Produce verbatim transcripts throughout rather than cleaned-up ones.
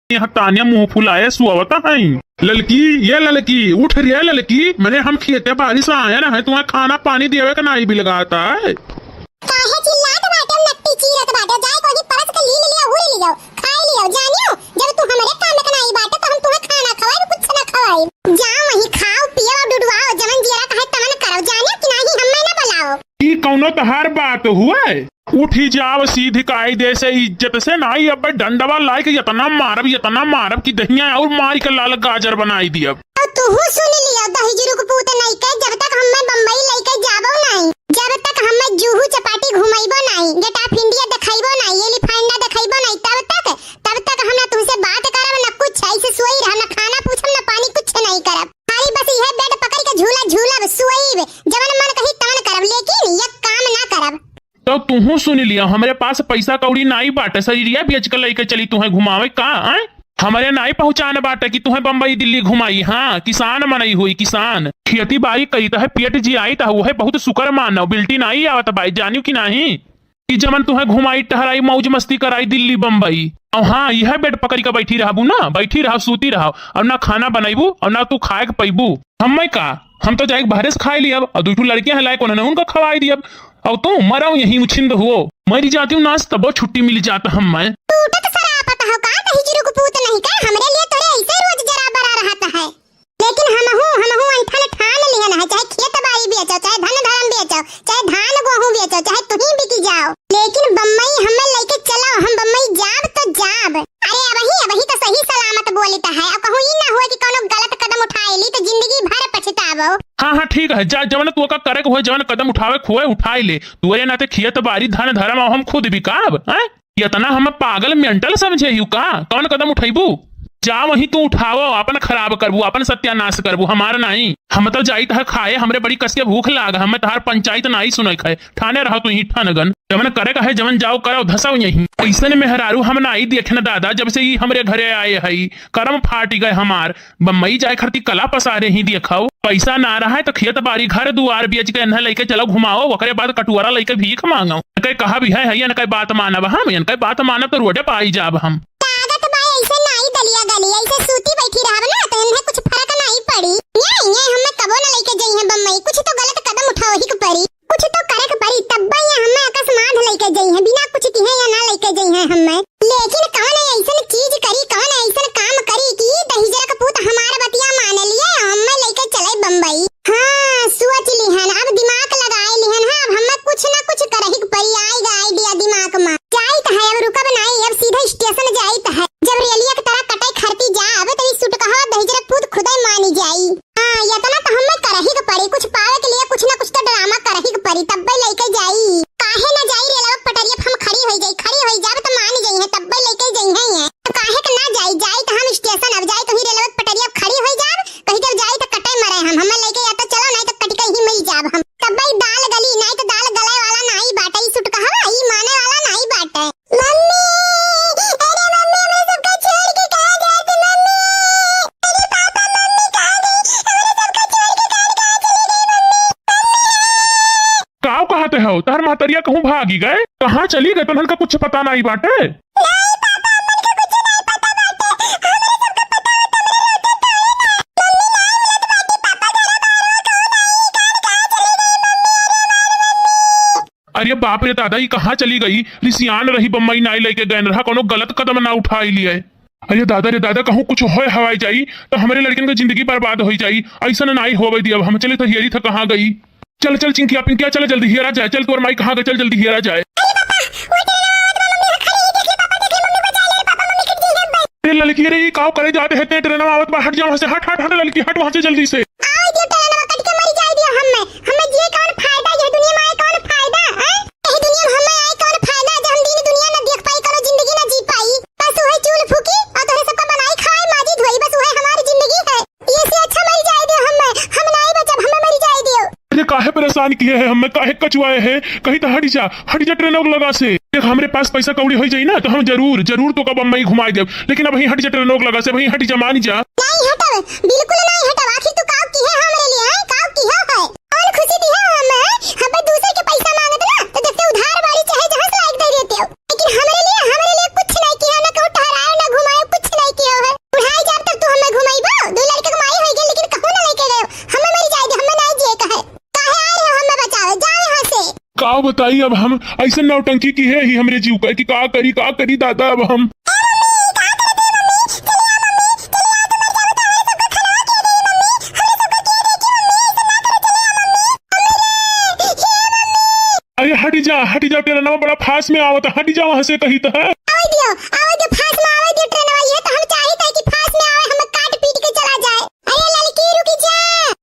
यहाँ तानिया मुँह फुलाए सुअवत हैं। ललकी, ये ललकी, उठ रे ललकी, मने हम खेते बारी से आए रहे, तुम्हें खाना पानी देवे के नाई बिलगात है। काहे चिल्लात बाटे, नट्टी चीरत बाटे, जाए कोई परस के लील लिया, हुरी लिया, खाई लिया, जानियो, जब तू हमरे काम के नाई बाटे, तो हम तुम्हें खाना खवाई, कुछ ना खवाई। जा वहीं खाओ, पियो, डुडुआओ, जवन जियरा कहे तवन करो, जानियो कि नाही, हमें ना बुलाओ। ई कौनो तहार बात हुए? उठी जाव सीधी कायदे से, इज्जत से, नाई अब डंडवा लाइके इतना मारब, इतना मारब कि दहिया और मार के लाल गाजर बनाई दियब। अब तूहू सुन लियो, दहिजरू के पूत नहीं के, जब तक हमें बम्बई लेके जाबो नहीं, जब तक हमें जूहू चपाटी घुमैबो नहीं, Gate of India देखैबो नहीं, Elephant देखैबो नहीं, तब तक, तब तक हम ना तुमसे बात करब, ना कुछ, ऐसे सोई रह, ना खाना पूछब, ना पानी, कुछ नहीं करब। खाली बस यह बेड पकड़ के झूला झूलब, सोईब, जवन मन कही तवन करब, लेकिन ये काम ना करब। तो तुहू सुन लिया, हमरे पास पैसा कौड़ी नाई बाटे, शरीरिया बेच के लेके चली तुहें घुमावे का, आय? हमरे नाई पहुँचान बाटे कि तुहें बम्बई दिल्ली घुमाई। हाँ, किसान मनई हुई, किसान। खेती बाड़ी करीत है, पेट जियाइत है, उहे बहुत सुकर मानव, बिल्टी नाई आवत बाई, जानियो कि नाही? कि जमन तुहें घुमाई, टहराई, मौज मस्ती कराई दिल्ली बम्बई। और हाँ, यह बेड पकड़ के बैठी रहबू ना, बैठी रहब, सूती रहब, और ना खाना बनैबू और ना तू खाए के पैबू। हम्मे का, हम तो जाए के बाहरे से खाए लियब, और दू ठो लड़के हैं लायक, उन्होंने उनका खवाई दियब। और तू मरव यहीं उछिंद हुओ, मरी जाती हूँ नास, तबो छुट्टी मिल जात हम्मे। टूटत सरापत हो का, दहिजरू के पूत नहीं का, हमरे लिए तोरे ऐसे रोज जरा बरा रहत है। लेकिन हमहू, हमहू ऐंठन ठान लिहन है, चाहे खेत बाड़ी बेचो, चाहे धन धर्म बेचो, चाहे धान गोहूँ बेचो, चाहे तुहीं बिकी जाओ, लेकिन बम्बई हमें लेके चलो, हम बम्बई जाब तो जाब। अरे अबही, अबही तो सही सलामत बोलित है, अब कहूँ ई ना हुए कि कौनो गलत कदम उठाए ली तो जिंदगी भर पछताबो। हाँ, हाँ, ठीक है, जा, जवन तू का करे के हुए, जवन कदम उठावे के हुए, उठाए ले। तू अरे नाते खेत बाड़ी, धन धर्म, अब हम खुद बिकाब, हैं? इतना हम पागल mental समझे यू का? कौन कदम उठैबू? जा वहीं तू उठावो, अपन खराब करबू, अपन सत्यानाश करबू, हमार नाई। हम तो जाइत है खाए, हमरे बड़ी कस के भूख लाग, हमें तहार पंचायत नाई सुनै खाए। ठाने रहो तू ही ठनगन, जवन करे का है, जवन जाओ करो, धसाओ यहीं। ऐसन मेहरारू हम नाई देखे न दादा, जब से ई हमरे घरे आए हई, करम फाटि गए हमार। बम्बई जाए खरती कला पसारे ही देखव, पैसा ना रहे तो खेत बाड़ी घर दुआर बेच के इन्हें लेके चलो घुमाओ, ओकरे बाद कटुआरा लेके भीख मांगो। इनके कहा भी है, है इनके बात मानब हम, इनके बात मानब तो रोडे पे आई जाब हम। लागत बा ऐसे नाई दलिया गली, ऐसे सूती बैठी रहब ना तो इन्हें कुछ फर्क नहीं पड़ी। ये, ये हमें कबो न लेके जइहें बम्बई, कुछ तो गलत कदम उठाओ ही के पड़ी। कुछ तो करे के पड़ी, तब्बे ये हमें अकस्मात लेके जइहें, बिना कुछ किहे या ना लेके जइहें हमें। लेकिन कौन ऐसन चीज करी, कौन ऐसन काम करी कि दहिजरा के पूत हमार बतिया मान लिए, हमें लेके चले बम्बई। हाँ, सोच लिहन, अब दिमाग लगाए लिहन, हाँ, अब हमें कुछ ना कुछ करही के पड़ी, आइगा idea दिमाग में। जाइत है, अब रुकब नाई, अब सीधा station जाइत है। जब रेलिया के तरह कटे खरती जाब, तब ई सुटकहवा दहिजरा के पूत खुदे मानी जाई। हाँ, इतना तो हमें करही के पड़ी, कुछ पावे के लिए कुछ ना कुछ तो drama करही के पड़ी, तब्बे लेके जाई। काहे ना जाई रेलवा के पटरिया पे हम खड़ी होई जाई, खड़ी होई जाब तो मान जइहें, तब्बे लेके जइहें ये। तो काहे के ना जाई, जाई तो हम station, अब जाई तो ही रेलवा के पटरिया पे खड़ी होई जाब, कहीं जब जाई तो कटे मरे हम, हमें लेके या तो चलो, नहीं तो कट के ही मर जाब हम। तब्बे दाल गली, नहीं तो दाल गले वाला नहीं बाटे, ई सुटकहवा, ई माने वाला नहीं बाटे। मम्मी, अरे मम्मी, हमरे सबका छोड़ के कहाँ जात मम्मी? अरे पापा, मम्मी कहाँ गई? हमरे सबका छोड़ के कहाँ, कहाँ चली गई मम्मी? मम्मी! काव कहत हो? तहर महतरिया कहूँ भागी गए? कहाँ चली गए? तोहन का कुछ पता नहीं बाटे? नहीं पापा, हमन का कुछ नहीं पता बाटे। हमरे सबका पता होत, हमरे रहते तो है ना। मम्मी नहीं मिलत बाटी, पापा घरा बाहर हो, कहाँ नहीं, कहाँ, कहाँ चली गई मम्मी? अरे हमार मम्मी। अरे बाप रे दादा, ई कहाँ चली गई? रिसियान रही, बम्बई नाई लेके गए रहा, कोनो गलत कदम ना उठाई लिए। अरे दादा रे दादा, कहूँ कुछ होए हवाई जाई तो हमरे लड़कन के जिंदगी बर्बाद होई जाई। ऐसन नाई होवे दियब हम। चले तो हियरी था कहाँ गई? चल चल चिंकिया पिंकिया, चल जल्दी हियरा जाए। चल तोर माई कहाँ गई, चल जल्दी हियरा जाए। अरे ललकी रे, ई काव करे जाते हैं, ते ट्रेन में आवत बा, हट जा वहाँ से, हट हट हट ललकी, हट वहाँ से जल्दी से। आवे दियो ट्रेनवा कट के मरी जाए दियो हम्मे। हम्मे जिए कौन फायदा, यह दुनिया में आए कौन फायदा, हैं? यह दुनिया में हम्मे आए कौन फायदा, जब हम दिन दुनिया न देख पाई, कौनो जिंदगी न जी पाई। बस उहे चूल फूकी और तोहरे सबका बनाई खाए, माजी धोई, बस उहे हमारी जिंदगी है। ये से अच्छा मरी जाए दियो हम्मे, हम नाई बचब, हम्मे मरी जाए दियो। अरे काहे परेशान किए है हम्मे, काहे कचुआए है? कहीं तो हट जा, हट जा ट्रेन लगा से। देख, हमरे पास पैसा कौड़ी होई जाई ना, तो हम जरूर, जरूर तोका बम्बई घुमाई देब। लेकिन अबहीं हट जा ट्रेनोक लगा से, अबहीं हट जा, मान जा। नाहीं हटब, बिल्कुल नाहीं हटब। आखिर तू काव किहे हमरे लिए, हैं? काव किहे है? कौन खुशी दिहे हो हमें? हमें दूसरे के पैसा मांगत ना, तो देखते उधार बाड़ी चाहे जहाँ से लाइक दे देते हो। लेकिन हमरे लिए, हमरे लिए कुछ नाहीं किहे, ना कहूँ ठहराए, ना घुमाए, कुछ नाहीं किहे। आओ बताई, अब हम अइसन नौटंकी किहे ही हमरे जीव का कि का करी, का करी दादा अब हम। अरे हटि जा, हटि जा, ट्रेनवा बड़ा फास्ट में आवत, हटि जा वहाँ से कही त है। आवे दियो, आवे दियो, फास्ट में आवे दियो ट्रेनवा, ये तो हम चाहित है कि फास्ट में आवे, हमें काट पीट के चला जाए। अरे ललकी रुकि जा,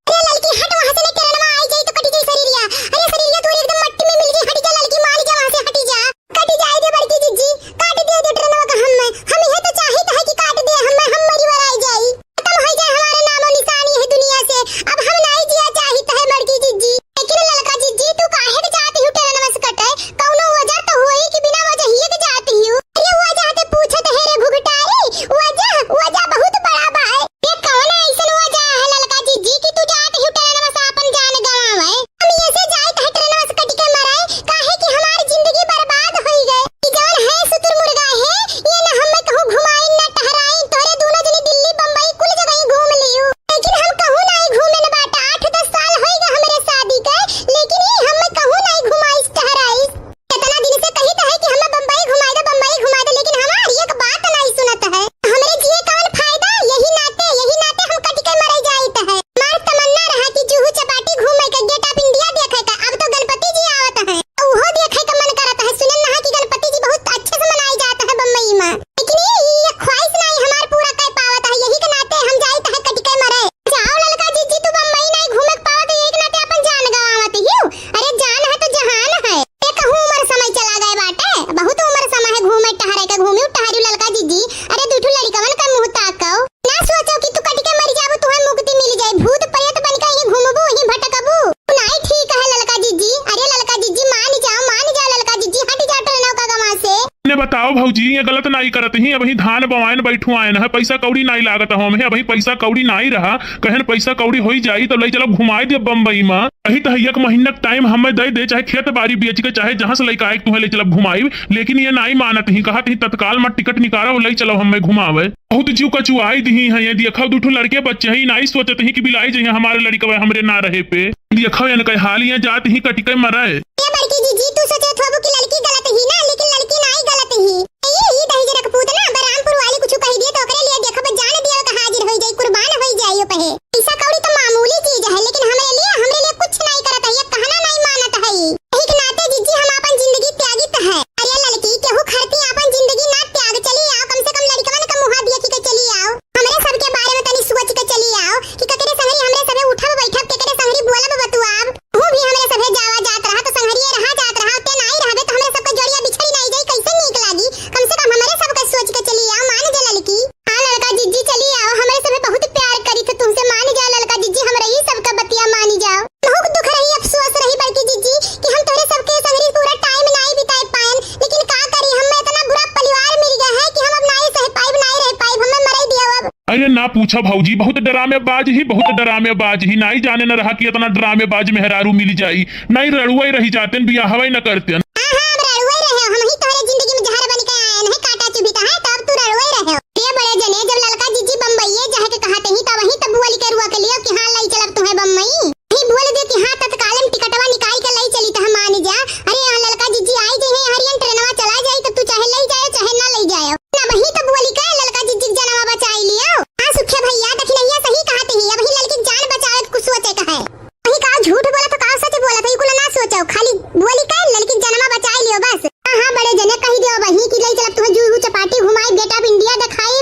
अरे ललकी हट वहाँ से, नहीं ट्रेनवा आई जाई तो कटि जाई शरीरिया। अरे शरीरिया तोरी एकदम मट्टी में मिल जाई, हटि जा ललकी, मान जा वहाँ से, हटि जा। कटि जाए दे बड़की जिज्जी, काट दे दे ट्रेनवा का हमें, हम यह तो चाहित है कि काट दे हमें, हम मरी वराई जाई। खतम होइ जाए हमार नामो निशान यह दुनिया से। अब हम नाई जिया चाहित है बड़की जिज्जी। लेकिन ललका जिज्जी, तू काहे के जात हियो ट्रेनवा से कटे? कउनो वजह तो होई कि बिना वजहिये के जात हियो? अरे वजह ते पूछत है रे भुगटारी, वजह, वजह बहुत बड़ा बा। ये कउन अइसन वजह है ललका जिज्जी कि तू जात हियो ट्रेनवा से आपन जान गंवावे? हम ऐसे जाइत है ट्रेनवा से कटि के मरे, काहे कि हमार जिंदगी बर्बाद होइ गए। ई जउन है सुतुर मुर्गा है, ये न हमें कहूँ घुमाइन न टहराइन, तोहरे दूनो जने दिल्ली बम्बई कुल जगह घूम लियो, लेकिन हम कहूँ नाई घूमे न बाटा। आठ दस साल होइ गए हमरे शादी के, लेकिन ये हमें कहूँ नाई घुमाइस टहराइस। कितना दिन से कहित है कि हमें बम्बई घुमाइ दे, बम्बई घुमाइ दे, लेकिन हमार एक बात नाई सुनत है। हमरे जिए कउन फायदा, यही नाते, यही नाते हम कटि के मरे जाइत है। हमार तमन्ना रहा कि जुहू चपाटी घूमे के, Gate of India देखे के, अब तो गणपति जी आवत है, उहो देखे के मन करत है। सुनल ना है कि गणपति जी बहुत अच्छे से मनाए जात है बम्बई में, लेकिन ये, ये ख्वाहिश नाई हमार पूरा कर पावत है, यही के नाते हम जाइत है कटि के मरे। जाओ ललका जिज्जी, तू बम्बई नाई घूमे के पावत, यही के नाते अपन जान गंवावत हियो। अरे जान है तो जहान है। ये कहूँ उमर समय चला गए बाटे, बहुत उमर समय है घूमे टहरे के, घूमी टहरी ललका जिज्जी। अरे दुठू लड़िकवन का मुँह ताकव। ना सोचो कि तू कटि के मरि जाबू, तुहे मुक्ति मिलि जाई। भूत प्रेत बनि के यहीं घूमबू, यहीं भटकबू। तू नाई ठीक है ललका जिज्जी। अरे ललका जिज्जी, मान जाओ, मान जाओ ललका जिज्जी, हटि जाओ ट्रेनवा का गंवा से। ने बताओ भौजी, ये गलत नाई करत ही, अबहीं धान बवाएन बैठुआएन है, पैसा कौड़ी नाई लागत हो हमें, अबहीं पैसा कौड़ी नाई रहा, कहन पैसा कौड़ी होई जाई तब लइ चलब घुमाइ देब बम्बई में। कही त है एक महीना के टाइम हमें दइ दे, चाहे खेत बारी बेचि के, चाहे जहाँ से लइके आइके तुहे लइ चलब घुमाइब, लेकिन ये नाई मानत ही, कहत ही तत्काल में टिकट निकारो, लइ चलो हमें घुमावे। बहुत जीव कचुआई दिही है, ये देखो दुठो लड़के बच्चे हैं, नाई सोचत ही कि बिलाई जइहें हमारे लड़िकवे हमरे ना रहे पे। देखो इनके हाल, ये जात ही कटि के मरे। ए बड़की जिज्जी, तू सोचत होबू कि लड़की गलत ही ना, लेकिन लड़की नाई गलत ही। ये ही दहिजरा के पूत ना, बरामपुर वाली कुछ कहि दिए तो ओकरे लिए देखब, जान दियो तो हाजिर होई जाई, कुर्बान होई जाई ओ पहे। पैसा कौड़ी तो मामूली चीज है, लेकिन हमरे लिए, हमरे लिए कुछ नाई करत है, ये कहना नाई मानत है। यही के नाते जिज्जी हम आपन जिंदगी त्यागित है। अरे लड़की, केहू खरती आपन जिंदगी ना त्याग, चली आओ, कम से कम लड़िकवन का मुँहा देखि के चली आओ। हमरे सबके बारे में तनी सोचि के चली आओ कि केकरे संगरी हमरे सभे उठब बैठब, केकरे संगरी बोलब बतुआब। तू भी हमरे सभे जावा जात रहा तो संगरिये रहा जात रहा, ते नाई रहबे तो हमरे सबके जोड़िया बिछड़ी नाई जाई, कैसे नीक लागी? कम से कम हमरे सबके सोचि के चली आओ, मान जा ललकी। हाँ ललका जिज्जी चली आओ, हमरे सभे बहुत प्यार करी थे तुमसे, मान जाओ ललका जिज्जी, हमरे ही सबका बतिया मानी जाओ। बहुत दुख रही, अफसोस रही बड़की जिज्जी कि हम तोहरे सबके संगरी पूरा टाइम नाई बिताए पाएन, लेकिन का करी, हमें इतना बुरा परिवार मिल गया है कि हम अब नाई सह पाइब, नाई रह पाइब, हमें मरे दियो अब। अरे ना पूछा भौजी, बहुत डरामेबाज ही, बहुत डरामेबाज ही। नाई जाने न रहा कि इतना डरामेबाज मेहरारू मिल जाई। नाई रड़ुआ ही रही जातेन, बियाहवा ही न करतेन। हाँ, हाँ, अब रड़ुआ ही रहे हो। हम ही तोहरे जिंदगी में जहर बन के आए हैं, कांटा चुभिता है, तो अब तू रड़ुआ ही रहे हो। ये बड़े जने, जब ललका जिज्जी बम्बईये जाए के कहते ही, तब वहीं तब बोली के रुआ के लियो कि हाँ, लई चलब तुम्हें बम्बई। वहीं बोल दे कि हाँ, तत्काल में टिकटवा निकाल के लई चली, तो हम मान जा। अरे यहाँ ललका जिज्जी आई जइहें, हरियन ट्रेनवा चला जाई, तो तू चाहे लई जाए, चाहे ना लई जाए। ना वहीं तो बोली का ललका जिज्जी के जनवा बचाई लियो। हाँ सुखे भैया, दखिनैया सही कहत ही, अबही ललकी के जान बचावे के कुछ सोचे का है। वही का झूठ बोलत हो, का सच बोलत हो, ई कुल ना सोचो, खाली बोली का ललकी के जनवा बचाई लियो बस। हाँ, हाँ, बड़े जने कही दियो अबही कि लई चलब तुहे जुहू चपाटी घुमाई, Gate of India देखाई,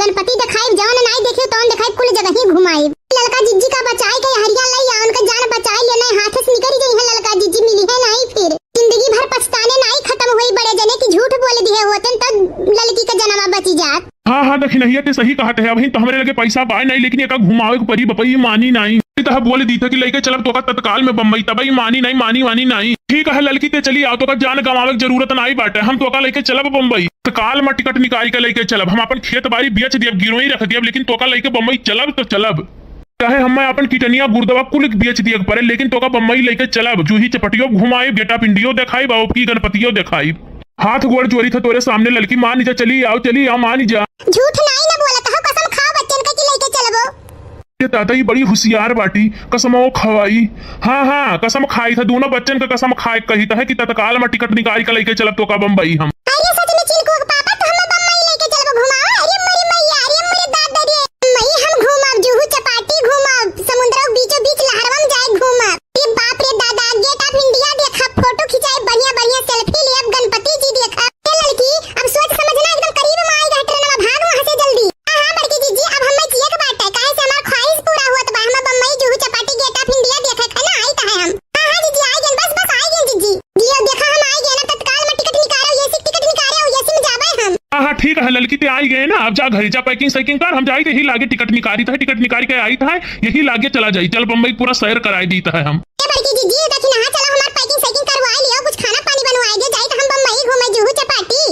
गणपति देखाई, जवन नाई देखियो तवन देखाई, कुल जगह ही घुमाई। ललका जिज्जी का बचाई के हरिया लई आ, उनका जान बचाई लियो, नहीं हाथ से निकल गई है ललका जिज्जी, मिली है नहीं फिर। जिंदगी भर पछताने नाई खत्म होई बड़े जने कि झूठ बोल दिए होते तो ललकी का जनमा बची जात। हाँ, हाँ, दखिनहिया ते सही कहत है, अबही तो हमरे लगे पैसा बाय नाई, लेकिन एका घुमावे के परी बपई, ई मानी नाई। ई तो हम बोल दी था कि लइके चलब तोका तत्काल में बम्बई, तबई मानी नाई, मानी वानी नाई। ठीक है ललकी, ते चली आओ, तोका जान गंवावे के जरूरत नाई बाटे, हम तोका लइके चलब बम्बई। तत्काल में टिकट निकाल के लइके चलब, हम अपन खेत बारी बेच दियब, गिरोई रख दियब, लेकिन तोका लइके बम्बई चलब तो चलब। चाहे हमें अपन किडनिया गुर्दवा कुल बेच दिए के पड़े, लेकिन तोका बम्बई लइके चलब। जूही चपटियो घुमाइब, Gate of India देखाइब, अउर की गणपतियो देखाइब। हाथ गोड़ जोड़ी था तोरे सामने ललकी, मान जा, चली आओ, चली आओ, मान जा। झूठ नाई ना बोलत हो, कसम खाओ बच्चन का कि लइके चलबो। ये दादा, ई बड़ी हुसियार बाटी, कसमो खवाई। हाँ, हाँ, कसम खाई था, दूनो बच्चन का कसम खाए कही था कि तत्काल में टिकट निकाल के लइके चलब तोका बम्बई हम। अरे सच में चिलकू के पापा, तो हमें बम्बई लइके चलब घुमावा। अरे मोरी मैया, अरे मोरे दादा रे, मई हम घूमब, जुहू चपाटी घूमब, समुद्र के बीचों बीच लहरवा में जाए घूमब। अरे बाप रे दादा, Gate of India देखब, फोटो खिंचाई, बढ़िया बढ़िया selfie लेब, गणपति जी देखब। ए लड़की, अब सोच समझना एकदम करीब में आई गए, ट्रेनवा भाग वहाँ से जल्दी। हाँ, हाँ, बड़की जीजी, अब हमें जिए के बाटे, काहे से हमार ख्वाहिश पूरा होत बा, हम बम्बई, जुहू चपाटी, Gate of India देखे खाए ना आई त है हम। हाँ, हाँ, जीजी, आई गए, बस, बस, आई गए, जीजी। जियो, देखा, हम आई गए ना, तत्काल में टिकट निकालो, AC टिकट निकालो, AC में जाबे हम। हाँ, हाँ, ठीक है, लड़की ते आई गए ना, अब जा घरे जा, packing सैकिंग कर, हम जाई थे, यही लागे टिकट निकारी त है, टिकट निकारी के आई त है, यही लागे चला जाई, चल बम्बई पूरा सैर कराई दी त है हम। ए बड़की जीजी, देखी ना, चलो हमार packing सैकिंग करवाई लियो, कुछ खाना पानी बनवाई दे, जाई त हम बम्बई घूमे, जुहू चपाटी।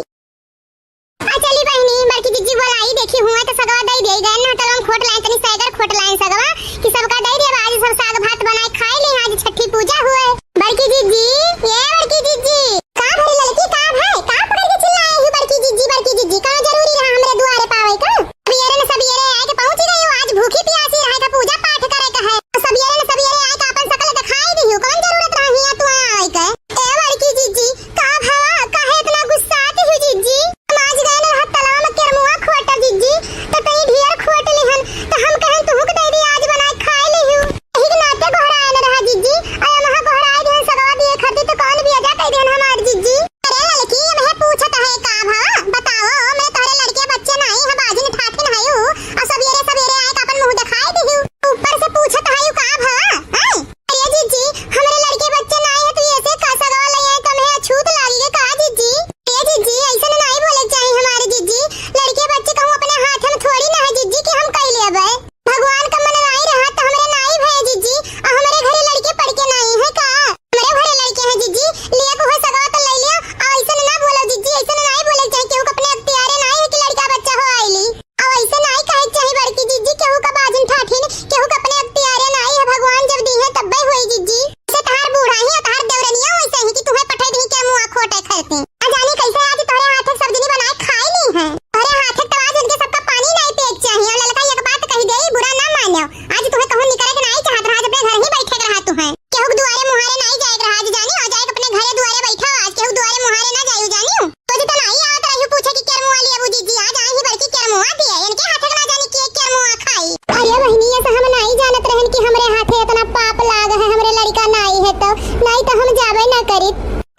आ चली बहिनी, बड़की जीजी बोलाई, देखी हुआ तो सगवा दई दे गए ना, होटलवा में खोट लाइन, तनी सैगर खोट लाइन सगवा, कि सबका दई दे, आज सब साग भात बनाए खाए ली, आज छठी पूजा हुए। बड़की जीजी, ये बड़की जीजी। का भरे लड़की, का भाई, का पकड़ के चिल्लाए ही बड़की जीजी, बड़की जीजी? का जरूरी रहा हमरे दुआरे पावे का? सबेरे न सबेरे आए के पहुंची गई हो, आज भूखी प्यासी रहे का पूजा पाठ करे का है। सबेरे न सबेरे आए के अपन शकल दिखाई दी हो, कौन जरूरत रहा हिया तू आए के? ए बड़की जीजी, का भवा, काहे इतना गुस्सात हो जीजी? हम आज गए न रहा तलाव में केरमुआ खोटा जीजी, तो कहीं ढेर खोट लिहन, तो हम कहन तुहू के दे दी आज बनाए खाए ली हो। यही के नाते गोहराए न रहा जीजी, अरे वहाँ गोहराए दिहन सगवा दिए खरती तो कौन भी अजा कह दिहन हमार जीजी। अरे लड़की, ये मैं पूछत है का भवा, बताओ, मैं तोहरे लड़के बच्चे नहीं है, बाजिन ठाठिन है यू, और सबेरे सबेरे आए के अपन मुंह दिखाई दी हो। ऊपर से पूछत है यू का भवा, हैं? अरे जीजी, हमरे लड़के बच्चे नाई है, तू ऐसे का सगवा ले आए, तुम्हें अछूत लागी के का जीजी? ए जीजी, ऐसन नाई बोले के चाही हमारे जीजी। लड़के बच्चे कहूँ अपने हाथ में थोड़ी ना है जीजी कि हम कह लेबे। भगवान का मन नाई रहा तो हमरे नाई भय जीजी, और हमरे घरे लड़के पड़ के नाई है का? हमरे घरे लड़के हैं जीजी, लिए को हो सगवा तो ले लियो, और ऐसन ना बोलो जीजी, ऐसन नाई बोले के चाही, केहू के अपने अख्तियारे नाई है कि लड़का बच्चा हो आइली। अब ऐसे नाई कहे के चाही बड़की जीजी, केहू का बाजिन ठाठिन, केहू का अपने अख्तियारे नाई है, भगवान जब दी है तब्बे होई जीजी। से तहार बूढ़ा ही और तहार देवरनिया वैसे ही कि तुहे पठे दी के मुआ खोटे खरती। आ जानी कैसे आज तोहरे हाथे के सब्जी बनाए खाए ली है। तोहरे हाथे तो आज उनके सबका पानी नाई पिए के चाही। और ललका एक बात कही दे, बुरा ना मानो, आज तुहे कहूँ निकले के नाई चाहत रहा, आज अपने घर ही बैठे के रहा तुहे। केहू के दुआरे मुहारे नाई जाए के रहा, आज जानी, आ जाए अपने घरे दुआरे बैठा, आज केहू के दुआरे मुहारे ना जाए जानी। रोज तो नाई आवत रही पूछे कि केरमुआ लियाबू जीजी, आज आई ही बड़की केरमुआ दिए, इनके हाथे के ना जानी के केरमुआ खाई। अरे बहिनी, ये से हम नाई जानत रहन कि हमरे हाथे इतना पाप लाग है, हमरे लड़का नाई है तो, नाई तो हम जाबे ना करी।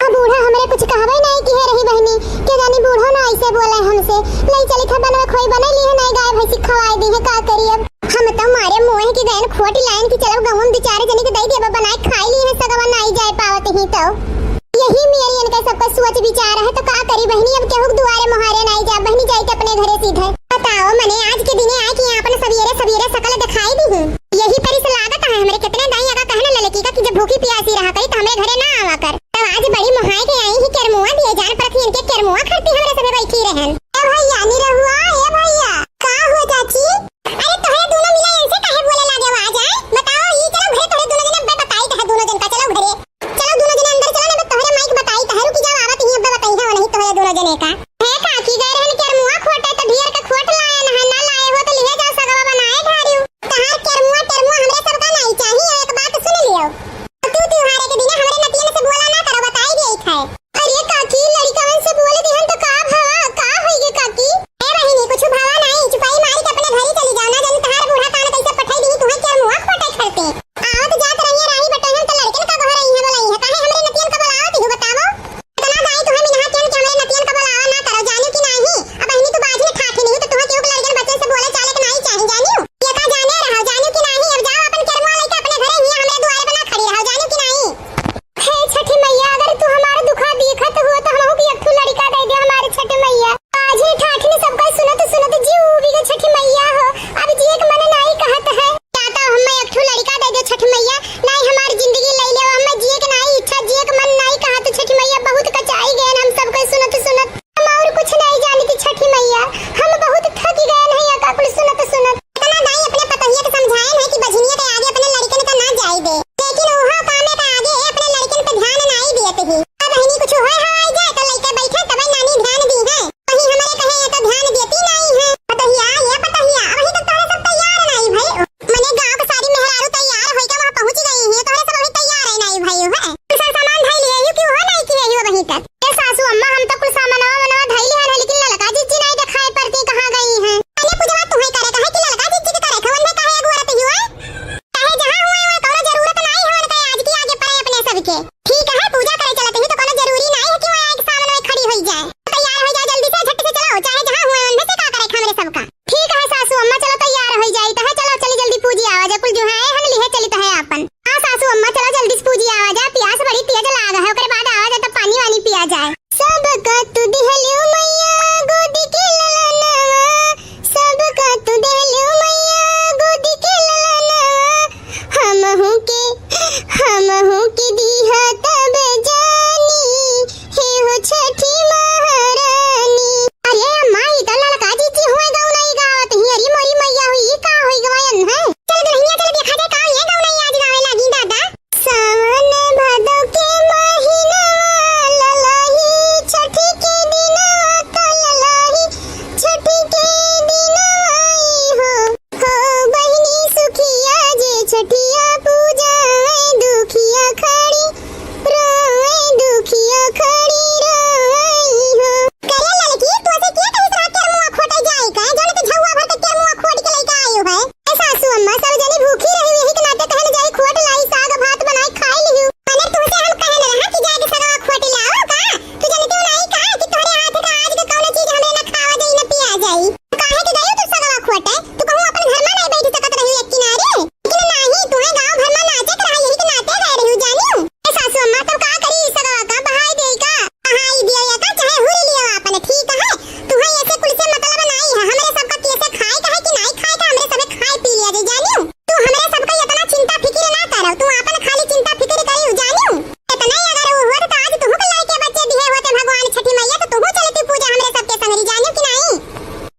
अब बूढ़ा हमरे कुछ कहबे नाई किहे रही बहिनी, के जानी बूढ़ो ना ऐसे बोले हमसे। ले चली था बनवे खोई बने ली है, नाई गाय भैंसी खवाए दी है, का करी अब? हम तो मारे मोहे की गयन खोटी लाइन की चलो गहुम दो चार जनी के दई देबा बनाए खाई ली है, सगवा नाई जाए पावत ही तो। यही मेरी इनका सबका सोच विचार है, तो का करी बहिनी, अब केहू के दुआरे मुहारे नाई जा बहिनी, जाई के अपने घरे सीधे। बताओ मने आज के दिने आए कि यहाँ अपन सवेरे सवेरे सकल दिखाई दी हूँ। यही परी से लागत है हमरे कितने दाई अगा कहना ललकी का कि जब भूखी प्यासी रहा करी तो हमरे घरे ना आवा कर। तब आज बड़ी मुहाए के आई ही केरमुआ दिए जान पर थी इनके केरमुआ खरती हमरे सभे बैठी रहन। ए भैया निरहुआ, ए भैया। का हुआ चाची? अरे तोहरे दोनों मिला इनसे काहे बोले लागे आवाज आए? बताओ, ई चलो घरे तोहरे दोनों जने अब्बे बताई तोहरे दोनों जन का, चलो घरे। चलो दोनों जने अंदर चलो, ना तोहरे माइक बताई तोहरे की जब आवत ही अब्बे बताई है नहीं तोहरे दोनों जने का। हे काकी गए रहन केरमुआ खोटे तो ढेर का खोट लाए ना, ना लाए हो तो लिहे जाओ सगवा बनाए घारियो। तहार केरमुआ टेरमुआ हमरे सब का नहीं चाहिए, एक बात सुन लियो। तू त्योहारे के दिन हमरे नतियन से बोला ना करो, बताई दे खाए। अरे काकी, लड़िकवन से बोल दिहन तो का भवा, का होई गे काकी? ए बहिनी, कुछ भवा नाई, चुपाई मारी के अपने घरे चली जाओ, ना जानी तहार बूढ़ा कान कैसे पठाई दी तुहे केरमुआ खोटे खरते। आवत जात रहिए राही बटोहियन तो लड़कन का घर आई है बोलाई है, काहे हमरे नतियन का बोलावत ही बतावो? इतना जाई तुहे मिनहा केन के हमरे नतियन का बोलावा ना जाए। सबका तू दिहलू मैया गोदी के ललनवा, सबका तू दिहलू मैया गोदी के ललनवा, हमहू के, हमहू के दिहा तब जानी, हे हो छठी महारानी। अरे माई, तो ललका जीजी हुए गौनई गावत ही। अरे मोरी मैया हुई, ई का होई गवायन है? चल दुल्हनिया, चल देखा जाए का ये गौनई आज गावे लागी दादा। सावन भादो के महीनवा, ललही छठी के दिनवा, तो ललही छठी के दिनवा ई हो। हो बहिनी सुखिया जे छठिया पूजावे, दुखिया खड़ी रोवे, दुखिया खड़ी रोवे हो। करे ललकी, तोसे के कहिस रहा केर मुआ खोटे जाए का? जौन तू झउआ भर के केर मुआ खोट के लइके आयो है। ए सासू अम्मा, सब जनी भूखी रही, यही के नाते कहन जाई खोट लाई, साग भात बनाई खाई लिहू। मने तोसे हम कहन रहा कि जाए के सगवा खोट ले आओ का? तू जनती हो नाई का कि तोहरे हाथ का आज के कौनो चीज हमरे ना खावा जाई, ना पिया जाई? काहे के गयो तू सगवा खोटे? तू कहूँ अपन घर में नहीं बैठ सकत रही एक किनारे? लेकिन नाही, तुहे गाँव भर में नाचे के रहा, यही के नाते गए रही जानियो। ए सासू अम्मा, तब का करी ई सगवा का? बहाई देई का? बहाई दिया या का, चाहे हुरी लियो आपन, ठीक है? तुहे ऐसे कुल से मतलब नाही है, हमरे सबका कैसे खाए का है कि नाही खाए का, हमरे सबे खाए पी लिया जे जानियो। तू हमरे सबका इतना चिंता फिकिर ना करो, तू आपन खाली चिंता फिकिर करियो जानियो। इतना ही अगर वो हुआ तो आज तुहू के लड़के बच्चे दिए होते भगवान छठी मैया, तो तुहू चलती पूजा हमरे सबके संगरी जानियो कि नाही?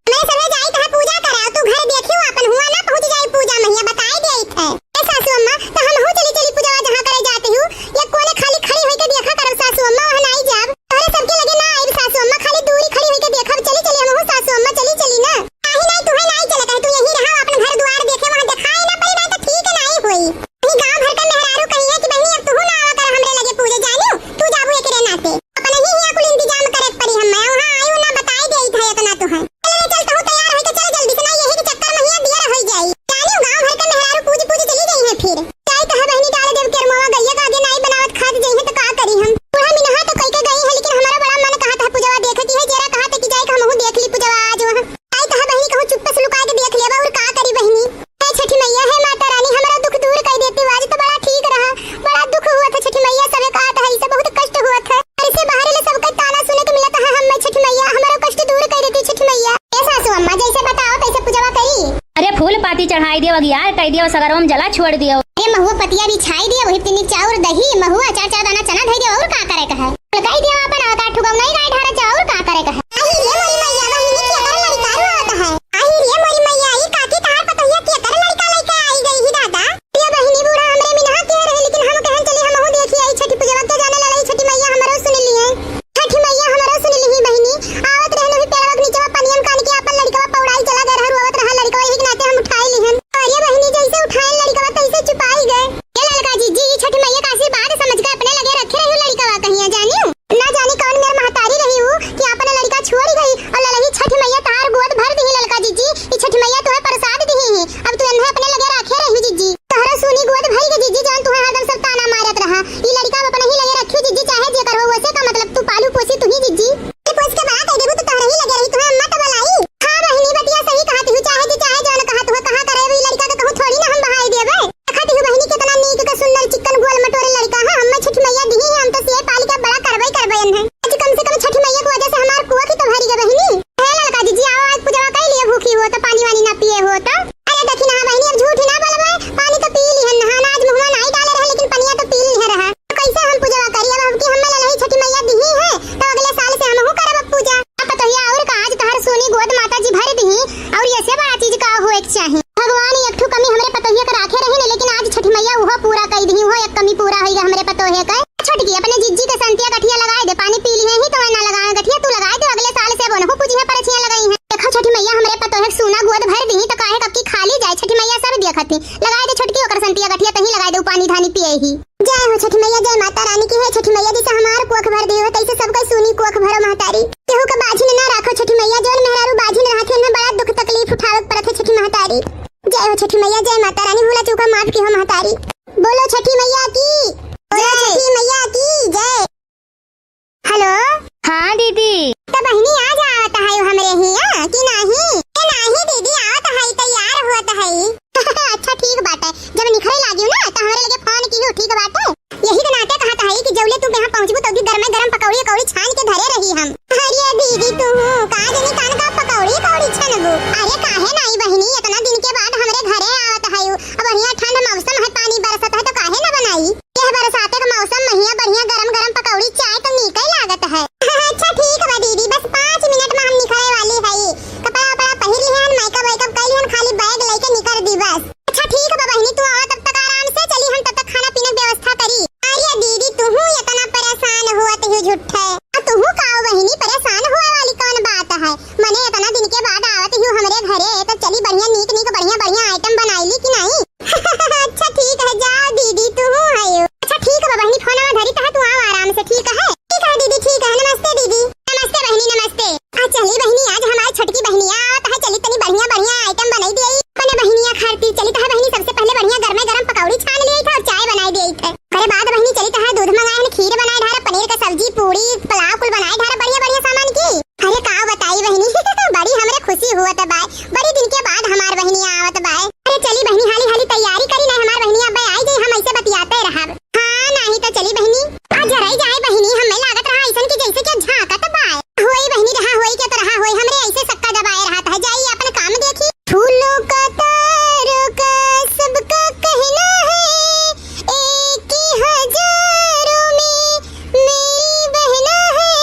हमरे सबे जाई तहाँ पूजा करे, तू घर देखियो आपन हुआ ना पहुँच जाई पूजा मैया, बताई देई थे। ए सासू अम्मा, तो हमहू चली चली पूजवा जहाँ करे जाते हूँ, या कोने खाली खड़ी होई के देखा करब सासू अम्मा, वहाँ नाई जाब। तोहरे सबके लगे ना आइब सासू अम्मा, खाली दूरी खड़ी होई के देखब। चली चली हमहू सासू अम्मा, चली चली ना। नाही नाही, तुहे नाई चले कहे, तू यही रहा, अपन घर दुआर देखे, वहाँ देखाए ना पड़ी, नहीं तो ठीक नाई होई। कहीं गाँव भर के मेहरारू कही है कि बहिनी अब तुहू ना आवा कर हमरे लगे पूजे जानियो, तू जाबू एकरे नाते। अपने ही हियाँ कुल इंतजाम करे के पड़ी हम्मे, वहाँ आयु ना बताई देई था इतना तुहे। चल रे, चल, तहू तैयार होई के चल जल्दी से, ना यही के चक्कर में हियाँ दियर होई जाई। जानियो, गाँव भर के मेहरारू पूज पूज चली गई है फिर। जाई तो है बहिनी, डाल देव केरमवा, गइया का आगे नाई बनावत खात जइहे तो का करी हम। बूढ़ा मिनहा तो कई के गई है, लेकिन हमारा बड़ा मन कहत है पूजवा देखे की है, जेरा कहत है कि जाई के हमहू देख ली पूजवा आज वहाँ। जाई तो है बहिनी, कहूँ चुप्पे से लुका के देख लेबा और का करी बहिनी। हे छठी मैया, हे माता रानी, हमारा दुख दूर कर देती आज तो बड़ा ठीक रहा। बड़ा दुख हुआ था छठी मैया, सबे कहत है, इसे बहुत कष्ट हुआ था। घर से बाहर ले सबके ताना सुने के मिलत है, हम्मे छठी मैया, हमारा कष्ट दूर कर देती छठी मैया। ए सासू अम्मा, जैसे बताओ तैसे पूजवा करी। अरे फूल पाती चढ़ाई दियो, अगियार कर दियो, सगरवा में जला छोड़ दियो। अरे महुआ पतिया बिछाई दियो, वही तीन चाउर दही, महुआ चार चार दाना चना धई दियो, और का करे के है? कही दियो अपन अवतार ठुकाऊ नहीं गाय ढारा चाउर, और का करे के है? अरे ये मोरी मैया, बहिनी के कर लड़का रोवत है। अरे ये मोरी मैया, ई काकी तहार पतोहिया के कर लड़का लइके आई गई ही दादा। ये बहिनी बूढ़ा हमरे मिनहा के रहे, लेकिन हम कहन चली हमहू देखी आई छठी पूजवा के, जाने लाला ई छठी मैया हमरो सुन लिए। छठी मैया हमरो सुन लिही बहिनी, आवत रहन वही पेड़वा के नीचवा पनिया में कान के आपन लड़कवा पौड़ाई चला गए रहा, रोवत रहा लड़कवा, यही के नाते हम उठाई लिहन। अरे बहिनी जैसे उठाए लड़कवा तैसे चुपाई गए। ए ललका जीजी, ई छठी पकौड़ी, पकौड़ी छान के धरे रही हम। अरे दीदी, तू का जनी कान का पकौड़ी, पकौड़ी छनबू? अरे काहे नाई बहिनी, इतना दिन के बाद हमरे घरे आवत हयू। अब बढ़िया ठंड मौसम है, पानी बरसत है, तो काहे ना बनाई? यह बरसाते का मौसम में हिया बढ़िया गरम गरम पकौड़ी चाय तो नीके लागत है। अच्छा ठीक बा दीदी, बस पाँच मिनट में हम निकले वाली हई। कपड़ा वपड़ा पहिर लिहन, मेकअप वेकअप कर लिहन, खाली बैग लेके निकल दी बस। अच्छा ठीक बा बहिनी, तू आवा तब तक आराम से, चली हम तब तक खाना पीने की व्यवस्था करी। अरे दीदी, तू इतना परेशान हुआ तू झूठे। आ तू का बहिनी, परेशान हुआ वाली कौन बात है? मने इतना दिन के बाद आवत हू हमरे घरे, तो चली बढ़िया नीक नीक बढ़िया बढ़िया आइटम बनाई ली कि नहीं? अच्छा ठीक है, जाओ दीदी, तू हयू। अच्छा ठीक बा बहिनी, फोनवा धरी तह तू आवा आराम से, ठीक है? ठीक है दीदी, ठीक है, नमस्ते दीदी। नमस्ते बहिनी, नमस्ते। आ चली बहिनी, आज हमारी छोटकी बहिनिया आवत है, चली तनी बढ़िया बढ़िया आइटम बनाई दिए अपने बहिनिया खातिर। चली तह बहिनी, सबसे पहले बढ़िया गरमे गरम पकौड़ी छान लिए थे और चाय बनाई दिए थे। अरे बाद बहिनी, चली तह दूध मंगाए हैं, खीर बनाए ढारा, पनीर का सब्जी, पूड़ी, पुलाव कुल बनाए ढारा, बढ़िया बढ़िया सामान की। अरे का बताई बहिनी, बड़ी हमरे खुशी हुआ त बाय, बड़ी दिन के बाद हमार बहिनिया आवत बाय। अरे चली बहिनी, हाली हाली तैयारी करी, नहीं हमार बहिनिया अब्बे आई जाई, हम ऐसे बतियाते रहब। हाँ, नहीं तो चली बहिनी। आ जराई जाए बहिनी, हमें लागत रहा ऐसन कि जैसे कि झांकत बाय। होई बहिनी, रहा होई के तो रहा होई, हमरे ऐसे सक्का दबाए रहा था, जाई अपन काम देखी। फूलों का तारों का सबका कहना है, एक ही हजारों में मेरी बहना है।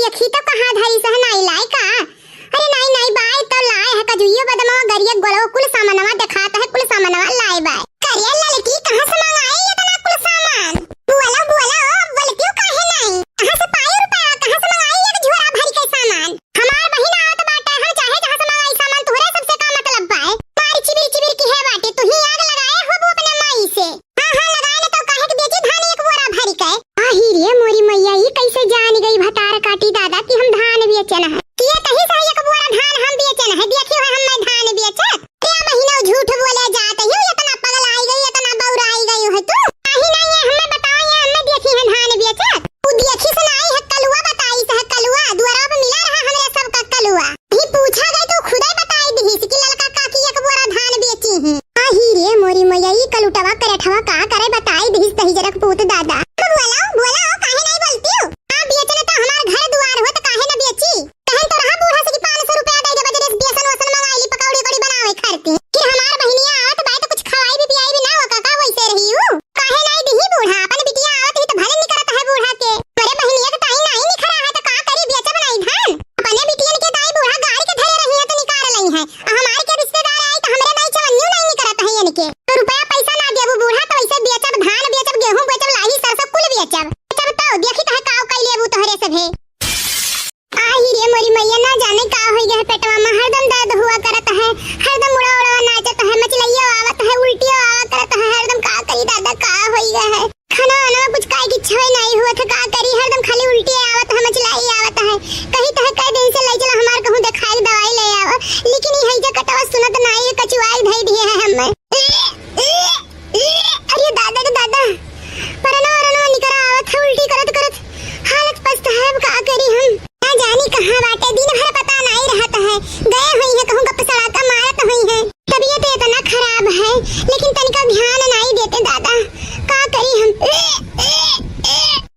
देखी तो कहाँ धरी सह नाई लाए का। अरे नाई, नाई बाय तो लाए है, कजुइयो बदमवा गरिया गोलवा कुल सामानवा देखात है, कुल सामानवा लाए बाय। करिया ललकी कहाँ से मंगाई इतना कुल सामान? बोला, बोला, ओ बोलतियो काहे नाई? कहाँ से पाई रुपया, कहाँ से मंगाई एक झोरा भरी के सामान? हमार बहिन आवत बाटे, हम चाहे जहाँ से मंगाई सामान, तोहरे सबसे का मतलब बाय? मारी चिबिर चिबिर की है बाटे, तू ही आग लगाए होबू अपने माई से। हाँ, हाँ, लगाए न तो काहे के बेची धान एक बोरा भरी के। आही रे मोरी मैया, ई कैसे जान गई भतार काटी दादा कि हम धान बेचन है? किए तही से एक बोरा धान हम बेचन है, देखियो है हम मैं धान बेचत? क्या महीना झूठ बोले जात है, इतना पगल आई गई, इतना बौरा आई गई है तू? आही नहीं है, हमें बताओ ये, हमें देखी है धान बेचत? उ देखी सुनाई है कलुआ, बताई से है कलुआ, दुआरा पे मिला रहा हमरे सब का कलुआ। ही पूछा गई तो खुदे बताई दिहिस कि ललका काकी एक बोरा धान बेची ही। आही रे मोरी मैया, ई कलुटवा करठवा का करे बताई दिहिस दहिजरक पूत दादा। अब बोला, बोला, काहे नहीं बोलती हो? हाँ, बेचन तो हमार घर दुआर हो तो काहे न बेची? कहन तो रहा बूढ़ा से कि पाँच सौ रुपया दे दे, बजरे से बेसन वसन मंगाई ली, पकौड़ी उकौड़ी बनावे खातिर। कि हमार बहिनिया आवत बाय तो कुछ खवाई भी पियाई भी ना हो काका, वैसे रही हूँ। काहे नाई दिही बूढ़ा? अपन बिटिया आवत ही तो भले निकरत है बूढ़ा के। अरे बहिनिया के ताई नाई निकरा है तो का करी, बेचब नाई धान? अपने बिटियन के ताई बूढ़ा गाड़ी के धरे रही है तो निकार लई है। आ हमार के रिश्तेदार आई तो हमरे नाई चवन्नियो नाई निकरत है इनके। तो रुपया पैसा ना देबू बूढ़ा तो ऐसे बेचब धान, बेचब गेहूं, बेचब लाही सरसों कुल बेचब। बेचब तो देखी तो है काव कई लेबू तोहरे सभे। आही रे मोरी मैया, ना जाने का होई गए पेटवा में, हरदम दर्द हुआ करत है, हरदम उड़ा उड़ा नाचत है, मचलैया आवत है, उल्टिया आवा करत है, हरदम का करी दादा, का होई गए है? खाना वाना में कुछ खाए की इच्छा ही नहीं हुआ था, का करी, हरदम खाली उल्टी आवत है, मचलाई आवत है। कही तो है कई दिन से ले चला हमार कहूँ देखाई दवाई ले आवा, लेकिन ये हैजा कटवा सुनत नहीं है, कचुआई धई दिए है हमें। अरे दादा रे दादा, परनवा वरनवा निकरा आवत है, उल्टी करत करत हालत पस्त है, अब का करी हम? ना जानी कहाँ बाटे, दिन भर पता नाई रहत है, गए हुई है कहूँ गप सड़ाका मारत हुई है। तबीयत इतना खराब है, लेकिन तनिका ध्यान नाई देते दादा, का करी हम?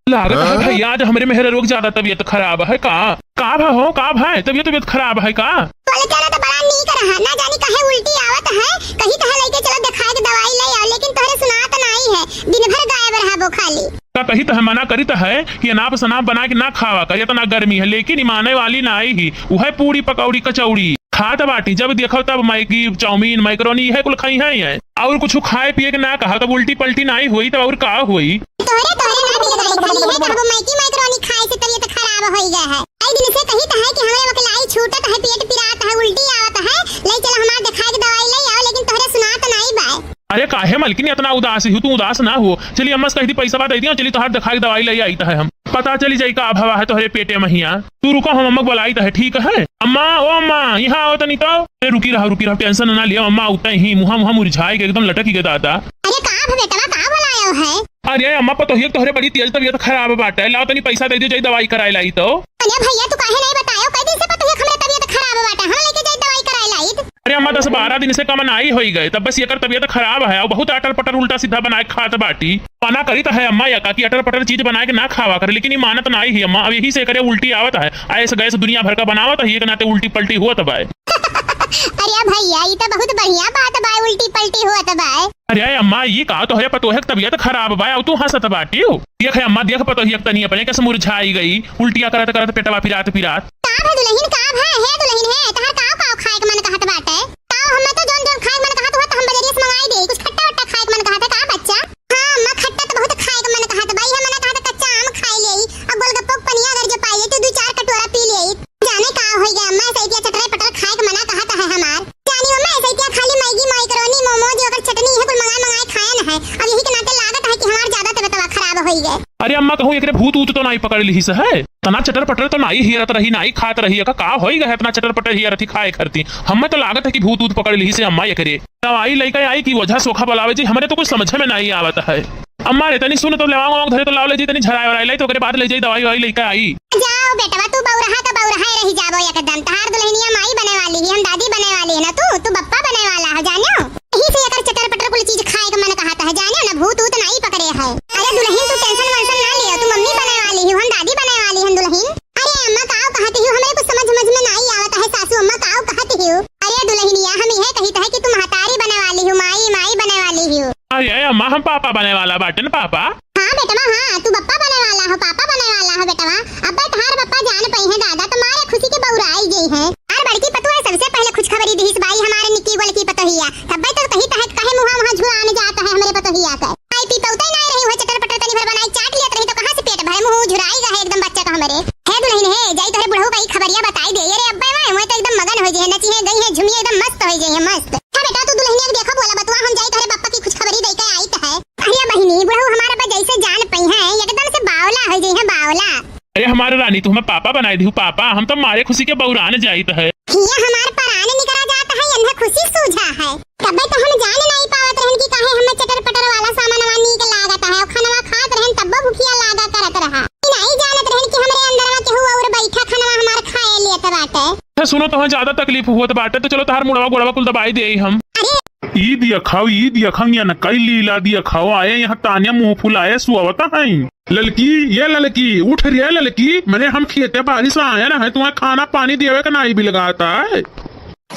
लागत है भैया, आज हमरे मेहररुआ क ज्यादा तबीयत खराब है का? का भा हो, का भा है? तबीयत, तबीयत खराब है का? बोले चला तो बड़ा नीक रहा, ना जानी काहे उल्टी आवत है, कही तो है लेके चला दिखाए के दवाई ले आओ, लेकिन तोहरे सुनात नाई है, दिन भर गायब रहा वो खाली। का कही तो है, मना करी तो है कि अनाप शनाप बना के ना खावा कर, इतना गर्मी है, लेकिन ई माने वाली नाई ही, उहे पूड़ी पकौड़ी कचौड़ी खात बाटी, जब देखो तब मैगी, चाउमीन, मैकरोनी, इहे कुल खाई हैं, हैं। और कुछ खाए पिए के ना कहा, तब उल्टी पल्टी नाई हुई, तब और का हुई? तोहरे, तोहरे ना बिगड़ाई खाली है, कहबो मैगी मैकरोनी खाए से तबीयत खराब होई गए है। कई दिन से कही तो है कि हमरे वकलाई छूटत है, पेट पिरात है, उल्टी आवत है, ले चला हमार दिखाए के दवाई ले आओ, लेकिन तोहरे सुनात नाई बाय। अरे काहे मलकिन इतना उदास ही हो, तू उदास ना हो। चली अम्मा से कही थी पैसा दे दियो, चली तोहार दिखाए के दवाई ले आई तो है हम। पता चली जाई का भवा है तोहरे पेटे महिया। तू रुको, हम अम्मा के बुलाई तो है, ठीक है? अम्मा, ओ अम्मा, यहाँ आओ तनी तो। अरे रुकी रहा, रुकी रहा, tension ना लिया, अम्मा उठे ही मुहा मुहा मुरझाए के एकदम लटक ही गए दादा। अरे का भा बेटवा, का बुलायो है? अरे अम्मा, पतोहिया के तोहरे बड़ी तेज तबीयत खराब बाटे, लाओ तनी पैसा दे दियो, जाई दवाई कराए लाई तो। अरे भैया, तू काहे नहीं बतायो? कई दिन से पतोहिया के हमरे तबीयत खराब बाटे, हम लेके जाई दवाई कराए लाई। अरे अम्मा, दस बारह दिन से कम नाई होई गए, तब बस एकर तबीयत खराब है और बहुत अटर पटर उल्टा सीधा बनाए खात बाटी। मना करी तो है अम्मा, या का कि अटर पटर चीज बनाए के ना खावा करे, लेकिन ई मानत नाई ही अम्मा। अब यही से एकरे उल्टी आवत है, ऐस गैस दुनिया भर का बनावत है, एक नाते उल्टी पल्टी होत बाय। अरे भैया, ई तो बहुत बढ़िया बात बाय, उल्टी पल्टी होत बाय। अरे अम्मा, ई का तोहरे पतोहे के तबीयत खराब बाय, और तू हंसत बाटियो। देख अम्मा, देख पतोहिया के तनी अपने कैसे मुरझाई गई, उल्टिया करत करत पेटवा पिरात पिरात। का भा दुलहिन, का भा? हे दुलहिन हे, तोहार काव काव खाए के मन कहत बाटे? काव, हमें तो जौन जौन खाए के मन कहत हुआ तो हम बजरिया से मंगाई दे, कुछ खट्टा वट्टा खाए के मन कहत है का बच्चा? हाँ अम्मा, खट्टा तो बहुत खाए के मन कहत बा, इहे मन कहत कच्चा आम खाए लेई, और गोलगप्पा के पनिया अगर जो पाई जाई तो दू चार कटोरा पी लेई। जाने का होई गया अम्मा, ऐसे इतिया चटर पटर खाए के मना कहत है हमार। जानी अम्मा, ऐसे इतिया खाली मैगी, मैकरोनी, मोमोज, ओकर चटनी, इहे कुल मंगाए मंगाए खाए न है। अब यही के नाते लागत है कि हमार ज्यादा तबीयत खराब होई गए। अरे अम्मा, कहूँ एकरे भूत ऊत तो नाई पकड़ लिहिस है? तना चटर पटर तो नाई हियरत रही, नाई खात रही, एका का होई गए इतना चटर पटर हियरत ही खाए खरती? हमें तो लागत है कि भूत ऊत पकड़ लिहिस है अम्मा एकरे। दवाई लेके आई कि ओझा सोखा बुलावे जी, हमरे तो कुछ समझ में नाई आवत है। अम्मा रे, तनी सुन तो, लेवांग वांग धरे तो लाओ ले जी, तनी झराए वराए लाई तो ओकरे बाद ले जाई दवाई ववाई लेके आई। जाओ बेटवा, तू बौरहा का बौरहा रही जाबो एकदम। तहार दुल्हनिया माई बने वाली ही, हम दादी बने वाली है ना, तू, तू बप्पा बने वाला है, जानो? यही से एकर चटर पटर कुल चीज खाए के मन कहत है, जानो ना, भूत ऊत नाई पकड़े है। अरे दुल्हन, तू tension वेंशन ना लियो, तू मम्मी बने वाली ही, हम दादी बने वाली हम दुल्हन। अरे अम्मा, काव कहत हियो? हमरे कुछ समझ, समझ में नाई आवत है सासू अम्मा, काव कहत हियो? अरे दुल्हनिया, हम इहे कहित है कि तू महतारी बने वाली हो, माई, माई बने वाली हो। अरे अम्मा, हम पापा बने वाला बाटन, पापा। हाँ बेटवा, हाँ, तू बप्पा बने वाला हो, पापा बने वाला हो बेटवा। अब बैठ हमार बप्पा जान पइहैं दादा, तो मारे खुशी के बउराई जइहैं। अउर बड़की पतोह सबसे पहिले खुशखबरी दिहिस बाई हमारे निक्की गोलकी पतोहिया। तब्बे तो कहित है, काहे मुँहा वहाँ झुरान जात है हमरे पतोहिया का। खाई पी पउतै नाहीं रही, उहै चटर पटर तनी भर बनाई चाट लियत रही, तो कहाँ से पेट भरे, मुँह झुराई गए एकदम बच्चा का हमरे। हे दुलहिन हे, जाई तोहरे बुढ़ऊ का ई खबरिया बताई दे। अरे अब्बे माय, उहै तो एकदम मगन होइ जइहैं, नचिहैं गइहैं, झुमिहैं, एकदम मस्त होइ जइहैं, मस्त। हाँ बेटा, तू दुलहिनिया के देखो बोला बतुआ, हम जाई तोहरे बप्पा की खुशखबरी दइ के आइत है। अरे बहिनी, बुढ़ऊ हमार अब्बे जइसे जान पइहैं, एकदम से बावला होइ जइहैं, बावला। अरे हमार रानी, तू हमें पापा बनाइ दिहू, पापा। हम तो मारे खुशी के बउरान जाइत है। हिया हमार परान निकरा जात है, एन्हे खुशी सूझा है। तब्बे तो हम जान नाहीं पावत रहन कि काहे हमें चटर पटर वाला सामानवा नीक लागत है, अउर खनवा खात रहन तब्बो भुखिया लागा करत रहा। नाहीं जानत रहन कि हमरे अंदरवा केहू अउर बैठा खनवा हमार खाए लेत बाटे। अच्छा सुनो, तोहैं ज्यादा तकलीफ होत बाटे तो चलो तोहार मुड़वा गोड़वा कुल दबाई देई हम। अरे ई दिया खाओ, ई दिया खाओ, यहाँ न कई लीला दिया खाओ, आए यहाँ तान्या मुँह फुलाए सुआवत हैं। ललकी, ये ललकी, उठ रे ललकी, मने हम खेते बारी से आए रहे, तुम्हें खाना पानी देवे के नाहीं बिलगाता है।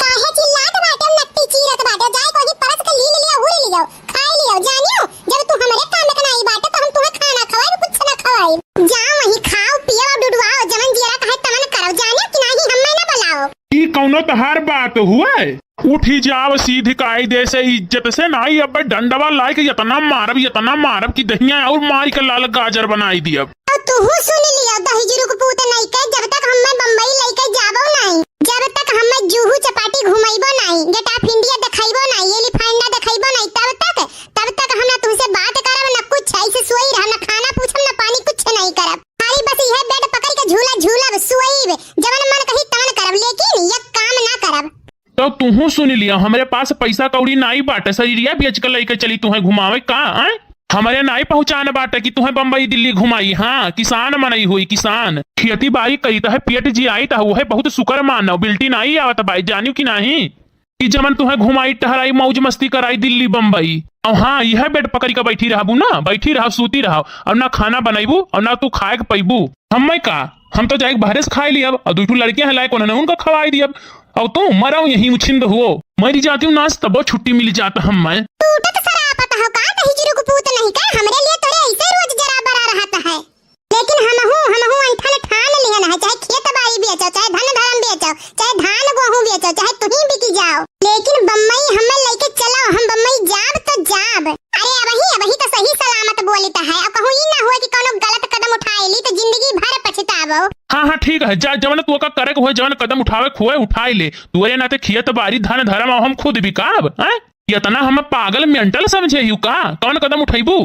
काहे चिल्लात बाटे, नट्टी चीरत बाटे, जाए कोई परस के लील लिया, उड़ लियो, खाए लियो, जानियो, जब तू हमरे काम के नाहीं बाटे, तो हम तुम्हें खाना खवाई, कुछ ना खवाई। जा वहीं खाओ, पियो, डुडुआओ, जवन जियरा कहे तवन करो, जानियो कि नाहीं, हमें ना बुलाओ। ई कौनो तोहार बात हुए? उठी जाव सीधी कायदे से, इज्जत से नाहीं, अब डंडवा लाइके इतना मारब, इतना मारब कि दहिया अउर मारी के लाल गाजर बनाई दियब। अब तुहू सुन लियो, दहिजरू के पूत नाहीं के, जब तक हमें बम्बई लइके जाबो नाहीं, जब तक हमें जूहू चपाटी घुमइबो नाहीं, गेट ऑफ इंडिया देखइबो नाहीं, एलिफेंटा देखइबो नाहीं, तब तक, तब तक हम ना तुमसे बात करब, ना कुछ, ऐसे सोई रहब, ना खाना पूछब, ना पानी, कुछ नाहीं करब। खाली बस इहे बेड पकड़ के झूला झूलब, सोइब, जवन मन कही तवन करब, लेकिन ये काम ना करब। तो तुहू सुन लिया, हमरे पास पैसा कौड़ी नाई बाटे, शरीरिया बेच के लइके चली तुहें घुमावे का, आय? हमरे नाई पहुँचान बाटे कि तुहें बम्बई दिल्ली घुमाई, हाँ, किसान मनई हुई, किसान। खेती बाड़ी करी तहे पेट जियाई तहे, उहे बहुत सुकर मानव, बिल्टी नाई आवत बाई, जानियो कि नाहीं? कि जमन तुहें घुमाई, टहराई, मौज मस्ती कराई दिल्ली बम्बई। अउ हाँ, यह बेड पकड़ के बैठी रहबू ना, बैठी रहब, सूती रहब, अउर ना खाना बनइबू अउर ना तू खाए के पइबू। हम्मे का, हम तो जाइके बाहरे से खाए लियब, अउर दुइ ठो लड़कियां हैं लायक, उन्हें उनका खवाई दियब। अउर तू मरव यहीं उछिंद हुओ, मरी जाती हूँ नास तबो छुट्टी मिल जात हम्मे। टूटत सरापत हो का, दहिजरू के पूत नहीं का, हमरे लिए तोरे ऐसे रोज जरा बरा रहत है। लेकिन हमहू, हमहू ऐंठन ठान लिहन है, चाहे खेत बाड़ी बेचो, चाहे धन धर्म बेचो, चाहे धान गोहूं बेचो, चाहे तुहीं बिकी जाओ, लेकिन बम्बई हमें लइके चलो, हम बम्बई जाब तो जाब। अरे अबही, अबही तो सही सलामत बोलित है, अब कहूँ ई ना हुए कि कौनो गलत कदम उठाए ली तो जिंदगी भर पछताबो। हाँ, हाँ, ठीक है, जा, जवन तू का करे के होए, जवन कदम उठावे के होए, उठाए ले। तू अरे नाते खेत बाड़ी, धन धर्म, हम खुद बिकाब, हैं? इतना हम पागल mental समझे हिउ का? कौन कदम उठइबू?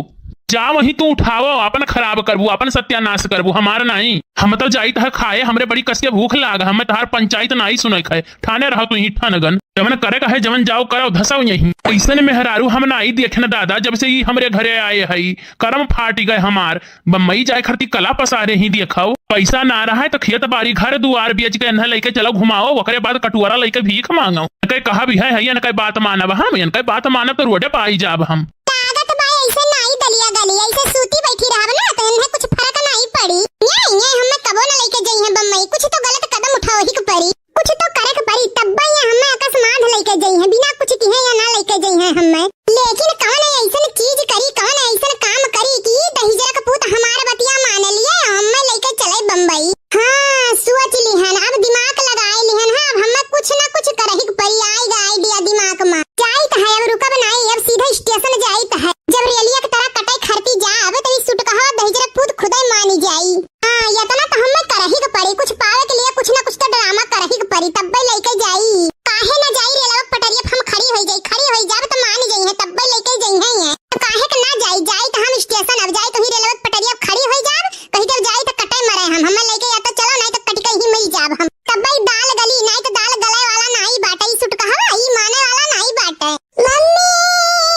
जा वहीं तू उठावो, आपन खराब करबू, आपन सत्यानाश करबू, हमार नाहीं। हम तो जाइत है खाए, हमरे बड़ी कस के भूख लाग, हमें तहार पंचायत नाहीं सुने खाए। ठाने रहो तू ही ठनगन। जवन करे कहे, जवन जाओ करो, धसाओ यहीं। ऐसन मेहरारू हम नाहीं देखे न दादा, जब से ई हमरे घरे आए हई। करम फाटि गए हमार। बम्बई जाए खरती कला पसारे ही देखव। पैसा ना रहे तो खेत बाड़ी घर दुआर बेच के इन्हें लइके चलो घुमाओ, ओकरे बाद कटुआरा लइके भीख मांगो। इनके कहा भी है, है, इनके बात मानब हम, इनके बात मानब तो रोडे पे आई जाब हम। लागत बा ऐसे नाई दलिया गली, ऐसे सूती बैठी रहब ना तो इन्हें कुछ फर्क नाई पड़ी। ये, ये हमें कबो न लइके जइहें बम्बई, कुछ तो गलत कदम उठाओ ही के पड़ी। कुछ तो करे के पड़ी, तब्बे ये हमें अकस्मात लइके जइहें, बिना कुछ किहे ये ना लइके जइहें हमें। लेकिन कवन ऐसन चीज करी, कवन ऐसन काम करी कि दहिजरा के पूत हमार बतिया मान लिए, हमें लइके चले बम्बई। हाँ, सोच लिहन, अब दिमाग लगाए लिहन, हाँ, अब हमें कुछ ना कुछ करही के पड़ी, आइगा idea दिमाग में। जाइत है, अब रुकब नाई, अब सीधा station जाइत है। जब रेलिया के तरह कटे खरती जाब, तब ई सुटकहवा दहिजरा के पूत खुदे मानी जाई। हाँ, इतना तो हमें करही के पड़ी, कुछ पावे के लिए कुछ ना कुछ तो drama करही के पड़ी, तब्बे लइके जाई। काहे ना जाई रेलवा के पटरिया पे हम खड़ी होई जाई, खड़ी होई जाब तो मान जइहें, तब्बे लइके जइहें ये। तो काहे के ना जाई, जाई तो हम station अब जाई, कहीं रेलवा के पटरिया पे खड़ी होई जाब, कहीं जब जाई तो कटे मरे हम, हमें लइके या तो चलो, नाहीं तो कट के ही मिल जाब हम। तब्बे दाल गली, नाहीं तो दाल गले वाला नाहीं बाटे, ई सुटकहवा, ई माने वाला नाहीं बाटे। मम्मी,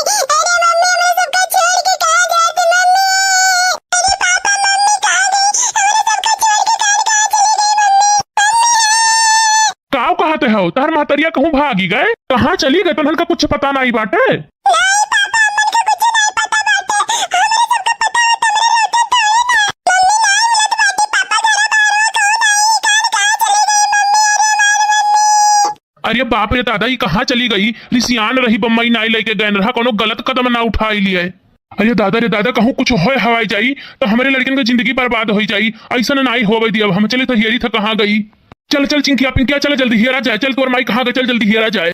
अरे मम्मी, हमरे सबका छोड़ के कहाँ जात मम्मी? अरे पापा, मम्मी कहाँ गई? हमरे सबका छोड़ के कहाँ, कहाँ चली गई मम्मी? मम्मी! काव कहत हौ? तहर महतरिया कहूँ भागी गए? कहाँ चली गए? तोहन का कुछ पता नाहीं बाटे? नाहीं पापा, हमन का कुछ नाहीं पता बाटे। हमरे सबका पता होत, हमरे रहते थोड़े ना। मम्मी नाहीं मिलत बाटी, पापा घरा बाहर हो, कहाँ नाहीं, कहाँ, कहाँ चली गई मम्मी? अरे हमार मम्मी। अरे बाप रे दादा, ई कहाँ चली गई? रिसियान रही, बम्बई नाई लइके गए रहा, कौनो गलत कदम ना उठाई लिए। अरे दादा रे दादा, कहूँ कुछ होय हवाई जाई तो हमरे लड़कन क जिंदगी बर्बाद होइ जाई। अइसन नाई होवे दियब हम। चले तो हियरी था कहाँ गई। चल चल चिंकिया पिंकिया, चल जल्दी हियरा जाए। चल तोर माई कहाँ गई, चल जल्दी हियरा जाए।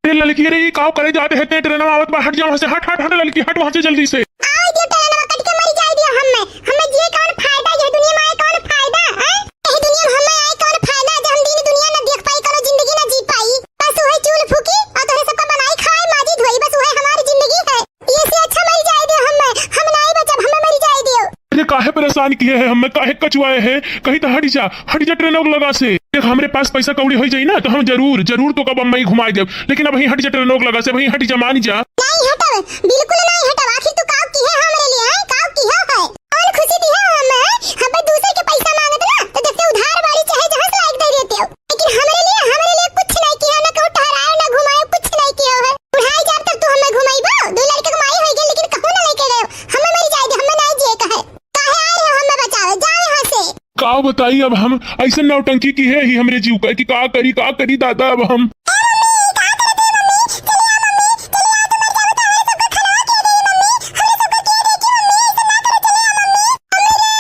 अरे ललकी रे, ई काव करे जात है ते? ट्रेनवा आवत बा, हट जा वहाँ से, हट हट हट ललकी, हट वहाँ से जल्दी से। आवे दियो ट्रेनवा, कट के मरी जाए दियो हम्मे। हम्मे जिए कौन फायदा, यह दुनिया में आए कौन फायदा, हैं? यह दुनिया में हम्मे आए कौन फायदा, जब हम दिन दुनिया न देख पाई, कौनो जिंदगी न जी पाई। बस वही चूल फूकी और तोहरे सबका बनाई खाए, माजी धोई, बस वही हमारी जिंदगी है। ये से अच्छा मरी जाए दियो हम्मे, हम नाई बचब, हम्मे मरी जाए दियो। अरे काहे परेशान किहे है हम्मे, काहे कचुआए है? कहीं तो हट जा, हट जा ट्रेनवा के लगा से। देख हमरे पास पैसा कौड़ी होइ जाई ना तो हम जरूर, जरूर तोका बम्बई घुमाई देब, लेकिन अबहीं हट जा ट्रेनवा के लगा से, अबहीं हट जा, मान जा। नाई हटब, बिल्कुल नाई हटब। आखिर तू काव किहे हमरे लिए, हैं? काव किहे है? कौन खुशी दिहे हो हमें? हमें दूसरे के पैसा मांगत ना, तो देखते उधार बाड़ी चाहे जहाँ से लाइक दे देते हो। लेकिन हमरे लिए, हमरे लिए कुछ नाई किहे, ना कहूँ टहराए, ना घुमाए, कुछ नाई किहे है। बुढ़ाई जाब तब तू हमें घुमाइबो? दो लड़के के माई होई गए, लेकिन कहूँ ना लेके गए। हमें मरी जाए दे, हमें नाई जिए का है। काहे आए हो हमें बचावे? जाओ यहाँ से। काव बताई अब हम, अइसन नौटंकी किहे ही हमरे जीव का कि का करी, का करी दादा अब हम। ए मम्मी, का करत है मम्मी? चले आ मम्मी, चले आ, तू मर जाओ तो हमरे सबका खाना के दे मम्मी, हमरे सबका के दे कि मम्मी, अइसन ना करो, चले आ मम्मी। मम्मी रे,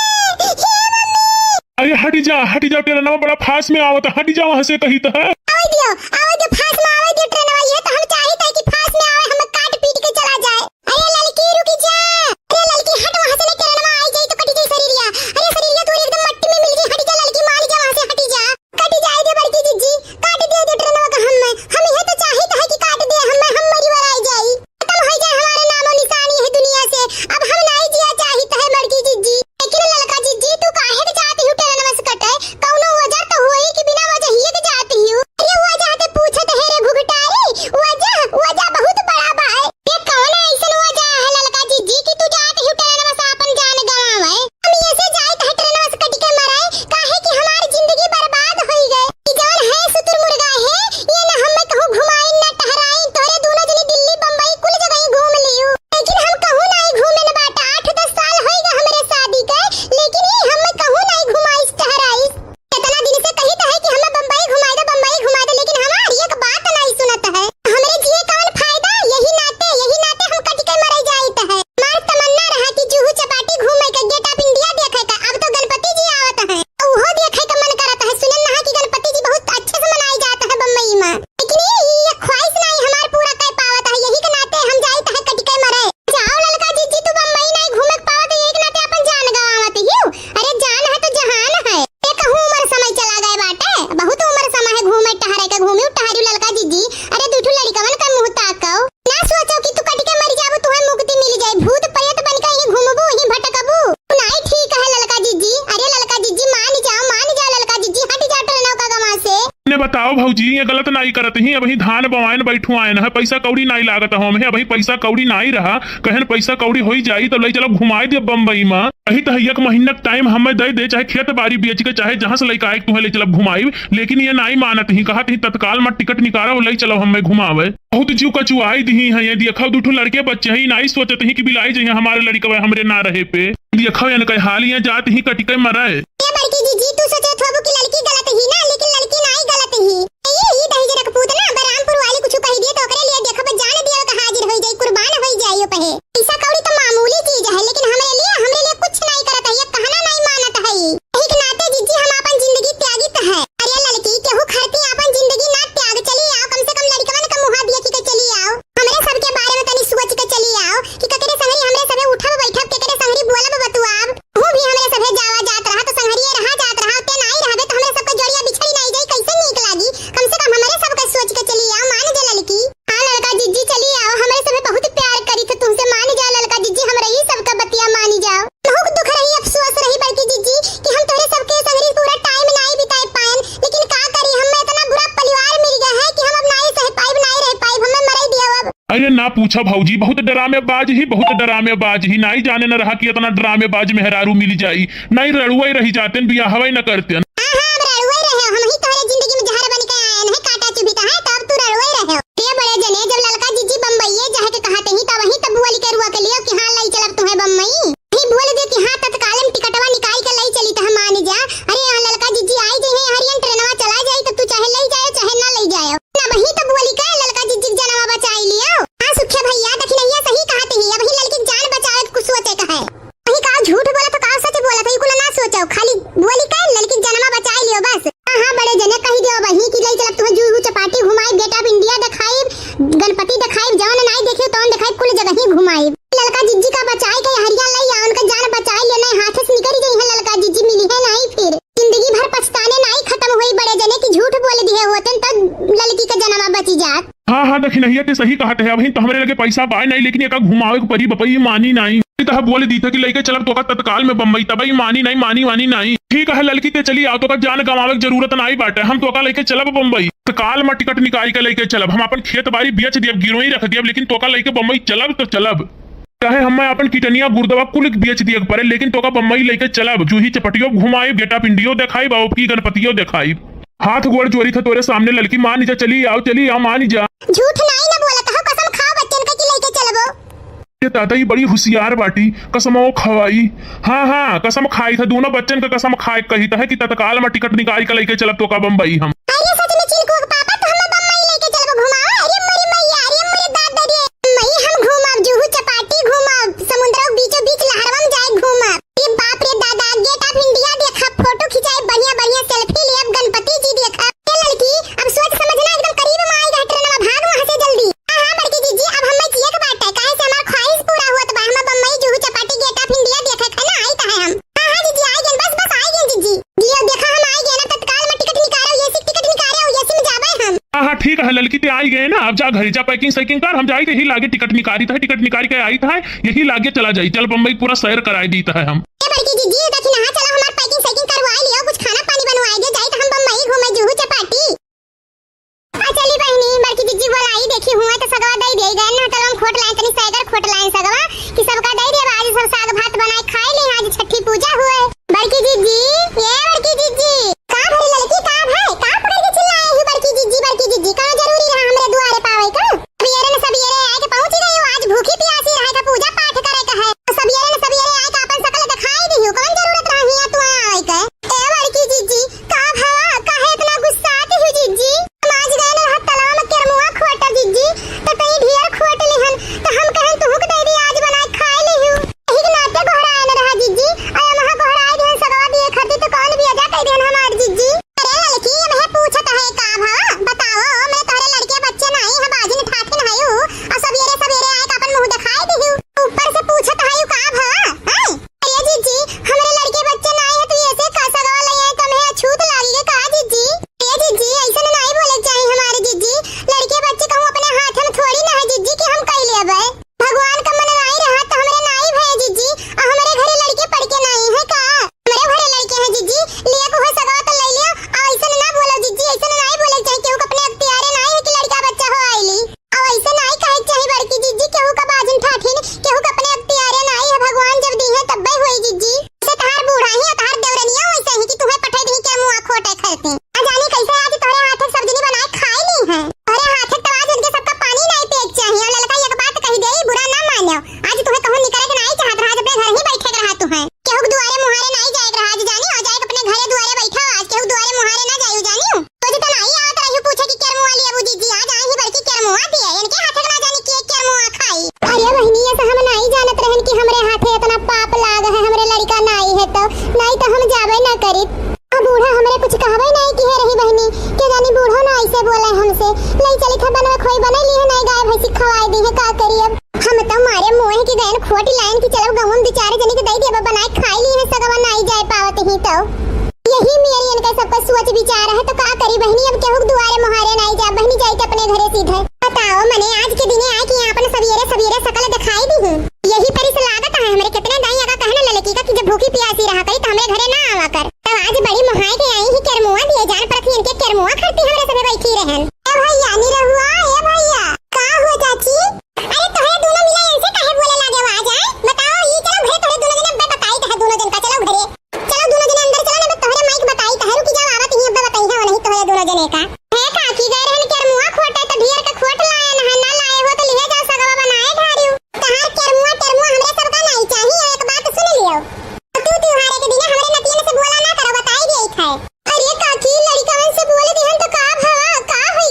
हे मम्मी। अरे हट जा, हट जा, ट्रेनवा बड़ा फास्ट में आवत, हट जा वहाँ से कही तो है। आवे दियो, आवे दियो, फास्ट में आवे दियो ट्रेनवा, ये तो हम चाहित है कि फास्ट में आवे, हमें काट पीट के चला जाए। अरे ललकी रुकी जा, अरे ललकी हट वहाँ से, नहीं ट्रेनवा आई जाई तो कटी जाई शरीरिया। अरे शरीरिया तोरी एकदम मट्टी में मिल जाई, हट जा ललकी, मान जा वहाँ से, हटी जा। कटी जाए दे बड़की जिज्जी, काट दे दे ट्रेनवा का हम्मे, हम यह तो चाहित है कि काट दे हम्मे, हम मरी वराई जाई, खत्म हो जाए हमारा नामो निशान यह दुनिया से। अब हम नाई जिया चाहित है बड़की जिज्जी। लेकिन ललका जिज्जी, तू काहे के जात हियो ट्रेनवा से कटे? कौनो वजह तो होई कि बिना वजह हिये के जात हियो? अरे वजह ते पूछत है रे भुगटारी, वजह, वजह बहुत बड़ा बा है। ये कौन अइसन वजह है ललका जिज्जी कि तू जात हियो ट्रेनवा से आपन जान गंवावे? हम ये से जाइत है ट्रेनवा से कट के मरे, काहे कि हमार जिंदगी बर्बाद होई गए। ई जौन है सुतुर मुर्गा है, ये न हमें कहूँ घुमाइन, न टहराइन, तोरे दोनों जने दिल्ली, बम्बई कुल जगह ही घूम लियो। लेकिन हम कहूँ नाई घूमे न बाटा, आठ दस साल होई गए हमरे शादी के, लेकिन ये हमें कहूँ नाई घुमाइस टहराइस। इतना दिन से कहित है कि हमें बम्बई घुमाई दे, बम्बई घुमाई दे, लेकिन हमार एक बात नाई सुनत है। हमरे जिए कौन फायदा? यही नाते, यही नाते हम कट के मरे जाइत है। हमार तमन्ना रहा कि जुहू चपाटी घूमे के, Gate of India देखे के, अब तो गणपति जी आवत है, उहो देखे के मन करत है। सुनन रहा कि गणपति जी बहुत अच्छे से मनाए जात है बम्बई में। लेकिन ये, ये ख्वाहिश नाई हमार पूरा कर पावत है, यही के नाते हम जाइत है कट के मरे। जाओ ललका जिज्जी, तू बम्बई नाई घूमे के पावत, यही के नाते अपन जान गंवावत हियो। अरे जान है तो जहान है। ये कहूँ उम्र समय चला गए बाटे, बहुत उम्र समय है घूमे टहरे के, घूमी टहरी ललका जिज्जी। अरे दू ठो लड़िकवन का मुँह ताकव, ना सोचो कि तू कट के मर जाबू, तुहे मुक्ति मिल जाई, भूत प्रेत बन के ही घूमबू, ही भटकबू। नाई ठीक है ललका जिज्जी। अरे ललका जिज्जी मान जाओ, मान जाओ ललका जिज्जी, हट जा ट्रेनवा का गवा से। ने बताओ भौजी, ये गलत नाई करत ही, अबही धान बवाइन बैठू आयन है, पैसा कौड़ी नाई लागत हम है, अबही पैसा कौड़ी नाई रहा, कहन पैसा कौड़ी होई जाई तब ले चलब घुमाई देब बम्बई में। अही तो है एक महीना के टाइम हमें दे दे, चाहे खेत बाड़ी बेच के, चाहे जहाँ से लइका आए तुहे ले चलब घुमाई, लेकिन ये नाई मानत ही, कहत ही तत्काल में टिकट निकालो, ले चलो हमें घुमावे। बहुत जीव कचुआई दिही है, ये देखो दू ठो लड़के बच्चे हैं, नाई सोचत ही कि बिलाई जइहे हमारे लड़कवे हमरे ना रहे पे। देखो इनके हाल, ये जात ही कटिके मरे। ए बड़की जिज्जी, तू सोचत होबू कि लड़की गलत ही ना, लेकिन लड़की नाई गलत ही। ये ही दहिजरा के पूत ना, बरामपुर वाली कुछ कह दिए तो ओकरे लिए देखब, जान दिया का हाजिर होई जाई, कुर्बान होई जाई ओ पहे। पैसा कौड़ी तो मामूली चीज है, लेकिन हमरे लिए, हमरे लिए कुछ नाई करत है, ये कहना नाई मानत है। यही के नाते जिज्जी हम आपन जिंदगी त्यागित है। अरे लड़की, केहू खातिर आपन जिंदगी ना त्याग, चली आओ, कम से कम लड़कवन का मुँह देखी के चली आओ। हमरे सबके बारे में तनी सोच के चली आओ कि केकरे संगरी हमरे सबे उठब बैठब, केकरे संगरी बोलब बतुआब। तू भी हमरे सभे जावा जात रहा, तो संगरिये रहा जात रहा, ओते नाई रहबे, तो हमरे सबके जोड़िया बिछड़ी नाई जाई, कैसे नीक लागी? कम से कम हमरे सबके सोच के चली आओ, मान जा ललकी। हाँ ललका जिज्जी, चली आओ, हमरे सभे बहुत प्यार करी थे तुमसे, मान जा ललका जिज्जी, हमरे ही सबका बतिया मान जाओ। बहुत दुख रही, अफसोस रही बड़की जिज्जी कि हम तोहरे सबके संगरी पूरा टाइम नाई बिताए पाएन, लेकिन का करी, हमें इतना बुरा परिवार मिल गया है कि हम अब नाई सह पाइब, नाई रह पाइब, हमें मरे दिया अब। अरे ना पूछा भौजी, बहुत ड्रामेबाज ही, बहुत ड्रामेबाज ही। नाई जाने न रहा कि इतना ड्रामेबाज मेहरारू मिल जाई। नाई रड़ुए रही जातेन, बियाहवे न करतेन। हाँ, हाँ, अब रड़ुए रहे हो। हम ही तोहरे जिंदगी में जहर बन के आए हैं, कांटा चुभिता है, तो अब तू रड़ुए रहे हो। ते बड़े जने, जब ललका जिज्जी बम्बईये जाए के कहते ही, तब वहीं तब बोली के रुआ के लिए कि हाँ, लई चलब तुम्हें बम्बई। ही बोल दे कि हाँ, तत्काल में टिकटवा निकाल के लई चली तो हम मान जा। अरे यहाँ ललका जिज्जी आई जइहे, हरियन ट्रेनवा चला जाई, तो तू चाहे लई जाए, चाहे ना लई जाए। ना वहीं तो बोली के ललका जिज्जी के झूठ बोलत हो का सच बोलत हो, ई कुल ना सोचो, खाली बोली का ललकी जनमा बचाई लियो बस। हाँ, हाँ, बड़े जने कही दियो बहिनी कि लई चलब तुहे जूहू चपाटी घुमाई, Gate of India देखाई, गणपति देखाई, जौन नाई देखियो तौन देखाई, कुल जगह ही घुमाई। ललका जिज्जी का बचाई के हरिया लई आ, उनका जान बचाई लियो, नाई हाथे से निकरी जइहैं ललका जिज्जी, मिलिहैं नाई फिर। जिंदगी भर पछताने नाई खतम होई, बड़े जने कि झूठ बोल दिहे होतेन तब ललकी का जनमा बची जात। हाँ, हाँ, दखिनहिया ते सही कहत है, अबहिन तो हमरे लगे पैसा बाय नाई, लेकिन एका घुमावे के परी बपई मानी नाई। ई तो बोल दी था कि लइके चलब तोका तत्काल में बम्बई, तबई मानी नाई, मानी वानी नाई। ठीक है ललकी ते चली आओ, तोका जान गंवावे के जरूरत नाई बाटे, हम तोका लइके चलब बम्बई, तत्काल में टिकट निकाल के लइके चलब, हम अपन खेत बारी बेच दियब, गिरोही रख दियब, लेकिन तोका लइके बम्बई चलब तो चलब। चाहे हमें अपन किडनिया गुर्दवा कुल बेच दिए के परे, लेकिन तोका बम्बई लइके चलब, जूही चपटियो घुमाइब, Gate of India देखाइब, अउर की गणपतियो देखाइब। हाथ गोड़ जोड़ी था तोरे सामने ललकी, मानी जा, चली आओ, चली आओ, मानी जा। झूठ नाई ना बोलत हो, कसम खाओ बच्चन का कि लइके चलबो। ये दादा, ई बड़ी हुसियार बाटी, कसमो खवाई। हाँ, हाँ, कसम खाई था, दोनों बच्चन का कसम खाए कही था कि तत्काल में टिकट निकाल के लइके चलब तोका बम्बई हम। अरे सच में चिलकुआ के पापा, तो हमें बम्बई लइके चलबो घुमाओ। अरे मोरी मैया, अरे मोरे दादा रे, मई हम घूमब, जुहू चपाटी घूमब, समुद्र के बीचों बीच लहरवा में जाए घूमब। अरे बाप रे दादा, Gate of India देखब, फोटो खिंचाई, बढ़िया बढ़िया selfie लेब, गणपति जी देखब। ए लड़की, अब सोच समझ ना, एकदम करीब में आई गए ट्रेनवा, भाग वहाँ से जल्दी। हाँ, हाँ, बड़की जीजी, अब हमें जिए के बाटे, काहे से हमार ख्वाहिश पूरा होत बा, हमें बम्बई, जुहू चपाटी, Gate of India देखे के है ना, आई तो है हम। हाँ, हाँ, जीजी, आई गए, बस, बस, आई गए, जीजी। जियो, देखा, हम आई गए ना, तत्काल में टिकट निकालो, AC टिकट निकालो, AC में जाबे हम। हाँ, हाँ, ठीक है, ललकी ते आई गए ना, अब जा घरे जा, packing सैकिंग कर, हम जाई यही लागे टिकट निकारी था, टिकट निकारी के आई था, यही लागे चला जाई, चल बम्बई पूरा सैर कराए दी था हम। ए बड़की जीजी, देखी ना, चलो हमार packing सैकिंग करवाई लियो, कुछ खाना पानी बनवाई दे, जाई तो हम बम्बई घूमे जुहू चपाटी। आ चली बहिनी, बड़की जिज्जी बोलाई, देखी हुआ तो सगवा दई दे गए ना, तलवा में खोट लाइन, तनी सैगर खोट लाइन सगवा, कि सबका दई देब, आज सब साग भात बनाए खाई ली, आज छठी पूजा हुए। बड़की जिज्जी, ए बड़की जिज्जी। का भरी ललकी, का भाई, का पकड़ के चिल्लाए ही बड़की जिज्जी, बड़की जिज्जी, का जरूरी रहा हमरे दुआरे पावे का? सबेरे न सबेरे आए के पहुंची गई हो, आज भूखी प्यासी रहे का पूजा पाठ करे का है, सबेरे न सबेरे आए के अपन शकल दिखाई दी हो, कौन जरूरत रहा हिया तू आए के? ए बड़की जिज्जी, का भवा, काहे इतना गुस्सात हो जिज्जी? हम आज गए न रहा तलवा में केरमुआ खोटा जिज्जी, तो तई ढेर खोट लिहन, तो हम कहन तुहू के दे दी, आज बनाए खाए लिहू। यही के नाते गोहराए न रहा जिज्जी, अरे महा गोहराए दिहन सगवा दिए खरती तो कौन बिया जा कह दिहन हमार जिज्जी। अरे लड़की, ये मैं पूछत है का भवा, बताओ, मैं तोहरे लड़के बच्चे नहीं है, बाजिन ठाठिन है ऊ, और सबेरे सबेरे आए के अपन मुंह दिखाए दिहू। ऊपर से पूछत है का भवा, हैं? अरे जीजी, हमरे लड़के बच्चे नाई है, तू ऐसे का सगवा लई है, कम है, अछूत लागी के का जीजी? ए जीजी, ऐसन नाई बोले के चाही हमारे जीजी। लड़के बच्चे कहूँ अपने हाथ में थोड़ी ना है जीजी कि हम कह लेबे। भगवान का मन नाई रहा तो हमरे नाई भय जीजी, आ हमरे घरे लड़के पड़ के नाई है का? हमरे घरे लड़के हैं जीजी, लिए को हो सगवा तो ले लियो। आ ऐसन ना बोलो जीजी, ऐसन नाई बोले के चाही, केहू के अपने अख्तियारे नाई है कि लड़का बच्चा हो आइली। अब ऐसे नाई कहे के चाही बड़की जिज्जी, केहू का बाजिन ठाठिन, केहू का अपने अख्तियारे नाई है, भगवान जब दी है तब्बे होई जिज्जी। से तहार बूढ़ा ही और तहार देवरनिया वैसे ही कि तुहे पठाई दी के मुआ खोटे खरती। आ जानी कैसे आज तोहरे हाथे सब जनी बनाए खाए ली है। तोहरे हाथे तो आज उनके सबका पानी नाई पिए के चाही। और ललका एक बात कही दे, बुरा ना मानो। आज तुहे कहूँ निकले के नाई चाहत रहा, आज अपने घर ही बैठे के रहा तुहे। केहू के दुआरे मुहारे नाई जाए के रहा, आज जानी हो जाए के अपने घरे दुआरे बैठा, आज केहू दुआरे मुहारे ना जायू जानी। रोज तो नाई आवत रही पूछे कि केरमुआ लियाबू जीजी, आज आई ही बड़की केरमुआ दिए, इनके हाथे के ना जानी के केरमुआ खाई। अरे बहिनी, ये तो हम नाई जानत रहन कि हमरे हाथे इतना पाप लाग है, हमरे लड़का नाई है तो, नाई तो हम जाबे ना करित। अब बूढ़ा हमरे कुछ कहबे नाई किहे रही बहिनी, के जानी बूढ़ो ना ऐसे बोले हमसे। लई चली था बनवे खोई बनई ली है, नाई गाय भैंसी खवाई दी है, का करी अब? हम तो मारे मुँह की गयन खोटी लाइन की चलब गहुम दू चार जनी के दई देबा बनाए खाई ली है, सगवा नाई जाए पावत ही तो। यही मेरी इनका सबका सोच विचार है, तो का करी बहिनी, अब केहू के दुआरे मुहारे नाई जा बहिनी, जाई के अपने घरे सीधे। बताओ मने, आज के दिने आए कि यहाँ अपन सवेरे सवेरे सकल दिखाई दी हूँ। यही परी से लागत है हमरे कितने दाई अगा कहने ललकी का कि जब भूखी प्यासी रहा करी तो हमरे घरे ना आवा कर। तब आज बड़ी मुहाए के आई ही केरमुआ दिए, जान परत ही इनके केरमुआ खरती हमरे सभे बैठी रहन। ए भैया निरहुआ, ए भैया। का हो चाची? अरे तोहरे दोनों मिला इनसे काहे बोले लागे आवाज आए? बताओ ई चलो घरे तोहरे दोनों जने अब्बे बताई तोहरे दोनों जन का, चलो घरे। चलो दोनों जने अंदर चलो ना, मैं तोहरे माई के बताई तोहरे, रुकी जाओ, आवत ही अब्बे बताई है नहीं तोहरे दोनों जने का। हे काकी, गए रहन केरमुआ खोटे तो ढेर के खोट लाए ना, ना लाए हो तो लिहे जाओ सगवा बनाए ढारियो। तहार केरमुआ, केरमुआ हमरे सबका नहीं चाहिए, एक बात सुन लियो। तू त्योहारे के दिन हमरे नतियन से बोला ना करो, बताई दिए खाए। अरे काकी, लड़िकवन से बोल दिहन तो का भवा, का होई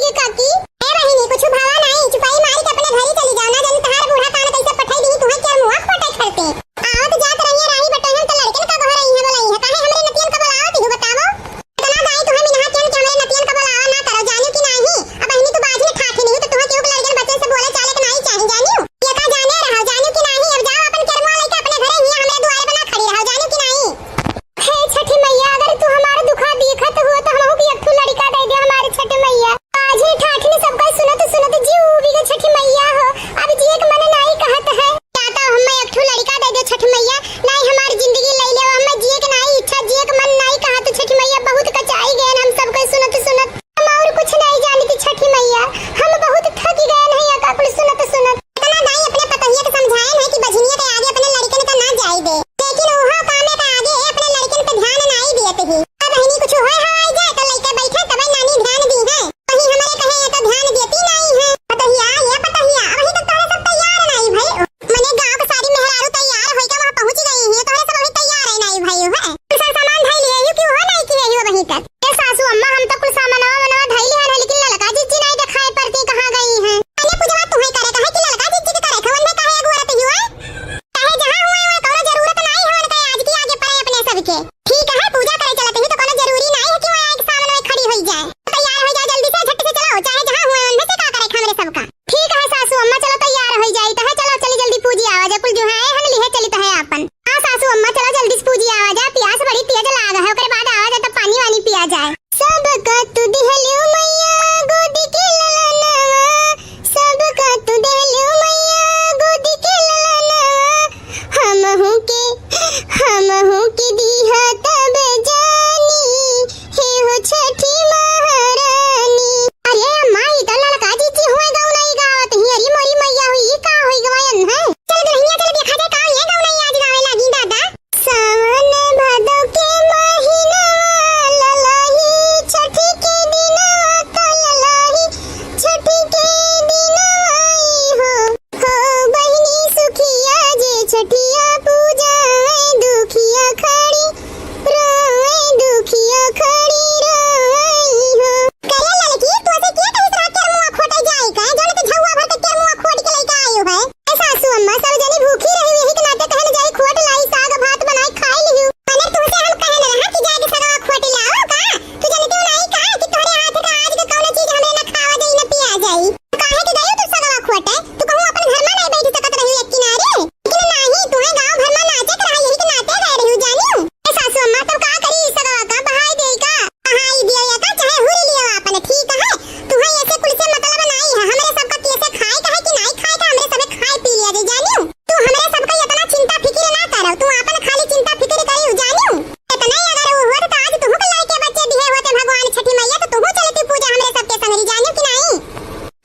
चिंता फिक्र करिउ जानिउ। इतना ही अगर उ होत त आज तुहू के लड़के बच्चे दिहे होते भगवान छठी मैया, त तुहू चलती पूजा हमरे सबके संगरी, जानिउ कि नाहीं?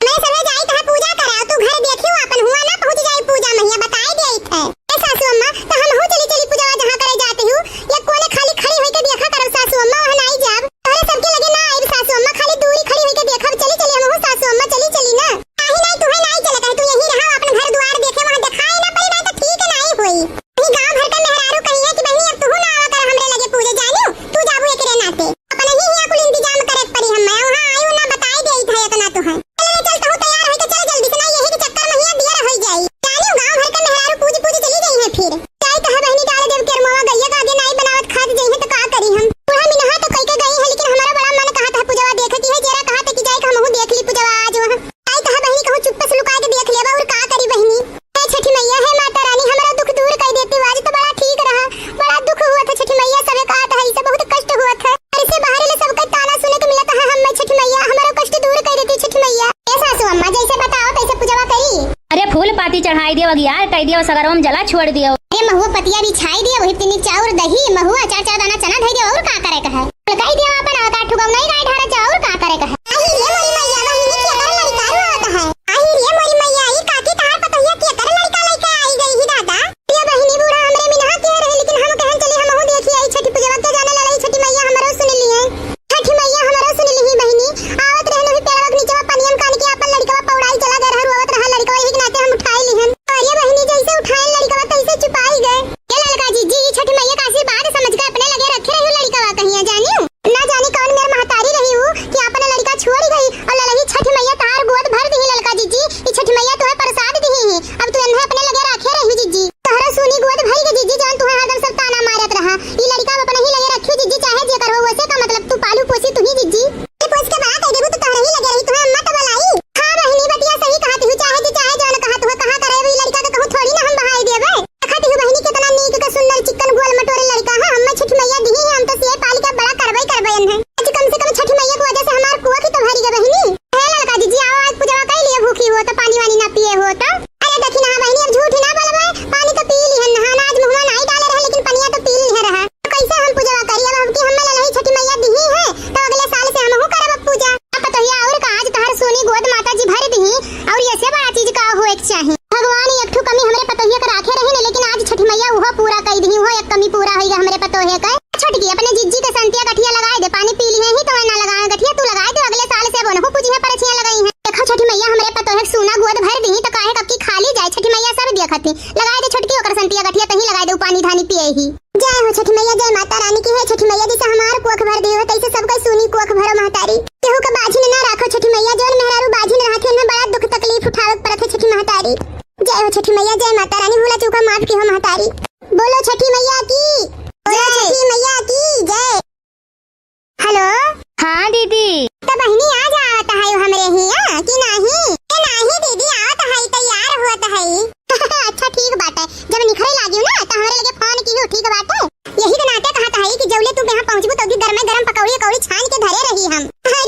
हमरे सबे जाइत है पूजा करे, तू घर देखिउ आपन, हुआ ना पहुँच जाई पूजा मैया, बताई देइत है। ए सासू अम्मा, त हमहू चली चली पूजवा जहाँ करे जात हू, या कोने खाली खड़ी होई के देखा करब सासू अम्मा, वहाँ नाई जाब। तोहरे सबके लगे ना आइब सासू अम्मा, खाली दूरी खड़ी होई के देखब। चली चली हमहू सासू अम्मा, चली चली ना। काहे नाई, तुहे नाई चलत है, तू यहीं रहा, आपन घर दुआर देखे, वहाँ देखाए ना पड़ी, नाई त ठीक नाई होई। ई गाँव भर के मेहरारू कही है कि बहिनी अब तुहू ना आवा कर हमरे लगे पूजे, जानिउ, तू जाबू एकरे नाते। अपने ही हियाँ कुल इंतजाम करे के पड़ी हम्मे, वहाँ आइउ ना बताई देइत है इतना तुहे। चल रे चल, तहू तैयार होई के चल जल्दी से, ना यही के चक्कर में हियाँ दियर होई जाई। जानिउ गाँव भर के मेहरारू पूज पूज चली गई है फिर। जाई कहा बहिनी डाल देव केरमवा, गइया का आगे नाई बनावत खात जइहे त का करी हम। बूढ़ा मिनहा तो कई के गई है, लेकिन हमारा बड़ा मन कहा था पूजवा देखे की है, जेरा कहा था कि जाई के हमहू देख ली पूजवा आज वहाँ। जाई कहा बहिनी कहूँ चुप्पे से लुका के देख लेबा और का करी बहिनी। हे छठी मैया, हे माता रानी, हमारा दुख दूर कर देती आज तो बड़ा ठीक रहा। बड़ा दुख हुआ था छठी मैया, सबे कहा था इसे बहुत कष्ट हुआ था। घर से बाहर ले सबका ताना सुने के मिला था, हम मैं छठी मैया, हमारा कष्ट दूर कर देती छठी मैया। ए सासू अम्मा, जैसे बताओ तैसे पूजवा करी। अरे फूल पाती चढ़ाई दियो, अगियार कई दियो, सगरवा में जला छोड़ दियो। अरे महुआ पतिया बिछाई दियो, वही तिनी चाउर दही, महुआ चार चार दाना चना धई दियो, और का करे के है? कही दियो अपन, का ठुगौ नहीं गाय ढारा जाओ, और का करे के है? आही रे मोरी मैया, बहिनी के कर लड़का रोत है। आही रे मोरी मैया, ई काकी तहार पतोहिया के कर लड़का लइके आई गई ही दादा। ये बहिनी बूढ़ा हमरे मिनहा के रहे, लेकिन हम कहन चली हमहू देखी आई छठी पूजवा के, जाने ललही छठी मैया हमरो सुन ली है। छठी मैया हमरो सुन ली बहिनी, आवत रहन वही पेड़वा के नीचवा पनिया में कान के आपन लड़कवा पौड़ाई चला गए रहा, रोवत रहा लड़कवा, यही के नाते हम उठाई लिहन। अरे बहिनी जैसे उठाए लड़कवा तैसे चुपाई गए। ये ललका जीजी, ई छठी मैया का आशीर्वाद समझ के अपने लगे रखे रही लड़कवा कहिया जानियो। ना जानी कौन मेर महतारी रही उ कि आपन लड़का छोड़ गई और ललही छठी मैया तार गोद भर दिही ललका जीजी, ई छठी मैया तुहे प्रसाद दिही ही। अब तू एन्हे अपने लगे रखे रही जीजी। तोहरा सुनी गोद भरी के जीजी, जौन तुहे हरदम सब ताना मारत रहा। ई लड़का अब अपने ही लगे रखियो जीजी, चाहे जेकर हो, वैसे का मतलब तू पालू पोसी तू ही जीजी। ई पोस के बड़ा कर देबू तो तोहरा ही लगे रही, तुहे अम्मा तो बोलाई। हाँ बहिनी, बतिया सही कहत हूँ, चाहे जे चाहे जौन कहत हुआ, कहाँ करे ई लड़का के कहूँ थोड़ी ना हम बहाई देबे। देखत हूँ बहिनी, कितना नीक के सुंदर चिक्कन गोल मटोरे लड़का है, हम्मे छठी मैया दिही है, हम तो सिए पाल के बड़ा करबे करबे एन्हे। आज कम से कम छठी मैया के वजह से हमार कुआ की तो भरी गए बहिनी। हे ललका जीजी, आओ आज पूजवा कर लिए, भूखी हो तो पानी वानी ना पिए हो तो। अरे देखी ना बहिनी, अब झूठी ना बोलबे, पानी तो पी लिहन, नहाना आज मुँहवा नाई डाले रहे, लेकिन पनिया तो पी लिहे रहा। तो कैसे हम पूजवा करी? अब हमकी हम्मे ललही छठी मैया दिही है, तो अगले साल से हमहू करब अब पूजा। अब पतोहिया और का, आज तहर सोनी गोद माता जी भर दिही, और ऐसे बड़ा चीज का होए के चाही? भगवान एक ठो कमी हमरे पतोहिया के राखे रही ने, लेकिन आज छठी मैया उहो पूरा कर दिही, उहो एक कमी पूरा होई गए हमरे पतोहिया के। छोटकी अपने जिज्जी के संतिया गठिया लगाए दे, पानी पी लिहे ही तो ना लगाए गठिया, तू लगाए दे, अगले साल से अब उनहु पूजिहे परछिया लगाई है। देखो छठी मैया हमरे पतोहे के सूना गोद भर दिही तो काहे कब की खाली जाए, छठी मैया सब देखत ही। लगाए दे छोटकी ओकर संतिया गठिया, तही लगाए दे, उ पानी धानी पिए ही। जय हो छठी मैया, जय माता रानी की। हे छठी मैया जैसे हमार कोख भर दियो है, तैसे सबका सूनी कोख भरो महतारी। केहू के बाझिन ना राखो छठी मैया, जौन मेहरारू बाझिन रहत है, उन्हें बड़ा दुख तकलीफ उठावे के पड़त है छठी महतारी। जय हो छठी मैया, जय माता रानी, भूला चूका माफ की हो महतारी। बोलो छठी मैया की, बोलो जय। छठी मैया की जय। हेलो। हाँ दीदी। तो बहिनी आज आवत है हमरे हिया कि नाही? ए नाही दीदी, आवत है, तैयार होत है। अच्छा ठीक बाटे, जब निखरे लागियो ना तो हमरे लगे फोन किहो, ठीक बाटे। यही के नाते कहत है कि जौले तू यहाँ पहुँचबू तो भी गरमे गरम पकौड़ी अकौड़ी छान के धरे रही हम। अरे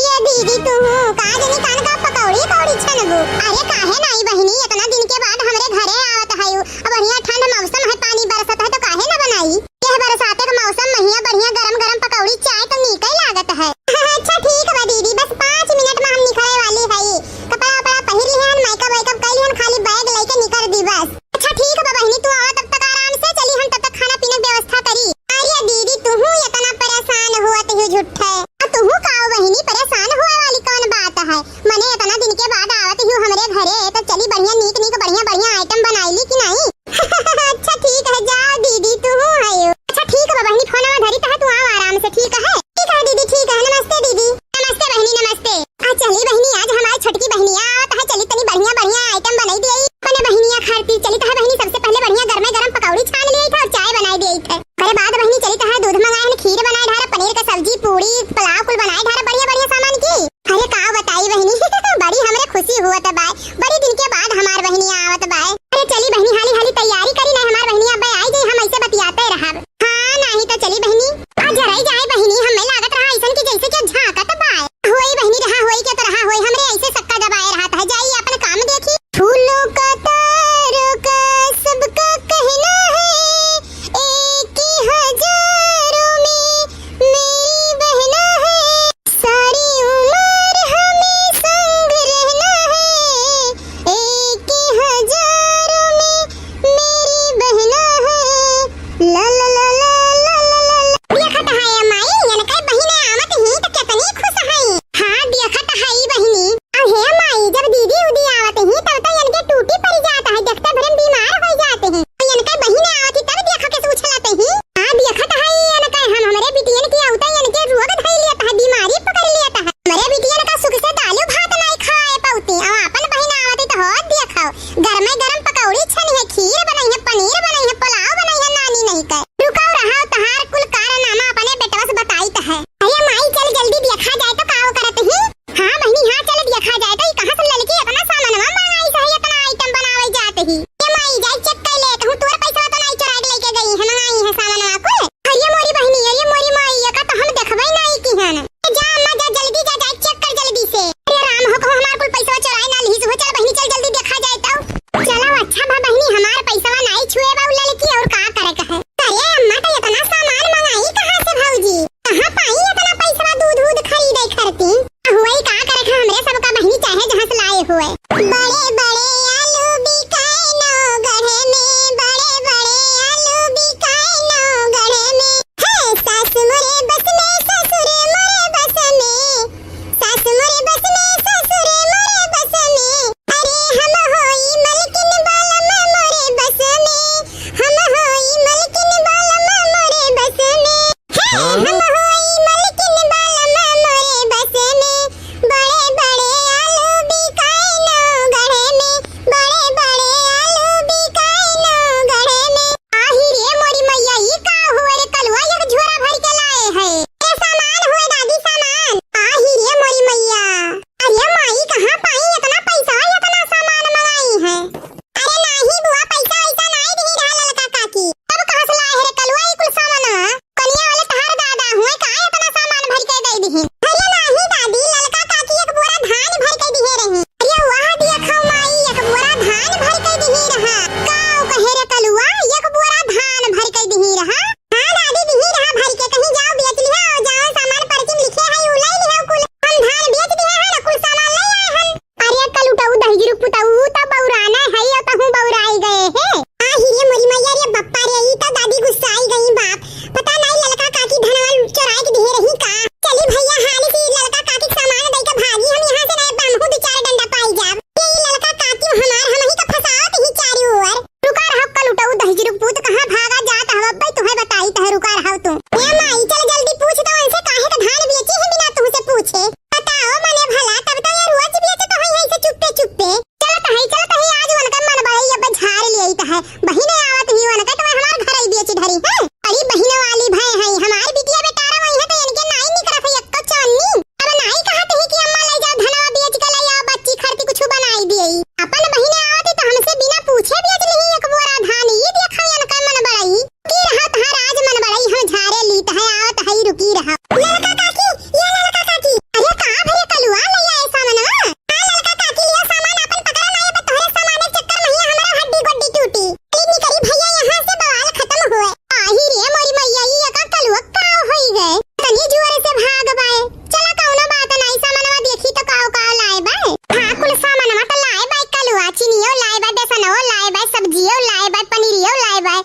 की रहा। ललका काकी, ये ललका काकी, अरे कहाँ भरे कलुआ ले आए सामानवा? हाँ ललका काकी, लियो सामान आपन पकड़ा नाई, अब तोहरे सामान के चक्कर में ही हमरा हड्डी गोड्डी टूटी। चली निकरी भैया यहाँ से, बवाल खत्म हुए। आही रे मोरी मैया, ई एका कलुआ का होई गए? तनी जोर से भाग बाए। चला कौनो बात नाई, सामानवा देखी तो काव काव लाए बाए। हाँ कुल सामानवा तो लाए बाए कलुआ, चीनियो लाए बाए, बेसनो लाए बाए, सब्जियो लाए बाए, पनीरियो लाए बाए।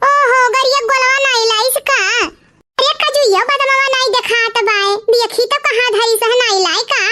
ओहो, गरिया गोलवा नाई लाइस का? अरे कजुइयो बदमवा नाई देखात बाए, देखी तो कहाँ धरी सह नाई लाए का?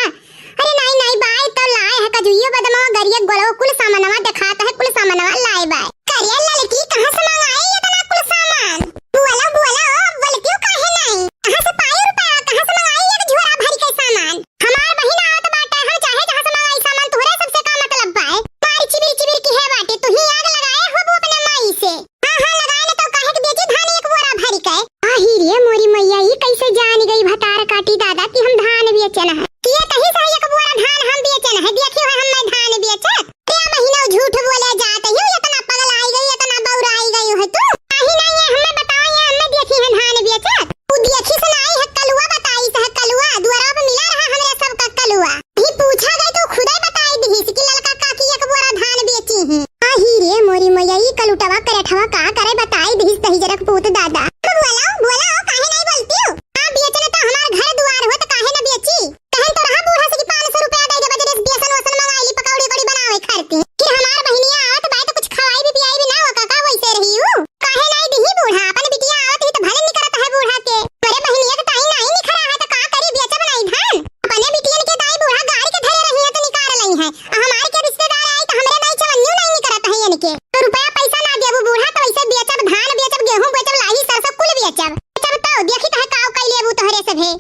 अरे नाई नाई बाए तो लाए है कजुइयो बदमवा गरिया गोलवा कुल सामानवा देखात है, कुल सामानवा लाए बाए। करे ललकी कहाँ से मंगाए इतना कुल सामान? बोला बोला ओ बोलतियो काहे नाई? कहाँ से पाए रुपया, कहाँ से मंगाए एक झोरा भर के सामान? हमार बहिन आवत बाटे, हम चाहे जहाँ से मंगाई सामान, तोहरे सबसे का मतलब बाए? मारी चिबिर चिबिर की है बाटे, तू ही आग लगाए होबू अपने माई से। हाँ, हाँ, लगाए न तो काहे के बेची धान एक बोरा भरी के। आही रे मोरी मैया, ई कैसे जान गई भतार काटी दादा कि हम धान बेचन है? किए कहीं से एक बोरा धान हम बेचन है, देखियो है हम मैं धान बेचत। ए महीना झूठ बोले जात ही, इतना पगलाई गई, इतना बौराई गई है तू। काहे नहीं है, हमें बताओ ये, हमें देखी है धान बेचत। उ देखी से नाई है कलुआ, बताई से है कलुआ, दुआरा पे मिला रहा हमरे सब का कलुआ। ही पूछा गई तो खुदे बताई दिहिस कि ललका काकी एक बोरा धान बेची ही। आही रे मोरी मैया, ई कलुटवा करेठवा का करे बताई दिहिस तही जरक पूत दादा। अब बोलाओ, बोलाओ, काहे नहीं बोलती हो? हाँ, बेचन तो हमार घर दुआर हो तो काहे न बेची? कहन तो रहा बूढ़ा से कि पाँच सौ रुपया दे दे, बजरे से बेसन वसन मंगाई ली, पकौड़ी उकौड़ी बनावे खातिर। फिर हमार बहिनिया आवत बाय तो कुछ खवाई भी पियाई भी ना हो काका, वैसे रही हूँ। काहे नाई दिही बूढ़ा, अपन बिटिया आवत ही तो भले निकरत है बूढ़ा के। अरे बहिनिया के ताई नाई निकरा है तो का करी, बेचब नाई धान? अपने बिटियन के ताई बूढ़ा गाड़ी के धरे रही है तो निकार लई है। आ हमार के रिश्तेदार आई तो हमरे नाई चवन्नियो नाई निकरत है इनके। तो रुपया पैसा ना देबू बूढ़ा तो वैसे बेचब धान, बेचब गेहूं, बेचब लाही सरसों कुल बेचब। बेचब तो देखी तो है काव कई लेबू तोहरे सभे।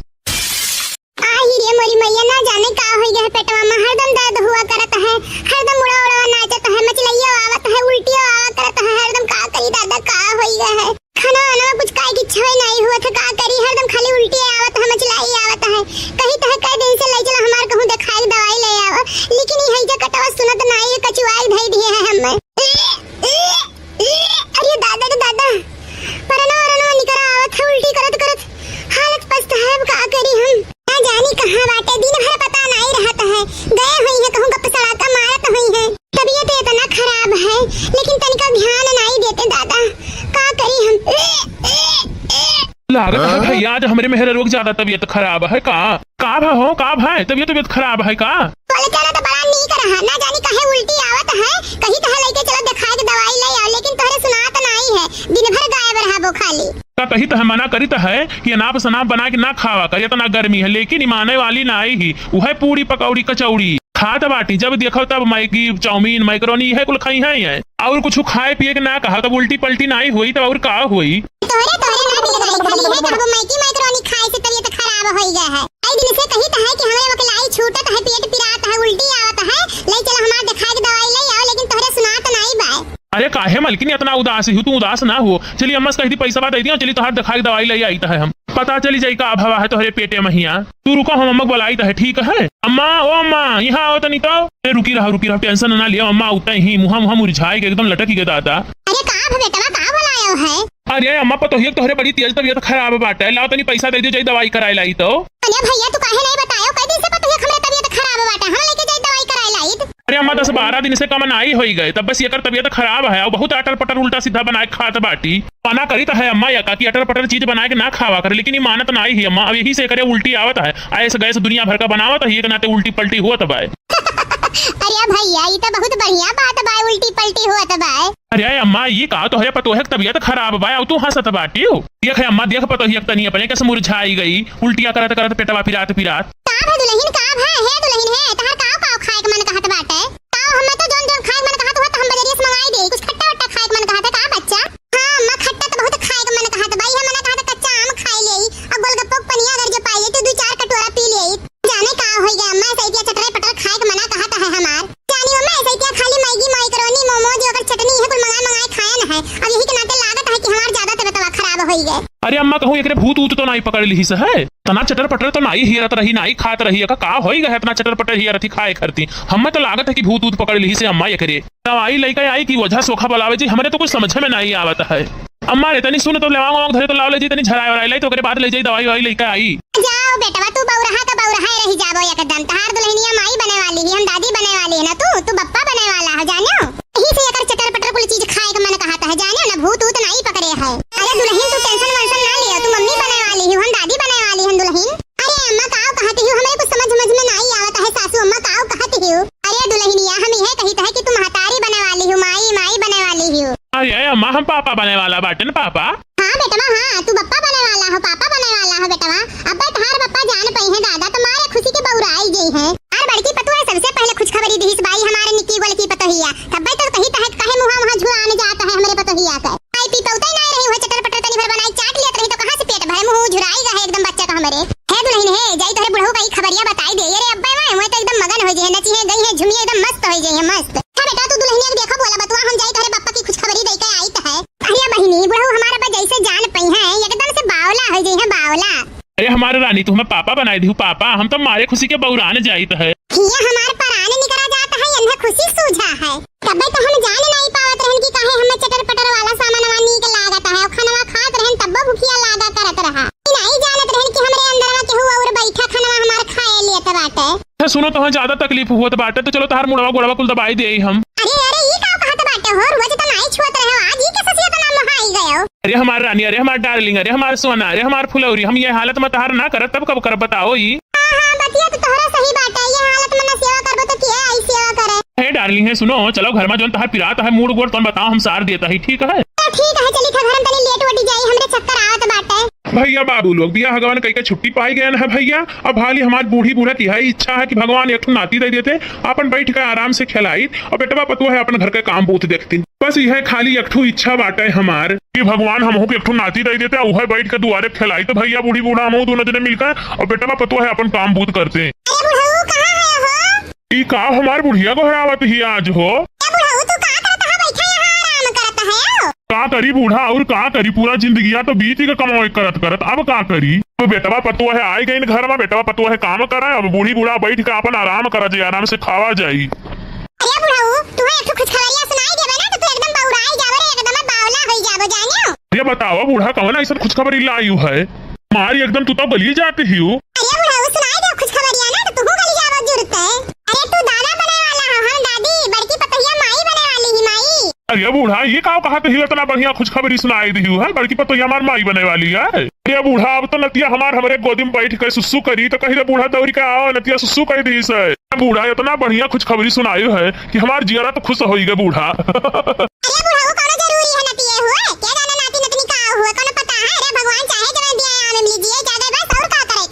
आही रे मोरी मैया, ना जाने का होई गए पेटवा में, हरदम दर्द हुआ करत है, हरदम उड़ा उड़ा नाचत है, मचलैया आवत है, उल्टिया आवा करत है, हरदम का करी दादा, का होई गए है? खाना वाना में कुछ खाए की इच्छा ही नहीं हुआ था, का करी, हरदम खाली उल्टी आवत है, मचलाई आवत है। कही तो है कई दिन से ले चला हमार कहूँ दिखाई दवाई ले आवा, लेकिन यही जो कटवा सुनत नहीं है, कचुआई धई दिए है हमें। अरे दादा रे दादा, परनवा वरनवा निकरा आवत है, उल्टी करत करत हालत पस्त है, अब का करी हम? ना जानी कहाँ बाटे, दिन भर पता नाई रहत है, गए हुई है कहूँ गप सड़ाका मारत हुई है। तबीयत इतना खराब है, लेकिन तनिका ध्यान नाई देते दादा, का करी हम? लागत है भैया, आज हमरे मेहररुआ क ज्यादा तबीयत खराब है का? का भा हो, का भा है? तबीयत, तबीयत खराब है का? बोले चला तो बड़ा नीक रहा, ना जानी काहे उल्टी आवत है, कही तो है लेके चला दिखाए के दवाई ले आओ, लेकिन तोहरे सुनात नाई है, दिन भर गायब रहा वो खाली। का कही तो है, मना करी तो है कि अनाप शनाप बना के ना खावा कर, इतना गर्मी है, लेकिन ई माने वाली नाई ही, उहे पूड़ी पकौड़ी कचौड़ी खात बाटी, जब देखो तब मैगी, चाउमीन, मैकरोनी, इहे कुल खाई हैं, हैं। और कुछ खाए पिए के ना कहा, तब उल्टी पल्टी नाई होई, तब और का होई? तोहरे, तोहरे ना मिल गई, खाली है कहबो मैगी, मैकरोनी खाए से तबीयत खराब होई गया है। कई दिन से कही तो है कि हमें वकलाई छूटत है, पेट पिरात है, उल्टी आवत है, ले चला हमार दिखाए के दवाई ले आओ, लेकिन तोहरे सुनात नाई बाय। अरे काहे मलकिन इतना उदास ही, तू उदास ना हो, चली अम्मा से कही दी पैसा दे दियो, चली तोहार दिखाए के दवाई ले आई तो है हम। पता चली जाई का भवा है तोहरे पेटे महिया। तू रुको, हम अम्मा के बुलाई तो है, ठीक है? अम्मा, ओ अम्मा, यहाँ आओ तनी तो। ए, रुकी रहा, रुकी रहा, tension ना लिया अम्मा, उतना ही मुहा, मुहा मुरझाए के एकदम लटक गए दादा। अरे का भा बेटवा, का बुलायो है? अरे अम्मा, पतोहिया के तोहरे बड़ी तेज तबीयत खराब बाटे, लाओ तनी पैसा दे दियो, जाई दवाई कराए लाई तो। अरे भैया, तू काहे नहीं बतायो? कई दिन से पतोहिया के हमरे तबीयत खराब बाटे, हम लेके जाई दवाई कराए लाई। अरे अम्मा, दस बारह दिन से कम नाई होई गए, तब बस एकर तबीयत खराब है और बहुत अटर पटर उल्टा सीधा बनाए खात बाटी। मना करी तो है अम्मा, या काकी अटर पटर चीज बनाए के ना खावा करे, लेकिन ई मानत नाई ही अम्मा, अब यही से करे उल्टी आवत है। आइस गैस दुनिया भर का बनावत है, एक नाते उल्टी पल्टी होत बाय। अरे भैया, ई तो बहुत बढ़िया बात बाय, उल्टी पल्टी होत बाय। अरे अम्मा, ई का तोहरे पतोहे के तबीयत खराब बाय, और तू हंसत बाटियो? देख अम्मा, देख पतोहिया के तनी अपने कैसे मुरझाई गई, उल्टिया करत करत पेटवा पिरात पिरात। का भा दुलहिन, का भा? हे दुलहिन हे, तहार काव काव खाए के मन कहत बाटे? काव, हमें तो जौन जौन खाए के मन कहत हुआ तो हम बजरिया से मंगाई देई, कुछ खट्टा वट्टा खाए के मन कहत है का बच्चा? हाँ अम्मा, खट्टा तो बहुत खाए के मन कहत बा, इहे मन कहत कच्चा आम खाए लेई, और गोलगप्पो के पनिया अगर जो पाई तो दू चार कटोरा पी लेई। जाने का होई गया अम्मा, ऐसे इतिया चटरे पटरे खाए के मना कहत है हमार। जानी अम्मा, ऐसे इतिया खाली मैगी, मैकरोनी, मोमोज, ओकर चटनी, इहे कुल मंगाए मंगाए खायन है। अब यही के नाते लागत है कि हमार ज्यादा तबीयतवा खराब होई गए। अरे अम्मा कहूँ एकरे भूत ऊत तो नाई पकड़ लिहिस है? तना चटर पटर तो नाई हियरत रही, नाई खात रही, एका का होई गए इतना चटर पटर हियरत ही खाए खरती? हम्मे तो लागत है कि भूत ऊत पकड़ लिहिस है अम्मा एकरे। दवाई लइके आई कि ओझा सोखा बुलावे जी, हमरे तो कुछ समझे में नाई आवत है। अम्मा रे, तनी सुन तो, लवांग ववांग धरे तो लाव ले जी, तनी झराए वराए लाई तो ओकरे बाद ले जाई, दवाई ववाई लइके आई। जाओ बेटवा, तू बौरहा का बौरहा रही जाबो एकदम। तहार दुल्हनिया माई बने वाली ही, हम दादी बने वाली है ना, तू तू बप्पा बने वाला है, जानो। यही से एकर चटर पटर कुल चीज खाए के मन कहत है, जानो ना, भूत ऊत नाई पकड़े है। अरे दुल्हन, तू tension वेंशन ना लियो, तू मम्मी बने वाली ही, हम दादी बने वाली हम दुल्हन। अरे अम्मा, काव कहत हियो? हमरे कुछ समझ समझ में नाई आवत है सासू अम्मा, काव कहत हियो? अरे दुल्हनिया, हम यह कहित है कि तू महतारी बने वाली हो, माई, माई बने वाली हो। अरे अम्मा, हम पापा बने वाला बाटन, पापा। हाँ बेटवा, हाँ, तू बप्पा बने वाला हो, पापा बने वाला हो बेटवा। अब्बे तहार बप्पा जान पई है दादा, तो मारे खुशी के बौराई गई है। और बड़की पतोह सबसे पहले खुशखबरी दिहिस बाई हमारे निक्की गोलकी पतोहिया। तब्बे तो कहित है काहे मुहा मुहा झुरान जात है हमरे पतोहिया के। आई पी पौते नाई रही, वह चटर पटर तनी भर बनाई चाट लियत रही तो कहाँ से पेट भरे, मुँह झुराई गए एकदम बच्चा का हमरे। हे दुल्हन हे, जाई तोहरे बुढ़ऊ का ई खबरिया बताई दे। अरे अब्बे माय, वह तो एकदम मगन हो जाए, नची है, गई है, झुमी एकदम मस्त हो जाए, मस्त। हाँ बेटा, तू दुल्हनिया के देखा बोला बतुआ, हम जाई तोहरे बप्पा की खुशखबरी दे के आई तो है। अरे बहिनी, बुढ़ऊ हमारा बा जैसे जान पई है, एकदम से बावला हो जाए है, बावला। अरे हमारे रानी, तू हमें पापा बनाई दिहू, पापा। हम तो मारे खुशी के बौरान जाइत है। हिया हमार परान निकरा जात है, यन्हे खुशी सूझा है। तबे तो हम जान नाई पावत रहन कि काहे हमें चटर पटर वाला सामानवा नीक लागत है। और खानवा खात रहन तब्बो भुखिया लागा करत रहा। ई नाई जानत रहन कि हमरे अंदरवा केहू और बैठा खानवा हमार खाए लेत बाटे। अच्छा सुनो, तुम्हें ज्यादा तकलीफ होत बाटे तो चलो तहार मुड़वा गोड़वा कुल दबाई दे हम। अरे अरे, ई का कहत बाटे हो? रोज तो नाई छुअत रहे हो, आज ई के ससिया तना मोहाई गयो। अरे हमार रानी, अरे हमार darling, अरे हमार सोना, अरे हमार फुलौरी, हम ये हालत में तहार ना करत तब कब करब बताओ ई? हाँ, हाँ, बतिया तो तोहरा सही बाटे, ये हालत में ना सेवा करबो तो किया आई सेवा करे? हे darling, हे सुनो, चलो घर में जोन तहार पिरात है, मूड़ गोड़ तोन बताओ, हम सार देता ही, ठीक है? तो ठीक है, चली था घर में तनी लेट वटी जाई, हमरे चक्कर आवत बाटे। भैया बाबू लोग बियाह गवन कई के छुट्टी पाई गए है भैया, अब हाली हमार बूढ़ी बूढ़ा की है इच्छा है कि भगवान एक ठो नाती दे देते, अपन बैठ के आराम से खेलाइत और बेटवा पतोह है अपन घर के काम बूत देखती। बस यह खाली एक ठो इच्छा बाटे हमार कि भगवान हमहू के एक ठो नाती दे देते, उहे बैठ के दुआरे खेलाई तो भैया बूढ़ी बूढ़ा हमहू दोनों जने मिलकर और बेटवा पतोह है अपन काम बूत करते। अरे बुढ़ऊ, कहाँ है हो? ई का हमार बुढ़िया गोहरावत ही आज हो? ए बुढ़ऊ, तू का करत है? बैठा यहाँ आराम करत है। का करी बूढ़ा, और का करी? पूरा जिंदगिया तो बीत ही के कमाई करत करत, अब का करी? तो बेटवा पतोह है आई गई घर में, बेटवा पतोह है काम करा, अब बूढ़ी बूढ़ा बैठ के अपन आराम करा जाई, आराम से खावा जाई। अरे बुढ़ऊ, तू एक ठो खुशखबरिया सुनाई देबे ना तो तू एकदम बौराई जाबे रे, एकदम बावला होई जाबो जानियो। ये बताओ बूढ़ा, कौन ऐसा खुशखबरी लायू है? मारी एकदम तू तो गली जाती ही हो। अरे बुढ़ऊ, सुनाई दे खुशखबरिया ना तो तू गली जाबो जुरते। अरे तू दादा बने वाला हो, हम दादी, बड़की पतोहिया माई बने वाली ही माई। अरे बूढ़ा, ये का कहत ही, इतना बढ़िया खुशखबरी सुनाई दी है, बड़की पतोहिया हमार माई बने वाली है। अरे बूढ़ा, अब तो नतिया हमार हमरे गोदी में बैठ के सुसु करी, तो कही रे बूढ़ा दौड़ी के आओ, नतिया सुसु करी दी से। बूढ़ा, इतना बढ़िया खुशखबरी सुनाई है कि हमार जियरा तो खुश होई गए बूढ़ा। अरे बुढ़ऊ, कौनो जरूरी है नतिये हुए? क्या जाने नाती नतनी का हुए, कौनो पता है? अरे भगवान चाहे जवन दिए आने मिली जिए, जादे बस और का करे?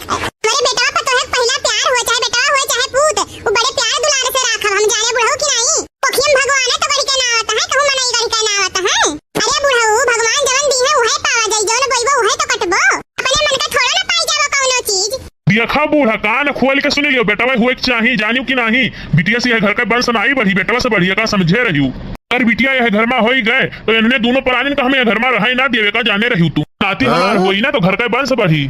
मेरे बेटवा पतोह के पहिला प्यार हुए, चाहे बेटवा हुए, चाहे पूत, वो बड़े प्यार दुलार से राखब हम, जाने बुढ़ऊ कि नहीं? पोखियम भगवान है तो गढ़ के ना आवत है, कहूँ मनई गढ़ के ना आवत है। अरे बुढ़ऊ, भगवान जवन दी है उहे पावा जाई, जवन बोइबो उहे तो कटबो। अपने मन का थोड़ा ना पाई जावा कौनो चीज। देखा बूढ़ा, कान खोल के सुन लियो, बेटवा हुए के चाही, जानियो कि नाही? बिटिया से यह घर का वंश नाही बढ़ी, बेटवा से बढ़िया का समझे रहियो। अगर बिटिया यह घर में होई गए, तो इन्हें दोनों प्राणिन का हमें यह घर में रहे ना देवे का, जाने रहियो तू। नाती हमार हाँ? होई ना, तो घर का वंश बढ़ी।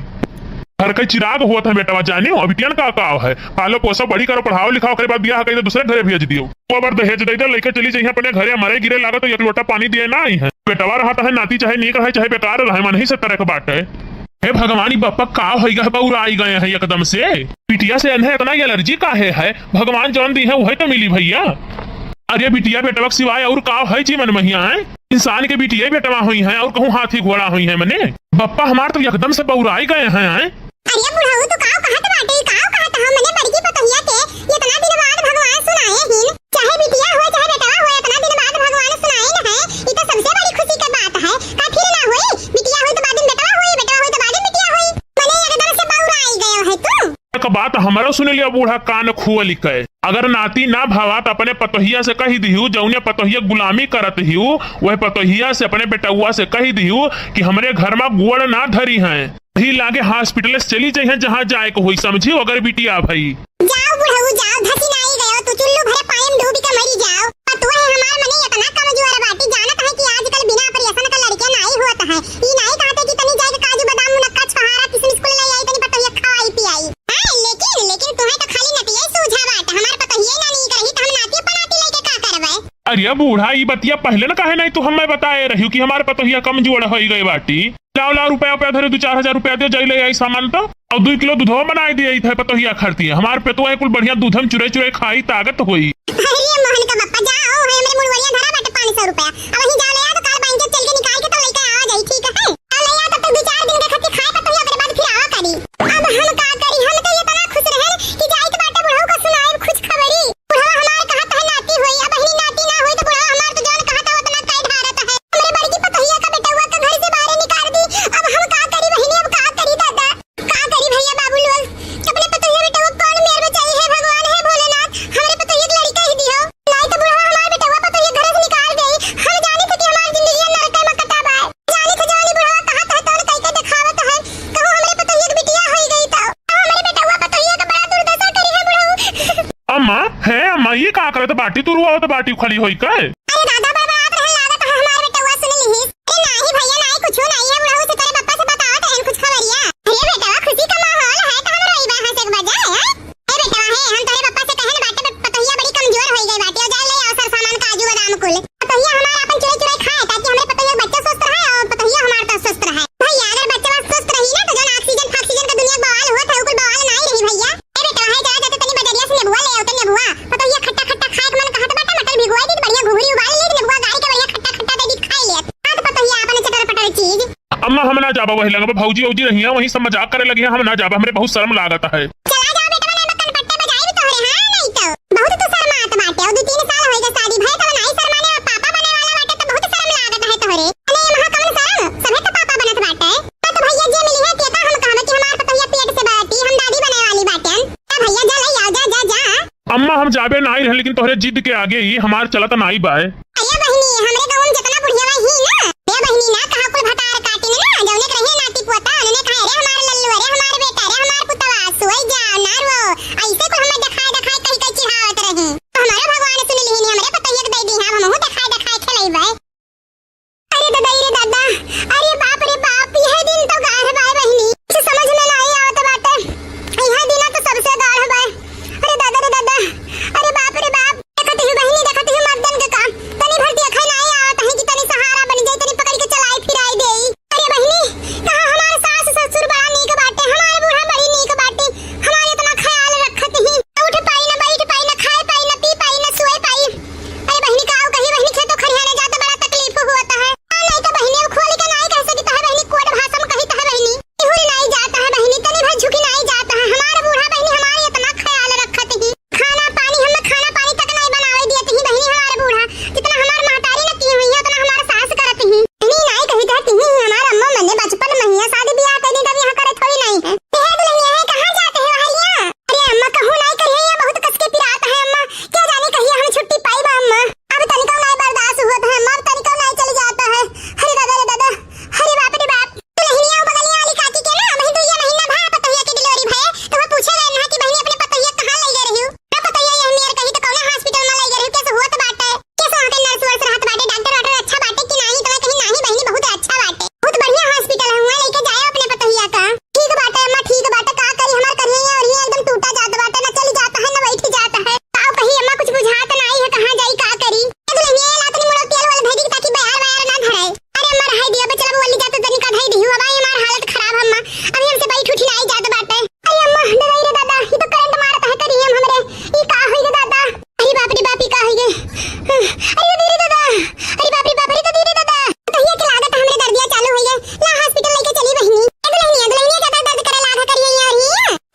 घर का चिराग होत है बेटवा, जानियो, अब बिटियन का काव है। पालो पोसो, बड़ी करो, पढ़ाओ लिखाओ, ओकरे बाद बियाह कई तो दूसरे घरे भेज दियो। वो अगर दहेज दे दे, लेके चली जाइए अपने घरे, मरे गिरे लागत तो एक लोटा पानी दिए ना आई है। बेटवा रहत है, नाती चाहे नीक रहे, चाहे बेकार रहे, मन ही से तरह के बात है। हे भगवान, ई बप्पा का होई गए, बौराई गए हैं एकदम से। बिटिया से इन्हें इतना एलर्जी काहे है? भगवान जौन दी है, वही तो मिली भैया। अरे बिटिया बेटवा के सिवाय और का है जीवन में हिया है? इंसान के बिटिया बेटवा हुई हैं और कहूँ हाथी घोड़ा हुई हैं मने। बप्पा हमार तो एकदम से बौराई गए हैं, हैं? अरे बुढ़ऊ, तू काव कहत बाटे, काव कहत हो? मने बड़की पतोहिया के इतना दिन बाद भगवान सुनाए हिन, चाहे बिटिया होए, चाहे बेटवा होए, इतना दिन बाद भगवान सुनाए न है, ई तो सबसे बड़ी खुशी के बात है। का फिर ना होई? बिटिया होई तो बाद में बेटवा होई, बेटवा होई तो बाद में बिटिया होई। मने एकदम से बौराई गयो है तू। एक बात हमरो सुन लियो बूढ़ा, कान खोल के। अगर नाती ना भावा तो अपने पतोहिया से कही दिहू, जौने पतोहिया गुलामी करत हियू, वह पतोहिया से, अपने बेटउआ से कही दिहू कि हमरे घर में गोड़ ना धरी हैं। ही लागे hospital से चली जइहें, जहाँ जाए को होई, समझियो, अगर बिटिया भई। जाओ बुढ़ऊ जाओ, धसी नाई गयो, तू चुल्लू भरे पानी में डूबी के मरी जाओ। पतोह हमार मने इतना कमजोर बाटी, जानत है कि आजकल बिना operation का लड़के नाई होत है। ई नाई कहते कि तनी जाए के काजू बादाम ये बूढ़ा, ई बतिया पहिले न काहे नाहीं तू हम्मे बताए रहियो कि हमार पतोहिया कमजोर होइ गई बाटी। लाओ, लाओ, रुपया, रुपया धरे, दू चार हजार रुपया दे, जाई ले आई सामान तो, अउर दुइ किलो दूधवा बनाए दिए इथे पतोहिया खरती है। हमार पेटवा कुल बढ़िया दूध हम चुरे चुरे खाई, ताकत होई। अरे मोहन का बप्पा, जा, ओ, है हमरे मुड़वरिया धरा बाटे पाँच सौ रुपया। अब वहीं जा ले आ तो काल बैंक से चल के निकाल के तो लेके आवा जाई, ठीक है? अब ले आ तब तक दू चार दिन के खातिर खाए पतोहिया, ओकरे बाद फिर आवा करी। अब हम का करी, हम तो इतना खुश रहन कि जाई के बाटे बुढ़ऊ का सुनाए खुश खबरी। बुढ़वा हमार कहा तह नाती होई, अब बहिनी नाती ना होई तो बुढ़वा हमार तो जौन कहा था उतना कह ढारत है। हमरे बड़की पतोहिया का बेटवा का घर से बाहर निकाल दी। अब हम का करी बहिनी, अब का करी दादा, का करी भैया बाबू लोग, अपने पतोहिया बेटवा कौन मेर बचाई है भगवान, है भोलेनाथ, हमरे पतोहिया के लड़का ही दियो, नाई तो बुढ़वा हमार बेटवा पतोहिया घर से निकाल देई। हम जानी थे कि हमार जिंदगी नरक में कटा बा, जानी थे जौन ई बुढ़वा कहा था तौन कह के दिखावत है, कहूँ हमरे पतोहिया के बिटिया होई गई तो, अब हमरे बेटवा पतोहिया का बड़ा दुर्दशा करी है बुढ़ऊ। अम्मा, हे अम्मा, ये का करत बाटी? तू रोवत बाटी खड़ी होई के? अरे दादा, बड़बड़ात रहन लागत है हमार बेटवा, सुन लिहिस। ए नाही भैया, नाही कुछो नाही है, बुढ़ऊ से तोरे पप्पा से बतावत रहन कुछ खबरिया। अरे बेटवा, खुशी का माहौल है, तो हम रोई बा हंसे के बजाय, हैं? ए बेटवा, हे, हम तोरे पप्पा से कहन बाटे, प-, पतोहिया बड़ी कमजोर होई गई बाटे, और जाए ले आओ सर सामान, काजू बादाम कुल। पतोहिया हमार आपन चुराई चुराई खाए, ताकि हमरे पतोहिया के बच्चा स्वस्थ रहे और पतोहिया हमार तो स्वस्थ रहे। भैया, अगर बच्चा स्वस्थ रही ना, तो जौन oxygen फाक्सीजन का दुनिया के बवाल होत है, उ कुल बवाल नाही रही भैया। ए बेटवा, हे चला जाते तनी बजरिया से नेबुआ ले आओ, तनी नेबुआ। पतोहिया खट्टा खट्टा खाए के मन कहत बाटे, मटर भिगोए दी, बढ़िया घुघरी उबाल ली, नेबुआ गारी के बढ़िया खट्टा खट्टा दे दी, खाई ले। हाँ तो पतोहिया आपन चटर पटर चीज। अम्मा, हम ना जाबा वही लंगबा, भौजी औजी रही हैं, वही सब मजाक करे लगी हैं, हम ना जाबा, हमरे बहुत शर्म लागत है। चला जाओ बेटवा, नहीं मक्कन पट्टे बजाई भी तोहरे, हाँ नहीं तो। बहुत तो शर्मात बाटे, और दो तीन साल होई गए शादी भए, तब नाही शर्माने, और पापा बने वाला बाटे तो बहुत शर्म लागत है तोहरे। अरे महा कौन शर्म, सभे तो पापा बनत बाटे। हाँ तो भैया जे मिली है, तेता हम कहबे कि हमार पतोहिया पेट से बाटी, हम दादी बने वाली बाटेन। ए भैया, जा ले आओ, जा, जा, जा। अम्मा, हम जाबे नाई रहे, लेकिन तोहरे जिद के आगे ही हमार चलत नाई बाय। अरे बहिनी, हमरे गाँव में जितना बुढ़िया ही ना, ए बहिनी ना, कहा कुल भतार काटिन ना, जौने के रहे नाती पोता, उन्होंने कहा, "अरे हमार लल्लू, अरे हमार बेटा, अरे हमार पुतवा, सोई जा, ना रो।" ऐसे कुल हमें देखाए, देखाए कही, कही चिढ़ावत रही। तो हमारा भगवान सुन लिहिन, हमरे पतोहिया के दे दी, हम हमहू देखाए, देखाए खेलैबे। अरे दादा, अरे दादा, अरे बाप रे बाप, यह दिन तो गाढ़ बाय बहिनी, कुछ समझ में नाही आवत बाटे। यह दिन तो सबसे गाढ़ बाय। अरे दादा रे दादा, अरे बाप रे बाप, देखत ही बहिनी, देखत ही मर्दन के काम, तनी भर देखा नाही आवत है कि तनी सहारा बन जाई, तनी पकड़ के चलाई फिराई देई। अरे बहिनी, कहा हमार सास ससुर बड़ा नीक बाटे, हमार बूढ़ा बड़ी नीक बाटे, हमार इतना ख्याल रखत ही, उठ पाई न, बैठ पाई न, खाए पाई न, पी पाई न, सोए पाई। अरे बहिनी, का कही बहिनी, खेतो खरिहाने जात बड़ा तकलीफ होत है। हाँ, नहीं तो बहिनी, अब खोल के नाई कह सकी, तो है बहिनी, कोड भाषा में कही, तो है बहिनी, इहुर नाई जात है बहिनी, तनी भर झुकी नाई जात है। हमार बूढ़ा बहिनी हमार इतना ख्याल रखत ही, खाना पानी, हमें खाना पानी तक नाई बनावे दियत ही बहिनी, हमार बूढ़ा, जितना हमार महतारी न की हुई है, उतना हमार सास करत ही। बहिनी नाई कही तो ही, हमार अम्मा मने बचपन में ही शादी ब्याह कर दी, तब यहाँ करे थोड़ी नाई है। ए दुल्हनिया है, कहाँ जाते हो हरिया? अरे अम्मा, कहूँ नाई करिए, यहाँ बहुत कस के पिरात है अम्मा, क्या जाने कहिया हम छुट्टी पाई बा अम्मा। अब तनिको नाई बर्दाश्त होत है अम्मा, अब तनिको नाई चल जाता है। अरे दादा रे दादा, अरे बाप रे बाप। दुल्हनिया उ बगलिया वाली काकी के ना, वही दुइया महीना भा पतोहिया के delivery भये, तो वो पूछे ले ना कि बहिनी अपने पतोहिया कहाँ ले गए रही हो? ना पतोहिया ये मेर कही तो कौने hospital में ले गए रही हो, कैसे होत बाटे? कैसे वहाँ के nurse वर्स रहत बाटे, doctor वाक्टर अच्छा बाटे कि नाही? तो मैं कही नाही बहिनी बहुत अच्छा बाटे, बहुत बढ़िया hospital है, वहाँ लेके जाए अपने पतोहिया का। ठीक बाटे अम्मा, ठीक बाटे, का करी हमार करिया और ये एकदम टूटा जात बाटे, ना चली जाता है ना बैठी जाता है। का कही अम्मा, कुछ बुझात नाही है, कहाँ जाई का करी। ए दुल्हनिया, ला तनी मुड़ो तेल वाला धई दी ताकि बयार बयार ना धराए। अरे अम्मा, रहाई दिया, बचला बोली जात तनी का धई दिहु। अब आई हमार हालत खराब अम्मा, अभी हमसे बैठ उठी नाही जात बाटे। अरे अम्मा, डराई रे दादा, ये तो करंट मारत है करिया हमरे, ये का होई रे दादा? अरे बाप रे बाप, ये का होई गे? अरे दीदी रे दादा, अरे बाप रे बाप, अरे दीदी रे दादा, पतोहिया के लागत हमरे दर्दिया चालू होई गे। ला hospital लेके चली बहिनी। ए दुल्हनिया, दुल्हनिया ज्यादा दर्द करे लागा करिया यार ही।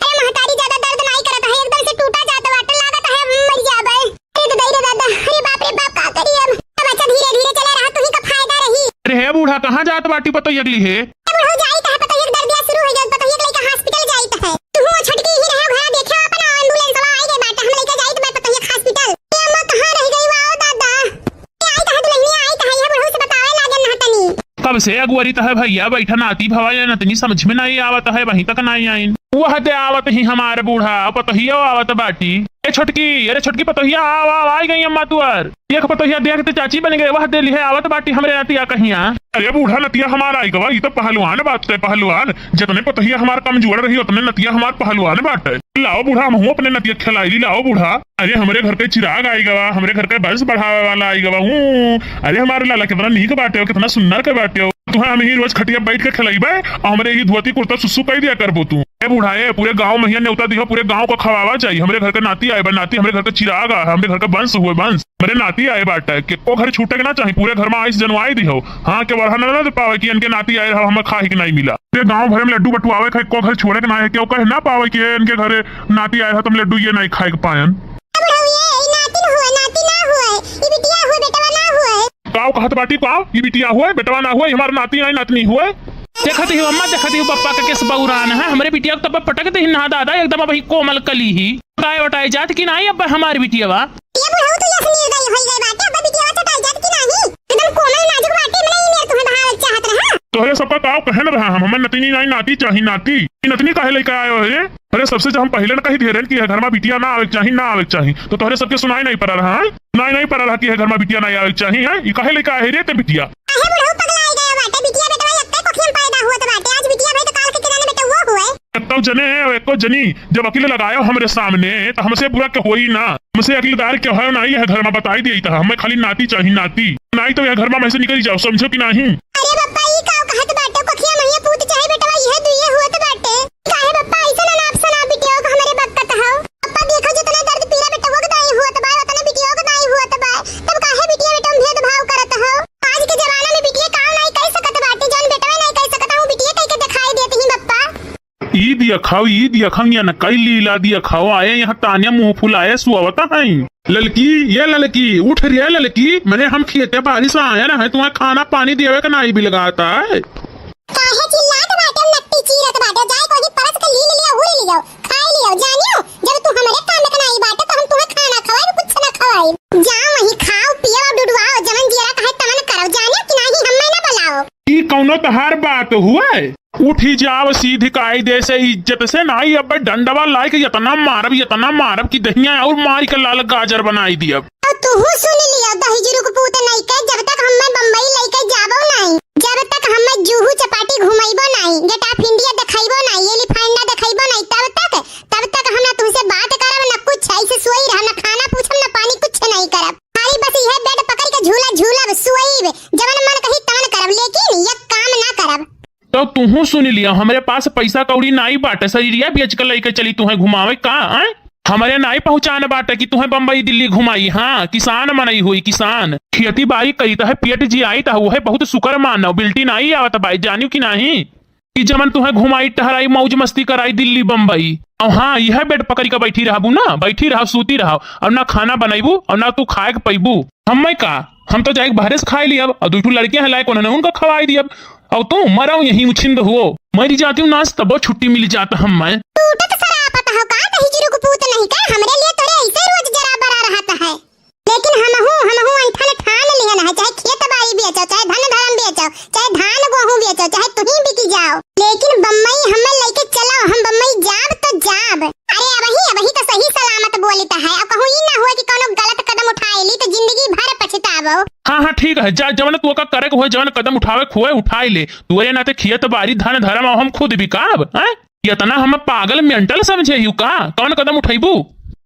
अरे महतारी, ज्यादा दर्द नाही करत है, एकदम से टूटा जात बाटे, लागत है मर जाबे। अरे दादा रे दादा, अरे बाप रे बाप, का करी अब? अब अच्छा धीरे धीरे चले रहा, तू ही का फायदा रही। अरे हे बूढ़ा, कहाँ जात बाटी पतोहिया के लिए? ए बुढ़ऊ जाइत है, पतोहिया के दर्दिया शुरू हो गया, पतोहिया के लेके hospital जाइत है। तू हो छोटकी ही रहे घर, देखे अपन ambulance वाला आई गए बाटे, हम लेके जाइत बा पतोहिया के hospital। ए अम्मा कहाँ रह गई वाओ दादा? ए आई कहाँ दुल्हनिया, आई कहाँ, यह बुढ़ऊ से बतावे लागे ना तनी। कब से अगुवरी तह भैया बैठा नाती भवा या नतनी समझ में नाही आवत है, वहीं तक नाही आइन। वह दे आवत ही हमार बूढ़ा, पतोहिया आवत बाटी। ए छोटकी, अरे छोटकी पतोहिया, आव, आव, आई गई अम्मा तुअर। एक पतोहिया देख ते चाची बन गए, वह दे लिहे आवत बाटी हमरे नतिया कहिया। अरे बूढ़ा, नतिया हमार आई गवा, ई तो पहलवान बाटे, पहलवान। जतने पतोहिया हमार कमजोर रही, उतने नतिया हमार पहलवान बाटे। लाओ बूढ़ा, हमहू अपने नतिया खिलाई ली, लाओ बूढ़ा। अरे हमरे घर के चिराग आई गवा, हमरे घर के वंश बढ़ावे वाला आई गवा। हूँ, अरे हमारे लाला कितना नीक बाटे हो, कितना सुन्नर के बाटे हो। तुहे हम ही रोज खटिया बैठ के खिलइबे, और हमरे ही धोती कुर्ता सुसु कई दिया करबो तू। ए बूढ़ा, ए पूरे गाँव में हिया नेवता दिहो, पूरे गाँव को खवावा चाहिए। हमरे घर के नाती आए बा, नाती हमरे घर के चिराग आ, हमरे घर के वंश हुए वंश। हमरे नाती आए बाटे, केको घर छूटे के ना चाही, पूरे घर में आइस जनवाई दिहो। हाँ, के वरहा ना दे पावे कि इनके नाती आए रहा, हमें खाए के नहीं मिला। पूरे गाँव भरे में लड्डू बटुआवे खाए, को घर छोड़े के ना है, केहू कहे ना पावे कि इनके घरे नाती आए रहा, तुम लड्डू ये नहीं खाए के पायन। ए बुढ़ऊ, ये, ई नातिन हुए, नाती ना हुए, ई बिटिया हुए, बेटवा ना हुए। काव कहत बाटी, काव? ई बिटिया हुए, बेटवा ना हुए, ई हमार नाती नहीं, नातनी हुए। देखत ही अम्मा, देखत ही बप्पा का केस बौरान है, हमरे बिटिया को तब पटक दे ना दादा, एकदम अबही कोमल कली ही। वटाए वटाए जात कि नाही अब हमार बिटिया बा? ये बुढ़ऊ, तू यस निर्दयी होई गई बाटे, अब बिटिया चटाई जात कि नाही? एकदम कोमल नाजुक बाटे, मने ई मेर तुम्हें बहावे चाहत रहा। तोहरे सबका काव कहन रहा हम, हमें नतनी नहीं, नाती चाही, नाती। ई नतनी काहे लेके आयो है रे? अरे सबसे जब हम पहिले न कही दिहे रहन कि यह घर में बिटिया ना आवे के चाही, ना आवे के चाही, तो तोहरे सबके सुनाई नहीं पड़ा रहा है? सुनाई नहीं पड़ा रहा कि यह घर में बिटिया ना आवे के चाही, है? ई काहे लेके आए रे ते बिटिया? काहे बुढ़ऊ पगलाए गए बाटे? बिटिया बेटवा एक्के कोखिया में पैदा हुआ तो बाटे। आज बिटिया भई तो काल के किराने बेटवा हुए। एक्को जने, एक्को जनी, जब अकिल लगायो हमरे सामने, तो हमसे बुरा के होई ना। हमसे अकिलदार के होयो ना, यह घर में बताई दिए तो हमें खाली नाती चाही, नाती। नहीं तो यह घर में से निकल जाओ, समझो कि नहीं? अरे बप्पा, ई काव कहत बाटे? कोखिया महिया पूत चाहे बेटवा, यह दुइये हुआ तो बाटे। काहे बप्पा ऐसन अनाप शनाप बिटिया को हमरे बकत हौ? बप्पा देखो जितना दर्द पीड़ा बेटवा के दाई हुआ तो बा, उतना बिटिया के दाई हुआ तो बा। तब काहे बिटिया बेटवा में भेदभाव करत हौ? आज के जमाना में बिटिया काम नहीं कर सकत बाटे, जौन बेटवा नहीं कर सकत, हम बिटिया कह के दिखाई देत ही बप्पा। ई दिया खाओ, ई दिया खाओ, या न कई लीला दिया खाओ, आए यहाँ तानिया मुँह फुलाए सुआवता है। ललकी, ये ललकी, उठ रे ललकी, मने हम खेते बारी से आए रहे, तुम्हें खाना पानी देवे के नाई बिलगाता है। काहे चिल्लात बाटे, नट्टी चीरत बाटे, जाए कोई परस के ली लिया, उड़ी लियो, खाई लियो, जानियो, जब तू हमरे काम के नाई बाटे, तो हम तुम्हें खाना खवाई, कुछ ना खवाई। जाओ वहीं खाओ, पियो, डुडुआओ, जवन जियरा कहे तवन करो, जानियो कि नाही, हमें ना बुलाओ। ई कौनो तहार बात हुए? उठी जाव सीधी कायदे से, इज्जत से, नाई अब डंडवा लाइके इतना मारब, इतना मारब कि दहिया और मारी के लाल गाजर बनाई दियब। अब तुहू सुन लियो, दहिजरू के पूत नहीं के, जब तक हमें बम्बई लेके जाबो नहीं, जब तक हमें जूहू चपाटी घुमैबो नहीं, गेट ऑफ इंडिया देखैबो नहीं, एलिफेंटा देखैबो नहीं, तब तक, तब तक हम ना तुमसे बात करब, ना कुछ, ऐसे सोई रह, ना खाना पूछब, ना पानी, कुछ नहीं करब। खाली बस इहे बेड पकड़ के झूला झूलब, सोईब, जवन मन कही तवन करब, लेकिन ये काम ना करब। तो तुहू सुन लिया, हमरे पास पैसा कौड़ी नाई बाटे, शरीरिया बेच के लेके चली तुहें घुमावे का, आय? हमरे नाई पहुँचान बाटे कि तुहें बम्बई दिल्ली घुमाई। हाँ, किसान मनई हुई, किसान। खेती बाड़ी करी तहे पेट जियाई तहे, उहे बहुत शुक्र मानव। बिल्टी नाई आवत बाई, जानियो कि नाही? कि जमन तुहें घुमाई, टहराई, मौज मस्ती कराई दिल्ली बम्बई। और हाँ, यह बेड पकड़ के बैठी रहबू ना, बैठी रहब, सूती रहब, और ना खाना बनैबू और ना तू खाए के पैबू। हम्मे का, हम तो जाए के बाहरे से खाए लियब, और दुई ठो लड़कियां हैं लायक, उन्होंने उनका खवाई दियब। और तू मरव यहीं उछिंद हुओ, मरी जाती हूँ नास, तबो छुट्टी मिल जात हम्मे। टूटत सरापत हो का, दहिजरू के पूत नहीं का, हमरे लिए तोरे ऐसे रोज जरा बरा रहत है। लेकिन हमहू, हमहू ऐंठन ठान लिहन है, चाहे खेत बाड़ी बेचो, चाहे धन धर्म बेचो, चाहे धान गोहूं बेचो, चाहे तुही बिक जाओ, लेकिन बम्बई हमें लेके चलो, हम बम्बई जाब तो जाब। अरे अबही, अबही तो सही सलामत बोलित है, अब कहूँ ई ना हुए कि कोनो गलत कदम उठाए ली तो जिंदगी भर पछताबो। हाँ, हाँ, ठीक है, जा, जवन तू का करे के होए, जवन कदम उठावे के होए, उठाए ले। तोरे नाते खेत बाड़ी, धन धर्म, अब हम खुद बिकाब, हैं? इतना हम पागल मेंटल समझे हियो का? कौन कदम उठैबू?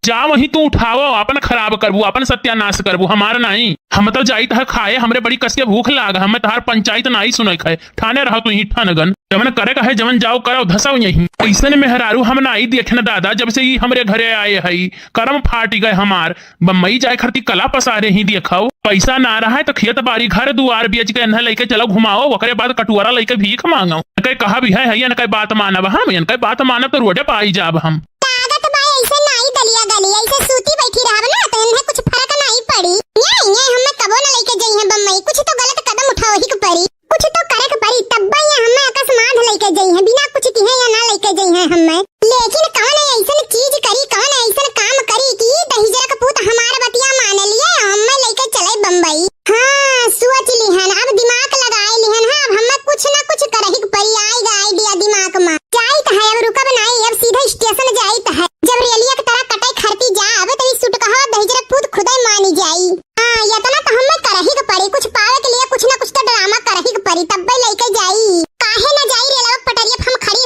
जा वहीं तू उठावो, अपन खराब करबू, अपन सत्यानाश करबू, हमार नहीं। हम तो जाइत है खाए, हमरे बड़ी कस के भूख लाग, हमें तहार पंचायत नहीं सुने खाए। ठाने रहो तू ही ठनगन, जवन करे कहे, जवन जाओ करो, धसाओ यहीं। ऐसन मेहरारू हम नाई देखे न दादा, जब से ई हमरे घरे आए हई, करम फाटी गए हमार। बम्बई जाए खरती कला पसारे ही देखो, पैसा ना रहा है तो खेत बाड़ी घर दुआर बेच के इन्हें लेके चलो घुमाओ, ओकरे बाद कटुआरा लेके भीख मांगो। इनके कहा भी है, है इनके बात मानब हम, इनके बात मानब तो रोडे पे आई जाब हम। लागत बा ऐसे नाई दलिया गली, ऐसे सूती बैठी रहब ना तो इन्हें कुछ फर्क नहीं पड़ी। ये, ये हमें कबो न लेके जइहें बम्बई, कुछ तो गलत कदम उठाओ ही के पड़ी। कुछ तो करे के पड़ी, तब्बे ये हमें अकस्मात लेके जइहें, बिना कुछ किहे या ना लेके जइहें हमें। लेकिन कवन ऐसन चीज करी, कवन ऐसन काम करी कि दहिजरा के पूत हमार बतिया मान लिए, हमें लेके चले बम्बई। हाँ, सोच लिहन, अब दिमाग लगाए लिहन, हाँ, अब हमें कुछ ना कुछ करही के पड़ी, आइगा आइडिया दिमाग में। जाइत है, अब रुकब नाई, अब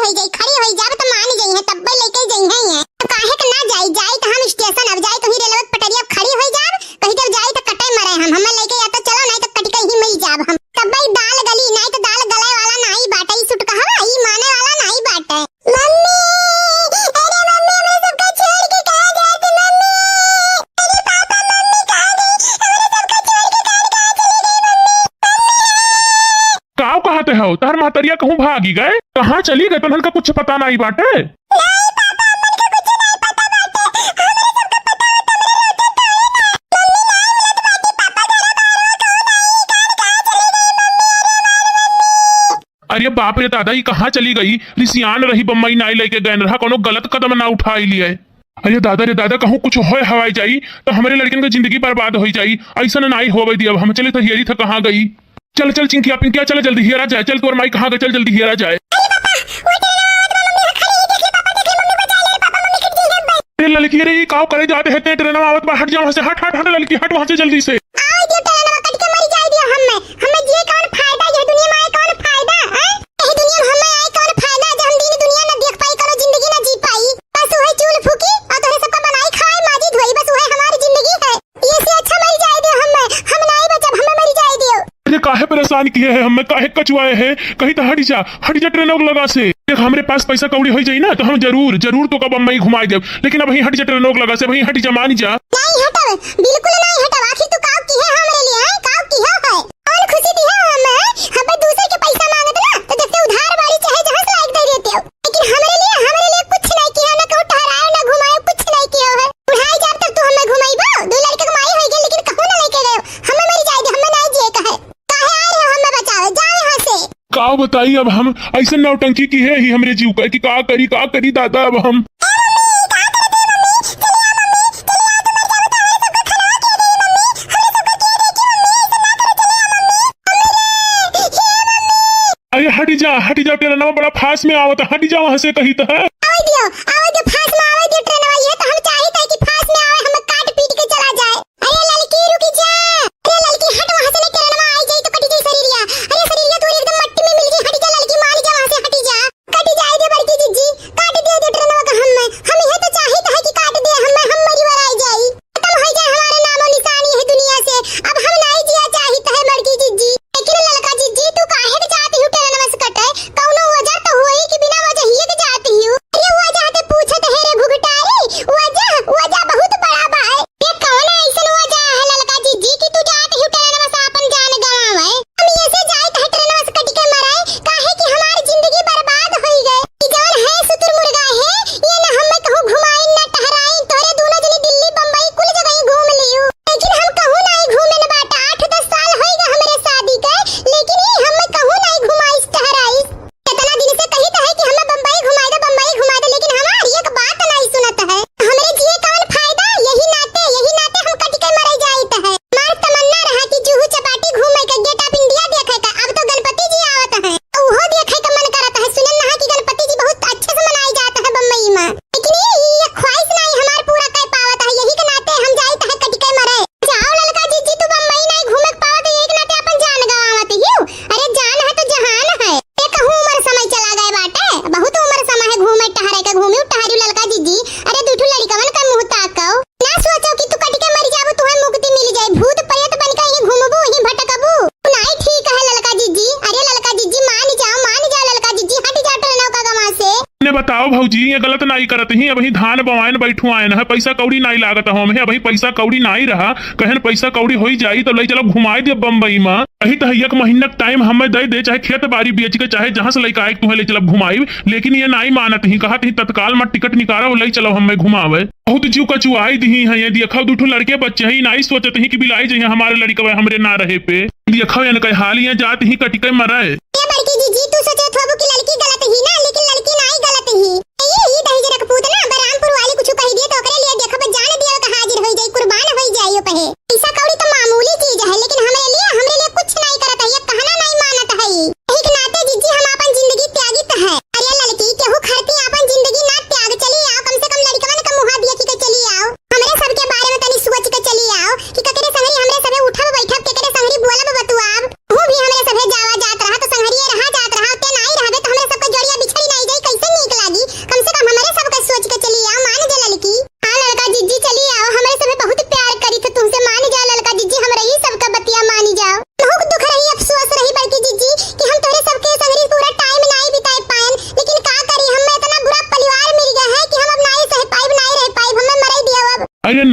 होइ जाई, खड़ी होइ जाब त मान जइहैं, तब्बे लइके जइहैं ये। त काहे के ना जाई, जाई त हम स्टेशन, अब जाई त वहीं रेलवे के पटरिया खड़ी होइ जाब, कहीं जब जाई त कटे मरे हम, हमें लइके या त चलो, नाहीं त कटि के ही मरि जाब हम। तब्बे दाल गली, नाहीं त दाल गले वाला नाहीं बाटे, ई सुटकहवा, ई माने वाला नाहीं बाटे। मम्मी, अरे मम्मी, हमरे सबका छोड़ के कहाँ जात मम्मी? अरे पापा, मम्मी कहाँ गई? हमरे सबका छोड़ के कहाँ, कहाँ चली गई मम्मी? मम्मी! काव कहत हौ? तहर महतरिया कहूँ भागी गए? कहाँ चली गए? तन्हन का कुछ पता नाहीं बाटे? नाहीं पापा, हमन का कुछ नाहीं पता बाटे। हमरे सबका पता होत, हमरे रहते तोरे ना। मम्मी नाहीं मिलत बाटी, पापा घरा बाहर हो, कहूँ नाहीं, कहाँ, कहाँ चली गई मम्मी? अरे हमार मम्मी। अरे बाप रे दादा, ई कहाँ चली गई? रिसियान रही, बम्बई नाई लइके गएन रहा, कउनो गलत कदम ना उठाई लिहे। अरे दादा रे दादा, कहूँ कुछ होए हवाई जाई, त हमरे लड़कन क जिंदगी बर्बाद होइ जाई। अइसन नाई होवे दियब हम। चले त हियरी थ कहाँ गई? चल, चल चिंकिया, पिंकिया, चल जल्दी हियरा जाए। चल तोर माई कहाँ गई, चल जल्दी हियरा जाए। अरे ललकी रे, ई काव करे जात है ते? ट्रेनवा आवत बा, हट जा वहाँ से, हट, हट, हट ललकी, हट वहाँ से जल्दी से। आवे दियो ट्रेनवा, कटि के मरि जाए दियो हम्मे। हम्मे जिए कउन फायदा, यह दुनिया में आए कउन फायदा, हैं? यह दुनिया में हम्मे आए कउन फायदा, जे हम दीन दुनिया न देख पाई, कउनो जिंदगी न जी पाई। बस उहे चूल्ह फूकी अउर तोहरे सबका बनाई खाए, माजी धोई, बस उहे हमार जिंदगी है। ये से अच्छा मरि जाए दियो हम्मे, हम नाई बचब, हम्मे मरि जाए दियो। अरे काहे परेशान किहे है हम्मे, काहे कचुआए है? कहीं त हटि जा, हटि जा ट्रेनवा के लगा से। देख हमरे पास पैसा कौड़ी होइ जाई ना त हम जरूर, जरूर तोका बम्बई घुमाई देब, लेकिन अबहीं हटि जा ट्रेनवा के लगा से, अबहीं हटि जा, मानि जा। नाहीं हटब, बिल्कुल नाहीं हटब। आखिर तू काव किहे हमरे लिए, हैं? काव किहे है? कौन खुशी दिहे हो हमें? हमें दूसर के पैसा मांगत ना, त देखते उधार बाड़ी चाहे जहाँ से लाइक दे देते हो। लेकिन हमरे लिए, हमरे लिए कुछ नाहीं किहे, ना कहूँ टहराए, ना घुमाए, कुछ नाहीं किहे है। बुढ़ाई जाब तब तू हमें घुमाइबो? दो लड़के के माई होइ गए, लेकिन कहूँ ना लइके गए। हमें मरि जाए दे, हमें नाहीं जिए का है। काहे आए रहे हो हमें बचावे? जाओ यहाँ से। काव बताई अब हम, अइसन नौटंकी किहे ही हमरे जीव का कि का करी, का करी दादा अब हम। अरे हटि जा, हटि जा, ट्रेनवा बड़ा फास्ट में आवत, हटि जा वहाँ से कही त है। आवे दियो, आवे दियो, फास्ट में आवे दियो ट्रेनवा, ये त हम चाहित है कि फास्ट में आवे, हमें काट पीट के चला जाए। अरे ललकी रुकि जा, अरे ललकी हट वहाँ से, नहीं ट्रेनवा आई जाई तो कटि जाई शरीरिया। अरे शरीरिया तोर एकदम मट्टी में मिल जाई, हटि जा ललकी, मानि जा वहाँ से, हटि जा। कटि जाए दे बड़की जिज्जी, काट दे दे ट्रेनवा का हम्मे। हम यह तो चाहित है कि काट दे हम्मे, हम मरि वराई जाई। खतम होइ जाए हमारा नामो निशान यह दुनिया से। अब हम नाहीं जिया चाहित है बड़की जिज्जी। लेकिन ललका जिज्जी, तू काहे के जात हियो ट्रेनवा से कटे? कउनो वजह तो होई कि बिना वजहिये के जात हियो? अरे वजह ते पूछत है रे भुगटारी, वजह, वजह बहुत बड़ा बा। ये कउन अइसन वजह है ललका जिज्जी कि तू जात हियो ट्रेनवा से आपन जान गंवावे? हम ये से जाइत है ट्रेनवा से कटि के मरे, काहे कि हमार जिंदगी बर्बाद होइ गए। ई जउन है सुतुर मुर्गा है, ये न हम्मे कहूँ घुमाइन, न टहराइन, तोहरे दूनो जनी दिल्ली, बम्बई कुल जगह ही घूम लियो। लेकिन हम कहूँ नाहीं घूमेन बाटा, आठ दस साल होइ गए हमरे शादी के, लेकिन ये हम्मे कहूँ नाहीं घुमाइस, टहराइस। केतना दिन से कहित है कि हम्मे बम्बई घुमाइ दे, बम्बई घुमाइ दे, लेकिन हमार एक बात नाहीं सुनत है। हमरे जिए कउन फायदा? यही नाते, यही नाते हम कटि के मरे जाइत है। हमार तमन्ना रहा कि जुहू चपाटी घूमे के, Gate of India देखे के, अब तो गणपति जी आवत है, उहो देखे के मन करत है। सुनन रहा कि गणपति जी बहुत अच्छे से मनाए जात है बम्बई में। लेकिन ये, ये ख्वाहिश नाहीं हमार पूरा कर पावत है, यही के नाते हम जाइत है कटि के मरे। जाओ ललका जिज्जी, तू बम्बई नाहीं घूमे के पावत, यही के नाते अपन जान गंवावत हियो। अरे जान है तो जहान है। ये कहूँ उमर समय चला गए बाटे, बहुत उमर समय है घूमे टहरे के, घूमी टहरी ललका जिज्जी। अरे दू ठो लड़िकवन का मुँह ताको। ना सोचो कि तू कटि के मरि जाबू, तुहे मुक्ति मिलि जाई। भूत प्रेत बनि के ही घूमबू, ही भटकबू। तू नाहीं ठीक है ललका जिज्जी। अरे ललका जिज्जी, मानि जाओ, मानि जाओ ललका जिज्जी, हटि जा ट्रेनवा का गवा से। ने बताओ भौजी, ये गलत नाहीं करत ही, अबहीं धान बवाइन बैठुआइन है, पैसा कौड़ी नाहीं लागत हो हमें, अबहीं पैसा कौड़ी नाहीं रहा, कहन पैसा कौड़ी होइ जाई तब लइ चलब घुमाइ देब बम्बई में। कही त है एक महीना के टाइम हमें दइ दे, चाहे खेत बारी बेचि के, चाहे जहाँ से लइके आइके तुहे लइ चलब घुमाइब, लेकिन ये नाहीं मानत ही, कहत ही तत्काल में टिकट निकालो, लइ चलो हमें घुमावे। बहुत जीव कचुआई दिही हैं, ये देखो दू ठो लड़के बच्चे हैं, ई नाहीं सोचत ही कि बिलाइ जइहैं हमारे लड़िकवे हमरे ना रहे पे। देखो इनके हाल, ये जात ही कटि के मरे। ए बड़की जिज्जी, तू सोचत होबू कि लड़की गलत ही ना, लेकिन लड़की नाहीं गलत ही। ये ही दहिजरा के पूत ना, बलरामपुर वाली कुछ कहि दिए तो ओकरे लिए देखब, जान दिए का हाजिर होइ जाई, कुर्बान होइ जाई ओ पहे। पैसा कौड़ी तो मामूली चीज है, लेकिन हमरे लिए, हमरे लिए कुछ नाहीं करत है, ये कहना नाहीं मानत है। यही के नाते जिज्जी हम आपन जिंदगी त्यागित है। अरे लड़की, केहू खातिर आपन जिंदगी ना त्याग, चली आओ, कम से कम लड़िकवन का मुँह देखि के चली आओ। हमरे सबके बारे में तनी सोचि के चली आओ कि केकरे संगरी हमरे सभे उठब बैठब, केकरे संगरी बोलब बतुआब। तू भी हमरे सभे जावा जात रहा तो संग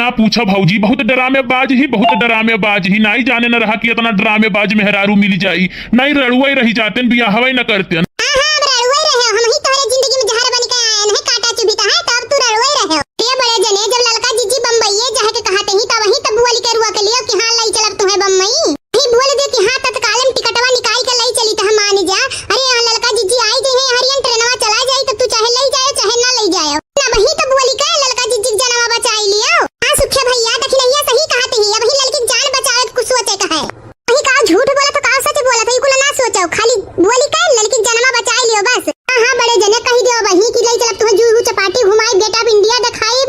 ना पूछा भौजी, बहुत डरामेबाज ही, बहुत डरामेबाज ही। नाई जाने न रहा कि इतना डरामेबाज मेहरारू मिल जाई। नाई रड़ुआ ही रही जातेन, बियाहवा ही न करतेन। हाँ, हाँ, अब रड़ुआ ही रहे, हम ही तोहरे जिंदगी में जहर बन के आए हैं, कांटा चुभित है, तो अब तू रड़ुआ ही रहे। ए बड़े जने, जब ललका जिज्जी बम्बईये जाए के कहत ही, तब वहीं तब बोली के रुआ के लिए कि हाँ, लई चलब तुम्हें बम्बई। ही बोल दे कि हाँ, तत्काल में टिकटवा निकाल के लई चली तो हम मान जा। अरे यहाँ ललका जिज्जी आई जइहे, हरियन ट्रेनवा चला जाई, तब तू चाहे लई जायो, चाहे ना लई जायो। ना वहीं तो बोली के ललका जिज्जी के जनवा बचाई लियो। हाँ सुखे भैया, दखिनैया सही कहत ही, अब ही ललकी के जान बचावे के कुछ सोचे के है। वही का झूठ बोला तो का सच बोला, तो ई कुल ना सोचो, खाली बोली के ललकी के जनवा बचाई लियो बस। हाँ, हाँ, बड़े जने कही दियो वही कि लई चलब तुम्हें जूहू चपाटी घुमाई, गेट ऑफ इंडिया देखाई,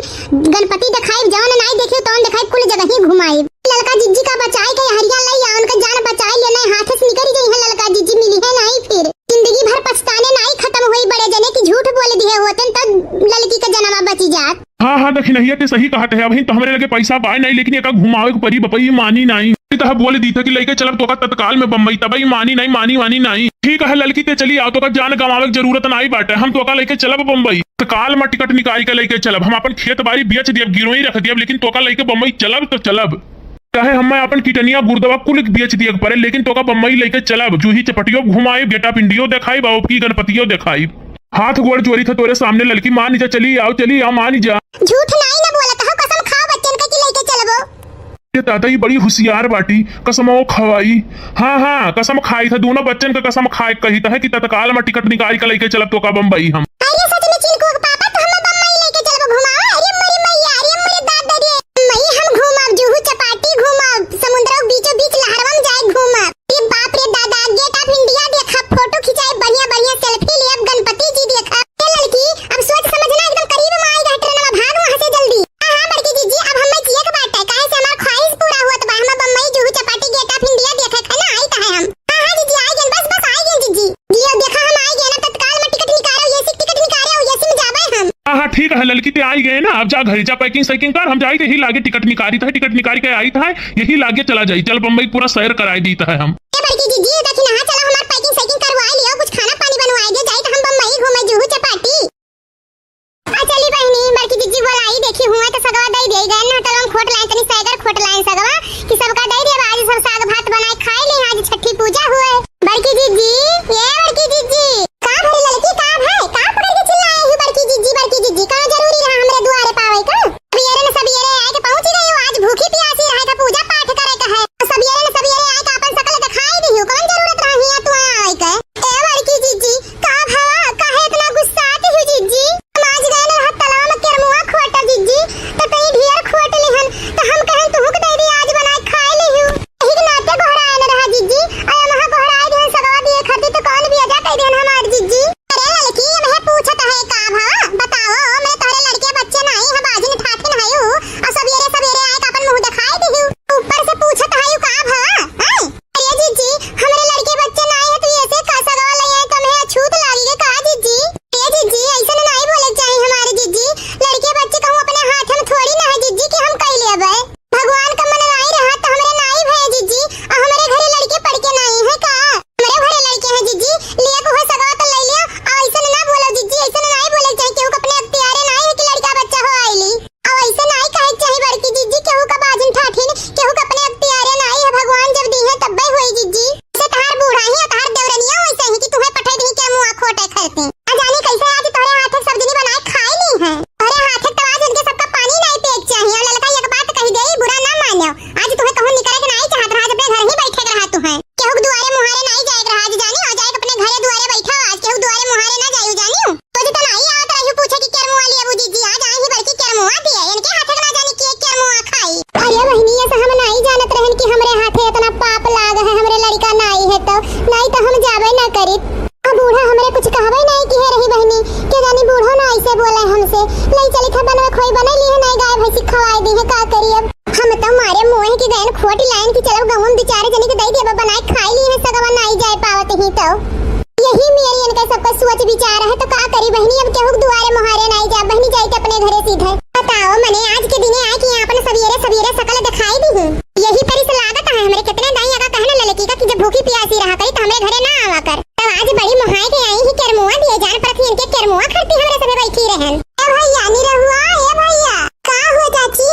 गणपति देखाई, जौन नाई देखियो तौन देखाई, कुल जगह ही घुमाई। ललका जिज्जी का बचाई के हरिया लई आ, उनका जान बचाई लियो, नहीं हाथे से निकल गई है ललका जिज्जी, मिली है नहीं फिर। जिंदगी भर पछताने नाई खत्म हुई, बड़े जने की झूठ बोल दिए होते तब ललकी का जनवा बची जात। हाँ, हाँ, दखिनैया ते सही कहत है, अबहिन तो हमरे लगे पैसा बाय नाई, लेकिन एका घुमावे के परी बपई मानी नाई। तह बोल दी था कि लइके चलब तोका तत्काल में बम्बई, तबई मानी नाई, मानी वानी नाई। ठीक है ललकी ते चली आओ, तोका जान गंवावे के जरूरत नाई बाटे, हम तोका लइके चलब बम्बई। तत्काल में टिकट निकाल के लइके चलब, हम अपन खेत बारी बेच दियब, गिरोही रख दियब, लेकिन तोका लइके बम्बई चलब तो चलब। चाहे हमें अपन किडनिया गुर्दवा कुल बेच दिए के पड़े, लेकिन तोका बम्बई लइके चलब। जूही चपटियो घुमाई, गेट ऑफ इंडियो देखाई, बाबू की गणपतियो देखाई। हाथ गोड़ जोड़ी था तोरे सामने ललकी, मान जा, चली आओ, चली आओ, मान जा। झूठ नाई ना बोलत हो, कसम खाओ बच्चन का कि लइके चलबो। ये दादा, ये बड़ी होशियार बाटी, कसमो खवाई। हाँ, हाँ, कसम खाई था, दोनों बच्चन का कसम खाए कही था कि तत्काल में टिकट निकाल के लइके चलब तोका बम्बई हम। अरे सच में चिलकुआ के पापा, तो हमें बम्बई लइके चलबो घुमावा? अरे मोरी मैया, अरे मोरे दादा रे, मई हम घूमब, जुहू चपाटी घूमब, समुद्र के बीचों बीच लहरवा में जाए घूमब। अरे बाप रे दादा, गेट ऑफ इंडिया देखब, फोटो खिंचाई, बढ़िया बढ़िया सेल्फी लेब, गणपति जी देखब। ए लड़की, अब सोच समझना एकदम करीब में आई गए ट्रेनवा, भाग वहाँ से जल्दी। हाँ, हाँ, बड़की जीजी, अब हमें जिए के बाटे, काहे से हमार ख्वाहिश पूरा होत बा, हम बम्बई जुहू चपाटी गेट ऑफ इंडिया देखे के ना आई त है हम। हाँ, हाँ जीजी, आई गए, बस, बस, आई गए जीजी। जियो, देखा हम आई गए ना, तत्काल में टिकट निकालो, एसी टिकट निकालो, एसी में जाबे हम। हाँ, हाँ, ठीक है ललकी, ते आई गए ना, अब जा घरे जा, पैकिंग सैकिंग कर, हम जाई यही लागे टिकट निकारी त है, टिकट निकारी के आई त है, यही लागे चला जाई, चल बम्बई पूरा सैर कराई दी त है हम। ए बड़की जीजी, देखी ना, चला हमार पैकिंग सैकिंग करवाई लियो, कुछ खाना पानी बनवाई दे, जाई त हम बम्बई घूमे जुहू चपाटी। आ चली बहिनी, बड़की जिज्जी बोलाई, देखी हुआ तो सगवा दई दे गए ना, तो हम खोट लाइन, तनी सैगर खोट लाइन सगवा, कि सबका दई दे, आज सब साग भात बनाए खाए ले, आज छठी पूजा हुए। बड़की जिज्जी, ये बड़की जिज्जी। का भरी ललकी, का भाई, का पकड़ के चिल्लाए हो बड़की जिज्जी, बड़की जिज्जी, का जरूरी रहा हमरे दुआरे पावे का? सबेरे न सबेरे आए के पहुंची गई हो, आज भूखी प्यासी रहे का पूजा पाठ करे का है, सबेरे न सबेरे आए के अपन शकल दिखाई दी हो, कौन जरूरत रहा हिया तू आए के? ए बड़की जिज्जी, का भवा, काहे इतना गुस्सात हो जिज्जी? हम आज गए न रहा तलवा में केरमुआ खोटा जिज्जी, तो तई ढेर खोट लिहन, तो हम कहन तुहू के दे दी, आज बनाए खाए लिहू। यही के नाते गोहराए न रहा जिज्जी, अरे वहाँ गोहराए दिहन सगवा दिए खरती तो कौन बिया जा कह दिहन हमार जिज्जी। अरे ललकी, मैं पूछत है का भवा, बताओ, मैं तोहरे लड़के बच्चे नहीं है, बाजिन ठाठिन है ऊ, और सबेरे सबेरे आए के अपन मुंह दिखाई दिहू, ऊपर से पूछत है का भवा, हैं? अरे जिज्जी, हमरे लड़के बच्चे नाई है, तू ऐसे का सगवा लई है, तुम्हें अछूत लागी के का जिज्जी? ए जिज्जी, ऐसे नाई बोले के चाही हमारे जिज्जी। लड़के बच्चे कहूँ अपने हाथ में थोड़ी ना है जिज्जी कि हम कह लेबे। भगवान का मन नाई रहा तो हमरे नाई भय जिज्जी, आ हमरे घरे लड़के पड़ के नाई है का? हमरे घरे लड़के हैं जिज्जी, लिए को है सगवा तो ले लियो, आ ऐसे ना बोलो जिज्जी, ऐसे नाई बोले के चाही, केहू के अपने अख्तियारे नाई है कि लड़का बच्चा हो आइली। अब ऐसे नाई कहे के चाही बड़की जिज्जी, केहू का बाजिन ठाठिन, केहू का अपने अख्तियारे नाई है, भगवान जब दी है तब्बे होई जिज्जी। से तहार बूढ़ा ही और तहार देवरनिया वैसे ही कि तुहे पठे दी के मुआ खोटे खरती। आ जानी कैसे आज तोहरे हाथे के सब्जी बनाए खाए ली है। तोहरे हाथे तो आज उनके सबका पानी नाई पिए के चाही। और ललका एक बात कही दे, बुरा ना मानो। आज तुहे कहूँ निकले के नाई चाहत रहा, आज अपने घर ही बैठे के रहा तुहे। केहू के दुआरे मुहारे नाई जाए के रहा, आज जानी हो जाए अपने घरे दुआरे बैठा, आज केहू दुआरे मुहारे ना जायू जानी। रोज तो नाई आवत रही पूछे कि केरमुआ लियाबू जिज्जी, आज आई ही बड़की केरमुआ दिए, इनके हाथे के ना जानी के केरमुआ खाई। अरे बहिनी, ये तो हम नाई जानत रहन कि हमरे हाथे इतना पाप लाग है, हमरे लड़का नाई है तो, नाई तो हम जाबे ना करी। अब बूढ़ा हमरे कुछ कहबे नाई किहे रही बहिनी, के जानी बूढ़ो ना ऐसे बोले हमसे। ले चली था बनवे खोई बनई ली है, नाई गाय भैंसी खवाई दी है, का करी अब? हम तो मारे मुँह की गयन खोटी लाइन की चलब गहुम दो चार जनी के दई देबे बनाए खाई ली है, सगवा नाई जाए पावत ही तो। यही मेरी इनका सबका सोच विचार है, तो का करी बहिनी, अब केहू के दुआरे मुहारे नाई जा बहिनी, जाई के अपने घरे सीधे। बताओ मने आज के दिने आए कि यहाँ अपन सवेरे सवेरे सकल दिखाई दी है। यही तरी से लागत है हमरे कितने दाई अगा कहने ललकी का कि जब भूखी प्यासी रहा करी तो हमरे घरे ना आवा कर। तब आज बड़ी मुहाए के आई ही केरमुआ दिए जान पर थी इनके केरमुआ खरती हमरे सभे बैठी रहन। ए भैया निरहुआ, ए भैया। का हो चाची?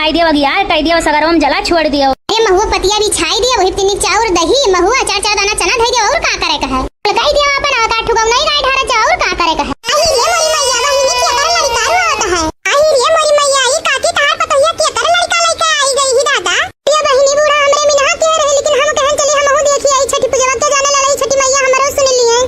कइ दियो अगियार, कइ दियो सगरो में जला छोड़ दियो। अरे महुआ पतिया बिछाई दियो, वही तीन चाउर दही, महुआ चार चार दाना चना धइ दियो, और का करे का है? कइ दियो अपन अवतार ठुकाऊ नहीं गाय ढारा जाओ, और का करे का है? आई रे मोरी मैया, बहिनी के कर लड़का रोत है। आई रे मोरी मैया, ई काकी तहार पतोहिया के कर लड़का लइके आई गई ही दादा। ये बहिनी बूढ़ा हमरे मिनहा के रहे, लेकिन हम कहन चली हमहू देखी आई छठी पूजवा के जाने ललई छठी मैया हमरो सुन ली है।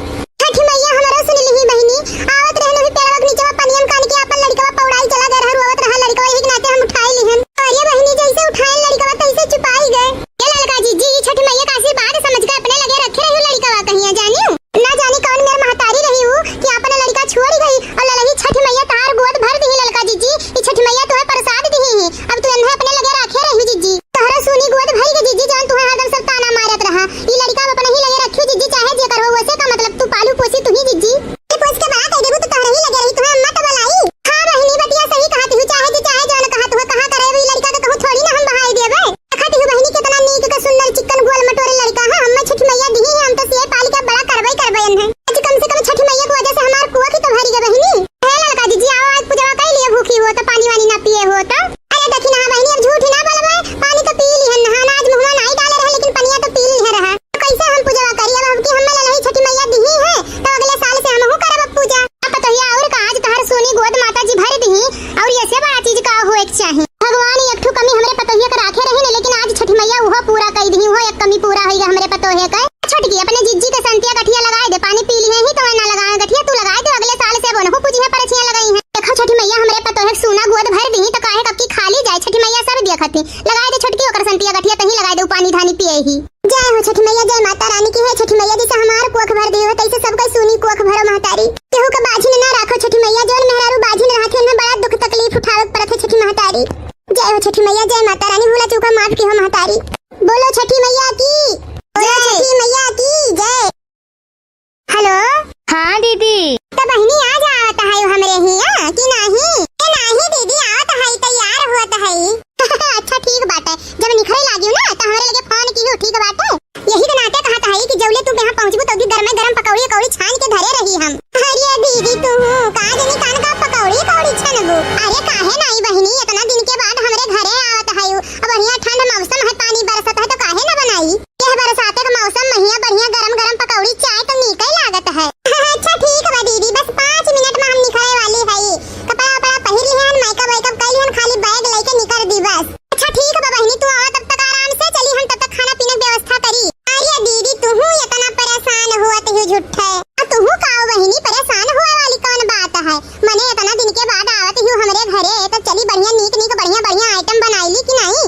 छठी मैया हमरो सुन ली ही बहिनी, आवत रहन वही पेड़वा के नीचवा पनियम कान के आपन लड़कवा पौड़ाई चला गए रहा, रोवत रहा लड़कवा, यही के नाते हम उठाई लिहन। अरे बहिनी जैसे उठाए लड़कवा तैसे चुपाई गए। ये ललका जिज्जी, ई छठी मैया का आशीर्वाद समझ के अपने लगे रखे रही लड़कवा कहिया जानियो। ना जानी कौन मेर महतारी रही हूँ कि आपन लड़का छोड़ गई और ललही छठी मैया तार गोद भर दी ललका जिज्जी, ई छठी मैया तुम्हें प्रसाद दी ही, अब तू इन्हें अपने लगे रखे रही जिज्जी। तोहरा सुनी गोद भरी के जिज्जी, जौन तुहे हरदम सब ताना मारत रहा। ई लड़का अब अपने ही लगे रखियो जिज्जी, चाहे जेकर हो, वैसे का मतलब तू पालू पोसी तू ही जिज्जी। ई पोस के बड़ा कह देबू तो तोहरे ही लगे रही, तुहे अम्मा तो बोलाई। हाँ बहिनी, बतिया सही कहत हूँ, चाहे जे चाहे जौन कहत हुआ, कहाँ करे ई लड़का के कहूँ थोड़ी ना हम बहाई देबे। देखत हूँ बहिनी, कितना नीक के सुंदर चिक्कन गोल मटोरे लड़का है, हमें छठी मैया दी है, हम तो सिए पाल के बड़ा करबे करबे इन्हें। आज कम से कम छठी मैया की वजह से हमार कुआ की तो भरी गए बहिनी। हे ललका जिज्जी, आओ आज पूजवा कर लिए, भूखी हो तो पानी वानी ना पिए हो तो। अरे देखी ना बहिनी, अब झूठ ही ना बोलबे, पानी तो पी लिहन, नहाना आज मुहवा नाई डाले रहे, लेकिन पनिया तो पी लिहे रहा। तो कैसे हम पूजवा करी? अब हमकी हमें ललही छठी मैया दिही है, तो अगले साल से हमहू करब अब पूजा। अब पतोहिया और का, आज तहर सोनी गोद माता जी भर दिही, और ऐसे बड़ा चीज का होए के चाही? भगवान एक ठो कमी हमरे पतोहिया के राखे रही ने, लेकिन आज छठी मैया उहो पूरा कई दिही, उहो एक कमी पूरा होई गए हमरे पतोहिया के। छोटकी अपने जिज्जी के संतिया गठिया लगाए दे, पानी पी लिहे ही तो ना लगाए गठिया, तू लगाए दे, अगले साल से अब उनहु पूजिहे परछिया लगाई है। देखो छठी मैया हमरे पतोहे के सूना गोद भर दी तो काहे कब की खाली जाए, छठी मैया सब देखत ही। लगाए दे छोटकी ओकर संतिया गठिया, तही लगाए दे उ पानी धानी पिए ही। जय हो छठी मैया, जय माता रानी की है। छठी मैया जैसे हमार कोख भर दी हो तैसे सबका सूनी कोख भरो महतारी। केहू के बाझिन ना राखो छठी मैया, जौन मेहरारू बाझिन रहत है ना बड़ा दुख तकलीफ उठावे के पड़त है छठी महतारी। जय हो छठी मैया, जय माता रानी, भूला चूका माफ की हो महतारी। बोलो छठी मैया की, बोलो जय। छठी मैया की जय। हेलो। हाँ दीदी। तो बहिनी आज आवत है हमरे हिया कि नाही? ए नाही दीदी, आवत है, तैयार होत है। अच्छा ठीक बाटे, जब निकरे लागियो ना तो हमरे लगे फोन किहो, ठीक बाटे। यही के नाते कहत है कि जौले तू यहाँ पहुँचबू तो भी गरमे गरम पकौड़ी कौड़ी छान के धरे रही हम। अरे दीदी तू का जनी कान का पकौड़ी कौड़ी छनबू? अरे काहे नाही बहिनी, इतना दिन के बाद हमरे घरे आवत है, अब बढ़िया ठंड मौसम है, पानी बरसत है तो काहे ना बनाई? यह बरसाते का मौसम महिया बढ़िया गरम गरम पकौड़ी चाय तो नीके लागत है। अच्छा ठीक बा दीदी, बस पाँच मिनट में हम निकले वाली हई। कपड़ा वपड़ा पहिर लिहन, मेकअप वेकअप कई लिहन, खाली बैग लेके निकर दी बस। अच्छा ठीक बा बहिनी, तू आवा तब तक आराम से, चली हम तब तक खाना पीने की व्यवस्था करी। अरे दीदी तुहू इतना परेशान हुआ तू झूठे। आ तुहू का बहिनी परेशान हुआ वाली कौन बात है? मने इतना दिन के बाद आवत ही हमरे घरे तो चली बढ़िया नीक नीक बढ़िया बढ़िया आइटम बनाई ली कि नाही?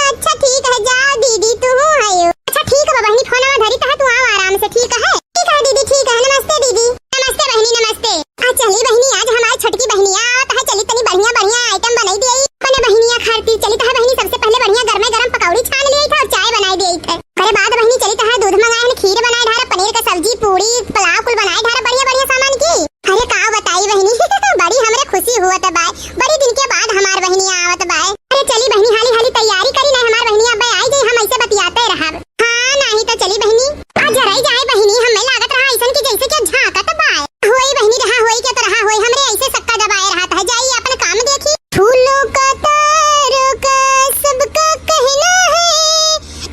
अच्छा ठीक है, जाओ दीदी, तू हूँ आयो। अच्छा ठीक है बहिनी, फोनवा धरी तह तू आओ आराम से, ठीक है? ठीक है दीदी, ठीक है, नमस्ते दीदी। नमस्ते बहिनी, नमस्ते। आ चली बहिनी, आज हमारी छोटकी बहिनिया आवत है, चली तनी बढ़िया बढ़िया आइटम बनाई दिए अपने बहिनिया खातिर। चली तह बहिनी, सबसे पहले बढ़िया गरमे गरम पकौड़ी छान लिए था और चाय बनाई दिए थे। ओकरे बाद बहिनी चली तह दूध मंगाए हन, खीर बनाए ढारा, पनीर का सब्जी, पूड़ी, पुलाव कुल बनाए ढारा, बढ़िया बढ़िया सामान की। अरे का बताई बहिनी, बड़ी हमरे खुशी हुआ था बाय, बड़ी दिन के बाद हमार बहिनिया आवत बाय। अरे चली बहिनी, हाली हाली तैयारी करी, नहीं हमार बहिनिया अबे आई जाई, हम ऐसे बतियाते रहब। हाँ, नाही तो चली बहिनी। आ जराई जाए बहिनी, हमें लागत रहा ऐसन कि जैसे कि झांकत बाय। होई बहिनी रहा, होई के तो रहा, होई हमरे ऐसे सक्का दबाए रहा था, जाई अपन काम देखी। फूलों का तारों का सबका कहना है,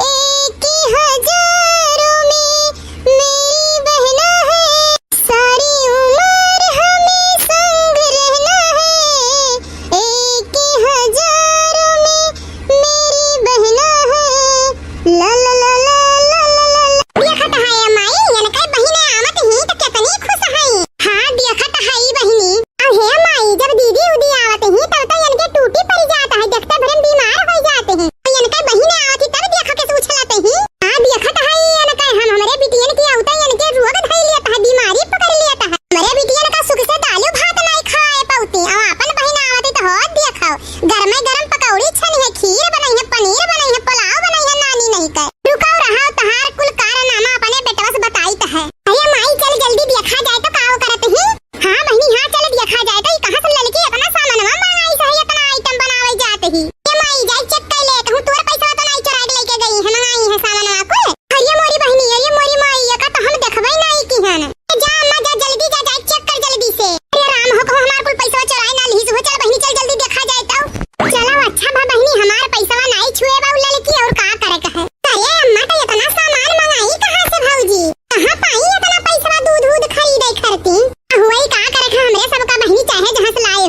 एक ही हजारों में मेरी बहना है। सारी उम्र हमें संग रहना है,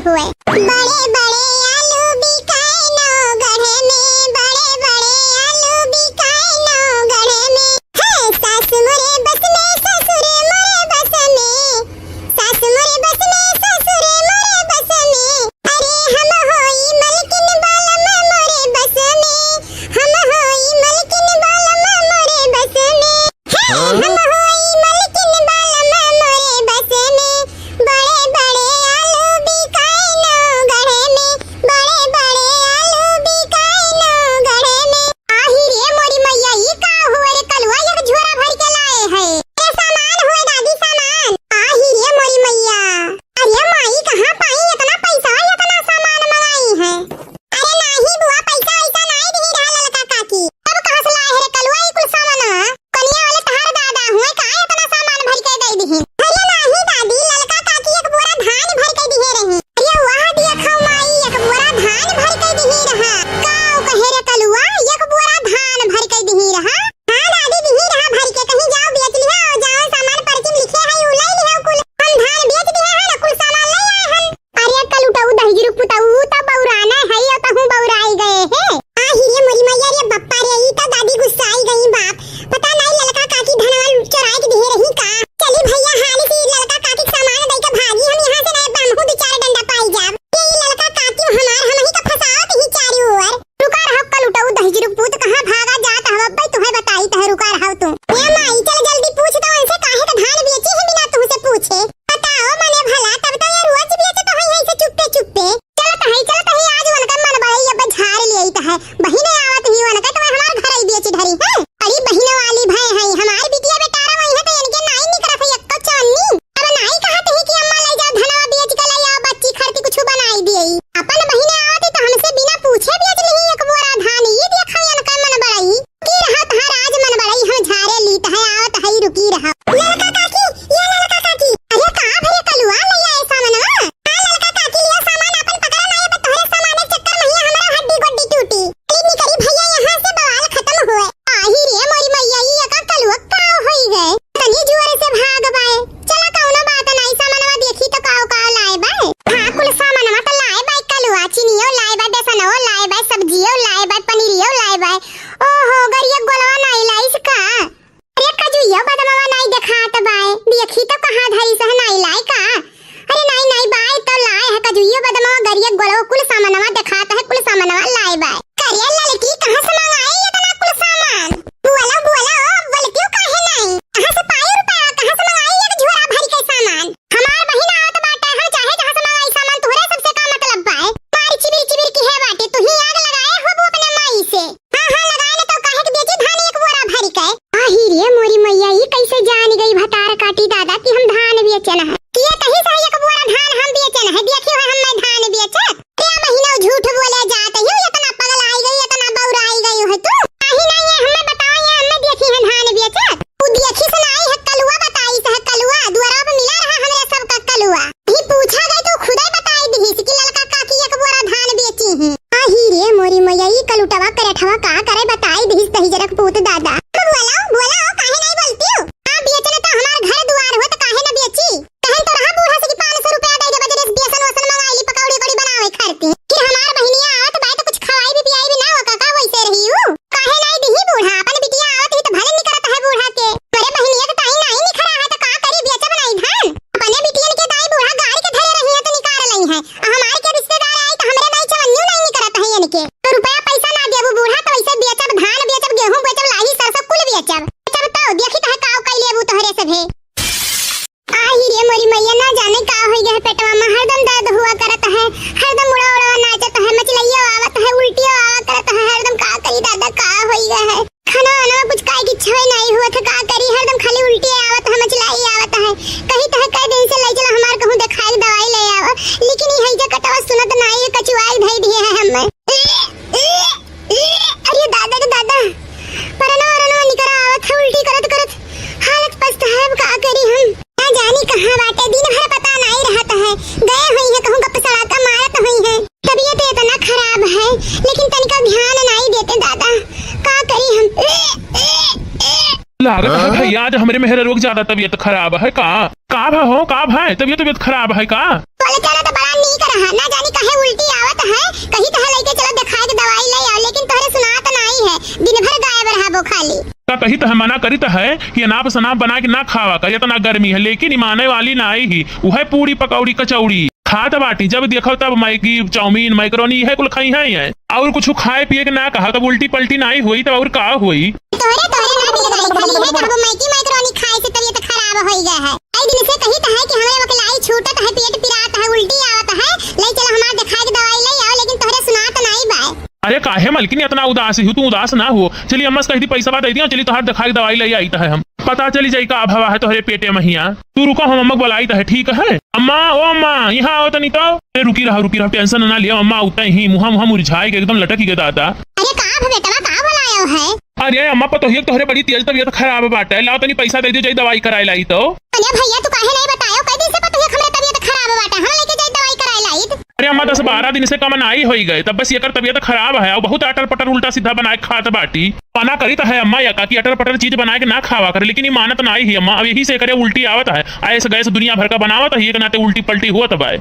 हुए। बड़े बड़े आलू बिकाए नौगढ़ में, बड़े बड़े आलू बिकाए नौगढ़ में। है सास मोरे बस में, ससुर मोरे बस में, सास मोरे बस में, ससुर मोरे बस में। अरे हम होई मलकिन बालम मोरे बस में, हम होई मलकिन बालम मोरे बस में। हे, हाँ? हम होई मलकिन बालम मोरे बस में, बड़े बड़े आलू बिकाए नौगढ़ में, बड़े बड़े आलू बिकाए नौगढ़ में। आही रे मोरी मैया, ई का हुआ रे कलुआ, एक झोरा भर के लाए है। ए सामान हुए दादी, सामान। आही रे मोरी मैया, अरे माई, कहाँ पाई इतना पैसा, इतना सामान मंगाई है? अरे नाही बुआ, पैसा वैसा नाही दिही रहा ललका काकी। तब कहाँ से लाए है रे कलुआ ई कुल सामान? कनिया वाले तहार दादा हुए, का इतना सामान भर के दे दिही? अरे नाही दादी, ललका काकी एक बोरा धान भर के दिहे रही। अरे वाह, देखो माई, एक बोरा धान भर के दिही रहा। का कहे रे कलुआ, एक बोरा धान भर के दिही रहा? हाँ दादी, दिही रहा भर के, कहीं जाओ बेच लिहा और जाओ सामान पर्ची में लिखे है, उ ले लिहा कुल। हम धान बेच दिहे है ना, कुल सामान ले आए हम। अरे कलुटऊ दहिजरू पुतऊ, त बौराना है, यो तहूँ बौराई गए है। आही रे मोरी मैया रे बप्पा रे, ई त दादी गुस्साई गई बाप। पता नहीं ललका काकी धनवा चोराई के दिहे रही का। चली भैया हाली से ललका काकी के सामान दे के भागी हम यहाँ से, नहीं बा हमहू दो चार डंडा पाई जाब। ये ई ललका काकी हमार हमही का फसावत ही चारी ओर। रुका रहो कलुटऊ दहिजरू पूत, कहाँ भागा जात हव? अब्बे तुहे बताई तह, रुका रहो तू। ए माई, चल जल्दी पूछ तो उनसे काहे का धान बेची है बिना तुहसे पूछे। बताओ मने भला, तब तो ये रोज बेचत होई है ऐसे चुप्पे चुप्पे। चलत है, चलत है, आज उनका मन बड़ई अब झाड़ लेइत है। बहिने आवत ही उनका तो हमार घर ही बेच धरी है। अरे बहिने वाली भय है, हमार बिटिया बेटारा वही है तो इनके नाई निकरत है एक्को चन्नी। अब नाई कहत ही कि अम्मा ले जाओ धनवा बेच के ले आओ, बच्ची खरती कुछ बनाई दिए। अपन बहिने आवत ही तो हमसे बिना पूछे बेच लिही एक बोरा धान। ई देखा इनका मन बड़ई। रुकी रहा तहार आज मन बड़ई हम झारे लीत है, आवत है रुकी रहा। ललका काकी, ये ललका काकी। अरे का भरे कलुआ ले आए सामानवा? हाँ ललका काकी लियो सामान अपन पकड़ा नाई, अब तोहरे सामान के चक्कर में ही हमरा हड्डी गोड्डी टूटी। चली निकरी भैया यहाँ से बवाल खत्म हुए। आही रे मोरी मैया, ई एका कलुआ का होई गए? तनी जोर से भाग बाए। चला कौनो बात नाई, सामानवा देखी तो काव काव लाए बाए। हाँ कुल सामानवा तो लाए बाए कलुआ, चीनियो लाए बाए, बेसनो लाए बाए, सब्जियो लाए बाए, पनीरियो लाए बाए। ओहो, गरिया गोलवा नाई लाइस का? अरे कजुइयो बदमवा नाई देखात बाए, देखी तो कहाँ धरी सह नाई लाए का? अरे नाई नाई बाए तो लाए है कजुइयो बदमवा, गरिया गोलवा कुल सामानवा देखात है, कुल सामानवा लाए बाए। करे ललकी कहाँ से मंगाई इतना कुल सामान? बोला बोला ओ, बोलतियो काहे नाई? कहाँ से पाई रुपया, कहाँ से मंगाई एक झोरा भर के सामान? हमार बहिन आवत बाटे, हम चाहे जहाँ से मंगाई सामान, तोहरे सबसे का मतलब बाए? मार चिबिर चिबिर की है बाटे, तू ही आग लगाए होबू अपने माई से। हाँ, हाँ, लगाए न तो काहे के बेची धान एक बोरा भरी के। आही रे मोरी मैया, ई कैसे जान गई भतार काटी दादा कि हम धान बेचन है? किए कहीं से एक बोरा धान हम बेचन है, देखियो है हम मैं धान बेचत? क्या महीना झूठ बोले जात ही, इतना पगलाई गई, इतना बौराई गई है तू? आही नहीं है, हमें बताओ ये, हमें देखी है धान बेचत? उ देखी सुनाई है कलुआ, बताई से है कलुआ, दुआरा पे मिला रहा हमरे सब का कलुआ। ही पूछा गई तो खुदे बताई दिहिस कि ललका काकी एक बोरा धान बेची ही। आही रे मोरी मैया, ई कलुटवा करेठवा का करे बताई दिहिस दहिजरक पूत दादा। अब बोलाओ, बोलाओ, काहे नहीं बोलती हो? हाँ, बेचने तो हमार घर दुआर हो तो काहे न बेची? कहन तो रहा बूढ़ा से कि पाँच सौ रुपया दे दे, बजरे से बेसन वसन मंगाई ली, पकौड़ी उकौड़ी बनावे खातिर। फिर हमार बहिनिया आवत बाय तो कुछ खवाई भी पियाई भी ना हो, काका वैसे रही हूँ। काहे नहीं दिही बूढ़ा, अपन बिटिया आवत ही तो भले निकरत है बूढ़ा के। अरे बहिनिया के ताई नाई निकरा है तो का करी, बेचब नाई धान? अपने बिटियन के ताई बूढ़ा गाड़ी के धरे रही है तो निकाल लई है। आ हमार के रिश्तेदार आई तो हमरे नाई चवन्नियो नाई निकरत है इनके। तो रुपया पैसा ना देबू बूढ़ा तो वैसे बेचब, धान बेचब, गेहूं बेचब, लाही सरसों कुल बेचब। बेचब तो देखी तो है काव कई लेबू तोहरे से भे। आही रे मोरी मैया, ना जाने का होई गए पेटवा में, हरदम दर्द हुआ करत है, हरदम उड़ा उड़ा नाचत है, मचलैया आवत है, उल्टिया आवा करत है, हरदम का करी दादा, का होई गए है। खाना वाना में कुछ खाए की इच्छा ही नहीं हुआ था, का करी, हरदम खाली उल्टी आवत है, मचलाई आवत है। कही तो है कई दिन से ले चला हमार कहूँ देखाई दवाई ले आवा, लेकिन ये हैजा कटवा सुनत नहीं है, कचुआई धई दिए है हमें। अरे दादा रे दादा, परनवा वरनवा निकरा आवत है, उल्टी करत करत हालत पस्त है, अब का करी हम। ना जानी कहाँ बाटे, दिन भर पता नाई रहत है, गए हुई है कहूँ गप सड़ाका मारत हुई है। तबीयत इतना खराब है, लेकिन तनिका ध्यान नाई देते दादा, का करी हम। लागत है हाँ? भैया, आज हमरे मेहररुआ के ज्यादा तबीयत खराब है का? का भा हो, का भा है? तबीयत, तबीयत खराब है का? बोले चला तो बड़ा नीक हाँ, ना जानी काहे उल्टी आवत है, कही त है लइके चलो देखाए के दवाई ले आओ, लेकिन तोहरे सुनात नाई है, दिन भर गायब रहबो खाली। का कही त है, मना करी त है कि अनाप शनाप बना के ना खावा कर, इतना गर्मी है, लेकिन ई माने वाली नाई ही, उहे पूड़ी पकौड़ी कचौड़ी खात बाटी, जब देखो तब मैगी, चाउमीन, मैकरोनी, इहे कुल खाई है, है। और कुछ खाए पिए के ना कहा, तब उल्टी पल्टी नाई होई, तब और का होई? तोहरे, तोहरे ना बिगड़ाई, खाली इहे कहबो मैगी, मैकरोनी खाए से तबीयत खराब होई गया है। कई दिन से कही त है कि हमरे वकलाई छूटत है, पेट पिरात है, उल्टी आवत है, ले चलो हमार देखाए के दवाई ले आओ, लेकिन तोहरे सुनात नाई बाय। अरे काहे मलकिन इतना उदास ही हो, तू उदास ना हो। चली अम्मा से कह दी पैसा दे दियो, चली तोहार देखाए के दवाई ले आई त है हम। पता चली जाई का भवा है तोहरे पेटे में हिया। तू रुको, हम अम्मा के बुलाई त है, ठीक है? अम्मा, ओ अम्मा, यहाँ आओ तनी तो। ए, रुकी रहा, रुकी रहा, tension ना लिया अम्मा, उतना ही मुहा, मुहा मुरझाए के एकदम लटक गए दादा। अरे का भ बेटवा, का बुलायो है? अरे अम्मा, पतोहिया के तोहरे बड़ी तेज तबीयत खराब बाटे, लाओ तनी पैसा दे दियो, जाई दवाई कराए लाई तो। अरे भैया, तू काहे नहीं बतायो? कई दिन से पतोहिया के हमरे तबीयत खराब बाटे, हम लेके जाई दवाई कराए लाई। अरे अम्मा, दस बारह दिन से कम नाई होई गए, तब बस एकर तबीयत खराब है और बहुत अटर पटर उल्टा सीधा बनाए खात बाटी। मना करी त है अम्मा, या का कि अटर पटर चीज बनाए के ना खावा करे, लेकिन ई मानत नाई ही अम्मा, अब यही से एकरे उल्टी आवत है। आइस गैस दुनिया भर का बनावत है, एक नाते उल्टी पल्टी होत बाय।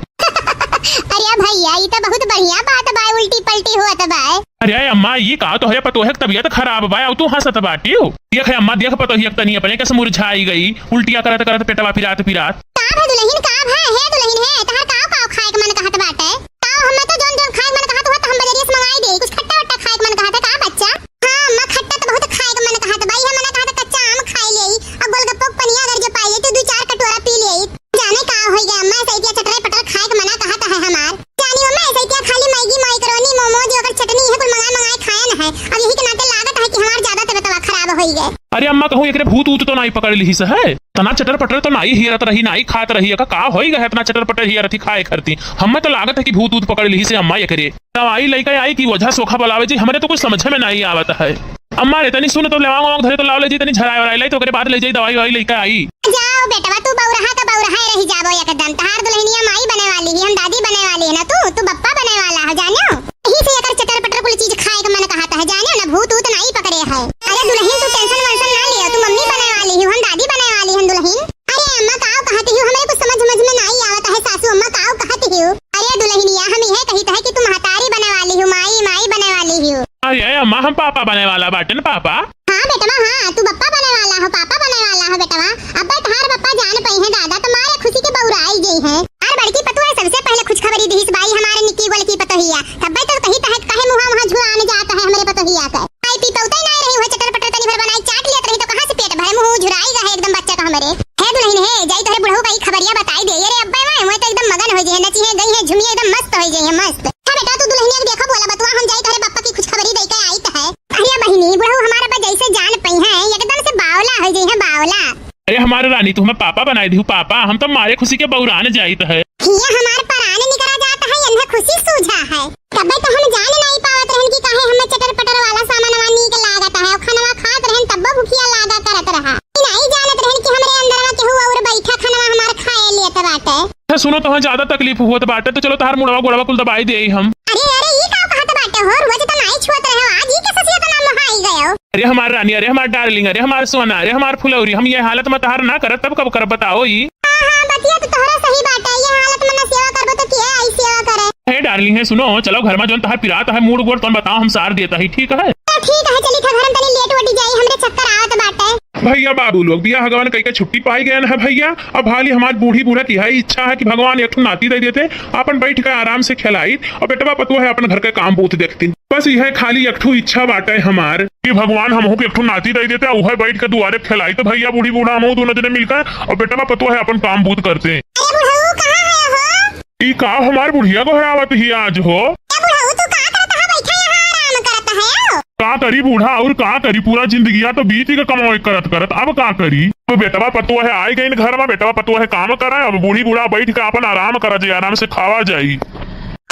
अरे भैया, ई त बहुत बढ़िया बात बाय, उल्टी पल्टी होत बाय। अरे अम्मा, ई का तोहरे पतोहे के तबीयत खराब बाय, और तू हंसत बाटियो? देख अम्मा, देख पतोहिया के तनी अपने कैसे मुरझाई गई, उल्टिया करत करत पेटवा पिरात पिरात। का भा दुलहिन, का भा? हे दुलहिन हे, तहार काव काव खाए के मन कहत बाटे? काव, हमें तो जौन जौन खाए के मन कहत हुआ त हम बजरिया से मंगाई देई, कुछ खट्टा वट्टा खाए के मन कहत है का बच्चा? हाँ अम्मा, खट्टा त बहुत खाए के मन कहत बा, इहे मन कहत कच्चा आम खाए लेई, और गोलगप्पो के पनिया अगर जो पाई तो दू चार कटोरा पी लेई। जाने का होई गया अम्मा, ऐसे इतिया चटर पटर खाए के मना कहत है हमार। जानी अम्मा, ऐसे इतिया खाली मैगी, मैकरोनी, मोमोज, ओकर चटनी, इहे कुल मंगाए मंगाए खाए न है। अब यही के नाते लागत है कि हमार ज्यादा तबीयतवा खराब होई गए। अरे अम्मा, कहूँ एकरे भूत ऊत तो नाई पकड़ लिहिस है? तना चटर पटर तो नाई हियरत रही, नाई खात रही, एका का होई गए इतना चटर पटर हियरत ही खाए खरती? हमें तो लागत है कि भूत ऊत पकड़ लिहिस है अम्मा एकरे। दवाई लइके आई कि ओझा सोखा बुलावे जी, हमरे तो कुछ समझे में नाई आवत है। अम्मा रे, तनी सुन तो, लेवांग वांग धरे तो लाओ ले जी, तनी झराए वराए लाई तो ओकरे बाद ले जाई दवाई वाई लइके आई। जाओ बेटवा, तू बौरहा का बौरहा ही रही जाबो एकदम। तहार दुलहिनिया माई बने वाली ही, हम दादी बने वाली है ना, तू, तू बप्पा बने वाला है, जानो? यही से एकर चटर पटर कुल चीज खाए के मन कहत है, जानो ना, भूत ऊत नाई पकड़े है। अरे दुलहिन, तू tension वेंशन ना लियो, तू मम्मी बने वाली ही, हम दादी बने वाली हम दुलहिन। अरे अम्मा, काव कहत हियो, हमरे कुछ समझ समझ में नाई आवत है, सासू अम्मा काव कहत हियो। अरे दुलहिनिया, हम इहे कहित है कि तू महतारी बने वाली हो, माई, माई बने वाली हो। अरे अम्मा, हम पापा बने वाला बाटे न, पापा। हाँ बेटवा, हाँ, तू बप्पा बने वाला हो, पापा बने वाला हो बेटवा। अब्बे तहार बप्पा जान पई हैं दादा, तो मारे खुशी के बौराई गई हैं। अरे बड़की पतोह सबसे पहले खुशखबरी दिहिस बाई हमारे निक्की गोलकी पतोहिया। तब्बे तो कहित है काहे मुहा मुहा झुरान जात है हमरे पतोहिया का। खाई पी पौते नाई रही, उहे चटर पटर तनी भर बनाई चाट लियत रही, तो कहाँ से पेट भरे, मुँह झुराई गए एकदम बच्चा का हमरे। हे दुलहिन हे, जाई तोहरे बुढ़ऊ का ई खबरिया बताई दे। अरे अब्बे माय, उहे तो एकदम मगन हो जे है, नची है, गई है, झुमिया एकदम मस्त हो जे है, मस्त। हाँ बेटा, तू दुलहिनिया के देखो, बोला बतुआ, हम जाई तोहरे बप्पा की खुशखबरी दे के आइत है। अरे बहिनी, बुढ़ऊ हमारा बा जैसे जान पई है, एकदम से बावला हो जे है, बावला। अरे हमारे रानी, तू हमें पापा बनाई दिहू, पापा, हम तो मारे खुशी के बौरान जाइत है। हिया हमार परान निकरा जात है, इन्हें खुशी सूझा है। तबे तो हम जान नहीं पावत रहन कि काहे हमें चटर पटर वाला सामानवा नीक लागत है, और खानवा खात रहन तब्बो भुखिया लागा करत रहा। ई नहीं जानत रहन कि हमरे अंदरवा केहू और बैठा खानवा हमार खाए लेत बाटे। अच्छा सुनो, तोहर ज्यादा तकलीफ होत बाटे तो चलो तोहार मुड़वा गोड़वा कुल दबाई देई हम। अरे अरे, ई का कहत बाटे हो? रोज तो नाई छुअत रहे हो, आज ई कैसे सिया का नाम हाई गयो? अरे हमार रानी, अरे हमार darling, अरे हमार सोना, अरे हमार फुलौरी, हम ये हालत में तहार ना करत तब कब करब बताओ ई? हाँ हाँ, बतिया तो तोहरा सही बाटे, ये हालत में ना सेवा करबो तो किया आई सेवा करे? हे darling, हे सुनो, चलो घर में जौन तहार पिरात है मूड़ गोड़ तौन बताओ, हम सार देता ही, ठीक है? तो ठीक है, चली था घर में तनी लेट वटी जाई, हमरे चक्कर आवत बाटे। भैया बाबू लोग बियाह गवन कई के छुट्टी पाई गए है भैया। अब हाली हमार बूढ़ी बूढ़ा की है इच्छा है कि भगवान एक ठो नाती दे देते, अपन बैठ के आराम से खेलाई और बेटवा पतोह है अपन घर के काम बूत देखती। बस यह खाली एक ठो इच्छा बाटे हमार कि भगवान हमहू के एक ठो नाती दे देते, उहे बैठ के दुआरे खेलाई तो भैया बूढ़ी बूढ़ा हमहू दोनों जने मिलकर और बेटवा पतोह है अपन काम बूत करते। अरे बुढ़ऊ, कहाँ है हो? ई का हमार बुढ़िया गोहरावत ही आज हो? ए बुढ़ऊ, तू का करत है? बैठा यहाँ आराम करत है। का करी बूढ़ा, और का करी, पूरा जिंदगिया तो बीत के कमाई करत करत, अब का करी? तो बेटवा पतोह है आई गई घर में, बेटवा पतोह है काम करा, अब बूढ़ी बूढ़ा बैठ के अपन आराम करा जाई, आराम से खावा जाई।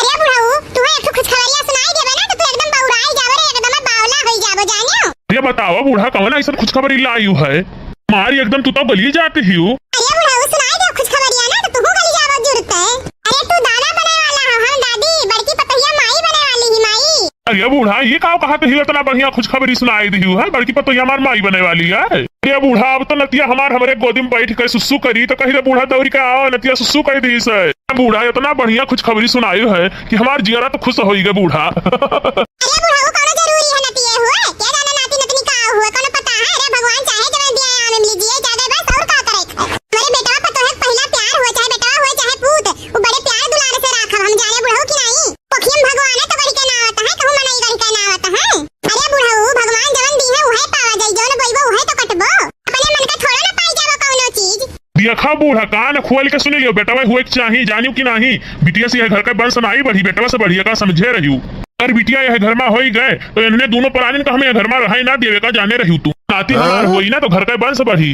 अरे बुढ़ऊ, तू एक ठो खुशखबरिया सुनाई देबे ना तो तू एकदम बौराई जाबे रे, एकदम बावला होई जाबो जानियो। ये बताओ बूढ़ा, कौन ऐसा खुशखबरी लायू है? मारी एकदम तू तो गली जाती ही हो। अरे बुढ़ऊ, सुनाई दे खुशखबरिया ना तो तू गली जाबो जुरते। अरे तू दादा बने वाला हो, हम दादी, बड़की पतोहिया माई बने वाली ही माई। अरे बूढ़ा, ये का कहत ही, इतना बढ़िया खुशखबरी सुनाई दिहू है, बड़की पतोहिया हमार माई बने वाली है। अरे बूढ़ा, अब तो नतिया हमार हमरे गोदी में बैठ के सुसु करी, तो कही रे बूढ़ा दौड़ी के आओ, नतिया सुसु करी दी से। बूढ़ा, इतना बढ़िया खुशखबरी सुनाई है कि हमार जियरा तो खुश होई गए बूढ़ा। अरे बूढ़ा, वो कौनो जरूरी है नतिया हुए? क्या जाने नाती नतनी का हुए, कौनो पता है? अरे भगवान चाहे जवन दिया है आनंद लीजिए, ज्यादा बस और का करे? हमारे बेटवा पतोहे के पहिला प्यार हुए, चाहे बेटवा हुए चाहे पूत, वो बड़े प्यार दुलार से राखब हम, जाने बुढ़ऊ कि नहीं। पोखियम भगवान है तो बढ़ के ना आवत है, कहूँ मनई बढ़ के ना आवत है। अरे बुढ़ऊ, भगवान जवन दी है उहे पावा जाई, जवन बोइबो उहे तो कटबो। अपने मन का थोड़ा ना पाई जावा कौनो चीज। देखा बूढ़ा, कान खोल के सुन लियो, बेटवा हुए के चाही, जानियो कि नाही। बिटिया से यह घर का वंश नाही बढ़ी, बेटवा से बढ़िया का समझे रहियो। अगर बिटिया यह घर में होई गए तो इन्हें दोनों प्राणिन का हमें यह घर में रहे ना देवे का जाने रहियो तू। नाती हमार होई ना तो घर का वंश बढ़ी।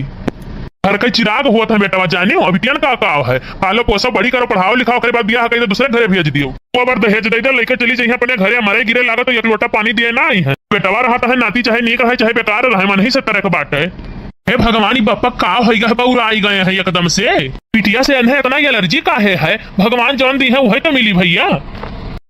घर का चिराग होत है बेटवा, जानियो, अब बिटियन का काव है, पालो पोसो, बड़ी करो, पढ़ाओ लिखाओ, ओकरे बाद बियाह कई तो दूसरे घरे भेज दियो। वो अगर दहेज दे दे, लेके चली जाइए अपने घरे, मरे गिरे लागो तो एक लोटा पानी दिए ना आई है। बेटवा रहत है, नाती चाहे नीक रहे चाहे बेकार रहे, मन ही से तरह के बात है। हे भगवान, ई बप्पा का होई गए, बौराई गए हैं एकदम से। बिटिया से इन्हें इतना एलर्जी काहे है? भगवान जौन दी है वही तो मिली भैया।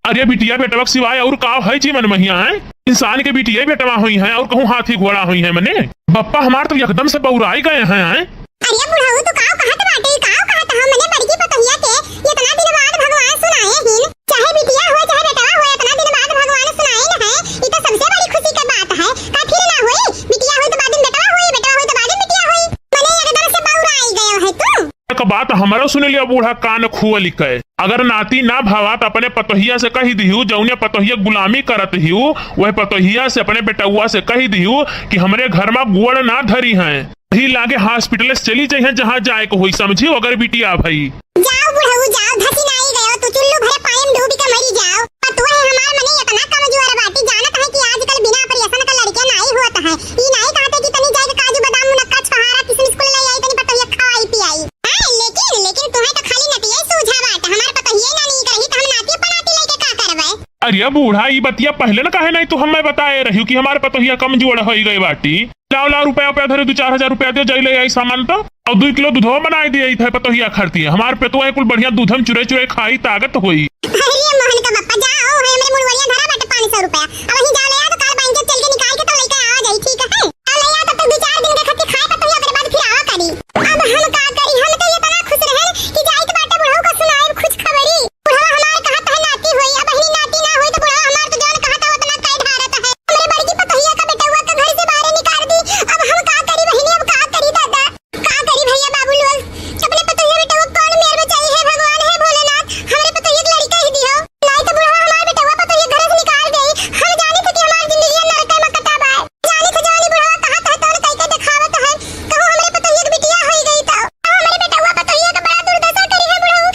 अरे बिटिया बेटवा के सिवाय और का है जीवन महिया है? इंसान के बिटिया बेटवा हुई हैं और कहूँ हाथी घोड़ा हुई हैं मने। बप्पा हमार तो एकदम से बौराई गए हैं, हैं? अरे बुढ़ऊ, तू काव कहत बाटे, काव कहत हो? मने बड़की पतोहिया के इतना दिन बाद भगवान सुनाए हिन, चाहे बिटिया हो, चाहे बेटवा हो, इतना दिन बाद भगवान सुनाए न है, ई तो सबसे बड़ी खुशी के बात है। का फिर ना होई? बिटिया होई तो बाद में बेटवा होई, बेटवा होई तो बाद में बिटिया होई। मने एकदम से बौराई गयो है तू। एक बात हमरो सुन लियो बूढ़ा, कान खोल के। अगर नाती ना भावा तो अपने पतोहिया से कही दिहू, जौने पतोहिया गुलामी करत हिऊ, वह पतोहिया से, अपने बेटउआ से कही दिहू कि हमरे घर में गोड़ ना धरी हैं। ही लागे हॉस्पिटल से चली जइहें, जहाँ जाए को होई, समझियो, अगर बिटिया भई। जाओ बुढ़ऊ जाओ, धसी नाई गयो, तू चुल्लू भरे पानी में डूबी के मरी जाओ। पतोह हमार मने इतना कमजोर बाटी, जानत है कि आजकल बिना ऑपरेशन का लड़के नाई होत है। ई नाई कहते कि तनी जाए के काजू बादाम मुनक्का छोहारा किशमिश कुल ले आई, तनी पतोहिया खवाई पियाई। हाँ, लेकिन, लेकिन तुम्हें तो खाली नतिये सूझा बाटे, हमार पतोहिये ना नीक रही तो हम नाती पनाती लेके का करबे? अरे बूढ़ा, ई बतिया पहले न काहे नहीं तू हमें बताए रहियो कि हमार पतोहिया कमजोर होई गई बाटी। लाओ, लाओ, रुपया, रुपया धरे, दो चार हजार रुपया दे, जाई ले आई सामान तो, और दो किलो दूधवा बनाए दे आई थे पतोहिया खरती है। हमार पेटवा है कुल बढ़िया दूध हम चुरे चुरे खाई, ताकत होई। अरे मोहन का बप्पा, जाओ, है हमरे मुड़वरिया धरा बाटे पाँच सौ रुपया, अब वहीं जा ले आ तो काल बैंक से चल के निकाल के तो लेके आवा जाई, ठीक है? अब ले आ तब तक दो चार दिन के खातिर खाए पतोहिया, ओकरे बाद फिर आवा करी। अब हम का करी, हम तो ये तना खुश रहन कि जाई के बाटे बुढ़ऊ का सुनाए खुश खबरी। बुढ़वा हमार कहत है नाती होई, अब बहिनी नाती ना होई तो बुढ़वा हमार तो जौन कहत है उतना कह ढारत है। हमरे बड़की पतोहिया का बेटउआ के घर से बाहरे निकाल दी। अब हम का करी बहिनी, अब का करी दादा? का करी भैया बाबू लोग? अपने पतोहिया बेटउआ कौन मेर में चाहिए है भगवान, है भोलेनाथ, हमरे पतोहिया के लड़का ही दियो। नाई तो बुढ़वा हमार बेटउआ पतोहिया घर से निकाल देई। हम जानी थे कि हमार जिंदगी नरक में कटा बा। जानी थे जौन बुढ़वा कहत है तौन कह के देखावत है। कहूँ हमरे पतोहिया के बिटिया होई गई तो। हमरे बेटउआ पतोहिया के बड़ा दुर्दशा करी है बुढ़ऊ।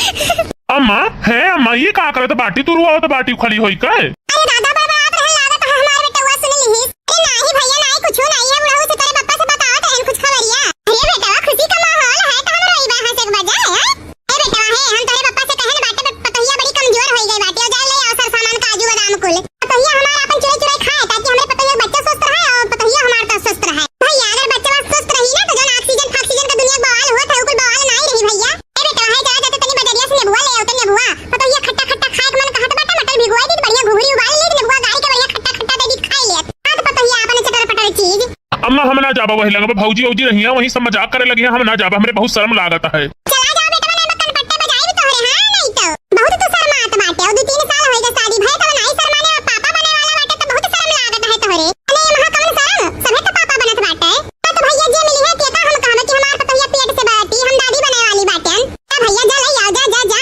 अम्मा, हे अम्मा, ये का करत बाटी? तू रोवत बाटी खड़ी होई के? अरे दादा, बड़बड़ात रहे लागत है हमार बेटउआ, सुन लिहिस। ए नाही भैया, नाही कुछो नाही है, बुढ़ऊ से तोरे पप्पा से बतावत रहन कुछ खबरिया। अरे बेटवा, खुशी का माहौल है, तो हम रोई बा हंसे के बजाय, हैं? ए बेटवा, हे, हम तोरे पप्पा से कहन बाटे, प-, पतोहिया बड़ी कमजोर होई गई बाटे, और जा ले आओ सर सामान, काजू बादाम कुल। पतोहिया हमार आपन चुराई चुराई खाए, ताकि हमरे पतोहिया के बच्चा स्वस्थ रहे और पतोहिया हमार तो स्वस्थ रहे। भैया, अगर बच्चा स्वस्थ रही ना, तो जौन oxygen फाक्सीजन का दुनिया के बवाल होत है, उ कुल बवाल नाही रही भैया। ए बेटवा, हे, चला जाते तनी बजरिया से नेबुआ ले आओ, तनी नेबुआ। पतोहिया खट्टा खट्टा खाए के मन कहत बाटे, मटर भिगोए दी, बढ़िया घुघरी उबाल ली, नेबुआ गारी के बढ़िया खट्टा खट्टा दे दी, खाई लेत। हाँ, तो पतोहिया आपन चटर पटर चीज। अम्मा, हम ना जाबा वही लंग, भौजी औजी रही हैं, वही सब मजाक करे लगी हैं, हम ना जाबा, हमरे बहुत शर्म लागत है। चला जाओ बेटवा, नहीं बक्कन पट्टे बजाई भी तोहरे, हाँ, नहीं तो। बहुत तू शर्मात बाटे, और दो तीन साल होई गए शादी भए, तब नाही शर्माने, और पापा बने वाला बाटे, तो बहुत शर्म लागत है तोहरे। अरे, वहाँ कौन शर्म? सभे तो पापा बनत बाटे। हाँ, तो भैया जे मिली है, केता हम कहबे कि हमार पतोहिया पेट से बाटी, हम दादी बने वाली बाटे। ए भैया, जा ले आओ, जा, जा, जा।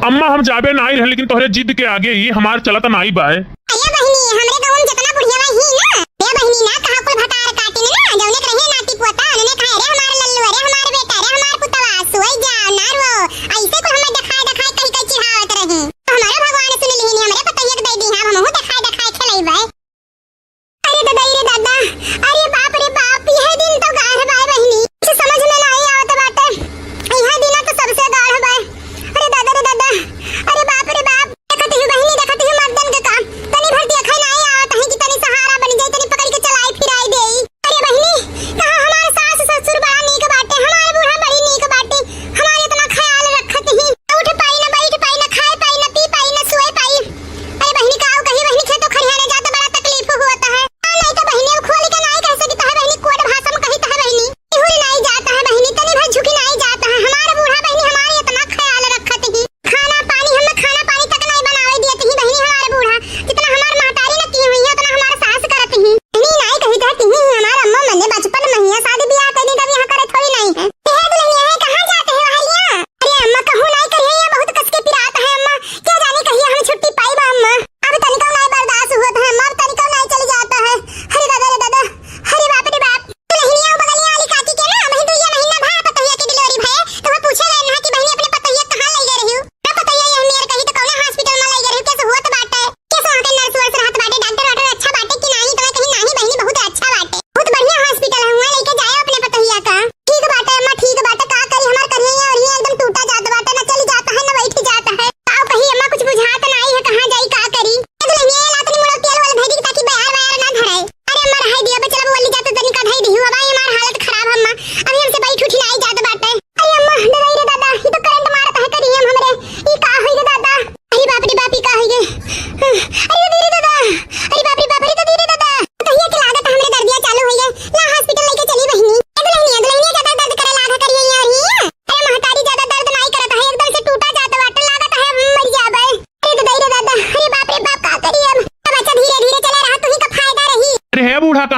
अम्मा, हम जाबे नाही रहे, लेकिन तोहरे जिद के आगे ही हमार चलत नाही बाय। अरे बहिनी, हमरे गाँव में जितना बुढ़िया ही ना, ए बहिनी ना, कहा कुल भतार काटिन ना, जौने के रहे नाती पोता, उन्होंने कहे, "अरे हमार लल्लू, अरे हमार बेटा, अरे हमार पुतवा, सोई जा, ना रो।" ऐसे कुल हमें देखाए, देखाए, कही, कही चिढ़ावत रही। तो हमारा भगवान सुन लिहिन, हमरे पतोहिया के दे दी, हम हमहू देखाए, देखाए खेलैबे। अरे दादा, अरे दादा, अरे बाप रे बाप, यह दिन तो गाढ़ बाय बहिनी, कुछ समझ में नाही आवत बाटे। यह दिन तो सबसे गाढ़ बाय। अरे दादा रे दादा, अरे बाप रे बाप, देखत ही बहिनी, देखत ही मर्दन के काम, तनी भर देखै नाही आवत है कि तनी सहारा बन जाई, तनी पकड़ के चलाई फिराई देई। अरे बहिनी, कहा हमार सास ससुर बड़ा नीक बाटे, हमार बूढ़ा बड़ी नीक बाटे, हमार इतना ख्याल रखत ही, उठ पाई न, बैठ पाई न, खाए पाई न, पी पाई न, सोए पाई। अरे बहिनी, काऊ कही बहिनी, खेतो खरिहाने जात बड़ा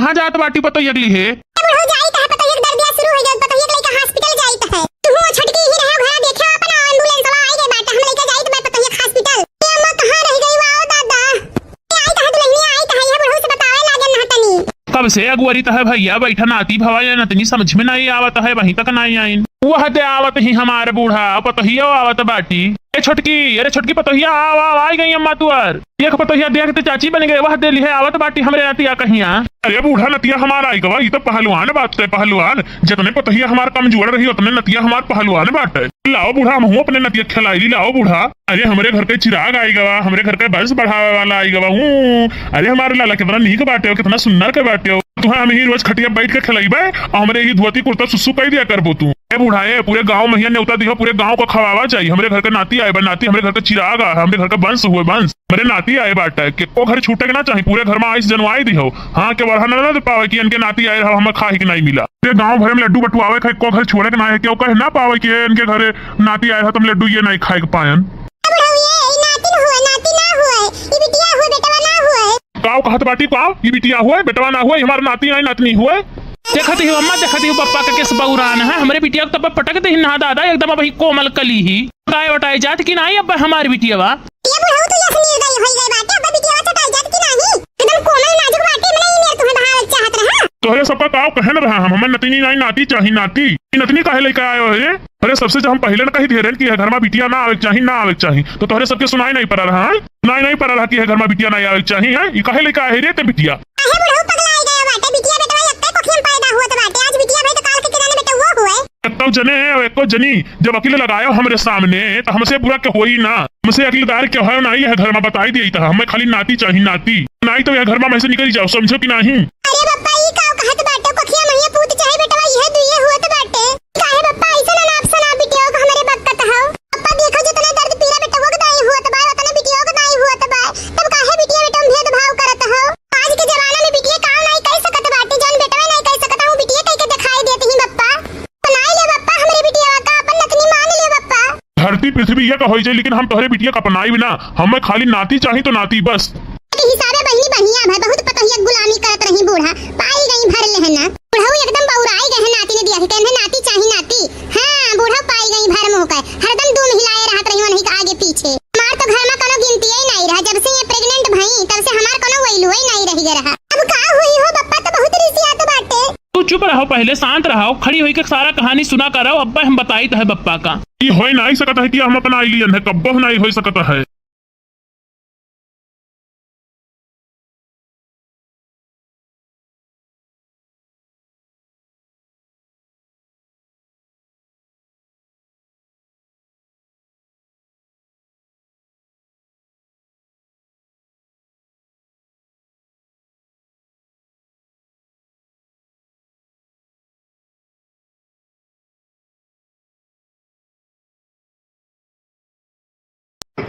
कहाँ जात बाटी पतोहिया के लिहे? ए बुढ़ऊ, जाइत है पतोहिया के दर्दिया शुरू हो गया, पतोहिया के लइका hospital जाइत है। तू हो छोटकी ही रहे घर, देखे अपन ambulance वाला आई गए बाटे, हम लइका जाइत बा पतोहिया के hospital। ए अम्मा, कहाँ रह गई वाओ दादा? ए आई कहाँ दुल्हनिया, आई कहाँ, यह बुढ़ऊ से बतावे लागे ना तनी। कब से अगुवरी तह भैया बैठा नाती भवा या नतनी समझ में नहीं आवत है, वहीं तक नहीं आइन। वह दे आवत ही हमार बूढ़ा, पतोहिया आवत बाटी। ए छोटकी, अरे छोटकी पतोहिया, आव, आव, आई गई अम्मा तुअर। देख पतोहिया, देख ते चाची बन गए, वह दे लिहे आवत बाटी हमरे नतिया कहिया। अरे बूढ़ा, नतिया हमार आई गवा, ई तो पहलवान बाटे, पहलवान। जतने पतोहिया हमार कमजोर रही, उतने नतिया हमार पहलवान बाटे। लाओ बूढ़ा, हमहू अपने नतिया खिलाई ली, लाओ बूढ़ा। अरे हमरे घर के चिराग आई गवा, हमरे घर के वंश बढ़ावे वाला आई गवा। ऊ, अरे हमारे लाला कितना नीक बाटे हो, कितना सुन्नर के बाटे हो। तुहा हम ही रोज खटिया बैठ के खिलाइबे और हमरे ही धोती कुर्ता सुसु कई दिया करबो तू। ए बूढ़ा, ए पूरे गांव में हिया नेवता दिहो, पूरे गांव को खवावा चाहिए। हमरे घर के नाती आए बा, नाती हमरे घर के चिराग आ, हमरे घर के वंश हुए वंश। मेरे नाती आए बाटे, के को घर छूटे के ना चाहिए, पूरे घर में आइस जनवाई दिहो। हाँ, के बढ़ा ना, ना दे पावे कि इनके नाती आए रहो, हमें खाए के नहीं मिला। पूरे गांव भर में लड्डू बटुआवे खाए, को घर छोड़े के ना है, क्यों कहे ना पावे कि इनके घरे नाती आए रहो, तुम लड्डू ये नहीं खाए के पायन। ए बुढ़ऊ, ये, ई नातिन हुए, नाती ना हुए, ई बिटिया हुए, बेटवा ना हुए। काव कहत बाटी, काव? ई बिटिया हुए, बेटवा ना हुए, हमार नाती नहीं, नातनी हुए। देखत ही अम्मा, देखत ही पप्पा का केस बौरान है, हमरे बिटिया को तब पटक दे ना दादा, एकदम अबही कोमल कली ही। काए वटाए जात कि नाही अब हमार बिटिया बा? ये बुढ़ऊ, तू यस निर्दयी होई गई बाटे, अब बिटिया चटाई जात कि नाही? एकदम कोमल नाजुक बाटे, मने ई मेर तुम्हें बहावे चाहत रहा। तोहरे सबका काव कहन रहा हम, हमें नतनी नहीं, नाती चाही, नाती। ई नतनी काहे लेके आयो है रे? अरे सबसे जब हम पहिले न कही दिहे रहन कि यह घर में बिटिया ना आवे के चाही, ना आवे के चाही, तो तोहरे सबके सुनाई नहीं पड़ा रहा है? सुनाई नहीं पड़ा रहा कि यह घर में बिटिया ना आवे के चाही, हैं? ई काहे लेके आए रे ते बिटिया? काहे बुढ़ऊ पगला आई गया बाटे? बिटिया बेटवा एक्के कोखियम पैदा हुआ तो बाटे, आज बिटिया भाई तो काल के किराने बेटवा हुए। एक्को जने है, एक्को जनी, जब अकिल लगायो हमरे सामने, तो हमसे बुरा के होई ना, हमसे अकिलदार के होयो ना, यह घर में बताई दिए तो हमें खाली नाती चाही, नाती। नहीं तो यह घर में से निकल जाओ, समझो कि नहीं? अरे बप्पा, ई काव कहत बाटे? कोखिया महिया पूत चाहे बेटवा, इहे दुइये हुअत बाटे। काहे बप्पा, ऐसन अनाप शनाप बिटिया का हमरे बक्कत हौ? बप्पा, देखो, जितने दर्द पीरा बेटवा के दाई हुअत बा, उतने बिटिया के दाई हुअत बा। तब काहे बिटिया बेटवा में भेदभाव करत हौ? आज के जमाना में बिटिया काम नहीं कर सकत बाटे, जौन बेटवा नहीं कर सकत, हम बिटिया कह के दिखाई देत ही बप्पा। बनाई ले बप्पा हमरे बिटिया का, अपन नतनी मान ले बप्पा। धरती पृथ्वी एक होइ जाए, लेकिन हम तोहरे बिटिया का अपनाई ना। हमें खाली नाती चाही तो नाती बस। के हिसाबे बहिनी बढ़िया भई, बहुत पतोहिया गुलामी करत रही बूढ़ा, पाई गई भर लेहना। बूढ़ऊ एकदम बौराई गए हैं नाती ने दिया के, कहने नाती चाही नाती। हाँ, बूढ़ऊ पाई गई भर मुँह के, हरदम दूम हिलाए रहत रही वनही के आगे पीछे। हमार तो घर में कोनो गिनती ही नहीं रहा, जब से ये pregnant भई तब से हमार कोनो value ही नहीं रह गया रहा। अब का हुई हो बप्पा, तो बहुत रिसियात बाटे। तू चुप रहो, पहले शांत रहो, खड़ी होई के सारा कहानी सुना करो, अब हम बताई तो है बप्पा का। ई होई नहीं सकत है कि हम अपना आइलियन है, कब्बो नहीं होई सकत है।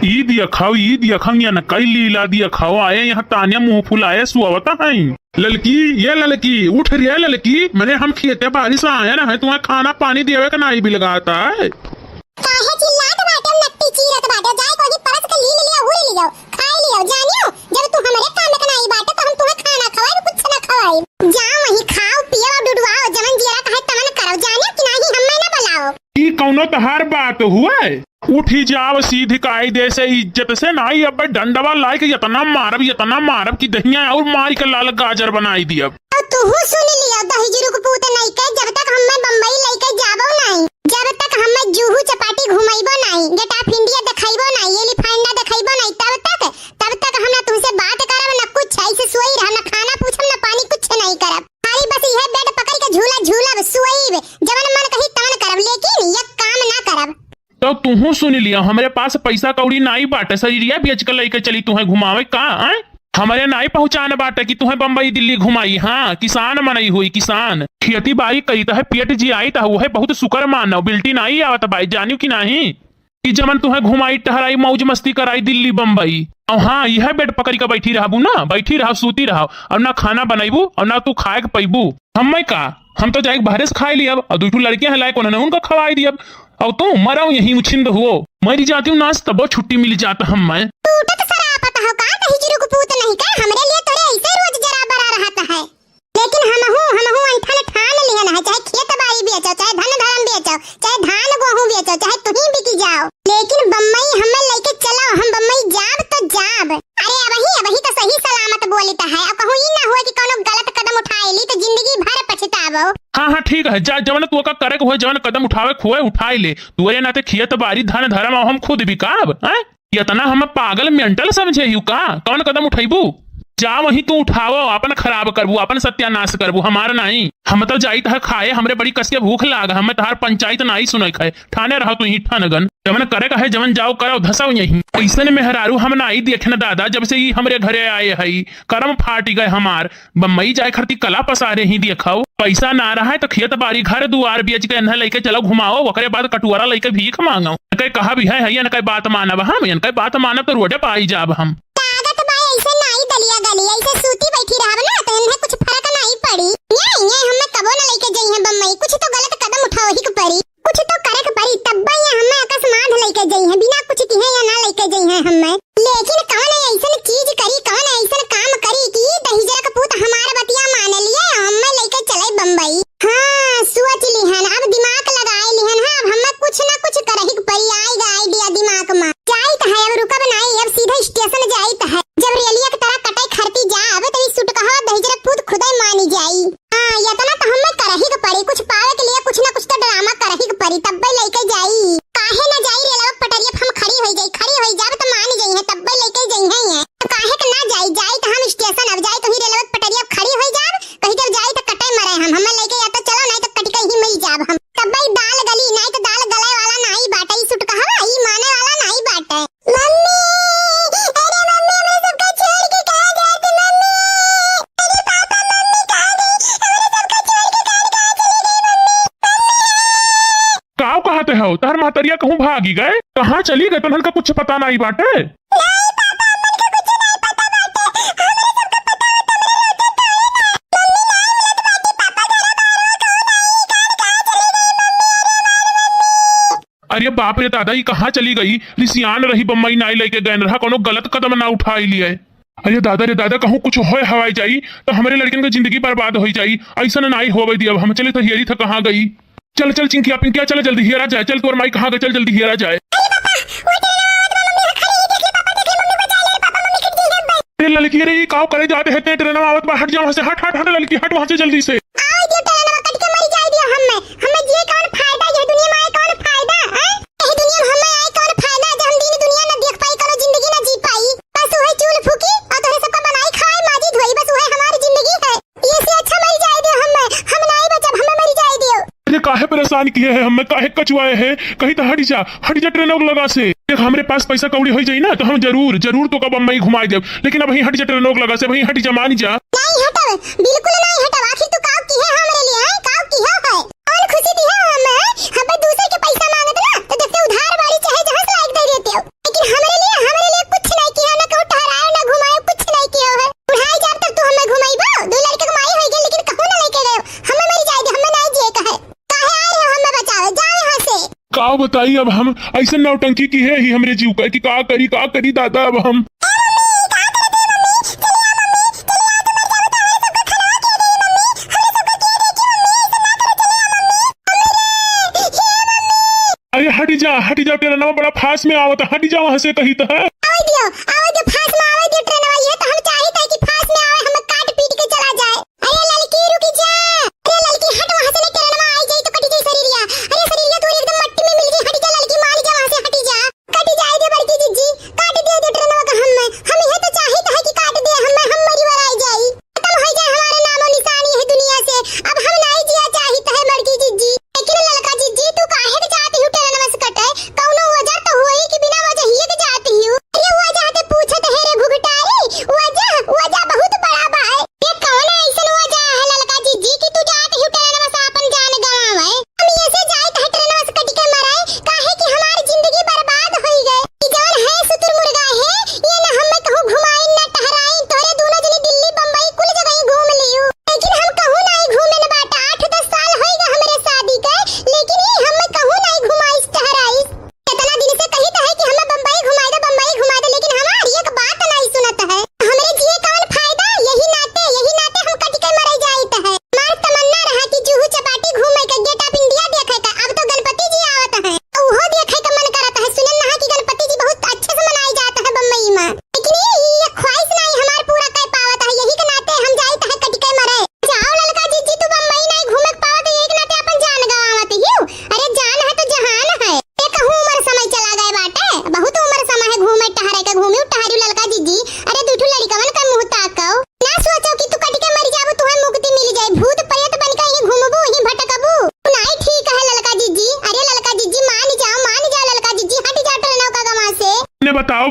ई दिया खाओ, ई दिया खाओ, या न कई लीला दिया खाओ, आए यहाँ तान्या मुँह फुलाए सुआवता है। ललकी, ये ललकी, उठ रे ललकी, मने हम खेते बारी से आया ना है, तुम्हें खाना पानी देवे का नाई भी लगाता है। काहे चिल्लात बाटे, नट्टी चीरत बाटे, जाए कोई परस के लील लिया, उड़ लियो, खाए लियो, जानियो, जब तू हमरे काम के नाई बाटे, तो हम तुम्हें खाना खवाई, कुछ ना खवाई। जा वहीं खाओ, पियो, डुडुआओ, जवन जियरा कहे तवन करो, जानियो कि नाही, हमें ना बुलाओ। ई कौनो तहार बात हुए? उठी जाव सीधी कायदे से, इज्जत से, नाई अब डंडवा लाई के इतना मारब, इतना मारब कि दहिया और मारी के लाल गाजर बनाई दियब। और तूहू सुन लियो, दहिजरू के पूत नहीं के, जब तक हमें बम्बई लेके जाबो नहीं, जब तक हमें जूहू चपाटी घुमाइबो नहीं, Gate of India देखाइबो नहीं, एलिफेंटा देखाइबो नहीं, तब तक, तब तक हम ना तुमसे बात करब, ना कुछ, ऐसे सोई रह, ना खाना पूछब, ना पानी, कुछ नहीं करब। खाली बस यह bed पकड़ के झूला झूलब, सोइब, जवन मन कही तवन करब, लेकिन ये काम ना करब। तो तुहू सुन लिया, हमरे पास पैसा कौड़ी नाई बाटे, शरीरिया बेच के लेके चली तुहें घुमावे का, आय? हमरे नाई पहुँचान बाटे कि तुहें बम्बई दिल्ली घुमाई, हाँ, किसान मनई हुई, किसान। खेती बाड़ी करी तहे पेट जियाई तहे, उहे बहुत सुकर मानव, बिल्टी नाई आवत बाई, जानियो कि नाही? कि जमन तुहें घुमाई, टहराई, मौज मस्ती कराई दिल्ली बम्बई। और हाँ, यह bed पकड़ी के बैठी रहबू ना, बैठी रहब, सूती रहब, और ना खाना बनैबू और ना तू खाए के पैबू। हमें का, हम तो जाए के बाहरे से खाए लियब, और दू ठो लड़कियां हैं लायक, उन्होंने उनका खवाई दियब। और तू मराऊ यहीं उछिंद हुओ, मरी जाती हूँ नाच तबो छुट्टी मिल जाता हमें। टूटत सरापत हो का, दहिजरू के पूत नहीं का, हमरे लिए तोरे ऐसे रोज जरा बरा रहता है। लेकिन जा, जवन तू का करे के होए, जवन कदम उठावे के होए, उठाई ले। तोरे नाते खेत बारी धन धरम हम खुद बिकाब, हैं? इतना हम पागल mental समझे हिउ का? कवन कदम उठैबू? जा वहीं तू उठावो, आपन खराब करबू, आपन सत्यानाश करबू, हमार नाई। हम तो जाइत है खाए, हमरे बड़ी कस के भूख लाग, हमें तहार पंचायत नाई सुनै खाए। ठाने रहो तू ही ठनगन, जवन करे का है, जवन जाओ करो, धसाओ यहीं। ऐसन मेहरारू हम नाई देखे न दादा, जब से ई हमरे घरे आए हई, करम फाटि गए हमार। बम्बई जाए खरती कला पसारे ही देखो, पैसा ना रहा है तो खेत बारी घर दुआर बेच के इन्हें लेके चलो घुमाओ, ओकरे बाद कटुआरा लेके भीख मांगो। इनके कहा भी है, है इनके बात मानब हम, इनके बात मानब तो रोडे पे आई जाब हम। लागत बा ऐसे नाई दलिया गली, ऐसे सूती बैठी रहब ना तो इन्हें कुछ फर्क नाई पड़ी। ये, ये हमें कबो न लेके जइहें बम्बई, कुछ तो गलत कदम उठावे ही के पड़ी, कुछ तो करे के पड़ी, तब्बे ये हमें अकस्मात लेके जइहें, बिना कुछ किहे या ना लेके जइहें हमें। लेकिन कवन ऐसन चीज करी, कवन ऐसन काम करी कि दहिजरा के पूत हमार बतिया मान लिए, हमें लेके चले बम्बई। हाँ, सोच लिहन, अब दिमाग लगाए लिहन, हाँ, अब हमें कुछ ना कुछ करही के पड़ी, आइगा idea दिमाग में। जाइत है, अब रुकब नाई, अब सीधा स्टेशन जाइत है। जब रेलिया के तरह कटे खरती जाब, तब ई सुटकहा दहिजरा पूत खुदे मानी जाई। हाँ, इतना तो हमें करही के पड़ी, कुछ पावे के लिए कुछ ना कुछ तो ड्रामा करही के पड़ी, तब्बे लेके जाई। काहे ना जाई रेलवा के पटरिया पे हम खड़ी होई जाई, खड़ी होई जाब तो मान जाई है, तब्बे लेके जाई है ये। तो काहे के ना जाई, जाई तो हम स्टेशन अब जाई तो ही रेलवा के पटरिया पे खड़ी होई जाब, कहीं जब जाई तो कटे मरे हम, हमें लेके या तो चलो नहीं तो कट के ही मरी जाब हम। तब्बे दाल गली, नहीं तो दाल गले वाला नहीं बाटे, ई सुटकहवा, ई माने वाला नहीं बाटे। मम्मी, अरे मम्मी, हमरे सबका छोड़ के कहाँ जात मम्मी? अरे पापा, मम्मी कहाँ गई? हमरे सबका छोड़ के कहाँ, कहाँ चली गई मम्मी? मम्मी! काव कहत हो? तहर महतरिया कहूँ भागी गए? कहाँ चली गए? तन्हन का कुछ पता नहीं बाटे? नहीं पापा, हमन के कुछ नहीं पता बाटे। हमरे सबका पता होत, हमरे रहते तोरे ना। मम्मी नहीं मिलत बाटी, पापा घरा बाहर हो, कहूँ नहीं, कहाँ, कहाँ चली गई मम्मी? अरे हमार मम्मी। अरे बाप रे दादा, ई कहाँ चली गई? रिसियान रही, बम्बई नाई लेके गए रहा, कोनो गलत कदम ना उठाई लिए। अरे दादा रे दादा, कहूँ कुछ होए हवाई जाई तो हमरे लड़कन के जिंदगी बर्बाद होई जाई। ऐसन नाई होवे दियब हम। चले तो हियरी था कहाँ गई। चल चल चिंकिया पिंकिया, चल जल्दी हियरा जाए। चल तोर माई कहाँ गई, चल जल्दी हियरा जाए। अरे ललकी रे, ई काव करे जाते हैं, ते ट्रेन में आवत बा, हट जा वहाँ से, हट हट हट ललकी, हट वहाँ से जल्दी से। आवे दियो ट्रेनवा, कट के मरी जाए दियो हम्मे। हम्मे जिए कौन फायदा, यह दुनिया में आए कौन फायदा, हैं? यह दुनिया में हम्मे आए कौन फायदा, जब हम दिन दुनिया न देख पाई, कोनो जिंदगी न जी पाई। बस वही चूल फूकी और तोहरे सबका बनाई खाए, माजी धोई, बस वही हमारी जिंदगी है। ये से अच्छा मरी जाए दियो हम्मे, हम नाई बचब, हम्मे मरी जाए दियो। अरे काहे परेशान किए है हम्मे, काहे कचुआए है? कहीं तो हट जा, हट जा ट्रेन लगा से। देख, हमरे पास पैसा कौड़ी होई जाई ना, तो हम जरूर, जरूर तोका बम्बई घुमाई देब। लेकिन अब वहीं हट जा, ट्रेनोक लगा से, वहीं हट जा, मान जा। नहीं हटब, बिल्कुल नहीं हटब। आखिर तू काव किहे हमरे लिए, हैं? काव किहे है? कौन खुशी दिहे हमें, हैं? हम दूसरे के पैसा मांगत ना, तो देखते उधार बाड़ी चाहे जहाँ से लाइक दे देते हो। लेकिन हमरे लिए, हमरे लिए कुछ नहीं किहे, ना कहूँ ठहराए, ना घुमाए, कुछ नहीं किहे है। बुढ़ाए जाब तब तू हमें घुमाइबो? दो लड़के के माई होई गई, लेकिन कहूँ ना लेके गए। हमें मरी जाए दे, हमें नहीं जिए का है। काहे आए हो हमें बचावे? जाओ यहाँ से। का बताई अब हम, ऐसे नौटंकी किहे ही हमरे जीव का कि का करी, का करी दादा अब हम। अरे हट जा, हट जा, ट्रेनवा बड़ा फास्ट में आवत, हट जा वहाँ से कही तो है। आवे दियो, आवे दियो, फास्ट में आवे दियो ट्रेनवा, ये तो हम चाहित है कि फास्ट में आवे, हमें काट पीट के चला जाए। अरे ललकी रुक जा, अरे ललकी हट वहाँ से, नहीं ट्रेनवा आई जाई तो कटी जाई शरीरिया। अरे शरीरिया तोर एकदम मट्टी में मिल जाई, हट जा ललकी, मार जा वहाँ से, हट जा, कट जाए दे बड़की जिज्जी, काट दे दे ट्रेनवा का हमें, हम ये तो चाहित है कि काट दे हमें, हम मरी वराई जाई, खत्म हो जाए हमारा नामो निशान यह दुनिया से। अब हम नहीं जिया चाहित है बड़की जिज्जी। लेकिन ललका जिज्जी, तू काहे के जाती हूँ ट्रेनवा से कटे? कौनो वजह तो होई कि बिना वजह ही के जाती हूँ? अरे वजह ते पूछत है रे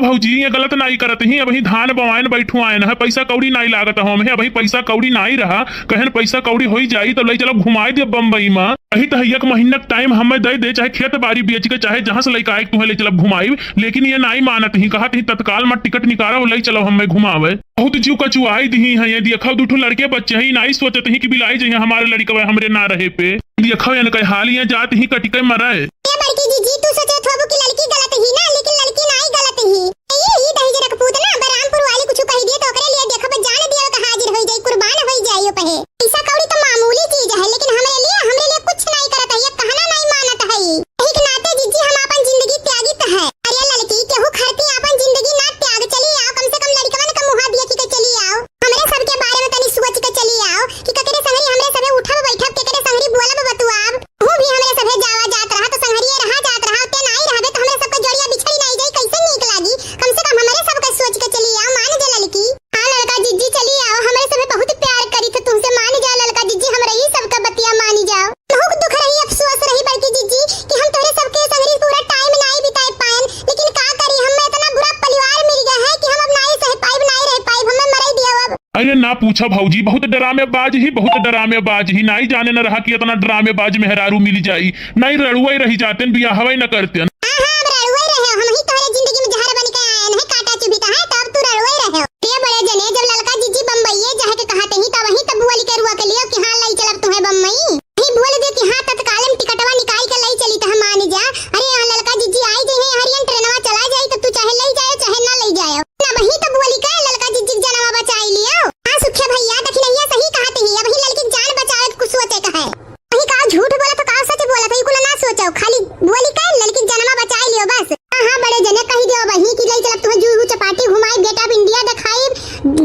भौजी, ये गलत नाई करत ही, अबहीं धान बवाएन बैठुआएन है, पैसा कौड़ी नाई लागत हो हमें, अबहीं पैसा कौड़ी नाई रहा, कहन पैसा कौड़ी होई जाई, तब लई चलब घुमाई देब बम्बई मा। अही त है एक महीना क टाइम हमें दे दे, चाहे खेत बारी बेच के, चाहे जहाँ से लइका आए, तुहें लई चलब घुमाई, लेकिन ये नाई मानत ही, कहत ही तत्काल मा टिकट निकारा, लई चलब हमें घुमावे। बहुत जीव कचुआई दिही है, ये देखा दू ठो लड़के बच्चे हैं, नाई सोचत ही कि बिलाई जइहे हमारे लड़कवा हमरे ना रहे पे। देखो इनके हाल, ये जात ही कटिके मरे। ए बड़की जीजी, तू सोचत होबू कि लड़की गलत ही ना, लेकिन लड़की नाई गलत ही। ये ही दहिजरा क पूत ना, बरामपुर वाली कुछ कह दिए तो ओकरे लिए देखब, जान दिए का हाजिर होई जाई, कुर्बान होई जाई ओ पहे। पैसा कौड़ी तो मामूली चीज है, लेकिन हमरे लिए, हमरे लिए कुछ नाई करत है, ये कहना नाई मानत है। यही के नाते जीजी हम आपन जिंदगी त्यागित है। अरे लड़की, केहू खरती आपन जिंदगी ना त्याग, चली आओ, कम से कम लड़कवन का मुहा देखी के चली आओ। हमरे सबके बारे में तनी सोच के चली आओ कि केकरे संगरी हमरे सभे उठब बैठब, केकरे संगरी बोलब बतुआब। तू भी हमरे सभे जावा जात रहा तो संगरिये रहा जात रहा, ते नाई रहबे तो हमरे सबके जोड़िया बिछड़ी नाई जाई, कैसे नीक लागी? कम से कम हमरे सबके सोच के चली आओ, मान जा ललकी। हाँ ललका जिज्जी चली आओ, हमरे सभे बहुत प्यार करी थे तुमसे, मान जाओ ललका जिज्जी, हमरे ही सबका बतिया मानी जाओ। बहुत दुख रही, अफसोस रही बड़की जिज्जी कि हम तोहरे सबके संगरी पूरा टाइम नाई बिताए पाएन, लेकिन का करी, हमें इतना बुरा परिवार मिल गया है कि हम अब नाई सह पाइब, नाई रह पाइब, हमें मरई दिया अब। अरे ना पूछा भौजी, बहुत डरामेबाज ही, बहुत डरामेबाज ही। नाई जाने न रहा कि इतना डरामेबाज मेहरारू मिल जाई। नाई रड़ुआ ही रही जातेन, बियाहवा ही न करतेन। हाँ, हाँ, अब रड़ुआ ही रहे, हम ही तोहरे जिंदगी में जहर बन के आए हैं, कांटा चुभिता है, तो अब तू रड़ुआ ही रहे। ए बड़े जने, जब ललका जिज्जी बम्बईये जाए के कहत ही, तब वहीं तब बोल के रुआ के लिए कि हाँ, लई चलब तुम्हें बम्बई। ही बोल दे कि हाँ, तत्काल में टिकटवा निकाल के लई चली त हम मान जा। अरे यहाँ ललका जिज्जी आई जइहे, हरियन ट्रेनवा चला जाई, तो तू चाहे लई जायो, चाहे ना लई जायो। ना वहीं तो बोली के ललका जिज्जी के जनवा बचाई लियो। हाँ सुखे भैया, दखिनैया सही कहत ही, अब ही ललकी जान बचावे के कुछ सोचे का है। वही का झूठ बोला तो का सच बोला था, ई कुल ना सोचो, खाली बोली के ललकी जनमा बचाई लियो बस। हाँ, हाँ, बड़े जने कही दियो वही कि लई चलब तुहें जूहू चपाटी घुमाई, Gate of India देखाई,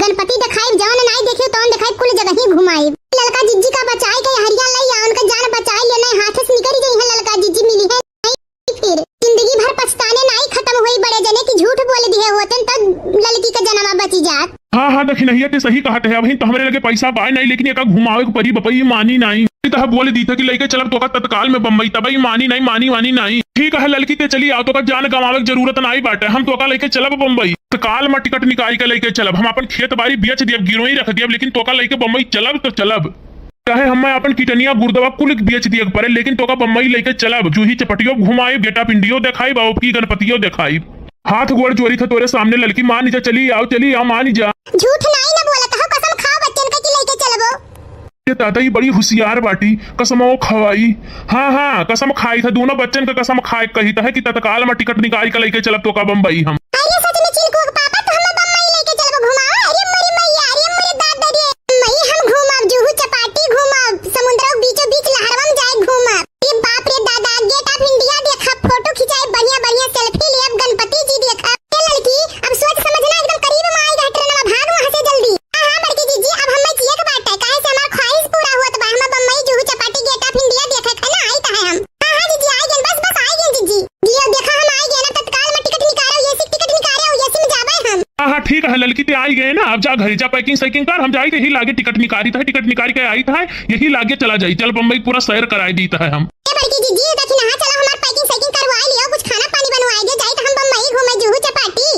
गणपति देखाई, जौन नाई देखियो तौन देखाई, कुल जगह ही घुमाई। ललका जिज्जी का बचाई के हरिया लई आ, उनका जान बचाई लियो, नहीं हाथ से निकल जाई है ललका जिज्जी मिली है। फिर जिंदगी भर पछताने नाई खत्म होई बड़े जने कि झूठ बोल दिए होतेन तब ललकी के जनमा बची जात। हाँ, हाँ, दखिनैया ते सही कहत है, अबहिन तो हमरे लगे पैसा बाय नाई, लेकिन एका घुमावे के परी बपई मानी नाई। तह बोल दी था कि लइके चलब तोका तत्काल में बम्बई, तबई मानी नाई, मानी वानी नाई। ठीक है ललकी ते चली आओ, तोका जान गंवावे के जरूरत नाई बाटे, हम तोका लइके चलब बम्बई। तत्काल में टिकट निकाल के लइके चलब, हम अपन खेत बारी बेच दियब, गिरोही रख दियब, लेकिन तोका लइके बम्बई चलब तो चलब। चाहे हमें अपन किडनिया गुर्दवा कुल बेच दिए के पड़े, लेकिन तोका बम्बई लइके चलब। जूही चपटियो घुमाइब, Gate of India देखाइब, अउर की गणपतियो देखाइब। हाथ गोड़ जोड़ी था तोरे सामने ललकी, मान जा, चली आओ, चली आओ, मान जा। झूठ नाई ना बोलत हो, कसम खाओ बच्चन का कि लइके चलबो। ये दादा, ये बड़ी हुसियार बाटी, कसमो खवाई। हाँ, हाँ, कसम खाई था, दोनों बच्चन का कसम खाए कही था कि तत्काल में टिकट निकाल के लइके चलब तोका बम्बई हम। अरे सच में चिलकुआ के पापा, तो हमें बम्बई लइके चलबो घुमावा? अरे मोरी मैया, अरे मोरे दादा रे, मई हम घूमब, जुहू चपाटी घूमब, समुद्र के बीचों बीच लहरवा में जाए घूमब। अरे बाप रे दादा, Gate of India देखब, फोटो खिंचाई, बढ़िया बढ़िया selfie लेब, गणपति जी देखब। ए ललकी, अब सोच समझ ना, एकदम करीब में आई गए ट्रेनवा, भाग वहाँ से जल्दी। हाँ, हाँ, बड़की जीजी, अब हमें जिए के बाटे, काहे से हमार ख्वाहिश पूरा होत बा, हम बम्बई, जुहू चपाटी, Gate of India देखे के ना आई त है हम। हाँ, हाँ, जीजी, आई गए, बस, बस, आई गए, जीजी। जियो, देखा, हम आई गए ना, तत्काल में टिकट निकालो, AC टिकट निकालो, AC में जाबे हम। हाँ, हाँ, ठीक है, ललकी ते आई गए ना, अब जा घरे जा, packing सैकिंग कर, हम जाई यही लागे टिकट निकारी त है, टिकट निकारी के आई त है, यही लागे चला जाई, चल बम्बई पूरा सैर कराई दी त है हम। ए बड़की जीजी, देखी ना, चलो हमार packing सैकिंग करवाई लियो, कुछ खाना पानी बनवाई दे, जाई त हम बम्बई घूमे, जुहू चपाटी।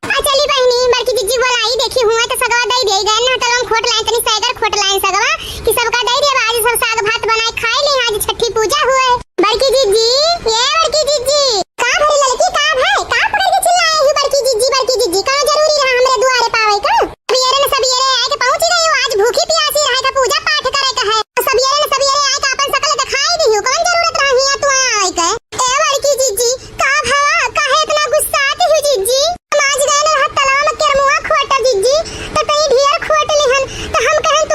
आ चली बहिनी, बड़की जिज्जी बोलाई, देखी हुआ तो सगवा दई दे गए ना, तलवा में खोट लाइन, तनी सैगर खोट लाइन सगवा, कि सबका दई दे, आज सब साग भात बनाए खाए ली, आज छठी पूजा हुए। बड़की जिज्जी, ये बड़की जिज्जी। का भरे ललकी, का भाई, का पकड़ के चिल्लाए हो बड़की जिज्जी, बड़की जिज्जी, का जरूरी रहा हमरे दुआरे पावे का? सबेरे न सबेरे आए के पहुंची गई हो, आज भूखी प्यासी रहे का पूजा पाठ करे का है। सबेरे न सबेरे आए के अपन शकल दिखाई दी हो, कौन जरूरत रहा हिया तू आए के? ए बड़की जिज्जी, का भवा, काहे इतना गुस्सात हो जिज्जी? हम आज गए न रहत तलवा में केरमुआ खोटा जिज्जी, त तई ढेर खोट लिहन, त हम कहन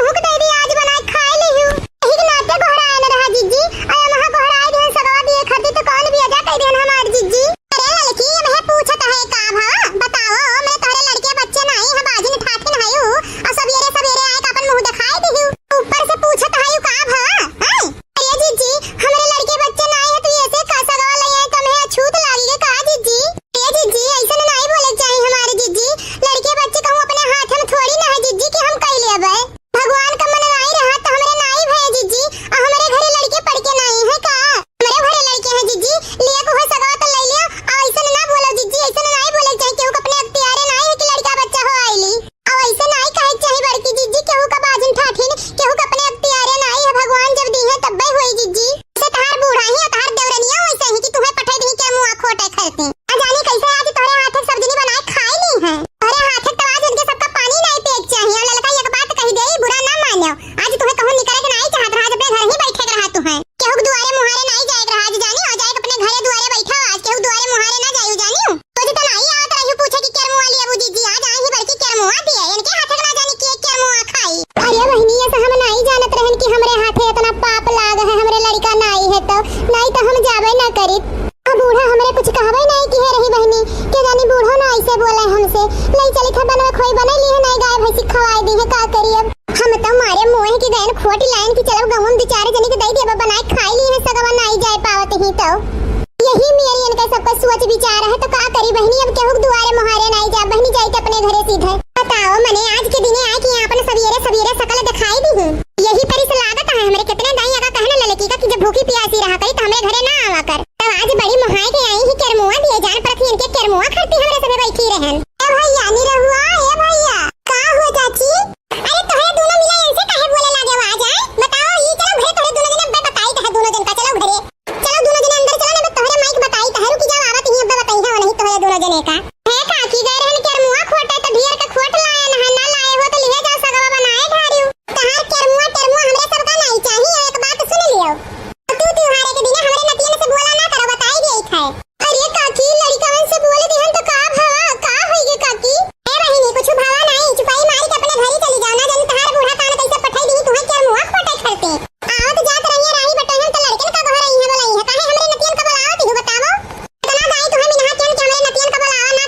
से लई चली था बनवे खोई बनई ली है, नाई गाय भैंसी खवाई दी है, का करी अब? हम तो मारे मुँह की गयन खोटी लाइन की चलब गहुम दो चार जनी के दई देबा बनाए खाई ली है सगवा नाई जाए पावत ही तो। यही मेरी इनका सबका सोच विचार है तो का करी बहनी, अब केहू के दुआरे मुहारे नाई जा बहनी, जाई के अपने घरे सीधे। बताओ मने आज के दिने आए कि यहाँ अपन सवेरे सवेरे सकल दिखाई दी है। यही परी से लागत है हमरे कितने दाई अगा कहने ललकी का कि जब भूखी प्यासी रहा करी तो हमरे घरे ना आवा कर। तब आज बड़ी मुहाई के आई ही केरमुआ दिए जान परख इनके केरमुआ खरती हमरे सभे बैठी रहन। ए भैया निरहुआ, ए भैया। का हुआ चाची? अरे तोहरे दोनों मिला इनसे काहे बोले लागे हो? आ जाए बताओ ई चलो घरे तोहरे दोनों जने अब्बे बताई तोहरे दोनों जन का चलो घरे। चलो दोनों जने अंदर चलो ना तोहरे माइक बताई तोहरे की जाओ आवत ही अब्बे बताई है नहीं तोहरे दोनों जने का। हे काकी गए रहन केरमुआ खोटे तो ढेर के खोट लाए ना ना लाए हो तो लिहे जाओ सगवा बनाए ढारियो। तहार केरमुआ टेरमुआ हमरे सबका नहीं चाहिए एक बात सुन लियो। तू त्योहारे के दिने हमरे नतियन से बोला ना करो बताई दे है। अरे काकी लड़िकवन से बोल दिहन तो का भवा का होई गे काकी? ए बहिनी कुछ भवा नहीं चुपाई मारी के अपने घरी चली जाओ ना जानी तहार बूढ़ा कान कैसे पठाई दी तुम्हें केरमुआ खोटे खरते। आवत जात रहिए राही बटोहन तो लड़कन का घर आई है बोलाई है काहे हमरे नतियन का बोलावत ही बतावो। इतना दाई तुम्हें मिनहा कियन कि हमरे नतियन का बोलावा ना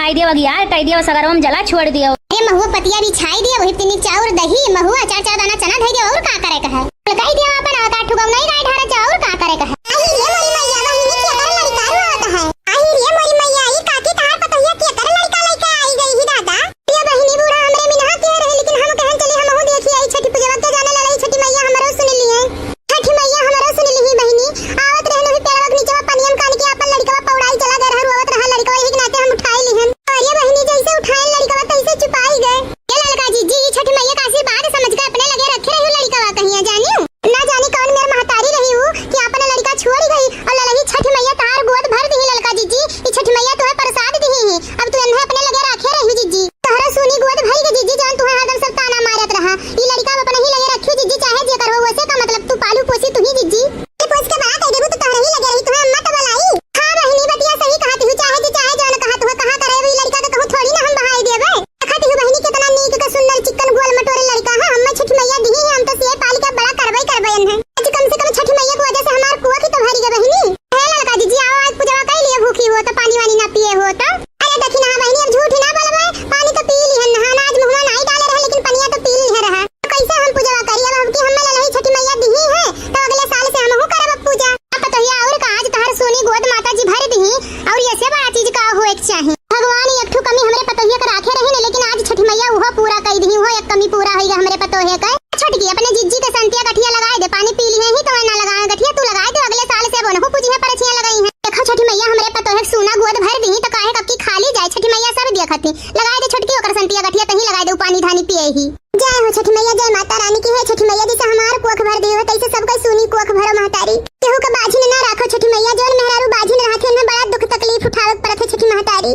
कई दियो अगियार, कई दियो सगरवा में जला छोड़ दियो। ए महुआ पतिया बिछाई दियो, वही तीनी चाउर दही, महुआ चार चार दाना चना धई दियो, और का करे के है? कई दियो अपन अवतार ठुकाऊ नहीं गाय ढारा जाओ, और का करे के है? आई रे मोरी मैया, बहिनी के कर लड़का रोवत है। आई रे मोरी मैया, ई काकी तहार पतोहिया के कर लड़का लइके आई गई ही दादा। ये बहिनी बूढ़ा हमरे मिनहा के रहे, लेकिन हम कहन चली हमहू देखी आई छठी पूजवा के जाने ललई छठी मैया हमरो सुन ली है। छठी मैया हमरो सुन ली ही बहिनी। आवत रहन वही पेड़वा के नीचे पनिया में कान के अपन लड़कवा पौड़ाई चला गए रहा, रोवत रहा लड़कवा, यही के नाते हम उठाई लिहन। अरे बहिनी जैसे उठाए लड़कवा तैसे चुपाई गए। ये ललका जीजी, ई छठी मैया का आशीर्वाद समझ के अपने लगे रखे रही लड़कवा कहिया जानियो। ना जानी कौन मेर महतारी रही हूँ कि अपन लड़का छोड़ गई और ललही छठी मैया तार गोद भर दी ललका जीजी। ई छठी मैया तुम्हें प्रसाद दी ही, अब तू इन्हें अपने लगे रखे रही जीजी। तोहरा सुनी गोद भरी के जीजी, जौन तुहे हरदम सब ताना मारत रहा। ई लड़का अब अपने ही लगे रखियो जीजी, चाहे जे करहो वैसे का मतलब तू पालू पोसी तू ही जीजी। ये पोस के बड़ा कर देबू तो तोहरा ही लगे रही, तुहे अम्मा तो बुलाई। हाँ बहिनी बतिया सही कहत हूँ, चाहे जे चाहे जौन कहत हुआ, कहाँ करे ई लड़का के कहूँ थोड़ी ना हम बहाई देबे। देखत हूँ बहिनी कितना नीक के सुंदर चिक्कन गोल मटोरे लड़का है, हमें छठी मैया दी है, हम तो सिए पाल के बड़ा करबे करबे इन्हें। आज कम से कम छठी मैया की वजह से हमार कुआ की तो भरी गए बहिनी। हे ललका जीजी आओ, आज पूजवा कर लिए, भूखी हो तो पानी वानी ना पिए हो तो। अरे देखी ना बहिनी, अब झूठी ना बोलबे, पानी तो पी लिहन, नहाना आज मुँहवा नाई डाले रहे, लेकिन पनिया तो पी लिहे रहा। तो कैसे हम पूजवा करी? अब हमकी हमें ललही छठी मैया दिही है, तो अगले साल से हमहू करब अब पूजा। अब पतोहिया और का, आज तहर सोनी गोद माता जी भर दिही, और ऐसे बड़ा चीज का होए के चाही? भगवान एक ठो कमी हमरे पतोहिया के राखे रही ने, लेकिन आज छठी मैया उहो पूरा कर दिही, उहो एक कमी पूरा होई हमरे पतोहिया के। छोटकी अपने जिज्जी के संतिया गठिया लगाए दे, पानी पी लिहे ही तो ना लगाए गठिया, तू लगाए दे, अगले साल से अब उनहु पूजिहे परछिया लगाई है। देखो छठी मैया हमरे पतोहे के सूना गोद भर दिही तो काहे कब की खाली जाए, छठी मैया सब देखत ही। लगाए दे छोटकी ओकर संतिया गठिया, तही लगाए दे, उ पानी धानी पिए ही। जय हो छठी मैया, जय माता रानी की। हे छठी मैया, जैसे हमार कोख भर दियो है, तैसे सबका सूनी कोख भरो महतारी। केहू के बाझिन ना राखो छठी मैया, जौन मेहरारू बाझिन रहत है, उन्हें बड़ा दुख तकलीफ उठावे के पड़त है छठी महतारी।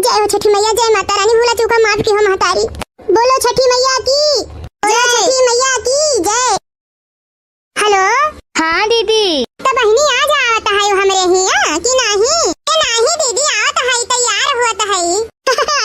जय हो छठी मैया, जय माता रानी, भूला चूका माफ की हो महतारी। बोलो छठी मैया की, बोलो जय। छठी मैया की जय। हेलो। हाँ दीदी। तो बहिनी आज आवत है हमरे हिया कि नाही? ए नाही दीदी, आवत है, तैयार होत है।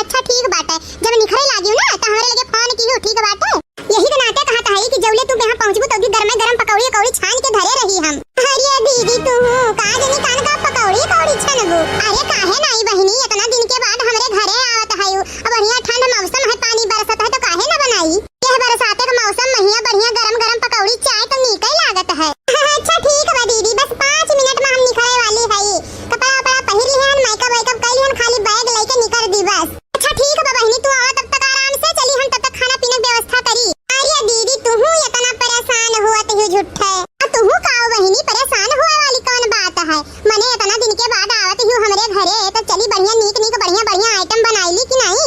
अच्छा ठीक बाटे, जब निखरे लागियो ना तो हमरे लगे फोन किहो, ठीक बाटे। यही के नाते कहत है कि जौले तू यहाँ पहुँचबू तो भी गरमे गरम पकौड़ी अकौड़ी छान के धरे रही हम। अरे दीदी तू का जनी कान का पकौड़ी अकौड़ी छनबू? अरे काहे नाही बहिनी, इतना दिन के बाद हमरे घरे आवत है, अब बढ़िया ठंड मौसम है, पानी बरसत है तो काहे ना बनाई? यह बरसाते का मौसम में हिया बढ़िया गरम गरम पकौड़ी चाय तो नीके लागत है। अच्छा ठीक बा दीदी, बस पाँच मिनट में हम निकले वाली हई। कपड़ा वपड़ा पहिर लिहन, मेकअप वेकअप कर लिहन, खाली बैग लेके निकल दी बस। अच्छा ठीक बा बहिनी, तू आवा तब तक आराम से, चली हम तब तक खाना पीने की व्यवस्था करी। अरे दीदी तू इतना परेशान हुआ तो झूठ है। आ तू का बहिनी परेशान हुआ वाली कौन बात है? मने इतना दिन के बाद आवत हूँ हमरे घरे, तो चली बढ़िया नीक नीक बढ़िया बढ़िया आइटम बनाई ली कि नाही?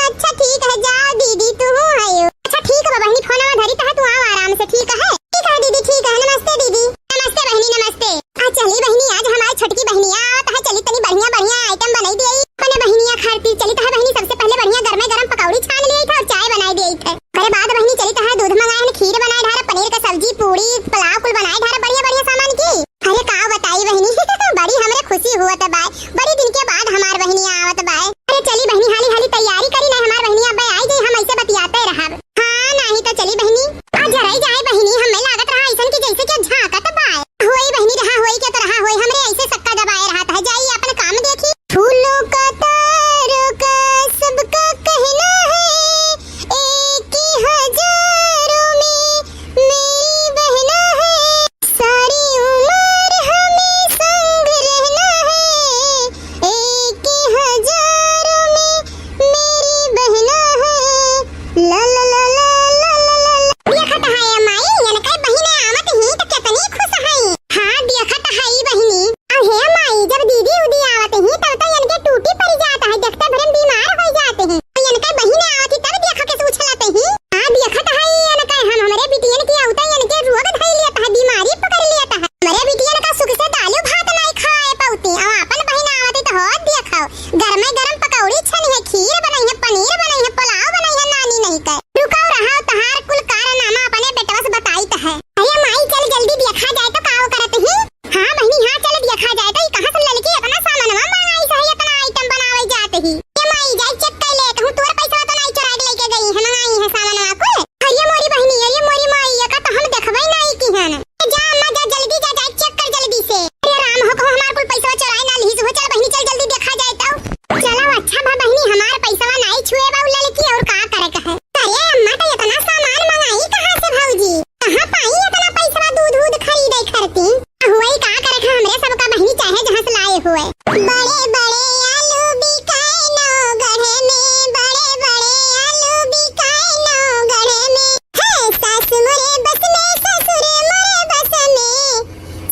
अच्छा ठीक है, जाओ दीदी, तू हूँ है। अच्छा ठीक बा बहिनी, फोनवा धरी तह तू आओ आराम से, ठीक है? ठीक है दीदी, ठीक है, नमस्ते दीदी। नमस्ते बहिनी, नमस्ते। आ चली बहिनी, आज हमारी छोटकी बहिनिया आवत है, चली तनी बढ़िया बढ़िया आइटम बनाई दे। अपने बहिनिया खातिर चली तह बहिनी, सबसे पहले बढ़िया गरमे गरम पकौड़ी छान ले था और चाय बनाई दे थे। करे बाद बहिनी चली तह दूध मंगाए हन, खीर बनाए ढारा, पनीर का सब्जी, पूड़ी, पुलाव कुल बनाए ढारा, बढ़िया बढ़िया सामान की। अरे का बताई बहिनी, बड़ी हमरे खुशी हुआ था बाय, बड़ी दिन के बाद हमार बहिनिया आवत बाय। अरे चली बहिनी, हाली हाली तैयारी करी, नहीं हमार बहिनिया अब्बे आई जाई, हम ऐसे बतियाते रहब। हाँ, नाही तो चली बहिनी। आ जराई जाए बहिनी, हमें लागत रहा ऐसन कि जैसे कि झांकत बाय। होई बहिनी रहा, होई के तो रहा, होई, हमरे ऐसे सक्का दबाए रहा था, जाई अपन काम देखी। फूलों का तारों का सबका कहना है, एक ही हजारों में मेरी बहना है। सारी उम्र हमें संग रहना है, हुए। बड़े बड़े आलू बिकाए नौगढ़ में, बड़े बड़े आलू बिकाए नौगढ़ में। है सास मोरे बस में, ससुर मोरे बस में,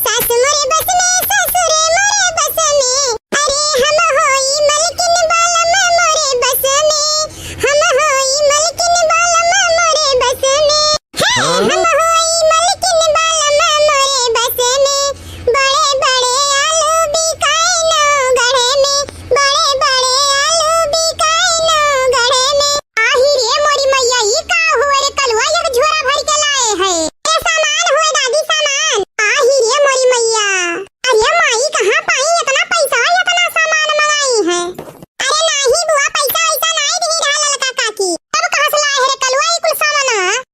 सास मोरे बस में, ससुर मोरे बस में। अरे हम होई मलकिन बालम मोरे बस में, हम होई मलकिन बालम मोरे बस में। हे, हाँ? हम होई मलकिन बालम मोरे बस में, बड़े बड़े आलू बिकाए नौगढ़ में, बड़े बड़े आलू बिकाए नौगढ़ में। आही रे मोरी मैया, ई का हुआ रे कलुआ, एक झोरा भर के लाए है। ए सामान हुए दादी, सामान। आही रे मोरी मैया, अरे माई, कहाँ पाई इतना पैसा, इतना सामान मंगाई है? अरे नाही बुआ, पैसा वैसा नाही दिही रहा ललका काकी। तब कहाँ से लाए है रे कलुआ ई कुल सामान?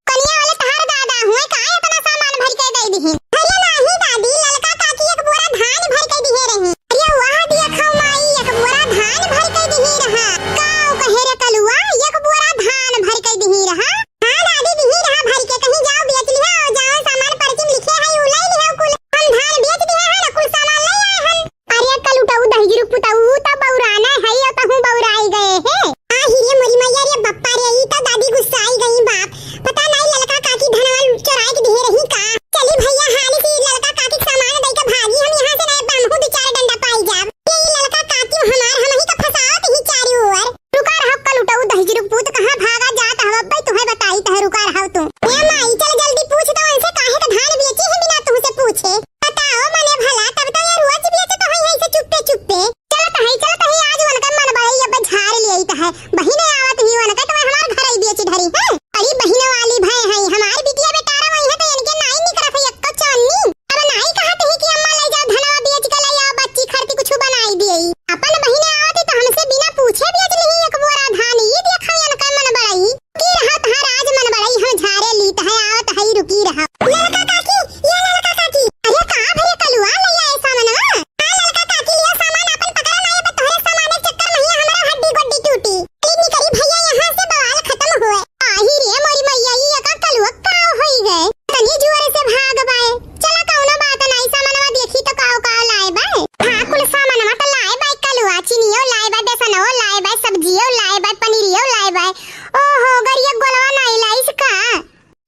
कनिया वाले तहार दादा हुए, का इतना सामान भर के दे दिही? अरे नाही दादी, ललका काकी एक बोरा धान भर के दिहे रही। अरे वाह, देखो माई, एक बोरा धान भर के दिही रहा। का कहे रे कलुआ, एक बोरा धान भर के दिही रहा? हाँ दादी, दिही रहा भर के, कहीं जाओ बेच लिहा और जाओ सामान पर्ची में लिखे है, उ ले लिहा कुल। हम धान बेच दिहे है ना, कुल सामान ले आए हन। अरे कलुटऊ दहिजरू पुतऊ, त बौराना है, यो तहूँ बौराई गए है। आही रे मोरी मैया रे बप्पा रे, ई त दादी गुस्साई गई बाप। पता नहीं ललका काकी धनवा चोराई के दिहे रही का। चली भैया, हाली से ललका काकी के सामान दे के भागी, हम यहाँ से नहीं, हमहू दो चार डंडा पाई जाब। ये ललका काकी हमार, हम ही का फंसावत ही चारी ओर। रुका रहो कलुटऊ दहिजरू पूत, कहाँ भागा जात हव? अब्बे तुहे बताई तह, रुका रहो तू। ए माई, चल जल्दी पूछ तो उनसे, काहे का धान बेची है बिना तुहसे पूछे? बताओ मने भला, तब तो ये रोज बेचत होई है ऐसे चुप्पे चुप्पे। चलत है, चलत है, आज उनका मन बड़ई अब झाड़ लियत है। बहिने आवत ही उनका तो हमार घर ही बेच धरी है। अरे बहिने वाली भय है, हमार बिटिया बेटारा वही है तो इनके नाई निकरत है एक तो चन्नी। अब नाई कहत ही कि अम्मा ले जाओ धनवा बेच के ले आओ, बच्ची खरती कुछ बनाई दिए। अपन बहिने आवत ही तो हमसे बिना पूछे बेच लिही एक बोरा धान। ई देखा इनका मन बड़ई। की रहा तहार आज मन बड़ई, हम झारे लीत है, आवत है, रुकी रहा। ललका काकी, ये ललका काकी, अरे का भरे कलुआ ले आए सामानवा? हाँ ललका काकी, लियो सामान अपन पकड़ा ना, ये तोहरे सामान के चक्कर में ही हमारा हड्डी गोड्डी टूटी। चली निकली भैया यहाँ से, बवाल खत्म हुए। आही रे मोरी मैया, ई एका कलुआ का होई गए? तनी जोर से भाग बाए। चला कौनो बात नाई, सामानवा देखी तो काव काव लाए बाए। हाँ, कुल सामानवा तो लाए बाए कलुआ, चीनियो लाए बाए, बेसनो लाए बाए, सब्जियो लाए बाए, पनीरियो लाए बाए। ओहो, गरिया गोलवा नाई लाइस का?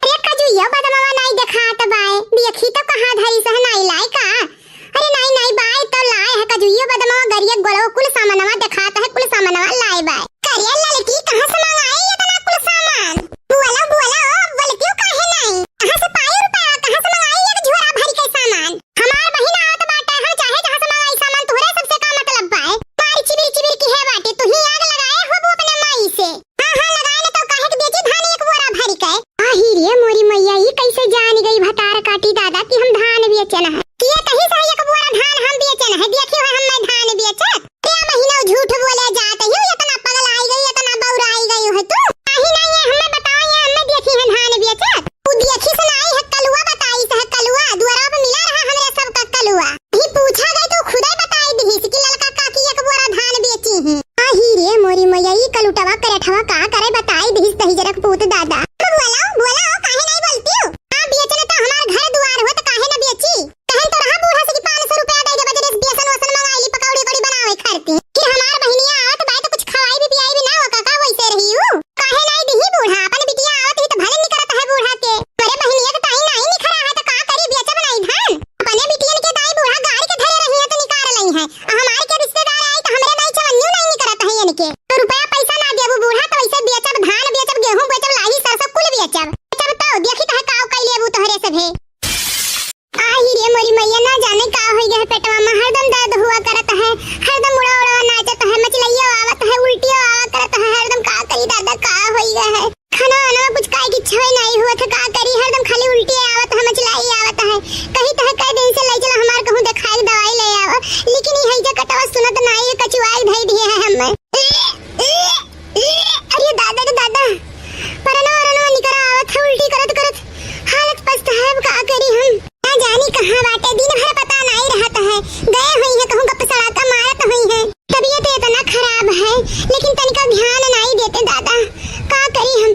अरे कजुइयो बदमवा नाई देखात बाए, देखी तो कहाँ धरी सह नाई लाए का? अरे नाई नाई बाए तो लाए है कजुइयो बदमवा, गरिया गोलवा, कुल सामानवा देखात है, कुल सामानवा लाए बाए। करे ललकी, कहाँ से मंगाई इतना कुल सामान? बोला, बोला, ओ, बोलतियो काहे नाई? कहाँ से पाई रुपया? कहाँ से मंगाई एक झोरा भर के सामान? हमार बहिन आवत बाटे, हम चाहे जहाँ से मंगाई सामान, तोहरे सबसे का मतलब बाए? मारी चिबिर चिबिर की है बाटे, तू ही आग लगाए होबू अपने माई से। हाँ, हाँ, लगाए न तो काहे के बेची धान एक बोरा भर के? आही रे मोरी मैया, ई कैसे जान गई भतार काटी दादा कि हम धान बेचन है? किए तही से एक बोरा धान हम बेचन है, देखियो है हमें धान बेचत। ए महीना झूठ बोले जात ही, इतना पगलाई गई, इतना बौराई गई है तू। काहे नाई है, हमें बताओ, ये हमें देखी है धान बेचत। उ देखी से नाई है, कलुआ बताई से है, कलुआ दुआरा पे मिला रहा हमरे सब का कलुआ। ही पूछा गई तो खुदे बताई दिहिस कि ललका काकी एक बोरा धान बेची है। आही रे मोरी मैया, ई कलुटवा करेठवा का करे बताई दिहिस तही जरक पूत दादा। अब बोलाओ, बोलाओ, काहे नाई बोलती हो? हाँ, बेचन तो हमार घर दुआर हो तो काहे ना बेची? कहन तो रहा बूढ़ा से कि पाँच सौ रुपया दे देबा, जने से बेसन वसन मंगाई ली, पकौड़ी उकौड़ी बनावे खातिर। फिर हमार बहिनिया आवत बाय तो कुछ खवाई भी पियाई भी ना हो, काका वैसे रही हूँ। काहे नाई दिही बूढ़ा, अपन बिटिया आवत ही तो भले निकरत है बूढ़ा के। अरे बहिनिया के ताई नाई निकरा है तो का करी, बेचब नाई धान? अपने बिटियन के ताई बूढ़ा गाड़ी के धरे रही है तो निकार लई है। आ हमार के रिश्तेदार आई तो हमरे नाई चवन्नियो नाई निकरत है इनके। तो रुपया पैसा ना देबू बूढ़ा तो वैसे बेचब धान, बेचब गेहूं, बेचब लाही सरसों कुल बेचब। बेचब तो देखी तो है काव कई लेबू तोहरे सभे। आही रे मोरी मैया, ना जाने का होई गए पेटवा में, हरदम दर्द हुआ करत है, हरदम उड़ा उड़ा नाचत है, मचलैया आवत है, उल्टिया आवा करत है, हरदम का करी दादा, का होई गए है? खाना वाना में कुछ खाए की इच्छा ही नहीं हुआ था, का करी, हरदम खाली उल्टी आवत है, मचलाई आवत है। कही तो है कई दिन से ले चला हमार कहूँ देखाई दवाई ले आवा, लेकिन यही जे कटवा सुनत नहीं, कचुआई धई दिए है हमें। अरे दादा रे दादा, परनवा वरनवा निकरा आवत है, उल्टी करत करत हालत पस्त है, अब का करी हम? ना जानी कहाँ बाटे, दिन भर पता नाई रहत है, गए हुई है कहूँ गप सड़ाका मारत हुई है। तबीयत इतना खराब है, लेकिन तनिका ध्यान नाई देते दादा, का करी हम?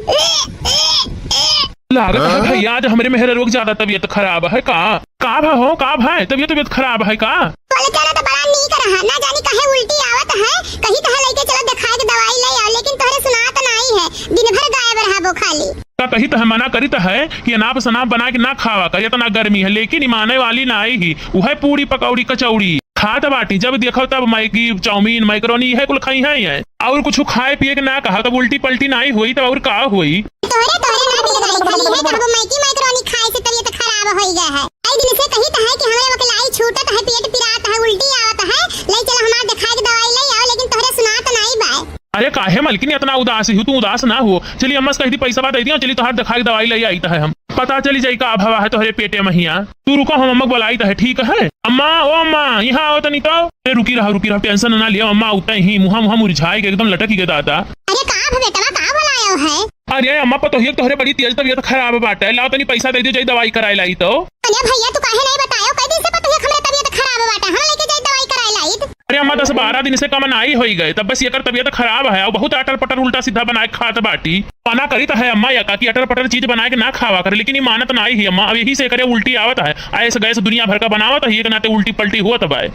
लागत है भैया, आज हमरे मेहररुआ के ज्यादा तबीयत खराब है का? का भा हो, का भा है? तबीयत, तबीयत खराब है का? बोले चला तो बड़ा नीक कहा, ना जानी काहे उल्टी आवत है। कही त है लइके चला देखाए के दवाई ले आओ, लेकिन तोहरे सुनात नाई है, दिन भर गायब रहबो खाली। का कही त है, मना करी त है कि अनाप शनाप बना के ना खावा कर, इतना गर्मी है, लेकिन ई माने वाली नाई ही। उहे पूड़ी पकौड़ी कचौड़ी खात बाटी, जब देखो तब मैगी, चाउमीन, मैकरोनी, इहे कुल खाई हैं, हैं। और कुछ खाए पिए के ना कहा, तब उल्टी पल्टी नाई होई, तब और का होई? तोहरे, तोहरे ना बिगड़ाई, खाली है कहबो मैगी मैकरोनी खाए से तबीयत खराब होई गए है। कई दिन से कही त है कि हमरे वकलाई छूटत है, पेट पिरात है, उल्टी आवत है, ले चला हमार देखाए के दवाई ले आओ, लेकिन तोहरे सुनात नाई बाय। अरे काहे मलकिन इतना उदास ही, तू उदास ना हो। चली अम्मा से कह दी पैसा दे दियो, चली तोहार देखाए के दवाई ले आई त है हम। पता चली जाई का भवा है तोहरे पेटे महिया। तू रुको, हम अम्मा के बुलाई त है, ठीक है? अम्मा, ओ अम्मा, यहाँ आओ तनी तो। अरे रुकी रहा, रुकी रहा, tension ना लियो अम्मा, उतै ही मुहा, मुहा मुरझाए के एकदम लटकी के दादा। अरे का भ बेटवा, का बुलायो है? अरे अम्मा, पतोहिया के तोहरे बड़ी तेज तबीयत खराब बाटे, लाओ तनी पैसा दे दियो, जाई दवाई कराए लाई तो। अरे भैया, तू काहे नहीं बतायो? कई दिन से पतोहिया के हमरे तबीयत खराब बाटे, हम लेके जाई दवाई कराए लाई। अरे अम्मा, दस बारह दिन से कम नाई होई गए, तब बस एकर तबीयत खराब है और बहुत अटर पटर उल्टा सीधा बनाए खात बाटी। मना करी त है अम्मा, या का कि अटर पटर चीज बनाए के ना खावा करे, लेकिन ई मानत नाई ही अम्मा, अब यही से एकरे उल्टी आवत है। ऐस गैस दुनिया भर का बनावत है, एक नाते उल्टी पल्टी होत बाय।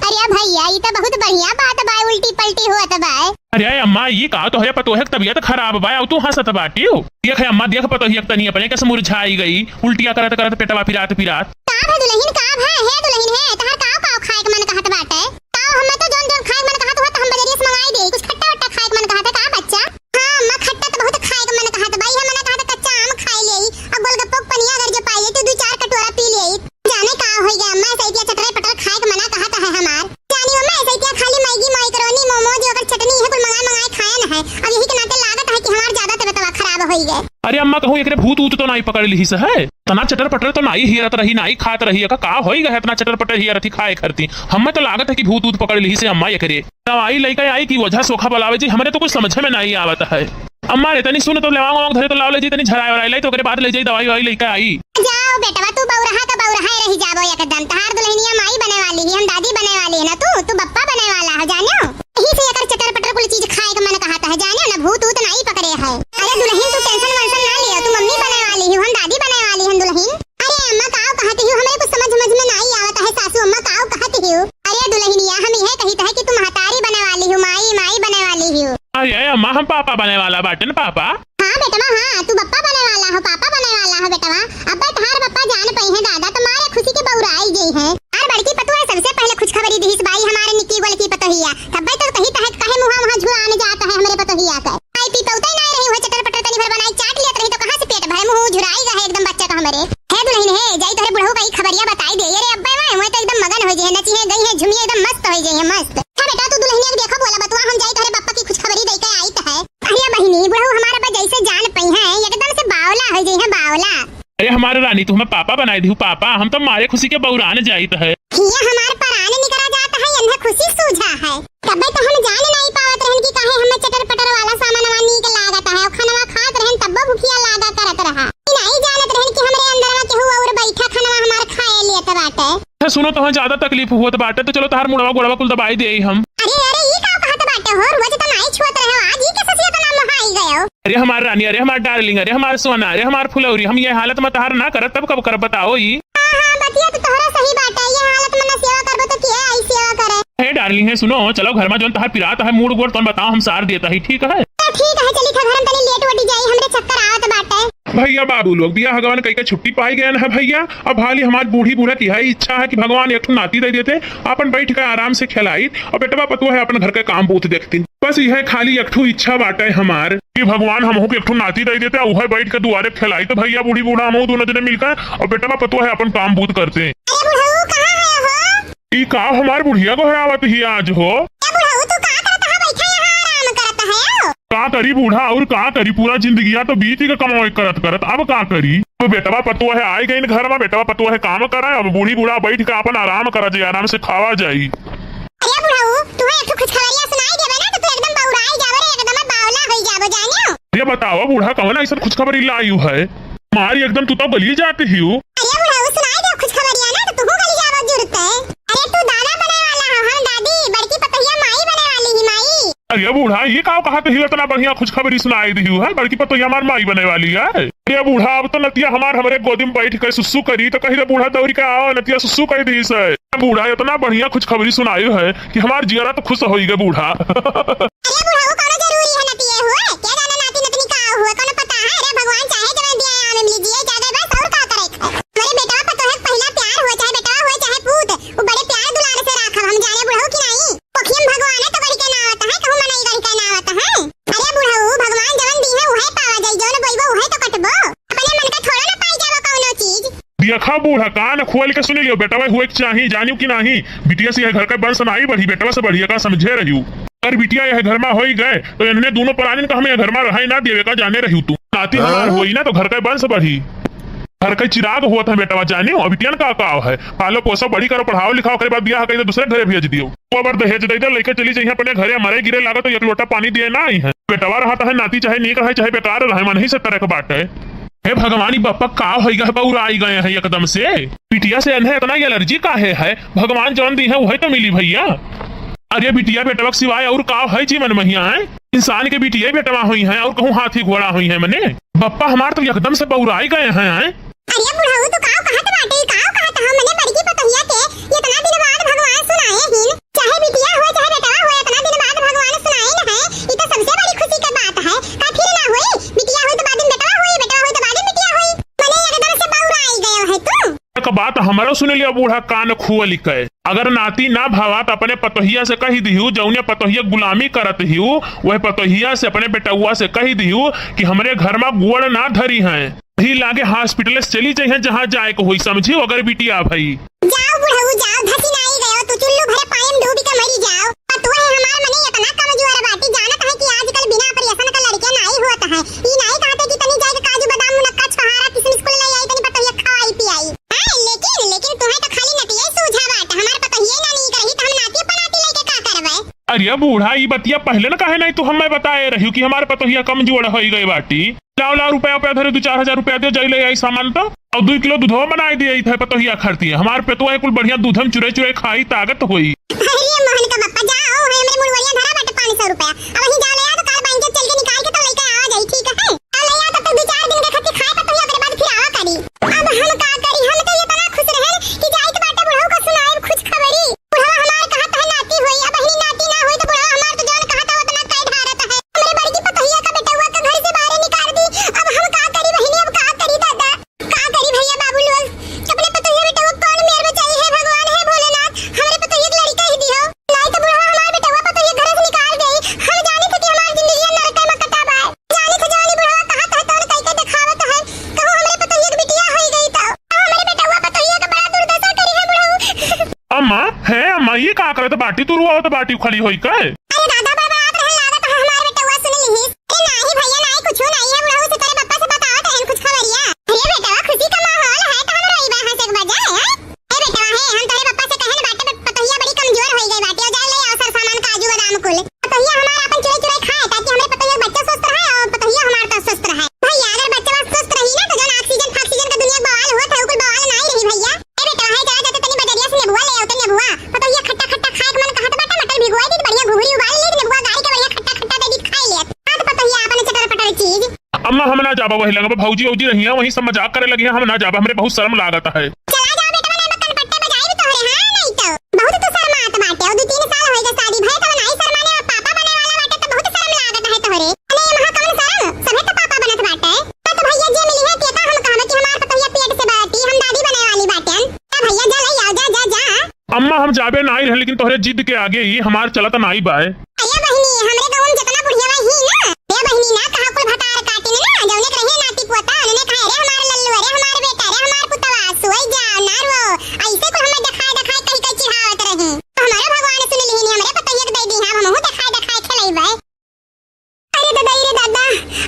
अरे भैया, ई त बहुत बढ़िया बात बाय, उल्टी पल्टी होत बाय। अरे अम्मा, ई का तोहरे पतोहे के तबीयत खराब बाय, और तू हंसत बाटियो? देख अम्मा, देख पतोहिया के तनी अपने कैसे मुरझाई गई, उल्टिया करत करत पेटवा पिरात पिरात। का भा दुलहिन, का भा? हे दुलहिन हे, तहार काव काव खाए के मन कहत बाटे? काव, हमें तो जौन जौन खाए के मन कहत हुआ त हम बजरिया से मंगाई देई। कुछ खट्टा वट्टा खाए के मन कहत है का बच्चा? हाँ अम्मा, खट्टा त बहुत खाए के मन कहत बा। इहे मन कहत कच्चा आम खाए लेई, और गोलगप्पो के पनिया अगर जो पाई लेई तो दू चार कटोरा पी लेई। जाने का होई गया अम्मा, ऐसे इतिया चटर पटर खाए के मना कहत है हमार। जानी अम्मा, ऐसे इतिया खाली मैगी, मैकरोनी, मोमोज, ओकर चटनी, इहे कुल मंगाए मंगाए खाए न है। अब यही के नाते लागत है कि हमार ज्यादा तबीयतवा खराब होई गए। अरे अम्मा, कहूँ एकरे भूत ऊत तो नाई पकड़ लिहिस है? तना चटर पटर तो नाई हियरत रही, नाई खात रही, एका का होई गए इतना चटर पटर हियरत ही खाए खरती? हमें तो लागत है कि भूत ऊत पकड़ लिहिस है अम्मा एकरे। दवाई लइके आई कि ओझा सोखा बुलावे जी, हमरे तो कुछ समझे में नाई आवत है। अम्मा रे, तनी सुन तो, लेवांग वांग धरे तो लाओ ले जी, तनी झराए वराए लाई तो ओकरे बाद ले जाई दवाई वाई लइके आई। जाओ बेटवा, तू बौरहा का बौरहा रही जाबो एकदम। तहार दुलहिनिया माई बने वाली ही, हम दादी बने वाली है ना, तू, तू बप्पा बने वाला है, जानो? यही से एकर चटर पटर कुल चीज खाए के मन कहत है, जाने ना, भूत ऊत नाई पकड़े है। अरे दुलहिन, तू tension वेंशन ना लियो, तू मम्मी बने वाली ही, हम दादी बने वाली हम दुलहिन। अरे अम्मा, काव कहत ही, हमरे कुछ समझ समझ में नाई आवत है सासू अम्मा, काव कहत ही? अरे दुलहिनिया, हम इहे कहित है कि तू महतारी बने वाली हो, माई, माई बने वाली हो। अरे अम्मा, हम पापा बने वाला बाटे न, पापा। हाँ बेटवा, हाँ, तू बप्पा बने वाला हो, पापा बने वाला हो बेटवा। अब्बे तहार बप्पा जान पई हैं दादा, तो मारे खुशी के बौराई गई हैं। आर बड़की पतोह सबसे पहले खुशखबरी दिहिस बाई हमारे निक्की गोलकी पतोहिया। तब्बे तो कहित है काहे मुहा मुहा झुरान जात है हमरे पतोहिया के। आई पी पौते नाई रही, वह चटर पटर तनी भर बनाई चाट लियत रही तो कहाँ से पेट भरे, मुँह झुराई गए एकदम बच्चा का हमरे। हे दुलहिन हे, जाई तोहरे बुढ़ऊ का ई खबरिया बताई दे। अरे अब्बे मैं, मैं तो एकदम मगन हो जे है, नचिहे गई है, झुमिया एकदम मस्त हो जे है, मस्त। हे बेटा, तू दुलहिनिया के देखो बोला बतुआ, हम जाई तोहरे बप्पा की खुशखबरी दे के आई तो है। अरे बहिनी, बुढ़ऊ हमारा बा जैसे जान पई है, एकदम से बावला हो जे है, बावला। अरे हमारे रानी, तू हमें पापा बनाई दिहू, पापा, हम तो मारे खुशी के बौरान जाइत है। हिया हमार परान निकरा जात है, यन्हे खुशी सूझा है। तबे तो हम जान नाई पावत रहन कि काहे हमें चटर पटर वाला सामानवा नीक लागत है, और खनवा खात रहन तब्बो भुखिया लागा करत रहा। ई नाई जानत रहन कि हमरे अंदरवा केहू और बैठा खनवा हमार खाए लेत बाटे। अच्छा सुनो, तोहे ज्यादा तकलीफ होत बाटे तो चलो तहार मुड़वा गोड़वा कुल दबाई देई हम। अरे अरे, ई का कहत बाटे हो? रोज तो नाई छुअत रहे हो, आज ई कैसे से इतना मोहाई गयो? अरे हमार रानी, अरे हमार darling, अरे हमार सोना, अरे हमार फुलौरी, हम ये हालत में तहार ना करत तब कब करब बताओ ई? हाँ हाँ, बतिया तो तोहरा सही बाटे, ये हालत में ना सेवा करबो तो के आई सेवा करे? हे darling, हे सुनो, चलो घर में जौन तहार पिरात है मूड़ गोड़ तौन बताओ, हम सार देता ही, ठीक है? तो ठीक है, चली था घर में तनी लेट वटी जाई, हमरे चक्कर आवत बाटे। भैया बाबू लोग बियाह गवन कई के छुट्टी पाई गए हैं भैया। अब हाली हमार बूढ़ी बूढ़ा की है इच्छा है कि भगवान एक ठो नाती दे देते, अपन बैठ के आराम से खेलाई और बेटवा पतोह है अपन घर के काम बूत देखती। बस यह खाली एक ठो इच्छा बाटे हमार कि भगवान हमहू के एक ठो नाती दे देते, उहे बैठ के दुआरे खेलाई तो भैया बूढ़ी बूढ़ा हमहू दोनों जने मिलकर और बेटवा पतोह है अपन काम बूत करते। अरे बुढ़ऊ, कहाँ है हो? ई का हमार बुढ़िया गोहरावत ही आज हो? ए बुढ़ऊ, तू का करत है? बैठा यहाँ आराम करत है। का करी बूढ़ा, और का करी, पूरा जिंदगिया तो बीत के कमाई करत करत, अब का करी? तो बेटवा पतोह है आए गइन घर में, बेटवा पतोह है काम करा, अब बूढ़ी बूढ़ा बैठ के अपन आराम करा जाई, आराम से खावा जाई। अरे बुढ़ऊ, तू एक ठो खुशखबरिया सुनाई देबे ना तो तू एकदम बौराई जाबे रे, एकदम बावला होई जाबो जानियो। ये बताओ बूढ़ा, कौन ऐसा खुशखबरी लायू है? मारी एकदम तू तो गली जाती ही हो। अरे बुढ़ऊ, सुनाई दे खुशखबरिया ना तो तू गली जाबो जुरते। अरे तू दादा बने वाला हो, हम दादी, बड़की पतोहिया माई बने वाली ही माई। अरे बूढ़ा, ये का कहत ही, इतना बढ़िया खुशखबरी सुनाई दिहू है, बड़की पतोहिया हमार माई बने वाली है। अरे बूढ़ा, अब तो नतिया हमार हमरे गोदी में बैठ के सुसु करी, तो कही रे बूढ़ा दौड़ी के आओ, नतिया सुसु करी दिहिस है। बूढ़ा, इतना बढ़िया खुशखबरी सुनाई है कि हमार जियरा तो खुश होई गए बूढ़ा। अरे बूढ़ा, वो कौनो जरूरी है नतिया हुए? क्या जाने नाती नतनी का हुए, कौनो पता है? अरे भगवान चाहे जवन दिया आने में लीजिए, ज्यादा बस और का करे? हमारे बेटवा पतोहे के पहिला प्यार हुए, चाहे बेटवा हुए, चाहे पूत, वो बड़े प्यार दुलार से राखब हम, जाने बुढ़ऊ कि नाई। पोखियम भगवाने तो गढ़ के नावत है, कहूँ मनई गढ़ के नावत है। अरे बुढ़ऊ, भगवान जवन दी है, उहे पावा जाई, जौन बोइबो, उहे तो कटबो। अपने मन का थोड़ा ना पाई जाबो कौनो चीज। देखा बूढ़ा, कान खोल के सुन लियो, बेटवा हुए के चाही, जानियो कि नाही? बिटिया से यह घर का वंश नाही बढ़ी, बेटवा से बढ़िया का समझे रहियो। अगर बिटिया यह घर में होई गए, तो इन्हें दोनों प्राणिन का हमें यह घर में रहे ना देवे का जाने रहियो तू। नाती हमार हाँ? होई ना, तो घर का वंश बढ़ी। घर का चिराग होत है बेटवा, जानियो, अब बिटियन का काव है, पालो पोसो, बड़ी करो, पढ़ाओ लिखाओ, ओकरे बाद बियाह कइके दूसरे घरे भेज दियो। वो अगर दहेज दे दे, लइके चली जाइए अपने घरे, मरे गिरे लागत तो एक लोटा पानी दिए ना आई है। बेटवा रहत है, नाती चाहे नीक रहे, चाहे बेकार रहे, मन ही से तरह के बात है। हे भगवान, ई बप्पा का होई गए, बौराई गए हैं एकदम से। बिटिया से इन्हें इतना एलर्जी काहे है? भगवान जौन दी है, वही तो मिली भैया। अरे बिटिया बेटवा के सिवाय और का है जीवन महिया है? इंसान के बिटिया बेटवा हुई हैं और कहूँ हाथी घोड़ा हुई हैं मने। बप्पा हमार तो एकदम से बौराई गए हैं, हैं? अरे बुढ़ऊ, तू काव कहत बाटे, काव कहत हो? मने बड़की पतोहिया के इतना दिन बाद भगवान सुनाए हिन। चाहे बिटिया होए, चाहे बेटवा होए, इतना दिन बाद भगवान सुनाए न है। ई तो सबसे बड़ी खुशी के बात है। का फिर ना होई? बिटिया होई तो बाद में बेटवा होई, बेटवा होई तो बाद में बिटिया होई। मने एकदम से बौराई गयो है तू। एक बात हमरो सुन लियो बूढ़ा, कान खोल के। अगर नाती ना भावा तो अपने पतोहिया से कही दिहू, जौने पतोहिया गुलामी करत हिऊ, वह पतोहिया से, अपने बेटउआ से कही दिहू कि हमरे घर में गोड़ ना धरी हैं। ही लागे हॉस्पिटल से चली जइहें, जहाँ जाए को होई, समझी? अगर बिटिया भई। जाओ बुढ़ऊ जाओ, धसी नाई गयो, तू चुल्लू भरे पानी में डूबी के मरी जाओ। पतोह हमार मने इतना कमजोर बाटी, जानत है कि आजकल बिना ऑपरेशन का लड़के नाई होत है। ई नाई कहते कि तनी जाए के काजू बादाम मुनक्का छुहारा किशमिश कुल ले आई, तनी पतोहिया खवाई पियाई। हाँ, लेकिन, लेकिन तुम्हें तो खाली नतिये सूझा बाटे, हमार पतोहिये ना नीक रही तो हम नाती पनाती लेके का करबे? अरे बूढ़ा, ई बतिया पहले न काहे नहीं तू हमें बताए रहियो कि हमार पतोहिया कमजोर होई गई बाटी। लाओ, लाओ, रुपया, रुपया धरे, दो चार हजार रुपया दे, जाई ले आई सामान तो। और दो किलो दूधवा बनाई दिए थे पतोहिया खरती है। हमार पेटवा है कुल बढ़िया दूध हम चुरे चुरे खाई, ताकत होई। अरे मोहन का बप्पा, जाओ, है हमरे मुड़वरिया धरा बाटे पाँच सौ रुपया। अब वहीं जाओ ले आ, तो काल बैंक चल के निकाल के तो लेके आवा जाई, ठीक है? अब ले आ, तब तक दो चार दिन के खातिर खाए पतोहिया, ओकरे बाद फिर आवा करी। अब हम का करी, हम तो ये बड़ा खुश रहे कि जाइत बाटे बुढ़ऊ का सुनाए खुश खबरी। बुढ़वा हमार कहत है नाती होई, अब बहिनी नाती ना होई तो बुढ़वा हमार तो जौन कहत है उतना कह ढारत है। हमरे बड़की पतोहिया का बेटउआ के घर से बाहरे निकाल दी। अब हम का करी बहिनी, अब का करी दादा? का करी भैया बाबू लोग? अपने पतोहिया बेटउआ कौन मेर में चाहिए है भगवान, है भोलेनाथ, हमरे पतोहिया के लड़का ही दियो। नाई तो बुढ़वा हमार बेटउआ पतोहिया घर से निकाल देई। हम जानी थे कि हमार जिंदगी नरक में कटा बा। जानी थे जौन बुढ़वा कहत है तौन कह के देखावत है। कहूँ हमरे पतोहिया के बिटिया होई गई तो। हमरे बेटउआ पतोहिया के बड़ा दुर्दशा करी है बुढ़ऊ। अम्मा, हे अम्मा, ये का करत बाटी? तू रोवत बाटी खड़ी होई के? अरे दादा, बड़बड़ात रहन लागत है हमार बेटउआ, सुन लिहिस। ए नाही भैया, नाही कुछो नाही है, बुढ़ऊ से तोरे पप्पा से बतावत रहन कुछ खबरिया। अरे बेटवा, खुशी का माहौल है, तो हम रोइबा हंसे के बजाय, हैं? ए बेटवा, हे, हम तोरे पप्पा से कहन बाटे, प-, पतोहिया बड़ी कमजोर होई गई बाटे, और जा ले आओ सर सामान, काजू बादाम कुल। पतोहिया हमार आपन चुराई चुराई खाए, ताकि हमरे पतोहिया के बच्चा स्वस्थ रहे और पतोहिया हमार तो स्वस्थ रहे। भैया, अगर बच्चा स्वस्थ रही ना, तो जौन ऑक्सीजन फाक्सीजन का दुनिया बवाल होत है, कुल बवाल नाही रही भैया। ए बेटवा, हे, चला जाते तनी बजरिया से नेबुआ ले आओ, तनी नेबुआ। पतोहिया खट्टा खट्टा खाए के मन कहत बाटे, मटर भिगोए दी, बढ़िया घुघरी उबाल ली, नेबुआ गारी के बढ़िया खट्टा खट्टा दे दी, खाई लेत। हाँ, तो पतोहिया आपन चटर पटर चीज। अम्मा, हम ना जाबा वही लंगबा, भौजी औजी रही हैं, वही सब मजाक करे लगी हैं, हम ना जाबा, हमरे बहुत शर्म लागत है। चला जाओ बेटवा, नहीं बक्कन पट्टे बजाई भी तोहरे, हाँ, नहीं तो। बहुत तो शर्मात बाटे, और दो तीन साल होई गए शादी भए, तो नहीं शर्माने, और पापा बने वाला बाटे, तो बहुत शर्म लागत है तोहरे। अरे, वहाँ कौन शर्म? सभे तो पापा बनत बाटे। हाँ, तो भैया जे मिली है, तेका हम कहबे कि हमार पतोहिया पेट से बाटी, हम दादी बने वाली बाटे। जा भैया, जा ले आओ, जा, जा, जा। अम्मा, हम जाबे नाई रहे, लेकिन तोहरे जिद के आगे ही हमार चलत नाई बाय। अरे बहिनी, हमरे गाँव में जितना बुढ़िया ही ना, ए बहिनी ना कहा कुल भतार काटिन ना, जौने के रहे नाती पोता, उन्होंने कहा, "अरे हमार लल्लू, अरे हमार बेटा, अरे हमार पुतवा, सोई जा, ना रो।" ऐसे कुल हमें देखाए देखाए कही कही चिढ़ावत रही। तो हमारा भगवान सुन लिहिन, हमरे पतोहिया के दे दी, हम हमहू देखाए देखाए खेलैबे। अरे दादा, अरे दादा,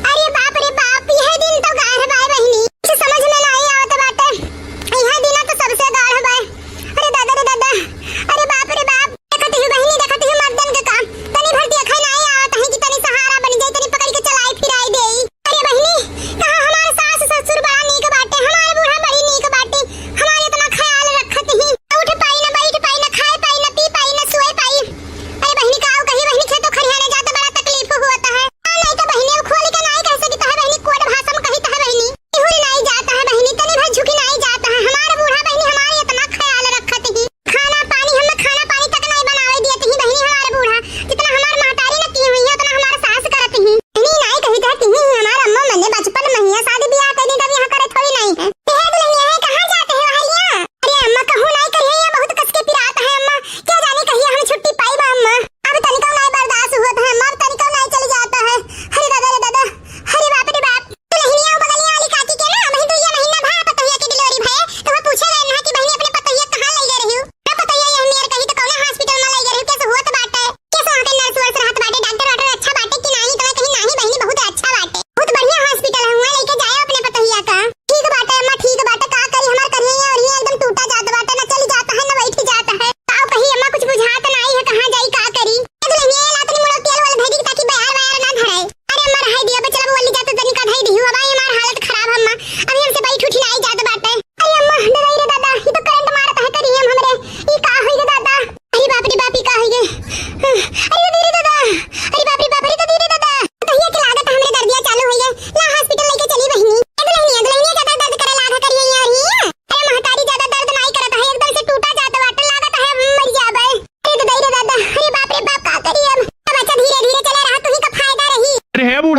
अरे बाप रे बाप, यह दिन तो गाढ़ बाय बहिनी, कुछ समझ में नाही आवत बाटे। यह दिन तो सबसे गाढ़ बाय। अरे दादा रे दादा, अरे बाप रे बाप, देखत ही बहिनी, देखत ही मर्दन के काम, तनी भर देखा नाही आवत है कि तनी सहारा बन जाई, तनी पकड़ के चलाई फिराई देई। अरे बहिनी, कहा हमार सास ससुर बड़ा नीक बाटे, हमार बूढ़ा बड़ी नीक बाटे, हमार इतना ख्याल रखत ही, और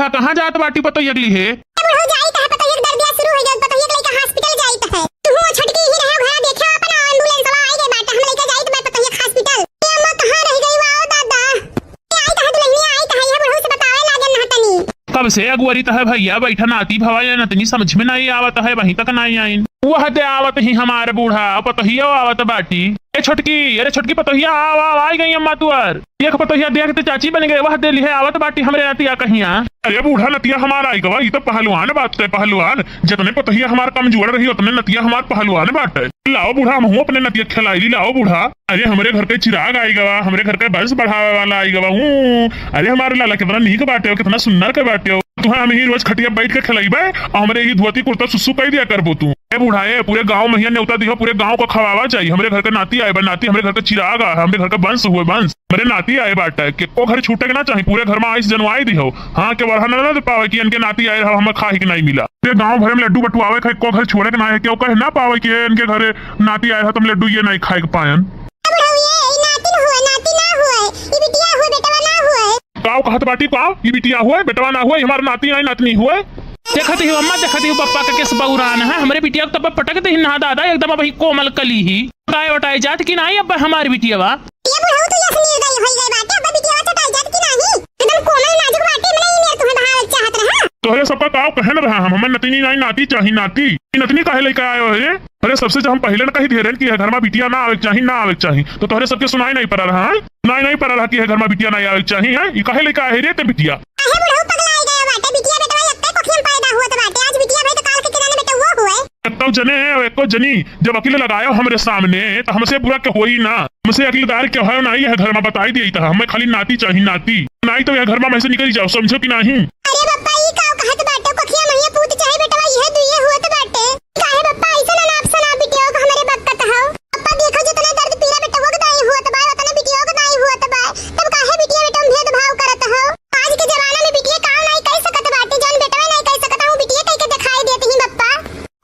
कहाँ जात बाटी पतोहिया के लिहे? ए बुढ़ऊ, जाइत है, पतोहिया के दर्दिया शुरू होइ गइल, पतोहिया के लइके hospital जाइत है। तुहू छोटकी ही रहे घरा, देखे अपन ambulance वाला आइ गए बाटे, हम लइके जाइत बा पतोहिया के hospital। ए अम्मा, कहाँ रहि गई वाओ दादा? ए आइत है दुलहिनिया, आइत है, यह बुढ़ऊ से बतावे लागे ना तनी। कब से अगुवरित है भइया, बैठा नाती भवा या नतनी समझ में नाहीं आवत है, वहीं तक नाहीं आइन। वह दे आवत ही हमार बूढ़ा, पतोहिया आवत बाटी। ए छोटकी, अरे छोटकी पतोहिया, आव, आव, आइ गई अम्मा तुअर। एक पतोहिया देख ते चाची बन गए, वह दे लिहे आवत बाटी हमरे नतिया कहिया। अरे बूढ़ा, नतिया हमार आइ गवा, ई तो पहलवान बाटे, पहलवान। जतने पतोहिया हमार कमजोर रही, उतने नतिया हमार पहलवान बाटे। लाओ बूढ़ा, हमहू अपने नतिया खेलाइली, लाओ बूढ़ा। अरे हमरे घर के चिराग आइ गवा, हमरे घर के वंश बढ़ावे वाला आइ गवा। ऊ, अरे हमारे लाला कितना नीक बाटे हो, कितना सुन्नर के बाटे हो। तुहे हम ही रोज खटिया बैठ के खेलइबे, अउर हमरे ही धोती कुर्ता सुसु कइ दिया करबो तू। ए बूढ़ा, ए, पूरे गाँव में हिया नेवता दिहो, पूरे गाँव को खवावा चाही। हमरे घर के नाती आए बा, नाती हमरे घर के चिराग आ, हमरे घर के वंश हुए, वंश। हमरे नाती आए बाटे, केको घर छूटे के ना चाही, पूरे घर में आइस जनवाई दिहो। हाँ, के बढ़ा ना दे पावे कि इनके नाती आए रहा, हमें खाही के नाहीं मिला। पूरे गाँव भरे में लड्डू बटुआवे खाए, को घर छोड़े के ना है, केहू कहे ना पावे कि इनके घरे नाती आए रहा, तुम लड्डू ये नाहीं खाए के पायन। ए बुढ़ऊ, ये, ई नातिन हुए, नाती ना हुए, ई बिटिया हुए, बेटवा ना हुए। काव कहत बाटी, काव? ई बिटिया हुए, बेटवा ना हुए, ई हमार नाती नाहीं, नातनी हुए। देखत ही अम्मा, देखत ही बप्पा का केस बउरान है, हमरे बिटिया को तब पटक दे ना दादा, एकदम अबही कोमल कली ही। बताए वटाए जात कि नाहीं अब हमार बिटिया बा। ए बुढ़ऊ, तू यस निर्दयी होई गई बाटे, अब बिटिया चटाई जात कि नाहीं? एकदम कोमल नाजुक बाटे, मने ई मेर तुम्हें बहावे चाहत रहा। तोहरे सबका काव कहन रहा हम, हमें नतनी नाहीं, नाती चाही, नाती। ई नतनी काहे लइके आयो है रे? अरे सबसे जब हम पहिले न कही दिहे रहन कि यह घर में बिटिया ना आवे के चाही, ना आवे के चाही, तो तोहरे सबके सुनाई नाहीं पड़ा रहा है? सुनाई नाहीं पड़ा रहा कि यह घर में बिटिया ना आवे के चाही, हैं? ई काहे लइके आए रे ते बिटिया? काहे बुढ़ऊ पगलाए गए बाटे? बिटिया बेटवा एक्के कोखिया में पैदा हुआ तो बाटे, आज बिटिया भाई तो काल के किराने बेटवा हुए। एक्को जने, एक्को जनी, जब अकिल लगायो हमरे सामने, तो हमसे बुरा के होई ना, हमसे अकिलदार के होयो ना, यह घर में बताई दिया था, हमें खाली नाती चाही, नाती, नाहीं तो यह घर में हमसे निकल जाओ, समझो कि नाहीं? अरे बप्पा, ई काव कहत बाटे? कोखिया में हिया पूत चाहे बेटवा, इहे दुइये हुअत बाटे। काहे बप्पा, अइसन अनाप शनाप बिटिया का हमरे बकत हौ? बप्पा, देखो, जितना दर्द पीड़ा बेटवा के दाई हुअत बा, उतना बिटिया के दाई हुअत बा। तब काहे बिटिया बेटवा में भेदभाव करत हौ? आज के जमाना में बिटिया काम नाहीं कइ सकत बाटे, जौन बेटवा नाहीं कइ सकत, हम बिटिया कइ के देखाई देत ही बप्पा।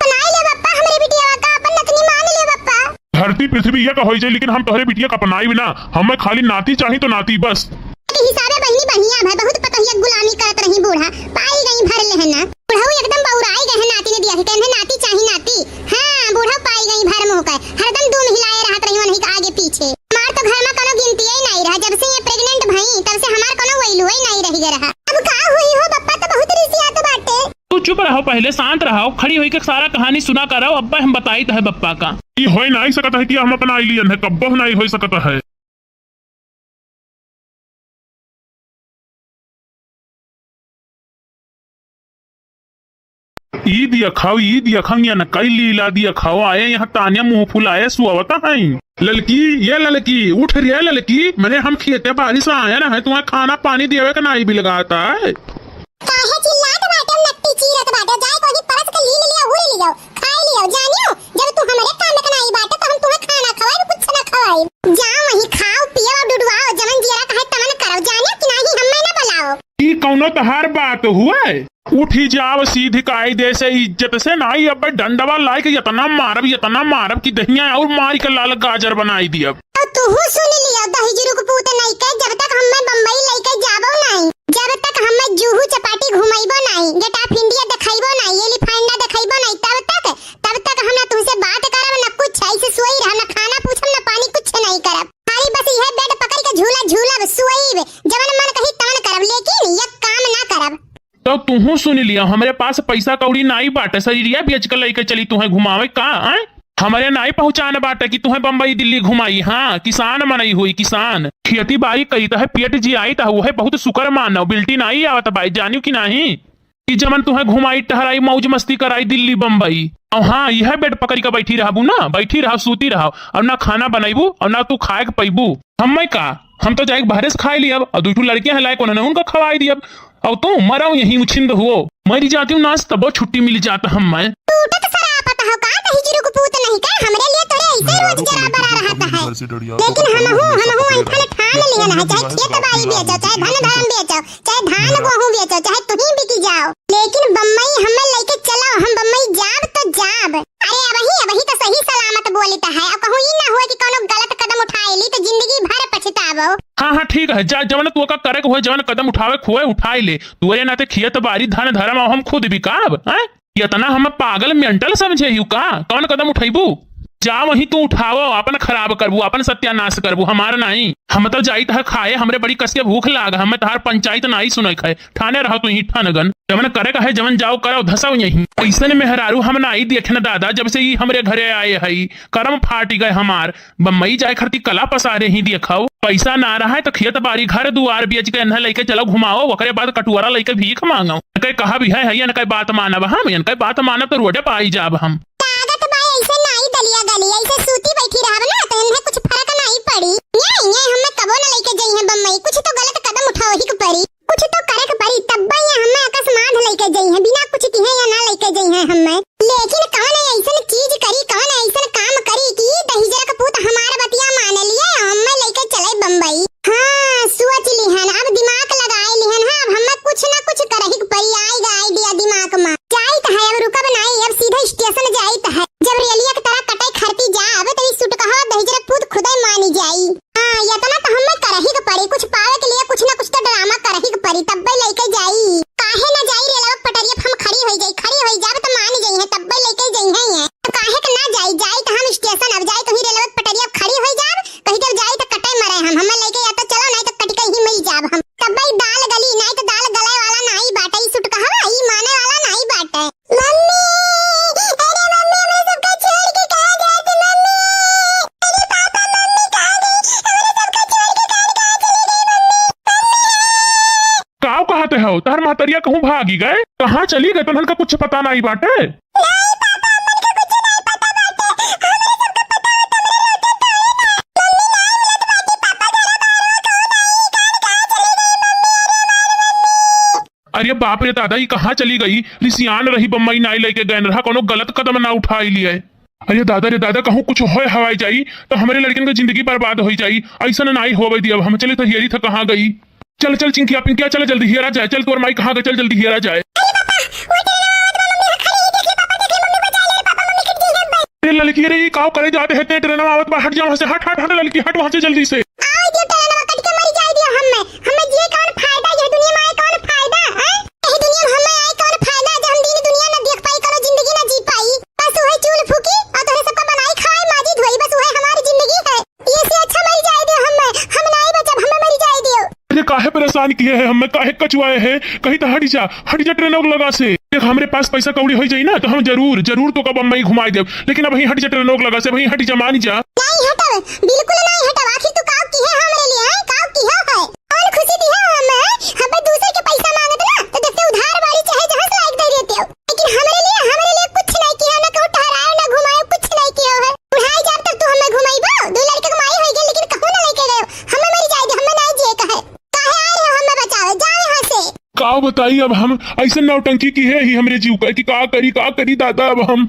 अपनाई ले बप्पा, हमरे बिटिया का अपन नतनी मान ले बप्पा। धरती पृथ्वी एक होइ जाए, लेकिन हम तोहरे बिटिया का अपनाई ना, हमें खाली नाती चाही तो नाती बस। के हिसाबे बहिनी बढ़िया भई, बहुत पतोहिया गुलामी करत रही बूढ़ा, पाई गई भर लेहना। बुढ़ऊ एकदम बउराई गए हैं नाती ने दिया के, कहने नाती चाही नाती। हाँ, बूढ़ा पाई गई भर मुँह के, हरदम दूम हिलाए रहत रही वनही के आगे पीछे। हमार तो घर में कोनो गिनती ही नाहीं रहा, जब से ये pregnant भई, तब से हमार कोनो value ही नाहीं रह गया रहा। अब का हुई हो बप्पा, तो बहुत रिसियात बाटे। तू चुप रहो, पहिले शांत रहो, खड़ी होई के सारा कहानी सुना करो, अब्बे हम बताई तो है बप्पा का। ई होई नाहीं सकत है कि हम अपनाई लियन है, कब्बो नाहीं होई सकत है। ई दिया खाओ, ई दिया खाओ, या न कई लीला दिया खाओ, आए यहाँ तानिया मुँह फुलाए सुअवता है। ललकी, ये ललकी, उठ रे ललकी, मने हम खेते बारी से आया ना है, तुम्हें खाना पानी देवे का नाहीं भी लगाता है। काहे चिल्लात बाटे, नट्टी चीरत बाटे, जाए कोई परस के लील लिया, उड़ लियो। खाई लियो, जानियो, जब तू हमरे काम में नाहीं बाटे, तो हम तुहे खाना खवाई, कुछ ना खवाई। जाओ वहीं खाओ, पियो और डुडुआओ, जवन जियरा कहे तवन करो, जानियो कि नाहीं, हमें ना बुलाओ। ई कौनो तहार बात हुए? उठी जाओ सीधी कायदे से, इज्जत से नाहीं, अब डंडवा लाई के इतना मारब, इतना मारब कि दहिया और मारी के लाल गाजर बनाई दियब। और तू सुन लियो, दहिजरू के पूत नाहीं के, जब तक हमें बम्बई लेके जाबो नाहीं, जब तक हमें जुहू चपाटी घुमाइबो नाहीं, Gate of India देखाइबो नाहीं, एलिफेंटा देखाइबो नाहीं, तब तक तब तक हम ना तुमसे बात करब, ना कुछ, ऐसे सोई रहब, ना खाना पूछब, ना पानी, कुछ नहीं करब। खाली बस यह bed पकड़ के झूला झूलब, सोईब, जवन मन कही तवन करब, लेकिन ये काम ना करब। तो तुहू सुन लिया, हमरे पास पैसा कौड़ी नाई बाटे, शरीरिया बेच के लेके चली तुहे घुमावे का, आय? हमरे नाई पहुँचान बाटे कि तुहे बम्बई दिल्ली घुमाई। हाँ, किसान मनई हुई, किसान। खेती बाड़ी करी तहे पेट जियाई तहे, वहे बहुत शुक्र मानो, बिल्टी नाई आवत बाई, जानियो कि नाहीं? कि जमन तुहे घुमाई, टहराई, मौज मस्ती कराई दिल्ली बम्बई। और हाँ, यह bed पकड़ी के बैठी रहबू ना, बैठी रहब, सूती रहब, और ना खाना बनैबू और ना तू खाए के पैबू। हम्मे का, हम तो जाए के बहरे से खाए लियब, और दुई ठो लड़कियां हैं लायक, उन्होंने उनका खवाई दियब, और तू मराऊ यहीं उछिंद हुओ, मरी जाती हूँ नास तबो छुट्टी मिल जात हम्मे। टूटत सरापत हो का, दहिजरू के पूत नहीं का, हमरे लिए तोरे ऐसे रोज जरा बरा रहत है। लेकिन हमहू, हमहू ऐठन ठान लिहन है, चाहे खेत बाड़ी बेचो, चाहे धन धर्म बेचो, चाहे धान गोहूं बेचो, चाहे तुहीं बिकी जाओ, लेकिन बम्बई हमें लेके चलो, हम बम्बई जाब तो जाब। अरे अबही, अबही तो सही सलामत बोलित है, अब कहूँ ई ना हुए कि कौनो गलत कदम उठाए ली तो जिंदगी भर पछताबो। हाँ, हाँ ठीक है, जा जवन तू का करे के होए, जवन कदम उठावे के होए उठाई ले। तू अरे नाते खियत बारी धन धरम हम खुद बिकाब, हैं? इतना हम पागल mental समझे हिउ का? कवन कदम उठैबू? जा वहीं तू उठावो, अपन खराब करबू, अपन सत्यानाश करबू, हमार नाई। हम तो जाइत है खाए, हमरे बड़ी कस के भूख लाग, हमें तहार पंचायत नाई सुनै खाए। ठाने रहो तू ही ठनगन, जवन करे का है, जवन जाओ करो, धसाओ यहीं। ऐसन मेहरारू हम नाई देखे न दादा, जब से ई हमरे घरे आए हई, करम फाटि गए हमार। बम्बई जाए खरती कला पसारे ही देखो, पैसा ना रहा है तो खेत बारी घर दुआर बेच के इन्हें लेके चलो घुमाओ, ओकरे बाद कटुआरा लेके भीख मांगो। इनके कहा भी है, है इनके बात मानब हम, इनके बात मानब तो रोडे पे आई जाब हम। लागत बा ऐसे नाई दलिया गली, ऐसे सूती बैठी रहब ना तो इन्हें कुछ फर्क नहीं पड़ी। ये, ये हमें कबो न लेके जइहें बम्बई, कुछ तो गलत कदम उठावे ही के पड़ी, कुछ तो करे के पड़ी, तब्बे ये हमें अकस्मात लेके जइहें, बिना कुछ किहे या ना लेके जइहें हमें। लेकिन कवन ऐसन चीज करी, कवन ऐसन काम करी कि दहिजरा के पूत हमार बतिया मान लिए, हमें लेके चले बम्बई। हाँ, सोच लिहन, अब दिमाग लगाए लिहन, हाँ, अब हमें कुछ ना कुछ करही के पड़ी, आइगा idea दिमाग में। जाइत है, अब रुकब नाई, अब सीधा station जाइत है। जब रेलिया के तरह कटे खरती जाब, तब ई सुटकहो दहिजरा पूत खुदे मानी जाई। हाँ, इतना तो हमें करही के पड़ी, कुछ पावे के लिए कुछ ना कुछ तो drama करही के पड़ी, तब्बे लेके जाई। काहे ना जाई रेलवा के पटरिया पे हम खड़ी होई जाई, खड़ी होई जाब तो मानी जाई है, तब्बे लेके जाई है ये। तो काहे के ना जाई, जाई तो हम station अब जाई, तो ही रेलवा के पटरिया पे खड़ी होई जाब, कहीं जब जाई तो कटे मरे हम, हमें लेके या तो चलो, नहीं तो कट के ही मरी जाब हम। तब्बे दाल गली, नहीं तो दाल गले वाला नहीं बाटे, ई सुटकहवा, ई माने वाला नहीं बाटे। मम्मी, अरे मम्मी, हमरे सबका छोड़ के कहाँ जात मम्मी? अरे पापा, मम्मी कहाँ गई? हमरे सबका छोड़ के कहाँ, कहाँ चली गई मम्मी? मम्मी! काव कहत हो? तहर महतरिया कहूँ भागी गए? कहाँ चली गए? तोहन का कुछ पता नहीं बाटे? नहीं पापा, हमन के कुछ नहीं पता बाटे। हमरे सबका पता होत, हमरे रहते तोरे ना। मम्मी नहीं मिलत बाटी, पापा घरे बाहर हो, कहूँ नहीं, कहाँ, कहाँ चली गई मम्मी? अरे हमार मम्मी। अरे बाप रे दादा, ई कहाँ चली गई? रिसियान रही, बम्बई नाई लेके गए रहा, कोनो गलत कदम ना उठाई लिए। अरे दादा रे दादा, कहूँ कुछ होए हवाई जाई तो हमरे लड़कन के जिंदगी बर्बाद होई जाई। ऐसन नाई होवे दियब हम। चले तो हियरी था कहाँ गई। चल चल चिंकिया पिंकिया, चल जल्दी हियरा जाए। चल तोर माई कहाँ गई, चल जल्दी हियरा जाए। अरे पापा, वो ट्रेन आवत बा, मम्मी खड़ी है, देख ले पापा, देख ले मम्मी, बचा ले रे पापा, मम्मी कट जाई है। अरे लड़की रे, ई काव करे जाते हैं, ते ट्रेन आवत बा, हट जा वहाँ से, हट हट हट लड़की, हट वहाँ से जल्दी से। आवे दियो ट्रेनवा कट के मरी जाए दियो हम्मे। हम्मे जिए कौन फायदा, ये दुनिया में आए कौन फायदा, हैं? यही दुनिया में हम्मे आए कौन फायदा, जब हम दिन दुनिया न देख पाई, कौनो जिंदगी न जी पाई। बस वही चूल फूकी और तोहरे सबका बनाई खाए, माजी धोई, बस वही हमारी जिंदगी है। ये से अच्छा मरी जाए दियो हम्मे, हम नाई बचब, हम्मे मरी जाए दियो। अरे काहे परेशान किए है हम्मे, काहे कचुआए है? कहीं तो हटी जा, हटी जा ट्रेनों के लगा से। देख, हमरे पास पैसा कौड़ी होई जाई ना, तो हम जरूर, जरूर तोका बम्बई घुमाई देब। लेकिन अब वहीं हट जा, ट्रेनों के लगा से, वहीं हट जा, मान जा। नहीं हटब, बिल्कुल नहीं हटब। आखिर तू काव किहे हमरे लिए, हैं? काव किहे है? कौन खुशी दिहे हो हमें? हम दूसरे के पैसा मांगत ना, तो देखते उधार बारी चाहे जहाँ से लाइक दे देते हो। लेकिन हमरे लिए, हमरे लिए कुछ नहीं किहे, ना कहूँ ठहराए, ना घुमाए, कुछ नहीं किहे है। बुढ़ाई जाब तब तू हमें घुमाइबो? दो लड़के के माई होई गई, लेकिन कहूँ ना लेके गए। हमें मरी जाए दे, हमें नहीं जिए कहे। काहे आए रहे हो हमें बचावे? जाओ यहाँ से। का बताई अब हम, ऐसन नौटंकी किहे ही हमरे जीव का कि का करी, का करी दादा अब हम।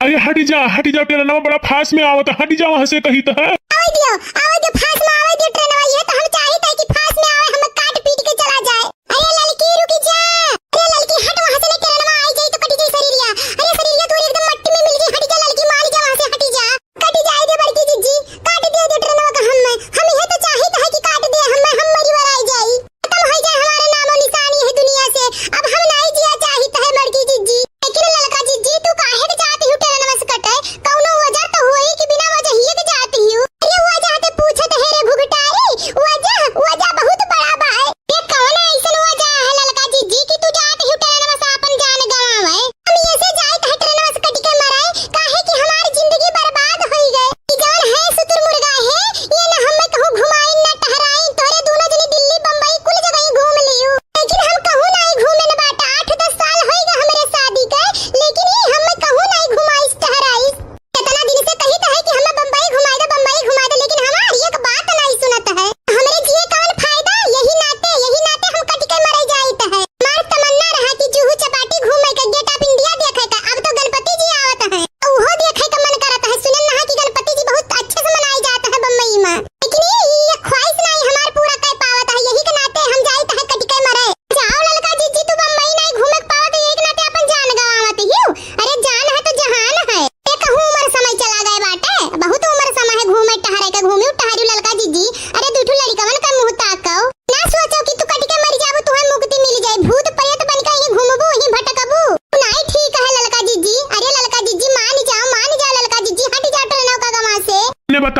अरे हट जा, हट जा, ट्रेनवा बड़ा फास्ट में आवत, हट जा वहाँ से कही तो है। आवे दियो, आवे दियो, फास्ट में आवे दियो ट्रेनवा, ये तो हम चाहित है कि फास्ट में आवे, हमें काट पीट के चला जाए। अरे ललकी रुकी जा, अरे ललकी हट वहाँ से, ना ट्रेनवा आई जाई तो कटी जाई शरीरिया। अरे शरीरिया तोरी एकदम मट्टी में मिल जाई, हटी जा ललकी, मारी जा वहाँ से, हटी जा। कटी जाए दे बड़की जिज्जी, काट दे दे ट्रेनवा का हम्मे, हम ये तो चाहित है कि काट दे हम्मे, हम मरी वराई जाई, खत्म हो जाए हमारा नामो निशान ये दुनिया से। अब हम नाई जिया चाहित है बड़की जिज्जी। लेकिन ललका जिज्जी तू काहे के जाती हूँ ट्रेनवा से कटे, कौनो वजह तो होई कि बिना वजह ही के जाती हूँ।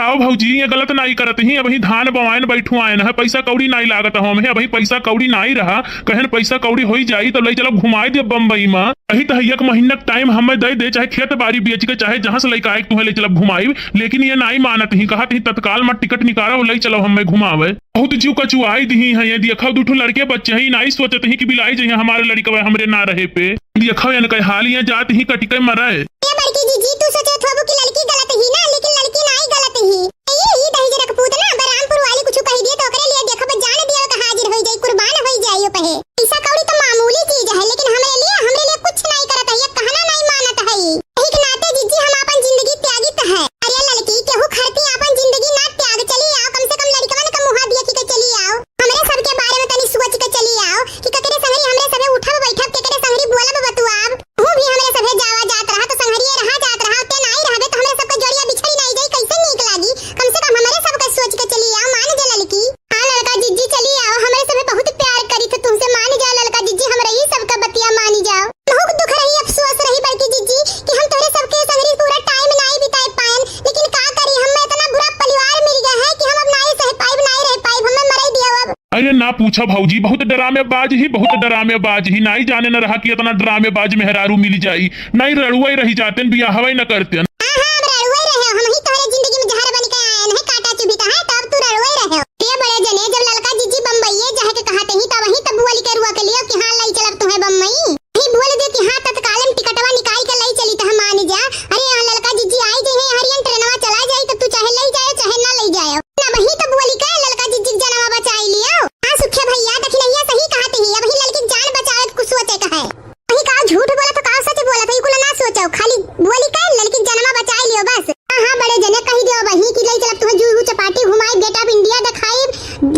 अब भौजी, ये गलत नाई करत ही, अबहीं धान बवाएन बैठुआएन है, पैसा कौड़ी नाई लागत हो हमें, अबहीं पैसा कौड़ी नाई रहा, कहन पैसा कौड़ी होई जाई, तब लई चलब घुमाई देब बम्बई मा। अही त है एक महीना क टाइम हमें दे दे, चाहे खेत बारी बेच के, चाहे जहाँ से लइका आए, तुहें लई चलब घुमाई, लेकिन ये नाई मानत ही, कहत ही तत्काल मा टिकट निकालो, लई चलो हमें घुमावे। बहुत जीव कचुआई दिही है, ये देखा दू ठो लड़के बच्चे ही, नाई सोचत ही कि बिलाई जइहे हमारे लड़िकवा हमरे ना रहे पे। देखो इनके हाल, ये जात ही कटिके मरे। ए बड़की जीजी, तू सोचत होबू कि लड़की गलत ही ना, लेकिन लड़की नाई गलत ही। ये ही दहिजरा क पूत ना, बरामपुर वाली कुछ कह दिए तो ओकरे लिए देखो, बस जान दियो कि हाजिर होई जाई, कुर्बान होई जाई ओ पहे। पैसा कौड़ी तो मामूली चीज है, लेकिन हमरे लिए, हमरे लिए कुछ नाई करत है, ये कहना नाई मानत है। यही के नाते जीजी हम आपन जिंदगी त्यागित है। अरे लड़की, केहू खरती आपन जिंदगी ना त्याग, चली आओ, कम से कम लड़िकवन क मुहा देखी के चली आओ। हमरे सबके बारे में तनी सोच के चली आओ कि केकरे संगरी हमरे सभे उठब बैठब, केकरे संगरी बोलब बतुआब। तू भी हमरे सभे जावा जात रहा, तो संगरिये रहा जात रहा, ते नाई रहबे तो हमरे सबके जोड़िया बिछड़ी नाई जाई, कैसे नीक लागी? कम से कम हमरे सबके सोच के चली आओ, मान जा ललकी। हाँ ललका जिज्जी, चली आओ, हमरे सभे बहुत प्यार करी थे तुमसे, मान जाओ ललका जिज्जी, हमरे ही सबका बतिया मानी जाओ। बहुत दुख रही, अफसोस रही बड़की जिज्जी कि हम तोहरे सबके संगरी पूरा टाइम नाई बिताए पाएन, लेकिन का करी, हमें इतना बुरा परिवार मिल गया है कि हम अब नाई सह पाइब, नाई रह पाइब, हमें मरई दिया अब। अरे ना पूछा भौजी, बहुत डरामेबाज ही, बहुत डरामेबाज ही। नाई जाने न रहा कि इतना डरामेबाज मेहरारू मिल जाई। नाई रड़ुआ ही रही जातेन, बियाहवा ही न करतेन। हाँ, हाँ, अब रड़ुआ ही रहे, हम ही तोहरे जिंदगी में जहर बन के आए हैं, कांटा चुभिता है, तब तू रड़ुआ ही रहे। ए बड़े जने, जब ललका जिज्जी बम्बईये जाए के कहत ही, तब वहीं तब बोल के रुआ के लिए कि हाँ, लई चलब तुम्हें बम्बई। ही बोल दे कि हाँ, तत्काल में टिकटवा निकाल के लई चली त हम मान जा। अरे यहाँ ललका जिज्जी आई जइहे, हरियन ट्रेनवा चला जाई, तो तू चाहे लई जायो, चाहे ना लई जायो। ना वही तो बोली के ललका जिज्जी के जनवा बचाई लियो। हाँ सुखे भैया, दखिनैया सही कहत ही, अब ही ललकी जान बचावे के कुछ सोचे का है। वही का झूठ बोला तो का सच बोला था, ई कुल ना सोचो, खाली बोली के ललकी जनवा बचाई लियो बस। हाँ, हाँ, बड़े जने कही दियो वही कि लई चलब तुम्हें जूहू चपाटी घुमाई, गेट ऑफ इंडिया दिखाई,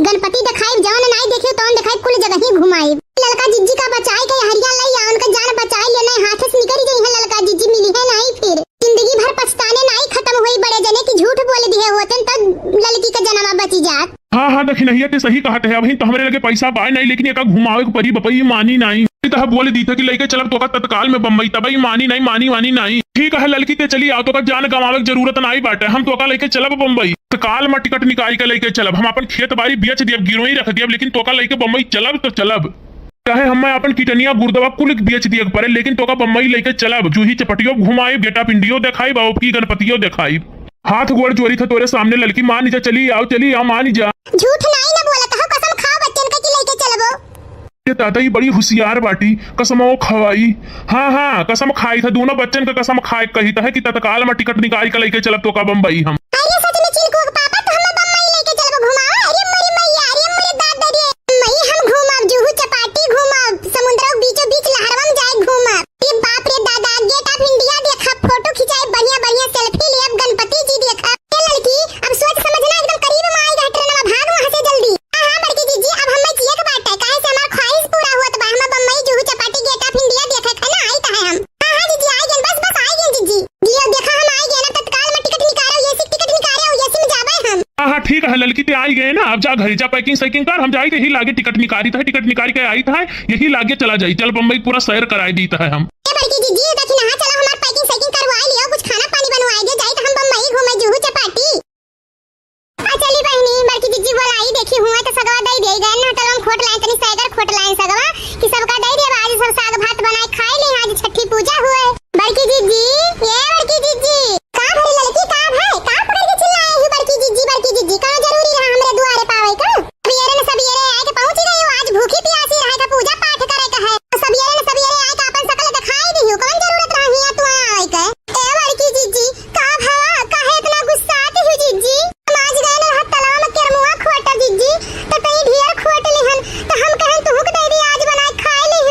गणपति दिखाई, जवन नाई देखियो तवन दिखाई, कुल जगह ही घुमाई। ललका जिज्जी का बचाई के हरिया लई आ, उनका जान बचाई लियो, नहीं हाथ से निकल जाई है ललका जिज्जी, मिली है नहीं फिर। जिंदगी भर पछताने नाई खत्म हुई, बड़े जने की झूठ बोल दिए होते तो ललकी का जनवा बची जात। हाँ, हाँ, दखिनैया ते सही कहत है, अबही तो हमरे लगे पैसा बाय नहीं, लेकिन एका घुमावे के परी बपई मानी नहीं। तो बोल दी था कि लइके चलब तोका तत्काल में बम्बई, तबई मानी नहीं, मानी वानी नहीं। ठीक है ललकी ते चली आओ, तोका जान गंवावे के जरूरत नहीं बाटे, हम तोका लइके चलब बम्बई। तत्काल में टिकट निकाल के लइके चलब, हम अपन खेत बारी बेच दियब, गिरोही रख दियब, लेकिन तोका लइके बम्बई चलब तो चलब। चाहे हमें अपन किडनिया गुर्दवा कुल बेच दिए के पड़े, लेकिन तोका बम्बई लइके चलब। जूही चपटियो घुमाई, गेट ऑफ इंडियो देखाई, बाबू की गणपतियो देखाई। हाथ गोड़ जोड़ी था तोरे सामने ललकी, मान जा, चली आओ, चली आओ, मान जा। झूठ नाई ना बोलत हो, कसम खाओ बच्चन का कि लइके चलबो। ये दादा, ये बड़ी होशियार बाटी, कसमो खवाई। हाँ, हाँ, कसम खाई था, दोनों बच्चन का कसम खाए कही था कि तत्काल में टिकट निकाल के लइके चलब तोका बम्बई हम। अरे सच में चिनकू के पापा, तो हमें बम्बई लइके चलबो घुमावा। अरे मोरी मैया, अरे मोरे दादा रे। मई हम घूमब, जुहू चपाटी घूमब, समुद्र के बीचों बीच लहरवा में जाए घूमब। अरे बाप रे दादा, गेट ऑफ इंडिया देखब, फोटो खिंचाई, बढ़िया बढ़िया सेल्फी लेब, गणपति जी देखब। ए ललकी, अब सोच समझना एकदम करीब में आई गए ट्रेनवा, भाग वहाँ से जल्दी। हाँ, हाँ, बड़की जीजी, अब हमें जिए के बाटे, काहे से हमार ख्वाहिश पूरा होत बा, हम बम्बई, जुहू चपाटी, गेट ऑफ इंडिया देखे के ना आई त है हम। हाँ, हाँ, जीजी, आई गए, बस, बस, आई गए, जीजी। जियो, देखा, हम आई गए ना, तत्काल में टिकट निकालो, एसी टिकट निकालो, एसी में जाबे हम। हाँ, हाँ, ठीक है, ललकी ते आई गए ना, अब जा घरे जा, पैकिंग सैकिंग कर, हम जाई यही लागे टिकट निकारी त है, टिकट निकारी के आई त है, यही लागे चला जाई, चल बम्बई पूरा सैर कराई दी त है हम। ए बड़की जीजी, देखी ना, चलो हमार पैकिंग सैकिंग करवाई लियो, कुछ खाना पानी बनवाई दे, जाई त हम बम्बई घूमे, जुहू चपाटी। आ चली बहिनी, बड़की जीजी बोलाई, देखी हुआ तो सगवा दई दे गए ना, चलो हम खोट लाइन, तनी सैगर खोट लाइन सगवा, कि सबका दई दे, आज सब साग भात बनाए खाए ली, आज छठी पूजा हुए। बड़की जीजी, ये बड़की जीजी। का भरी ललकी, का भाई, का पकड़ के चिल्लाए हो बड़की जीजी, बड़की जीजी? का जरूरी रहा हमरे दुआरे पावे का? सबेरे न सबेरे आए के पहुंच गई हो, आज भूखी प्यासी रहे का, पूजा पाठ करे का है। सबेरे न सबेरे आए के अपन शकल दिखाई दी हो, कौन जरूरत रहा हिया तू आए के? ए बड़की जीजी, का भवा, काहे इतना गुस्सात हो जीजी? हम आज गए न रहत तलाव में केरमुआ खोटा जीजी, तो तई ढेर खोट लिहन, तो हम कहन तुहू के दे दी, आज बनाए खाए ली।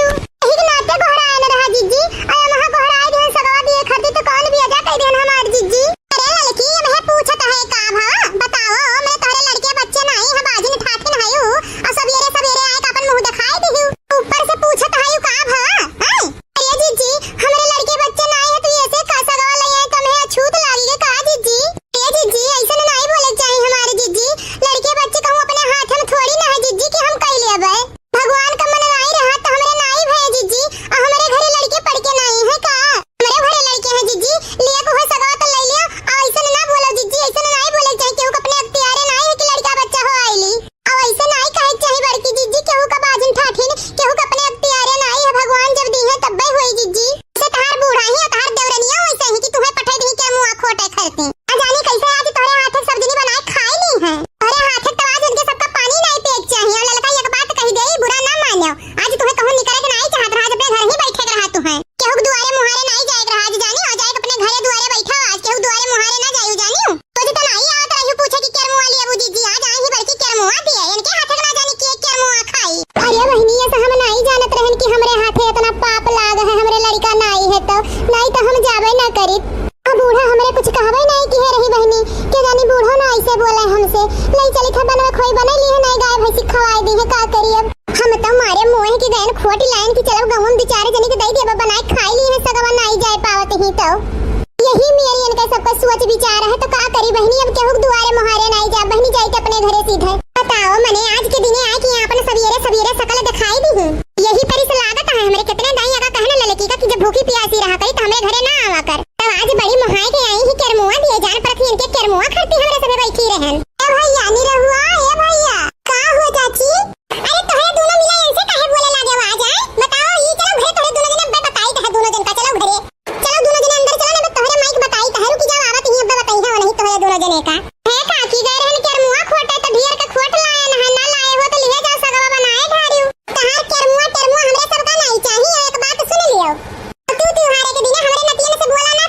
आइन कि चलो गहुम दू चार जनी के दई देबा बनाए, खाई ली है सगवा, नाई जाए पावत ही तो। यही मेरी इनका सबका सोच विचार है, तो का करी बहिनी, अब केहू के दुआरे मोहारे नाई जा बहिनी, जाई के अपने घरे सीधे। बताओ मने आज के दिने आए कि यहाँ अपन सवेरे सवेरे सकल दिखाई दी हूँ। यही परी से लागत है हमरे कितने दाई अगा कहने ललकी का कि जब भूखी प्यासी रहा करी तो हमरे घरे ना आवा कर। तो आज बड़ी मोहाए के आई ही केरमुआ दिए जान परत ही इनके केरमुआ खरती हमरे सभे बैठी रहन। ए भैया निरहुआ, ए भैया। का हुआ चाची? अरे तोहरे दोनों मिला ऐसे काहे बोले लागे आवाज आए? बताओ ई चलो घरे तोहरे दोनों जने अब्बे बताई तोहरे दोनों जन का चलो घरे। चलो दोनों जने अंदर चलो ना तोहरे माइक बताई तोहरे रुकी जाओ आवत ही अब्बे बताई है नहीं तोहरे दोनों जने का। है काकी गए रहन केरमुआ खोटे तो ढेर के खोट लाए ना है ना लाए हो तो लिहे जाओ सगवा बनाए ढारियो। तहार केरमुआ टेरमुआ हमरे सबका नहीं चाहिए एक बात सुन लियो। तू त्योहारे के दिन हमरे नतियन से बोला ना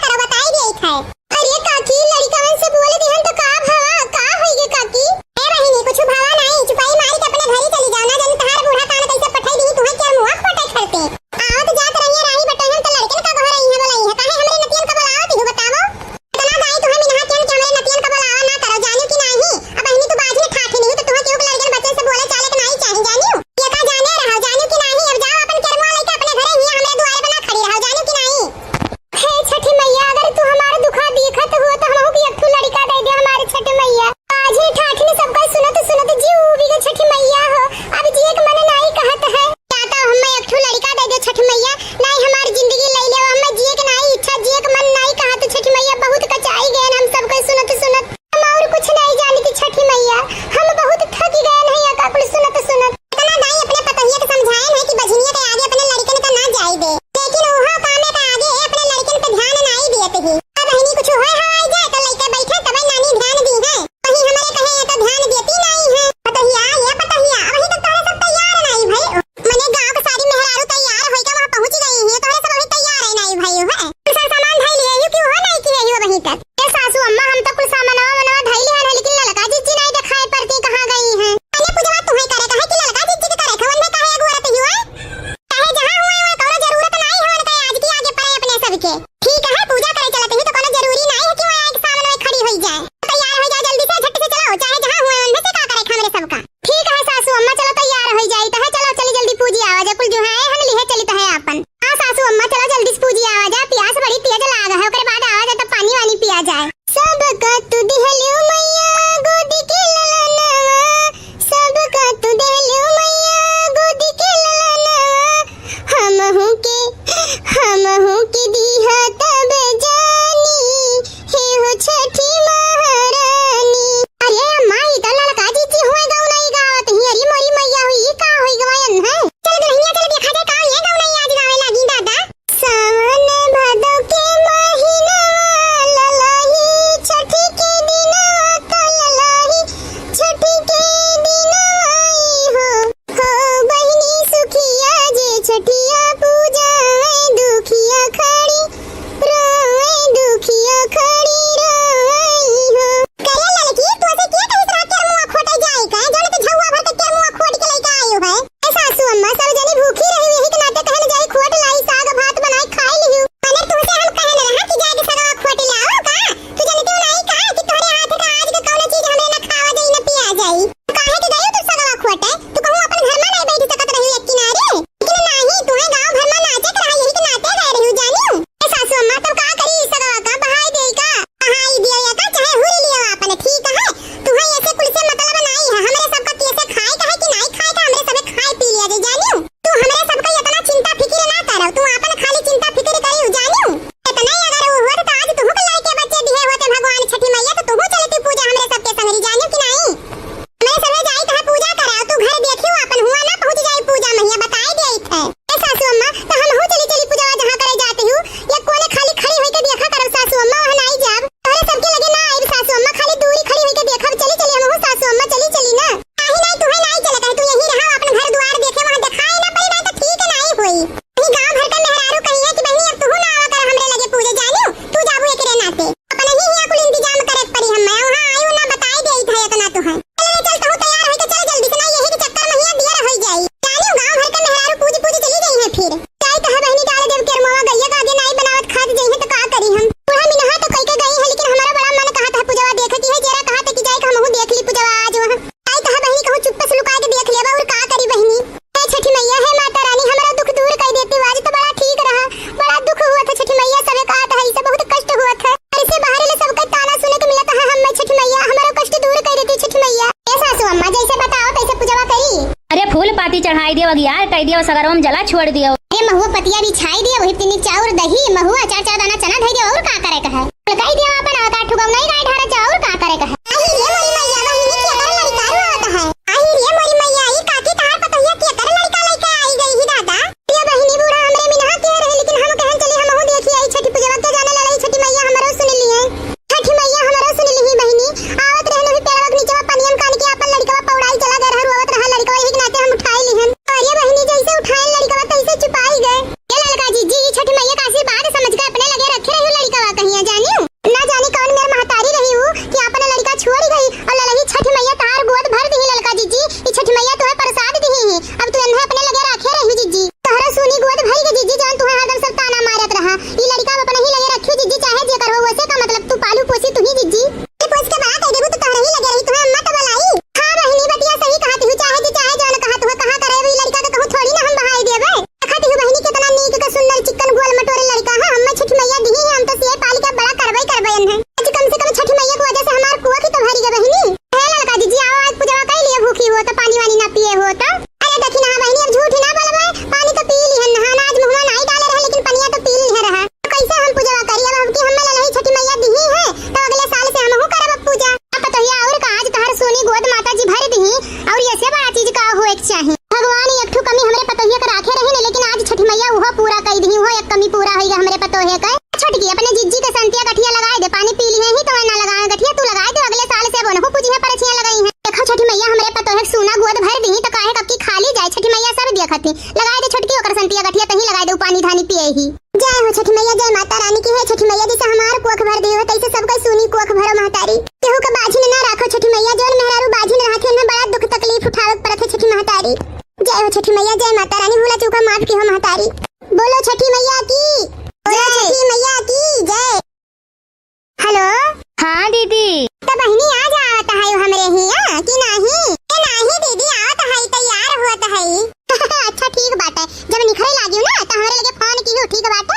चढ़ाई दियो, अगियार कइ दियो, सगरो में जला छोड़ दियो। अरे महुआ पतिया बिछाई दियो, वही तिनी चाउर दही, महुआ चार चार दाना चना धइ दियो, और का करे का है? लगाई दियो आपन आका ठुगौ नहीं गाय ढारा जा, और का करे का है? आई रे मोरी मैया, बहिनी के कर लड़का रोवत है। आई रे मोरी मैया, ई काकी तहार पतोहिया के कर लड़का लइके आई गई ही दादा। ये बहिनी बूढ़ा हमरे मिनहा के रहे, लेकिन हम कहन चली हमहू देखी आई छठी पूजवा के जाने ललई छठी मैया हमरो सुन ली है। छठी मैया हमरो सुन ली ही बहिनी, आवत रहन भी पेड़वा के नीचे पनियम कान के आपन लड़कवा पौड़ाई चला गए रहा, रोवत रहा लड़कवा, यही के नाते हम उठाई लिहन। अरे बहिनी जैसे उठाए लड़कवा तैसे चुपाई गए। ये ललका जिज्जी, ई छठी मैया का आशीर्वाद समझ के अपने लगे रखे रही लड़कवा कहिया जानियो। ना जानी कौन मेर महतारी रही हूँ कि आपन लड़का छोड़ गई और ललही छठी मैया तार गोद भर दी ललका जिज्जी, ई छठी मैया तुम्हें प्रसाद दी ही। अब तू इन्हें अपने लगे रखे रही जिज्जी। तोहरा सुनी गोद भई के जिज्जी, जौन तुहे हरदम सब ताना मारत रहा। ई लड़िका अब अपने ही लगे रखियो जिज्जी, चाहे जेकर हो, वैसे का मतलब तू पालू पोसी तू ही जिज्जी। ई पोस के बड़ा कइ देबू तो तोहरे ही लगे रही, तुहे अम्मा तो बोलाई। हाँ बहिनी, बतिया सही कहत हूँ, चाहे जे चाहे जौन कहत हुआ, कहाँ करे ई लड़िका के कहूँ थोड़ी ना हम बहाई देबे। देखत हूँ बहिनी, कितना नीक के सुंदर चिक्कन गोल मटोरे लड़िका है, हम्मे छठी मैया दिही है, हम तो सिए पाली के बड़ा करबे करबे है। आज कम से कम छठी मैया की वजह से हमार कुआ की तो भरी गए बहिनी। हे ललका जिज्जी, आओ आज पूजवा कइ लिए, भूखी हो तो पानी वानी ना पिए हो तो। अरे देखी ना बहिनी, अब झूठ ही ना बोलबे, पानी तो पी लिहन, नहाना आज मुँहवा नाई डाले रहे, लेकिन पनिया तो पी लिहे रहा। तो कैसे हम पूजवा करी? अब हमकी हम्मे ललही छठी मैया दिही है, तो अगले साल से हमहू करब अब पूजा। अब पतोहिया और का, आज तहर सोनी गोद माता जी भर दिही, और ऐसे बड़ा चीज का होए के चाही? भगवान एक ठो कमी हमरे पतोहिया के राखे रही ने, लेकिन आज छठी मैया उहो पूरा कइ दिही, उहो एक कमी पूरा होइगा हमरे पतोहिया के। छोटकी, अपने जिज्जी के संतिया गठिया लगाए दे, पानी पी लिहे ही तो ना लगाए गठिया, तू लगाए दे, अगले साल से अब ओनहु पूजिहे परछिया लगाई है। देखा छठी मैया हमरे पतोहे के सूना गोद भर दी तो काहे कब की खाली जाए, छठी मैया सब देखत ही। लगाए दे छोटकी ओकर संतिया गठिया, तही लगाए दे, उ पानी धानी पिए ही। जय हो छठी मैया, जय माता रानी की। हे छठी मैया जैसे हमार कोख भर दी हो तैसे सबका सूनी कोख भरो महतारी। केहू के बाझिन ना राखो छठी मैया, जौन मेहरारू बाझिन रहत है ना बड़ा दुख तकलीफ उठावे के पड़त है छठी महतारी। जय हो छठी मैया, जय माता रानी, भूला चूका माफ की हो महतारी। बोलो छठी मैया की, बोलो जय। छठी मैया की जय। हेलो। हाँ दीदी। तो बहिनी आज आवत है हमरे हिया कि नाही? ए नाही दीदी, आवत है, तैयार होत है। अच्छा ठीक बाटे, जब निखरे लागियो ना तो हमरे लगे फोन किहो, ठीक बाटे।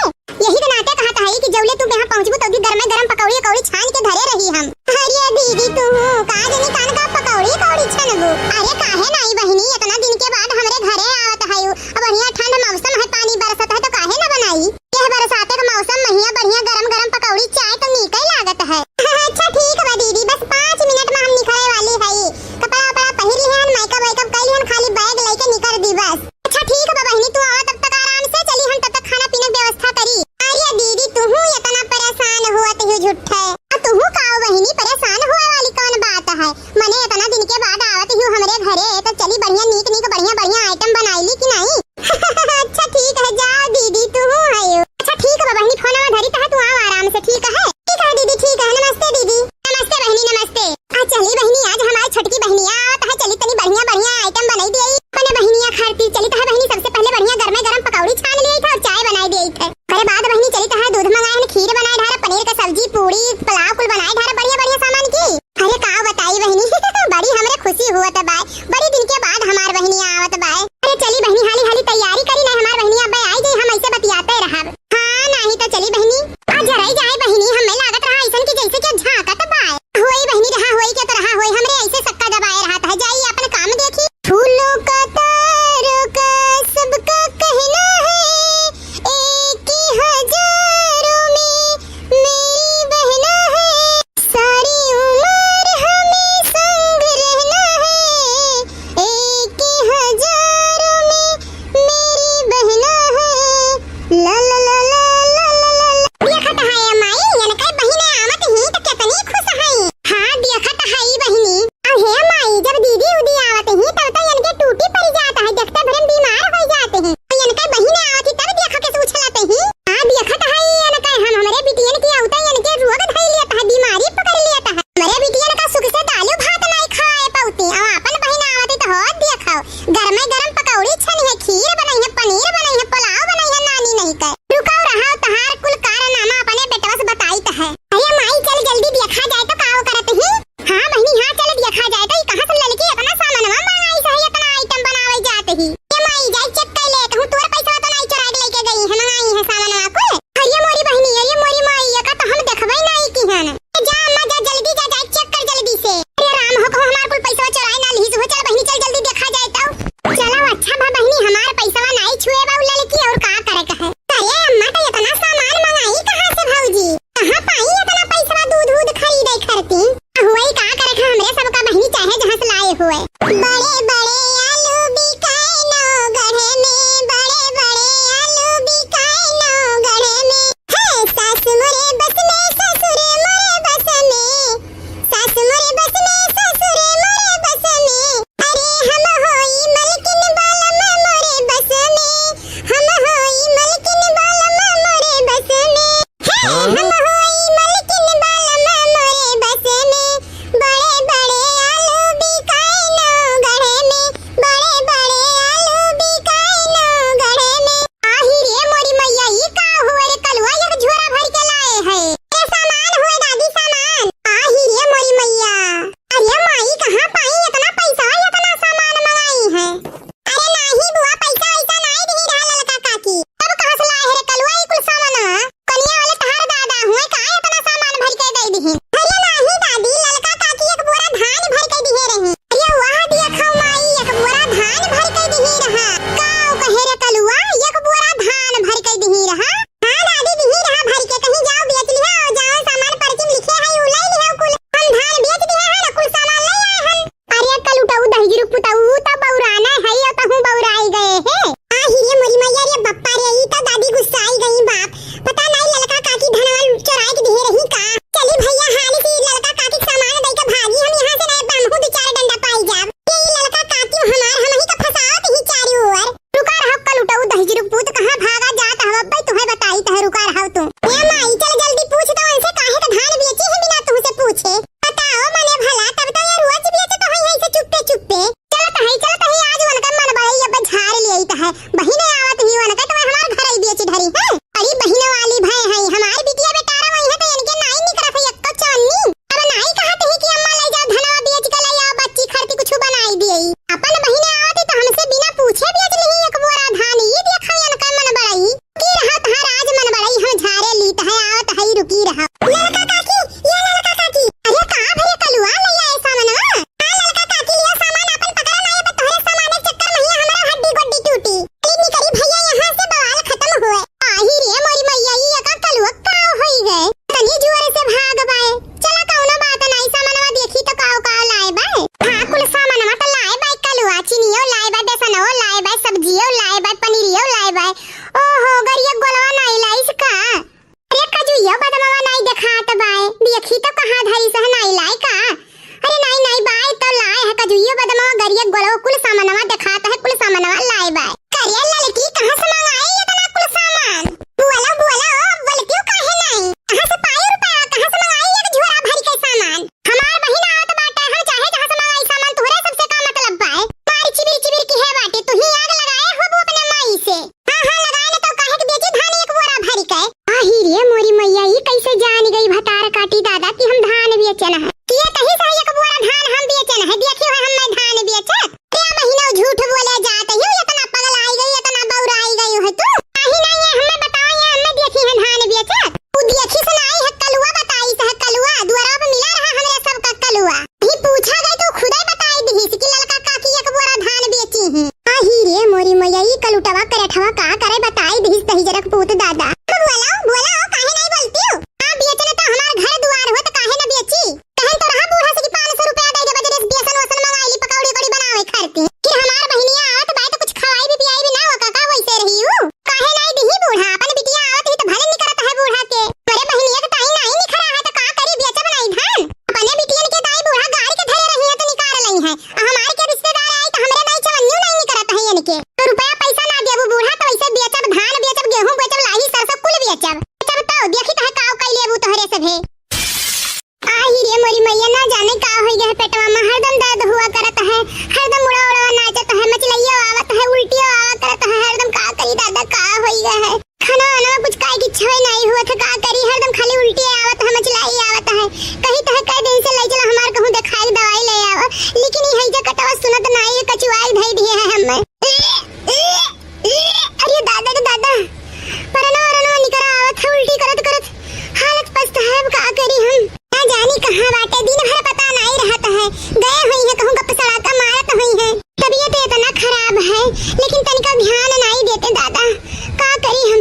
की रहा। ललका काकी, ये ललका काकी, अरे कहाँ भरे कलुआ ले आए सामानवा? हाँ ललका काकी, लियो सामान आपन पकड़ा ना, ये तो तोहरे सामान के चक्कर में ही हमरा हड्डी गोड्डी टूटी। निकरी भैया यहाँ से बवाल खत्म हुए। आही रे मोरी मैया, ई का कलुआ का होई गए? तनी जोर से भाग बाए। चला कौनो बात नाई, सामानवा देखी तो काव काव लाए बाए। हाँ कुल सामानवा तो लाए बाए कलुआ, चीनियो लाए बाए, बेसनो लाए बाए, सब्जियो लाए बाए, पनीरियो लाए बाए। ओहो, गरिया गोलवा नाई लाइस का? अरे कजुइयो बदमवा नाई देखात बाए, देखी तो कहाँ धरी सह नाई लाए का? अरे नाई नाई बाए तो लाए है कजुइयो बदमवा गरिया गोलवा कुल सामानवा देखात है, कुल सामानवा लाए बाए। करे ललकी कहाँ से मंगाए इतना कुल सामान? बोला बोला ओ बोलती काहे नाई? कहाँ से पाए रुपया, कहाँ से मंगाए एक झोरा भरी के सामान? हमार बहिन आवत बाटे, हम चाहे जहाँ से मंगाई सामान, तोहरे सबसे का मतलब बाए? मारी चिबिर चिबिर की है बाटे, तू ही आग लगाए होबू अपने माई से। हाँ हाँ लगाए न तो काहे के बेची धान एक बोरा भरी के। आही रे मोरी मैया, ई कैसे जान गई भतार काटी दादा कि हम धान बेचन है? किए तही से एक बोरा धान हम बेचन है, देखियो है हम मैं धान बेचत। क्या महीना झूठ बोले जात ही, इतना पगल आई गई, इतना बौरा आई गई है तू। आही नहीं है, हमें बताओ ये हमें देखी है धान बेचत। तू देखी सुनाई है कलुआ, बताई से है कलुआ, दुआरा पे मिला रहा हमरे सब का कलुआ। ही पूछा गई तो खुदे बताई दिहिस कि ललका काकी एक बोरा धान बेची ही। आही रे मोरी मैया, ई कलुटवा करठवा का करे बताई दिहिस दहिजरक पूत दादा। बोला, बोला, काहे नहीं बोलती हो? आप बेचन तो हमार घर दुआर हो तो काहे न बेची? कहन तो रहा बूढ़ा से कि पाँच सौ रुपया दे दे, बजरे से बेसन वसन मंगाई ली, पकौड़ी उकौड़ी बनावे खातिर। कि हमार बहिनिया आवत बाय तो कुछ खवाई भी पियाई भी ना हो काका, वैसे रही हूँ। काहे नाई दिही बूढ़ा, अपन बिटिया आवत ही तो भले निकरत है बूढ़ा के। अरे बहिनिया के ताई नाई निकरा है तो का करी, बेचब नाई धान? अपने बिटियन के दाई बूढ़ा गाड़ी के धरे रही है तो निकार लई है। आ हमार के रिश्तेदार आई तो हमरे नाई चवन्नियो नाई निकरत है इनके। तो रुपया पैसा ना देबू बूढ़ा तो वैसे बेचब, धान बेचब, गेहूं बेचब, लाही सरसों कुल बेचब। बेचब तो देखी तो है काव कई लेबू तोहरे सभे। आही रे मोरी मैया, ना जाने का होई गए पेटवा में, हरदम दर्द हुआ करत है, हरदम उड़ा उड़ा नाचत है, मचलैयो आवत है, उल्टियो आवा करत है, हरदम का करी दादा, का होई गए है? खाना वाना में कुछ खाए की इच्छा नहीं हुआ था, का करी, हरदम खाली उल्टी आवत है, मचलाई आवत है। कही तो है कई दिन से ले चलो हमार कहूँ दिखाए के दवाई ले आओ, लेकिन ये हैजा कटवा सुनत नहीं, कचुआई धई दिए है हमें। अरे दादा रे दादा, परनवा वरनवा निकर आवत है, उल्टी करत करत हालत पस्त है, अब का करी हम? ना जानी कहाँ बाटे, दिन भर पता नाई रहत है, गए हुई है कहूँ गप सड़ाका मारत हुई है। तबीयत इतना खराब है, लेकिन तनिका ध्यान नाई देते दादा, का करी हम?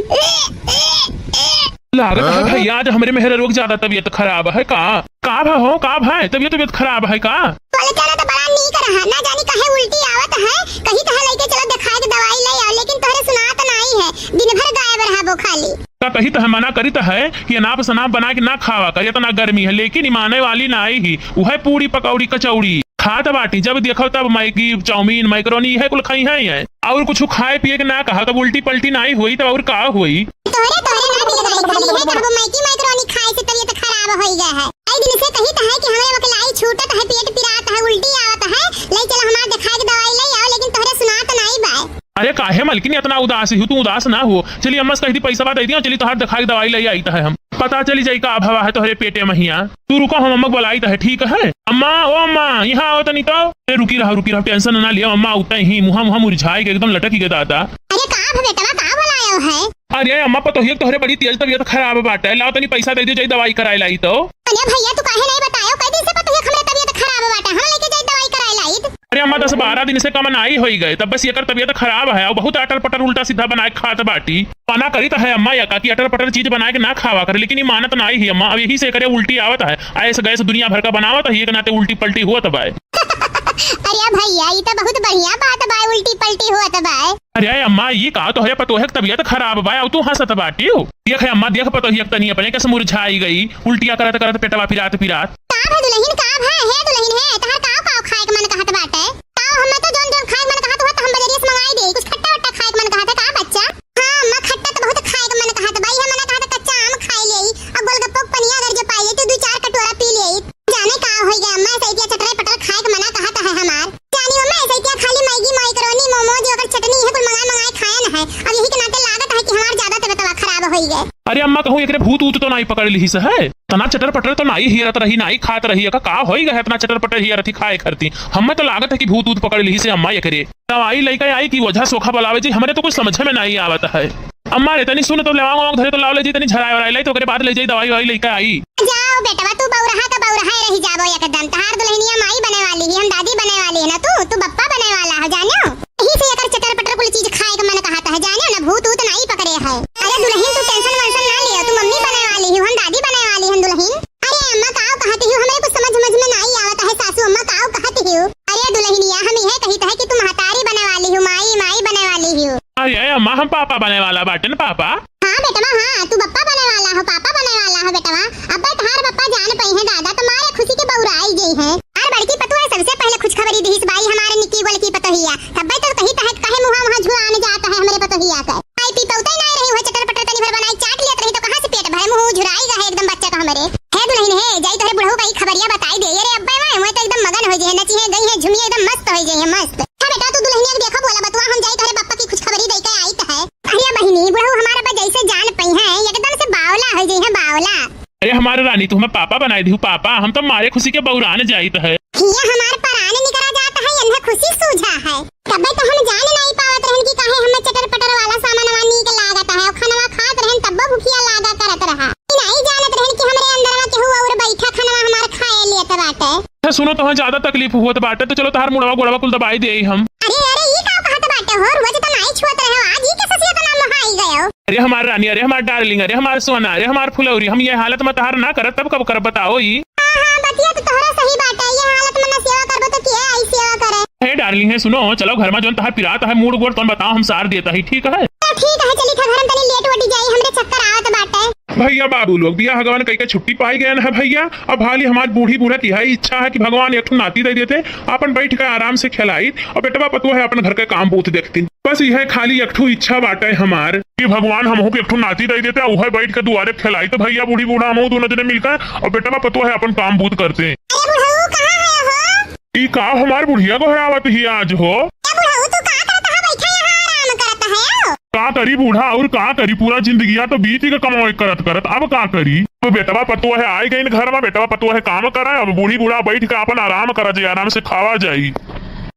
लागत है भैया, आज हमरे मेहररुआ के ज्यादा तबीयत खराब है का? का भा हो, का भा है? तबीयत, तबीयत खराब है का? बोले चलो तो बड़ा नीक रहा, ना जानी काहे उल्टी आवत है, कही तो है लेके चलो दिखाए के दवाई ले आओ, लेकिन तोहरे सुनात नाई है, दिन भर गायब रहबो खाली। का कही तो है, मना करी तो है कि अनाप शनाप बना के ना खावा कर, इतना गर्मी है, लेकिन ई माने वाली नाई ही, उहे पूड़ी पकौड़ी कचौड़ी खात बाटी, जब देखो तब मैगी, चाउमीन, मैकरोनी, इहे कुल खाई है, है। और कुछ खाए पिए के ना कहा, तब उल्टी पल्टी नाई होई, तब और का होई? तोहरे, तोहरे ना मिल गई, खाली है, तब मैगी, मैकरोनी खाए से तबीयत खराब होई गया है। कई दिन से कही तो है कि हमरे वकलाई छूटत है, पेट पिरात है, उल्टी आवत है, ले चलो हमार दिखाए के दवाई ले आओ, लेकिन तोहरे सुनात नाई बाय। अरे काहे मलकिन इतना उदास ही हो, तू उदास ना हो। चली अम्मा से कही थी पैसा बात आई थी, चली तोहार दिखाए के दवाई ले आई तो है हम। पता चली जाई का भवा है तोहरे पेटे महिया। तू रुको, हम अम्मा के बुलाई तो है, ठीक है? अम्मा, ओ अम्मा, यहाँ आओ तनी तो। अरे रुकी रहा, रुकी रहा, tension ना लिया, अम्मा उठते ही मुहा, मुहा मुरझाए के एकदम लटक ही गए दादा। अरे का भा बेटवा, का बुलायो है? अरे अम्मा, पतोहिया के तोहरे बड़ी तेज तबीयत खराब बाटे, लाओ तनी पैसा दे दे, जाई दवाई कराए लाई तो। अरे भैया, तू काहे नहीं बतायो? कई दिन से पतोहिया के हमरे तबीयत खराब बाटे, हम लेके जाई दवाई कराए लाई। अरे अम्मा, दस बारह दिन से कम नाई होई गए, तब बस एकर तबीयत खराब है और बहुत अटर पटर उल्टा सीधा बनाए के खात बाटी। मना करी तो है अम्मा, या का कि अटर पटर चीज बनाए के ना खावा करे, लेकिन ई मानत नाई ही अम्मा, अब यही से करे उल्टी आवत है। ऐस गैस दुनिया भर का बनावत है, एक नाते उल्टी पल्टी होत बाय। अरे भैया, ई तो बहुत बढ़िया बात बाय, उल्टी पल्टी होत बाय। अरे अम्मा, ई का तोहरे पतोहे के तबीयत खराब बा, अउ तू हंसत बाटियो? देख अम्मा, देख पतोहिया के तनी अपने कैसे मुरझाई गई, उल्टिया करत करत पेटवा पिरात पिरात। का भा दुलहिन, का भा? हे दुलहिन हे, तहार का का खाए के मन कहत बाटे? का हमें तो जौन जौन खाए के मन कहत हुआ तो हम बजरिया से मंगाई देई, कुछ खट्टा वट्टा खाए के मन कहत है का बच्चा? हाँ अम्मा, खट्टा तो बहुत खाए के मन कहत बा, इहे मन कहत कच्चा आम खाए लेई, अउ गोलगप्पो के पनिया अगर जो पाई जाई तो दू चार कटोरा पी लेई। जाने का होई गया अम्मा, ऐसे इतिया चटर पटर खाए के मना कहत है हमार। जानी अम्मा, ऐसे इतिया खाली मैगी, मैकरोनी, मोमोज, ओकर चटनी, इहे कुल मंगाए मंगाए खायन है। अब यही के नाते लागत है कि हमार ज्यादा तबीयतवा खराब होई गए। अरे अम्मा, कहूँ एकरे भूत ऊत तो नाई पकड़ लिहिस है? तना चटर पटर तो नाई हियरत रही, नाई खात रही, एका का होई गए इतना चटर पटर हियरत ही खाए करती? हमें तो लागत है कि भूत ऊत पकड़ लिहिस है अम्मा एकरे। दवाई लेके आई कि ओझा सोखा बुलावे जी, हमरे तो कुछ समझे में नाई आवत है। अम्मा रे, तनी सुन तो, लवांग ववांग धरे तो लाव ले जाई, तनी झराए वराए लाई तो ओकरे बाद ले जाई, दवाई ववाई लेके आई। जाओ बेटवा, तू बौरहा का बौरहा रही जाबो एकदम। तहार दुल्हनिया माई बने वाली ही, हम दादी बने वाली है ना तू, तू बप्पा बने वाला है, जानो? यही से एकर चटर पटर कुल चीज खाए के मन कहत है, जानो ना, भूत ऊत नाई पकड़े है। अरे दुल्हन, तू tension वेंशन ना लियो, तू मम्मी बने वाली ही, हम दादी बने वाली हम दुल्हन। अरे अम्मा, काव कहत ही, हमरे कुछ समझ समझ में नाई आवत है, सासू अम्मा, काव कहत ही? अरे दुल्हनिया, हम यह कहित है कि तू महतारी बने वाली हो, माई, माई बने वाली हो। अरे अम्मा, हम पापा बने वाला बाटेन, पापा। हाँ बेटवा, हाँ, तू बप्पा बने वाला हो, पापा बने वाला हो बेटवा। अब्बे तहार बप्पा जान पई है दादा, तो मारे खुशी के बौराई गई है। अरे बड़की पतोह है, सबसे पहले खुशखबरी दिहिस बाई हमारे निक्की बड़की पतोहिया। तब्बे तो कहित है, काहे मुहा मुहा झुरान जात है हमरे पतोहिया के। आई पी पौते नाई रही, वह चटर पटर तनी भर बनाई चाट लियत रही, तो कहाँ से पेट भरे, मुँह झुराई गए एकदम बच्चा का हमरे। हे दुल्हन हे, जाई तोहरे बुढ़ऊ का ई खबरिया बताई दे। अरे अब्बे वाह, वह तो एकदम मगन हो जे है, नची है, गई है, झुमिया एकदम मस्त हो जे है, मस्त। अच्छा बेटा, तू दुल्हनिया के देखो, बोला बतुआ, हम जाई तोहरे बप्पा की खुशखबरी दे के आई तो है। अरे बहिनी, बुढ़ऊ हमार अब्बा जैसे जान पई है, एकदम से बावला हो जे है, बावला। अरे हमार रानी, तू हमें पापा बनाई दिहू, पापा, हम तो मारे खुशी के बौरान जाइत है। हिया हमार परान निकरा जात है, इन्हें खुशी सूझा है। तब्बे तो हम जान नाई पावत रहन कि काहे हमें चटर पटर वाला सामानवा नीक लागत है, और खानवा खात रहन तब्बो भुखिया लागा करत रहा। ई नाई जानत रहन कि हमरे अंदरवा केहू और बैठा खानवा हमार खाए लेत बाटे। अच्छा सुनो, तोहे ज्यादा तकलीफ होत बाटे तो चलो तहार मुड़वा गोड़वा कुल दबाई देई हम। अरे अरे, ई का कहत बाटे हो, रोज तो नाई छुअत रहे हो, आज ई कैसे से इतना मोहाई गयो? अरे हमार रानी, अरे हमार darling, अरे हमार सोना, अरे हमार फुलौरी, हम ये हालत में तहार ना करत तब कब करब बताओ ई? हाँ, हाँ, बतिया तो तोहरा सही बाटे। ये हालत में ना सेवा करबो तो के आई सेवा करे? हे darling, हे सुनो, चलो घर में जौन तहार पिरात है, मूड़ गोड़ तौन बताओ, हम सार देता ही, ठीक है? तो ठीक है, चली था घर में, तनी लेट वटी जाई, हमरे चक्कर आवत बाटे। भैया बाबू लोग बियाह गवन कई के छुट्टी पाई गए है भैया। अब हाली हमार बूढ़ी बूढ़ा की है इच्छा है कि भगवान एक ठो नाती दे देते, अपन बैठ के आराम से खेलाई और बेटवा पतोह है अपन घर के काम बूत देखती। बस यह खाली एक ठो इच्छा बाटे हमार कि भगवान हमहू के एक ठो नाती दे देते, उहे बैठ के दुआरे खेलाई तो भैया बूढ़ी बूढ़ा हमहू दोनों जने मिलकर और बेटवा पतोह है अपन काम बूत करते। अरे बुढ़ऊ, कहाँ है हो? ई का हमार बुढ़िया गोहरावत ही आज हो? ए बुढ़ऊ, तू का करत है? बैठा यहाँ आराम करत है। का करी बूढ़ा, और का करी, पूरा जिंदगिया तो बीत के कमाई करत करत, अब का करी? तो बेटवा पतोह है आई गई घर में, बेटवा पतोह है काम करे, अब बूढ़ी बूढ़ा बैठ के अपन आराम करा जाए, आराम से खावा जाई।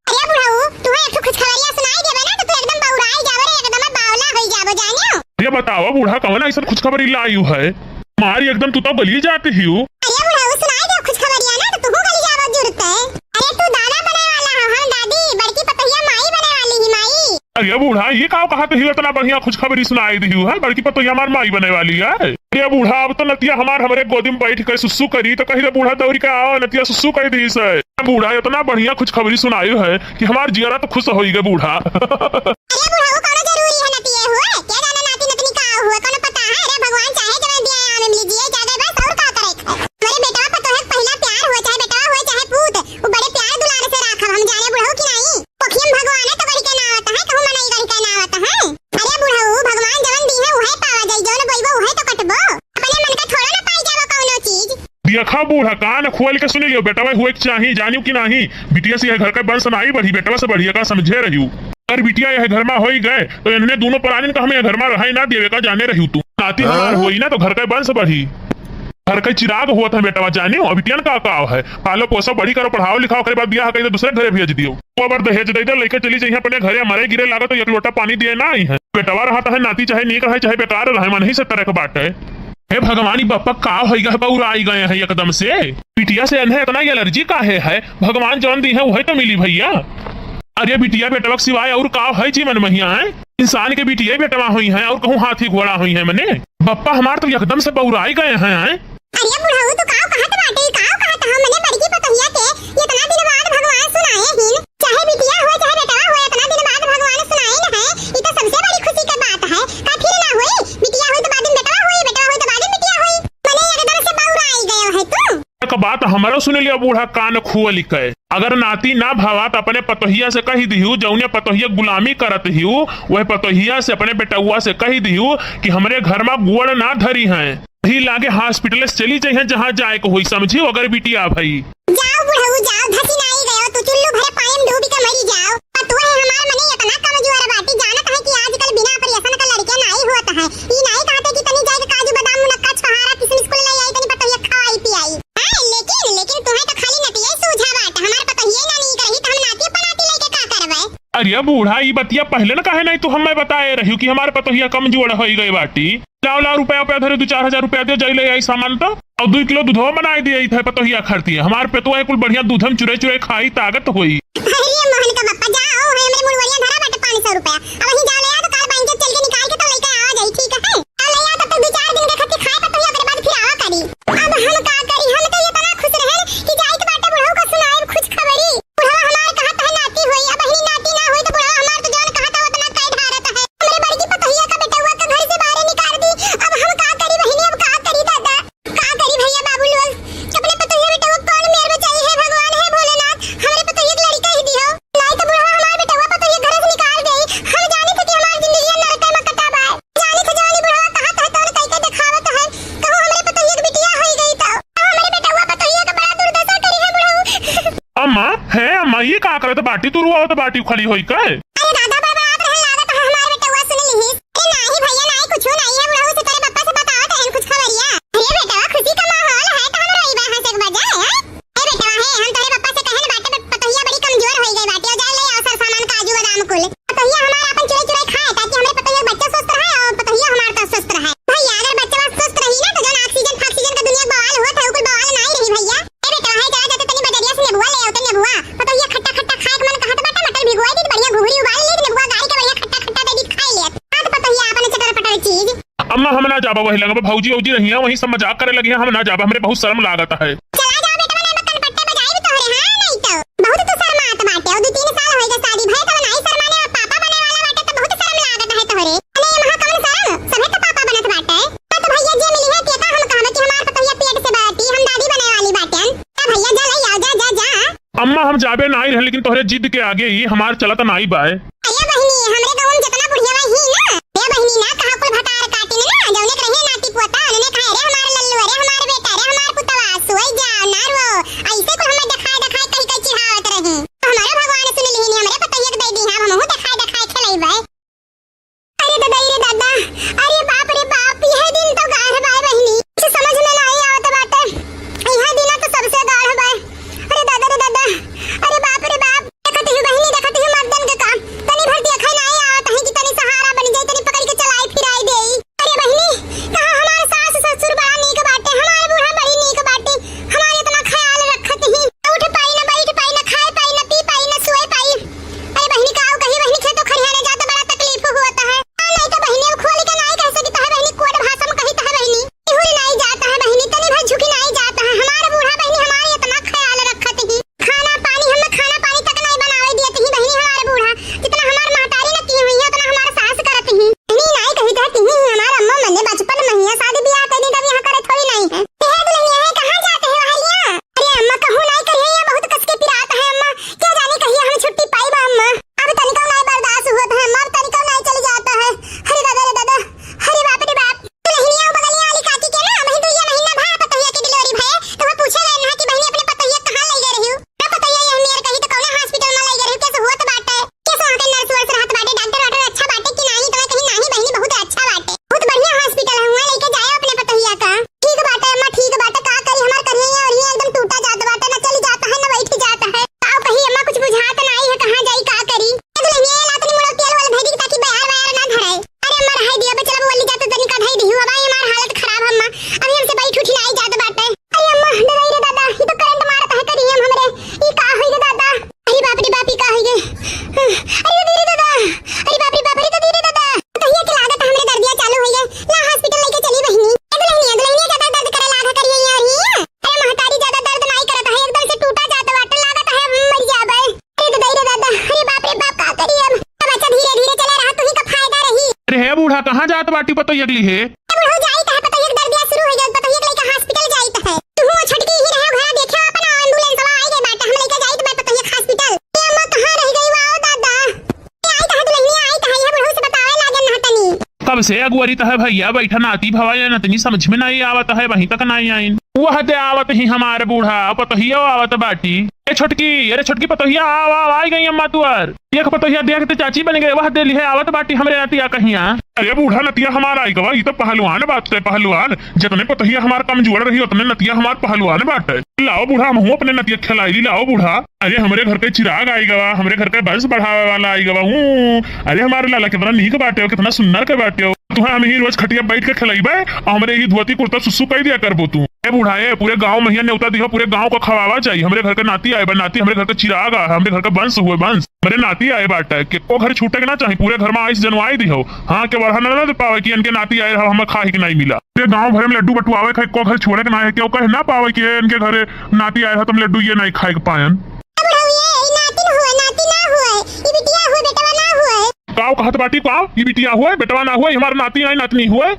अरे बुढ़ऊ, तू एक ठो खुशखबरिया सुनाई देबे ना तो तू एकदम बौराई जाबे रे, एकदम बावला होई जाबे, जानियो। अरे बताओ बूढ़ा, कौन ऐसा खुशखबरी लायू है? मारी एकदम तू तो गली जाती ही हो। अरे बुढ़ऊ, सुनाई दे खुशखबरिया ना तो तू गली जाबे जुरते। अरे तू दादा बने वाला हो, हम दादी, बड़की पतोहिया माई बने वाली ही, माई। अरे बूढ़ा, ये का कहत ही, इतना बढ़िया खुशखबरी सुनाई दी है, बड़की पतोहिया हमार माई बने वाली है। अरे बूढ़ा, अब तो नतिया हमार हमरे गोदी में बैठ के सुसु करी तो कही रे बूढ़ा दौड़ी के आओ, नतिया सुसु करी दी से। बूढ़ा, इतना बढ़िया खुशखबरी सुनाई है कि हमार जियरा तो खुश होई गए बूढ़ा। अरे बुढ़ऊ, कौनो जरूरी है नतिये हुए? क्या जाने नाती नतनी का हुए, कौनो पता है? अरे भगवान चाहे जवन दिया आवे मिली जिए जागे बस, और का करे? हमरे बेटवा पतोह के पहिला प्यार हुए, चाहे बेटवा हुए चाहे पूत, वो बड़े प्यार दुलार से राखब हम, जाने बुढ़ऊ कि नहीं? पोखियम भगवान है तो गढ़ के ना आवत है, कहूँ मनई गढ़ के ना आवत है। अरे बुढ़ऊ, भगवान जवन दी है उहे पावा जाई, जवन बोइबो उहे तो कटबो। अपने मन का थोड़ा ना पाई जाबो कौनो चीज। देखा बूढ़ा, कान खोल के सुन लियो, बेटवा हुए के चाही, जानियो कि नाही? बिटिया से यह घर का वंश नाही बढ़ी, बेटवा से बढ़िया का समझे रहियो। अगर बिटिया यह घर में होई गए तो इन्हें दोनों प्राणिन का हमें यह घर में रहाई ना देवे का, जाने रहियो तू। नाती हमार हाँ? होई ना तो घर का वंश बढ़ी। घर का चिराग होत है बेटवा, जानियो। अब बिटियन का काव है, पालो पोसो, बड़ी करो, पढ़ाओ लिखाओ, ओकरे बाद बियाह करी तो दूसरे घरे भेज दियो। वो अबर दहेज दे दे, लेके चली जाइए अपने घरे, मरे गिरे लागत तो एक लोटा पानी दिए ना आई है। बेटवा रहत है, नाती चाहे नीक रहे चाहे बेकार रहे, मन ही से तरह के बात है। हे भगवान, ई बप्पा का होई गए, बौराई गए हैं एकदम से। बिटिया से इन्हें इतना एलर्जी काहे है? भगवान जौन दी है, वही तो मिली भैया। अरे बिटिया बेटवा के सिवाय और का है जीवन महिया है? इंसान के बिटिया बेटवा होई है और कहूँ हाथी घोड़ा होई है मने। बप्पा हमार तो एकदम से बौराई गए हैं, हैं? अरे बुढ़ऊ, तू काव कहत बाटे, काव कहत हो? मने बड़की पतोहिया के इतना दिन बाद भगवान सुनाए हिन। चाहे बिटिया हो, चाहे बेटवा हो, इतना दिन बाद भगवान सुनाए न है, ई तो सबसे बड़ी खुशी के बात है। का फिर ना होई? बिटिया होई तो बाद में बेटवा होई, बेटवा होई तो बाद में बिटिया होई। मने एकदम से बौराई गयो है तू। एक बात हमरो सुन लियो बूढ़ा, कान खोल के। अगर नाती ना भावा तो अपने पतोहिया से कही दिहू, जौने पतोहिया गुलामी करत हियू, वह पतोहिया से, अपने बेटउआ से कही दिहू कि हमरे घर में गोड़ ना धरी हैं। ही लागे hospital से चली जइहें, जहाँ जाए को होई, समझियो, अगर बिटिया भई। जाओ बुढ़ऊ, जाओ, धसी नाई गयो, तू चुल्लू भरे पानी में डूब के मरी जाओ। पतोह है हमार मने इतना कमजोर बाटी, जानत है कि आजकल बिना operation का लड़के नाई होत है। ई नाई कहते कि तनी जाए के काजू बादाम मुनक्का छोहारा किशमिश कुल ले आई, तनी पतोहिया खवाई पियाई। हाँ, लेकिन, लेकिन तुम्हें तो खाली नतिये सूझा बाट, हमार पतोहिये ना नीक रही, तो हम नाती पनाती लेके का करबे? अरे बूढ़ा, ई बतिया पहिले न काहे नाहीं तू हमें बताए रहियो कि हमार पतोहिया कमजोर होइ गए बाटी? लाओ, लाओ, रुपया, रुपया धरे, दू चार हजार रुपया दे, जाई ले आई सामान तो, अउर दुइ किलो दूधवा बनाए दिए इथे पतोहिया खरती है। हमार पेटवा कुल बढ़िया दूध में चुरे चुरे खाई, ताकत होई। अरे मोहन का बप्पा, जा, ओ है हमरे मुड़वरिया धरा बाटे पाँच सौ रुपया, अब वहीं जाओ ले आ तो काल बैंक से चल के निकाल के तो लेके आ जाई, ठीक है? अब ले आ तब तक दू चार दिन के खातिर खाए पतोहिया, ओकरे बाद फिर आवा करी। अब हम का करी, हम तो ये तना खुश रहे कि जाई तो बाटे बुढ़ऊ का सुनाए खुश खबरी। बुढ़वा हमार कहत है नाती होई, अब बहिनी नाती ना होई तो बुढ़वा हमार तो जौन कहत है उतना कह ढारत है। हमरे बड़की पतोहिया का बेटवा का घर से बाहर निकाल दी। अब हम का करी बहिनी, अब का करी दादा, का करी भैया बाबू लोग, अपने पतोहिया बेटवा कौन मेर बचाई है भगवान, है भोलेनाथ, हमरे पतोहिया के लड़का ही दियो, नाई तो बुढ़वा हमार बेटवा पतोहिया घर से निकाल गई। हम जानी थे कि हमार जिंदगी नरक में कटा बा, जानी थे जवानी बुढ़वा कहत है तौन कई के देखावत है, कहूँ हमरे पतोहिया के बिटिया होई गई तो, अब हमरे बेटवा पतोहिया का बड़ा दुर्दशा करी है बुढ़ऊ। अम्मा, हे अम्मा, ये का करत बाटी? तू रोवत बाटी खड़ी होई के? अरे दादा, बड़बड़ात रहे लागत है हमार बेटवा, सुन लिहिस। अरे नाही भैया, नाही कुछो नाही है, बुढ़ऊ से तोरे पप्पा से बतावत रहन कुछ खबरिया। अरे बेटवा, खुशी का माहौल है, तो हम रोई बा हंसे के बजाय, हैं? ए बेटवा, हे, हम तोरे पप्पा से कहन बाटे, प-, पतोहिया बड़ी कमजोर होई गई बाटे, और जा ले आओ सर सामान, काजू बादाम कुल। पतोहिया हमार अपन चुराई चुराई खाए, ताकि हमरे पतोहिया के बच्चा स्वस्थ रहे और पतोहिया हमार तो स्वस्थ रहे। भैया, अगर बच्चा स्वस्थ रही ना, तो जौन oxygen फाक्सीजन का दुनिया के बवाल होत है, उ कुल बवाल नाही रही भैया। ए बेटवा, हे चला जाते तनी बजरिया से नेबुआ ले आओ, तनी नेबुआ। पतोहिया खट्टा खट्टा खाए के मन कहत बाटे, मटर भिगोई दी, बढ़िया घुघरी उबाल ली, नेबुआ गारी के बढ़िया खट्टा खट्टा दे दी, खाई ले। हाँ तो पतोहिया अपन चटर पटर चीज। अम्मा, हम ना जाबा वही लंगबा, भौजी औजी रहिया, वही सब मजाक करे लगिया, हम ना जाबा, हमरे बहुत शर्म लागत है। चला जाओ बेटवा, ना बकन पट्टे बजाई भी तोहरे, हाँ नहीं तो। बहुत तो शर्मात बाटे, और दो तीन साल होई गए शादी भए, तब नाही शर्माने, अब पापा बने वाला बाटे, तो बहुत शर्म लागत है तोहरे। अरे, यहाँ कौन शर्म? सभे तो पापा बनत बाटे। हाँ, तो भैया जे मिली है, तेका हम कहबे कि हमार पतोहिया पेट से बाटी, हम दादी बने वाली बाटेन। हाँ भैया, जा ले आओ, जा, जा, जा। अम्मा, हम जाबे नाई रहे, लेकिन तोहरे जिद के आगे ही हमार चलत नाई बाय। अरे बहिनी, हमरे गाँव में जितना बुढ़िया ही ना, ए बहिनी ना, कहाँ कुल भतार काटिन ना, जौने के रहे नाती पोता, उन्होंने कहा, "अरे हमार लल्लू, अरे हमार बेटा, अरे हमार पुतवा, सोई जा, ना रो।" ऐसे कुल हमें देखाए, देखाए, कहीं, कहीं चिढ़ावत रही। तो हमारो भगवान सुन लिहिन, हमरे पतोहिया के दे दी, हम हमहू देखाए, देखाए खेलैबे। अरे दादा, अरे दादा, अरे बाप रे बाप, यह दिन तो गाढ़ बाय बहिनी, कुछ समझ में नाही आवत बाटे। यह दिन तो सबसे गाढ़ बाय। अरे दादा रे दादा, अरे बाप रे बाप, देखत ही बहिनी, देखत ही मर्दन के का, तनी भर देखा नाही आवत है कि तनी सहारा बन जाई, तनी पकड़ के चलाई फिराई देई। अरे बहिनी, कहा हमार सास ससुर बड़ा नीक बाटे, हमार बूढ़ा बड़ी नीक बाटे, हमार इतना ख्याल रखत ही, उठ पाई ना, बैठ पाई ना, खाए पाई ना, पी पाई ना, सोए पाई। अरे बहिनी, का कही बहिनी, खेतो खरिहाने जात बड़ा तकलीफ होत है। हाँ, नहीं तो बहिनी, अब खोल के नाही कह सकी, तो है बहिनी, कोड भाषा में कही तो है बहिनी, इहुल नाही जात है बहिनी, तनी भर झुकी नाही जात है। हमार बूढ़ा बहिनी हमार इतना ख्याल रखत ही, खाना पानी, हमें खाना पानी तक नाही बनावे दियत ही बहिनी हमार बूढ़ा, जितना हमार महतारी न की हुई है, उतना हमार सास करत ही। बहिनी नाही कही तो तिही हमार अम्मा मने बचपन में ही शादी ब्याह कर दी, तब यहाँ करे थोड़ी नाही है। ए दुल्हनिया है, कहाँ जाते हो हरिया? अरे अम्मा, कहूँ नाही करिए, यहाँ बहुत कस के पिरात है अम्मा, क्या जाने कहिए हम छुट्टी पाई बा अम्मा। अब तनिको नाही बर्दाश्त होत है अम्मा, अब तनिको नाही चली जात है। अरे दादा रे दादा, अरे बाप रे बाप। दुल्हनिया उ बगलिया वाली काकी के ना, वही दुइया महीना भा पतोहिया के delivery भये, तो वो पूछे गए ना कि बहिनी अपने पतोहिया कहाँ ले गए रही हो? ना पतोहिया ये मेर कही तो कौने hospital में ले गए रही हो, कैसे होत बाटे? कैसे वहाँ के nurse वर्स रहत बाटे, doctor वाक्टर अच्छा बाटे कि नाही? तो मैं कही नाही बहिनी बहुत अच्छा बाटे, बहुत बढ़िया hospital है, वहाँ लेके जाए अपने पतोहिया का। ठीक बाटे अम्मा, ठीक बाटे, का करी हमार करिया और ये एकदम टूटा जात बाटे, ना चली जात है, ना बैठी जात है। का कही अम्मा, कुछ बुझात नाही है, कहाँ जाई, का करी? ए दुल्हनिया, ला तनी मुड़ो तेल वाला धई दी, ताकि बयार वयार ना धराए। अरे अम्मा, रहाई दिया, बचला बोली जात तनी का धई दिहु। अब आई हमार हालत खराब अम्मा, अभी हमसे बैठ उठी नाही जात बाटे। अरे अम्मा, डराई रे दादा, ई तो करंट मारत है करिया हमरे, ई का होई रे दादा? अरे बाप रे बाप, ई का होई गे? अरे दीदी रे दादा, अरे बाप रे बाप, अरे दीदी रे दादा, कहिया के लागत हमरे दर्दिया चालू होई गे। ला hospital लेके चली बहिनी। ए दुल्हनिया, दुल्हनिया ज्यादा दर्द करे लागा करिया यार ही। अरे महतारी, ज्यादा दर्द नाही करत है, एकदम से टूटा जात बाटे, लागत है हम मर जाबे। अरे दादा रे दादा, अरे बाप रे बाप, का करी अब? अब अच्छा धीरे धीरे चले रहा, तुही का फायदा रही। अरे हे बूढ़ा, कहाँ जात बाटी पतोहिया के लिए? ए बुढ़ऊ जाइत है, पतोहिया के दर्दिया शुरू हो गया, पतोहिया के लेके hospital जाइत है। तू वो छोटकी ही रहे, घर देखे अपन ambulance वाला आई गए बाटे, हम लेके जाइत बा पतोहिया के hospital। ए अम्मा कहाँ रह गई, वाओ दादा। ए आई कहाँ दुल्हनिया, आई कहाँ, यह बुढ़ऊ से बतावे लागे ना तनी। कब से अगुवरी तो है भैया, बैठा नाती भवा या नतनी समझ में नाही आवत है, वहीं तक नाही आइन। वह ते आवत ही हमार बूढ़ा, पतोहिया आवत बाटी। ए छोटकी, अरे छोटकी पतोहिया, आव, आव, आई गई अम्मा तुअर। एक पतोहिया देख ते चाची बन गए, वह देली है, आवत बाटी हमरे नतिया कहिया। अरे बूढ़ा, नतिया हमार आई गवा, ई तो पहलवान बाटे, पहलवान। जितने पतोहिया हमार कमजोर रही, उतने नतिया हमार पहलवान बाटे। लाओ बूढ़ा, हमहू अपने नतिया खिलाई ली, लाओ बूढ़ा। अरे हमरे घर के चिराग आई गवा, हमरे घर के वंश बढ़ावे वाला आई गवा। ऊ, अरे हमारे लाला कितना नीक बाटे हो, कितना सुन्नर के बाटे हो। तुहे हम ही रोज खटिया बैठ के खिलाइबे, और हमरे ही धोती कुर्ता सुसु कई दिया करबो तू। ए बूढ़ा, ए पूरे गांव महिया नेवता दिहो, पूरे गांव को खवावा जाई। हमरे घर के नाती आए बा, नाती हमरे घर के चिराग आ, हमरे घर के वंश हुए वंश। हमरे नाती आए बाटे, केको घर छूटे के ना चाही, पूरे घर में आइस जनवाई दिहो। हाँ, के बढ़ा ना, ना दे पावे कि इनके नाती आए रहा, हमें खाही के नहीं मिला। पूरे गांव भरे में लड्डू बटुआवे खाए, को घर छोड़े के ना है, केहू कहे ना पावे कि इनके घरे नाती आए रहा, तुम लड्डू ये नहीं खाए के पायन। बुढ़ऊ ये, ई नातिन हुए, नाती ना हुए, ई बिटिया हुए, बेटवा ना हुए। काव कहत बाटी, काव? ई बिटिया हुए, बेटवा ना हुए, ई हमार नाती नाई, नातनी हुए।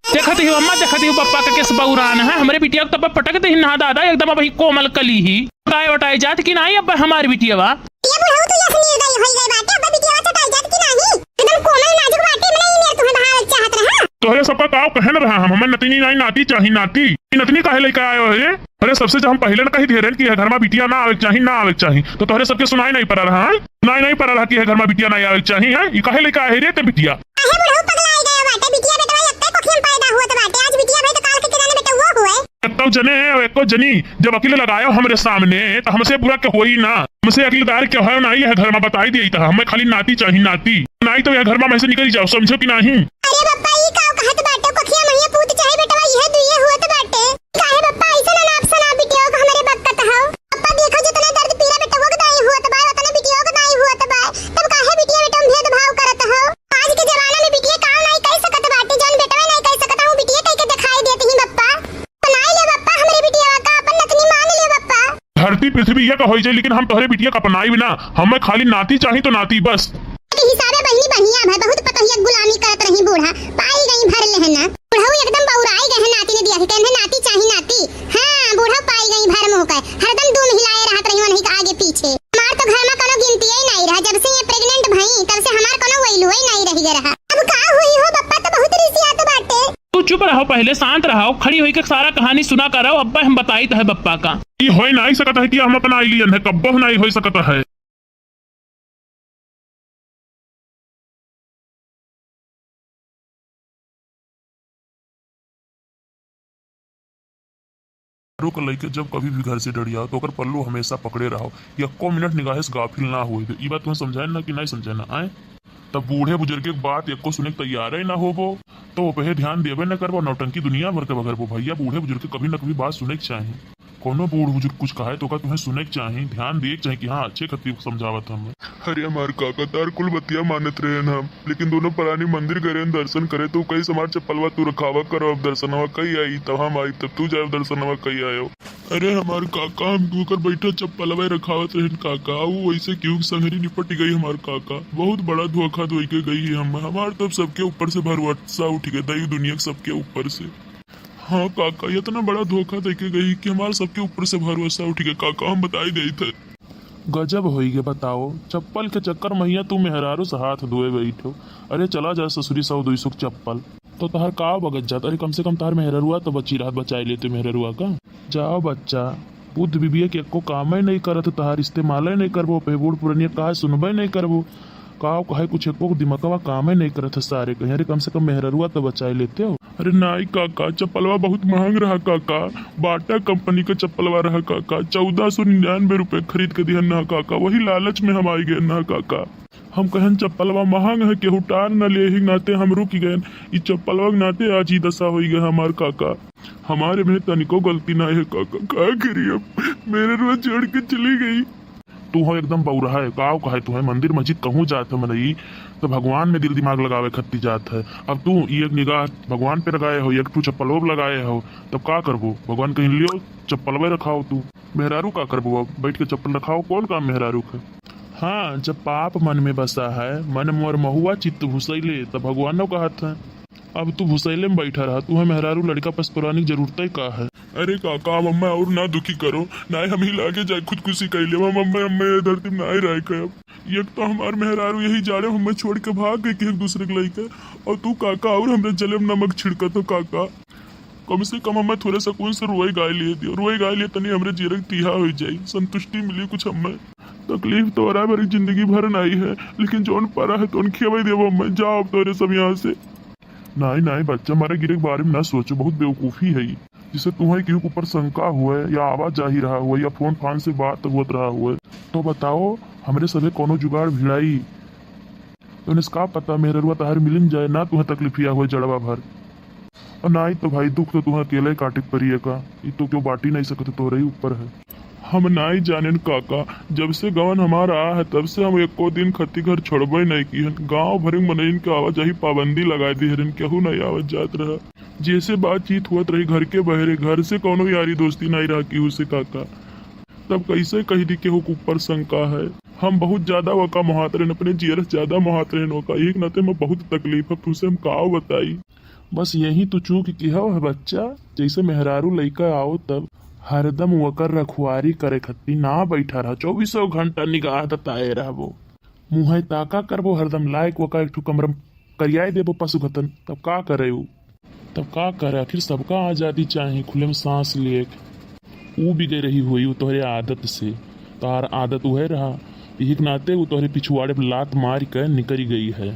देखत ही अम्मा, देखत ही बप्पा का केस बौरान है, हमरे बिटिया को तब पटक दे ना दादा, एकदम अबही कोमल कली ही। काए वटाए जात कि नाई अब हमार बिटिया बा? ये बुढ़ऊ तू यस निर्दयी होई गई बाटे, अब बिटिया चटाई जात कि नाई? एकदम कोमल नाजुक बाटे, मने ई मेर तुम्हें बहावे चाहत रहा। तोहरे सबका काव कहन रहा हम, हमें नतनी नाई, नाती चाही, नाती। ई नतनी काहे लेके आयो है? अरे, सबसे जब हम पहिले न कही दिहे रहन कि यह घर में बिटिया ना आवे के चाही, ना आवे के चाही, तो तोहरे सबके सुनाई नहीं पड़ा रहा, हैं? सुनाई नहीं पड़ा रहा कि यह घर में बिटिया ना आवे के चाही, हैं? ई काहे लेके आए रे ते बिटिया? काहे बुढ़ऊ पगलाए गए बाटे? बिटिया बेटवा एक्के कोखिया में पैदा हुआ तो बाटे। आज बिटिया भाई तो काल के किराने बेटवा हुए। एक्को जने, एक्को जनी, जब अकेले लगायो हमरे सामने, तो हमसे बुरा के होई ना। हमसे अकेलेदार के होयो ना, यह घर में बताई दिए तो हमें खाली नाती चाही, नाती। नाई तो यह घर में से निकल जाओ, समझो कि नहीं? अरे बप्पा, ई का कहत बाटे? कोखिया महिया पूत चाहे बेटवा, यह दुइये हुआ तो बाटे। काहे बप्पा अइसन अनाप शनाप बिटिया के हमरे बकत हौ? बप्पा देखो जितने दर्द पीरा बेटवा के दाई होत बा, उतने बिटिया के दाई होत बा, तब काहे बिटिया बेटा में भेदभाव करत हौ? आज के जमाना में बिटिया काम नाई कर सकत बाटे, जौन बेटवा नाई कर सकत हौ, बिटिया कह के दिखाई देत ही बप्पा। अपनाई ले बप्पा हमरे बिटिया का, अपन नतनी मान ले बप्पा। धरती पृथ्वी ये का होई जाए, लेकिन हम तोहरे बिटिया का अपनाई ना, हमें खाली नाती चाही तो नाती बस। के हिसाबे बहिनी बढ़िया भई, बहुत पतोहिया गुलामी करत रही बूढ़ा, पाई गई भर लेहना। बुढ़ऊ एकदम बौराई गए हैं नाती ने दिया के, कहने नाती चाही नाती। हाँ, बूढ़ा पाई गई भर मुँह के, हरदम दूम हिलाए रहत रही वनही के आगे पीछे। हमार तो घर में कोनो गिनती ही नहीं रहा, जब से ये pregnant भई, तब से हमार कोनो value ही नहीं रह गए रहा। अब का हुई हो, बप्पा तो बहुत रिसियात बाटे। तू चुप रहो, पहले शांत रहो, खड़ी होई के सारा कहानी सुना करो, अब्बे हम बताई तो है बप्पा का। ई होई नहीं सकत है कि हम अपना आइलियन है, कब्बो नहीं होई सकत है। मेहरारू के लइके जब कभी भी घर से डरियाओ, तो ओकर पल्लू हमेशा पकड़े रहो। यक्को मिनट निगाहे से गाफिल ना होए दे। ई बात तुम्हें समझाए ना कि नहीं समझाए ना, आए? तब बूढ़े बुजुर्ग के बात यक्को सुने के तैयार ही ना होबो, तो वो पे ध्यान देबे न करबो, नौटंकी दुनिया भर के बगरबो। भैया, बूढ़े बुजुर्ग के कभी न कभी बात सुने के चाही। कोनो बूढ़ बुजुर्ग कुछ कहे तो का तुम्हें सुने के चाही, ध्यान दिए के चाही कि हाँ, अच्छे खातिर समझावत हम। अरे हमार काका, तार कुल बतिया मानत रहे हम, लेकिन दोनों परानी मंदिर गए रहन दर्शन करे, तो कई हमार चप्पलवा तू रखावा करो, अब दर्शनवा कई आई, तब हम आई, तब तू जाए दर्शनवा कई आयो। अरे हमार काका, हम तू कर बैठा चप्पलवा रखावत रहन काका, वो वैसे क्यों संगरी निपट गई हमार काका, बहुत बड़ा धोखा धोई के गई है हम, हमार तब सबके ऊपर से भरोसा उठ गया, दई दुनिया के सबके ऊपर से। हाँ काका, इतना बड़ा धोखा दे के गई कि हमार सबके ऊपर से भरोसा उठ गया। काका, हम बताई देई थे। गजब होई गे, बताओ, चप्पल के चक्कर महिया तू मेहरारू से हाथ धोए बैठो। अरे चला जा ससुरी, सौ दुई सौ के चप्पल। तो तहार का बगत जात? अरे कम से कम तहार मेहररुआ तो बची रहत, बचाई लेते मेहररुआ का। जाओ बच्चा, बुद्ध बीबिया के एको कामे नहीं करत, तहार इस्तेमाले नहीं करबो, पे बूढ़ पुरनिया कहा सुनबे नहीं करबो। का कहे कुछ एको दिमागवा कामे नहीं करत है सारे कहीं। अरे कम से कम मेहररुआ तो बचाई लेते हो। अरे नाई काका, चप्पलवा बहुत महंग रहा काका, बाटा कंपनी का चप्पलवा रहा काका, चौदह सौ निन्यानवे रुपये खरीद के दिहन ना काका, वही लालच में हम आई गए ना काका। हम कहन चप्पलवा महंग है, केहू टार न ले, ही नाते हम रुक गए। ई चप्पलवा के नाते आज ई दशा होई गए हमार काका। हमारे में तनिको गलती ना है काका, का करी अब, मेहररुआ छोड़ के चली गई। तू हो एकदम बौरा है, काव कहे तू है, मंदिर मस्जिद कहूँ जात है मनई, तो भगवान में दिल दिमाग लगावे खत्ती जात है। अब तू ये एक निगाह भगवान पे लगाए हो, एक ठू चप्पलो पे लगाए हो, तब का करबो? भगवान कहीं लियो, चप्पलवे रखाओ तू। मेहरारू का करबो अब? बैठ के चप्पल रखाओ, कौन काम मेहरारू के? हाँ, जब पाप मन में बसा है, मन मोर महुआ चित्त भुसैले, तब भगवानो कहत है। अब तू भुसैले में बैठा रहा, तू है मेहरारू लड़का पस्तोरानी की जरूरत है का है? अरे काका, अब हमें और ना दुखी करो, ना ही हम ही लागे जाए खुदकुशी कर ले, हम हमें, हमें ये धरती में ना ही रह के अब। एक तो हमार मेहरारू यही जाड़े हमें छोड़ के भाग गई कि एक दूसरे के लइके, और तू काका और हमरे जले में नमक छिड़कत हो काका। कम से कम हमें थोरे सकून से रोए गाए लिए दियो, रोए गाए लिए तनी हमरे जियरा के तीहा होइ जाई, संतुष्टि मिली कुछ हमें। तकलीफ तोहरा भरी जिंदगी भर नाई है, लेकिन जौन परा है तौन खियावे देबो हमें। जाओ अब तोहरे सब यहाँ से। नाई, नाई बच्चा, हमारे गिरे के बारे में ना सोचो, बहुत बेवकूफी है ई। जैसे तुम्हें केहू के ऊपर शंका हुए या आवाजाही रहा हुए या फोन फान से बात होत रहा हुए, तो बताओ, हमरे सभे कौनो जुगाड़ भिड़ाई। तो उन्हें का पता मेहररुआ तहार मिलिन जाए, ना तुम्हें तकलीफिया हुए जड़वा भर। और नाई तो भाई, दुख तो तुम्हें अकेले काटे के पड़ी है का, ई तो क्यों बाटी नहीं सकते, तोहरे ही ऊपर है। हम नाई जानेन काका, जब से गवन हमार आ है, तब से हम एको दिन खती घर छोड़बे नहीं की हन। गांव भर में मनइन के आवाजाही पाबंदी लगाए दे हरन, केहू नहीं आवत जात रहा। जैसे बातचीत हुअत रही घर के बहरे, घर से कौनो यारी दोस्ती नहीं रहा केहू से काका। तब कैसे कह दी केहू के ऊपर शंका है? हम बहुत ज्यादा वका मोहात रहन, अपने जियर से ज्यादा मोहात रहन वका। एक नाते में बहुत तकलीफ है, तुमसे हम का बताई। बस यही तो चूक किहव है बच्चा, जैसे मेहरारू लइका आओ तब हरदम वकर रखवारी करे खत्ती ना बैठा रहा, चौबीसों घंटा निगाह दताए रहबो, मुँहे ताका करबो, हरदम लायक वका एक ठो कमरा में करियाए देबो पशु घतन, तब का करे उ? तब का करे? आखिर सबका आजादी चाही, खुले में सांस लिए के। ऊ बिगड़ रही हुई, ऊ तोहरे आदत से। तोहार आदत उहे रहा, यही के नाते ऊ तोहरे पिछुआड़े पे लात मार के निकरी गई है।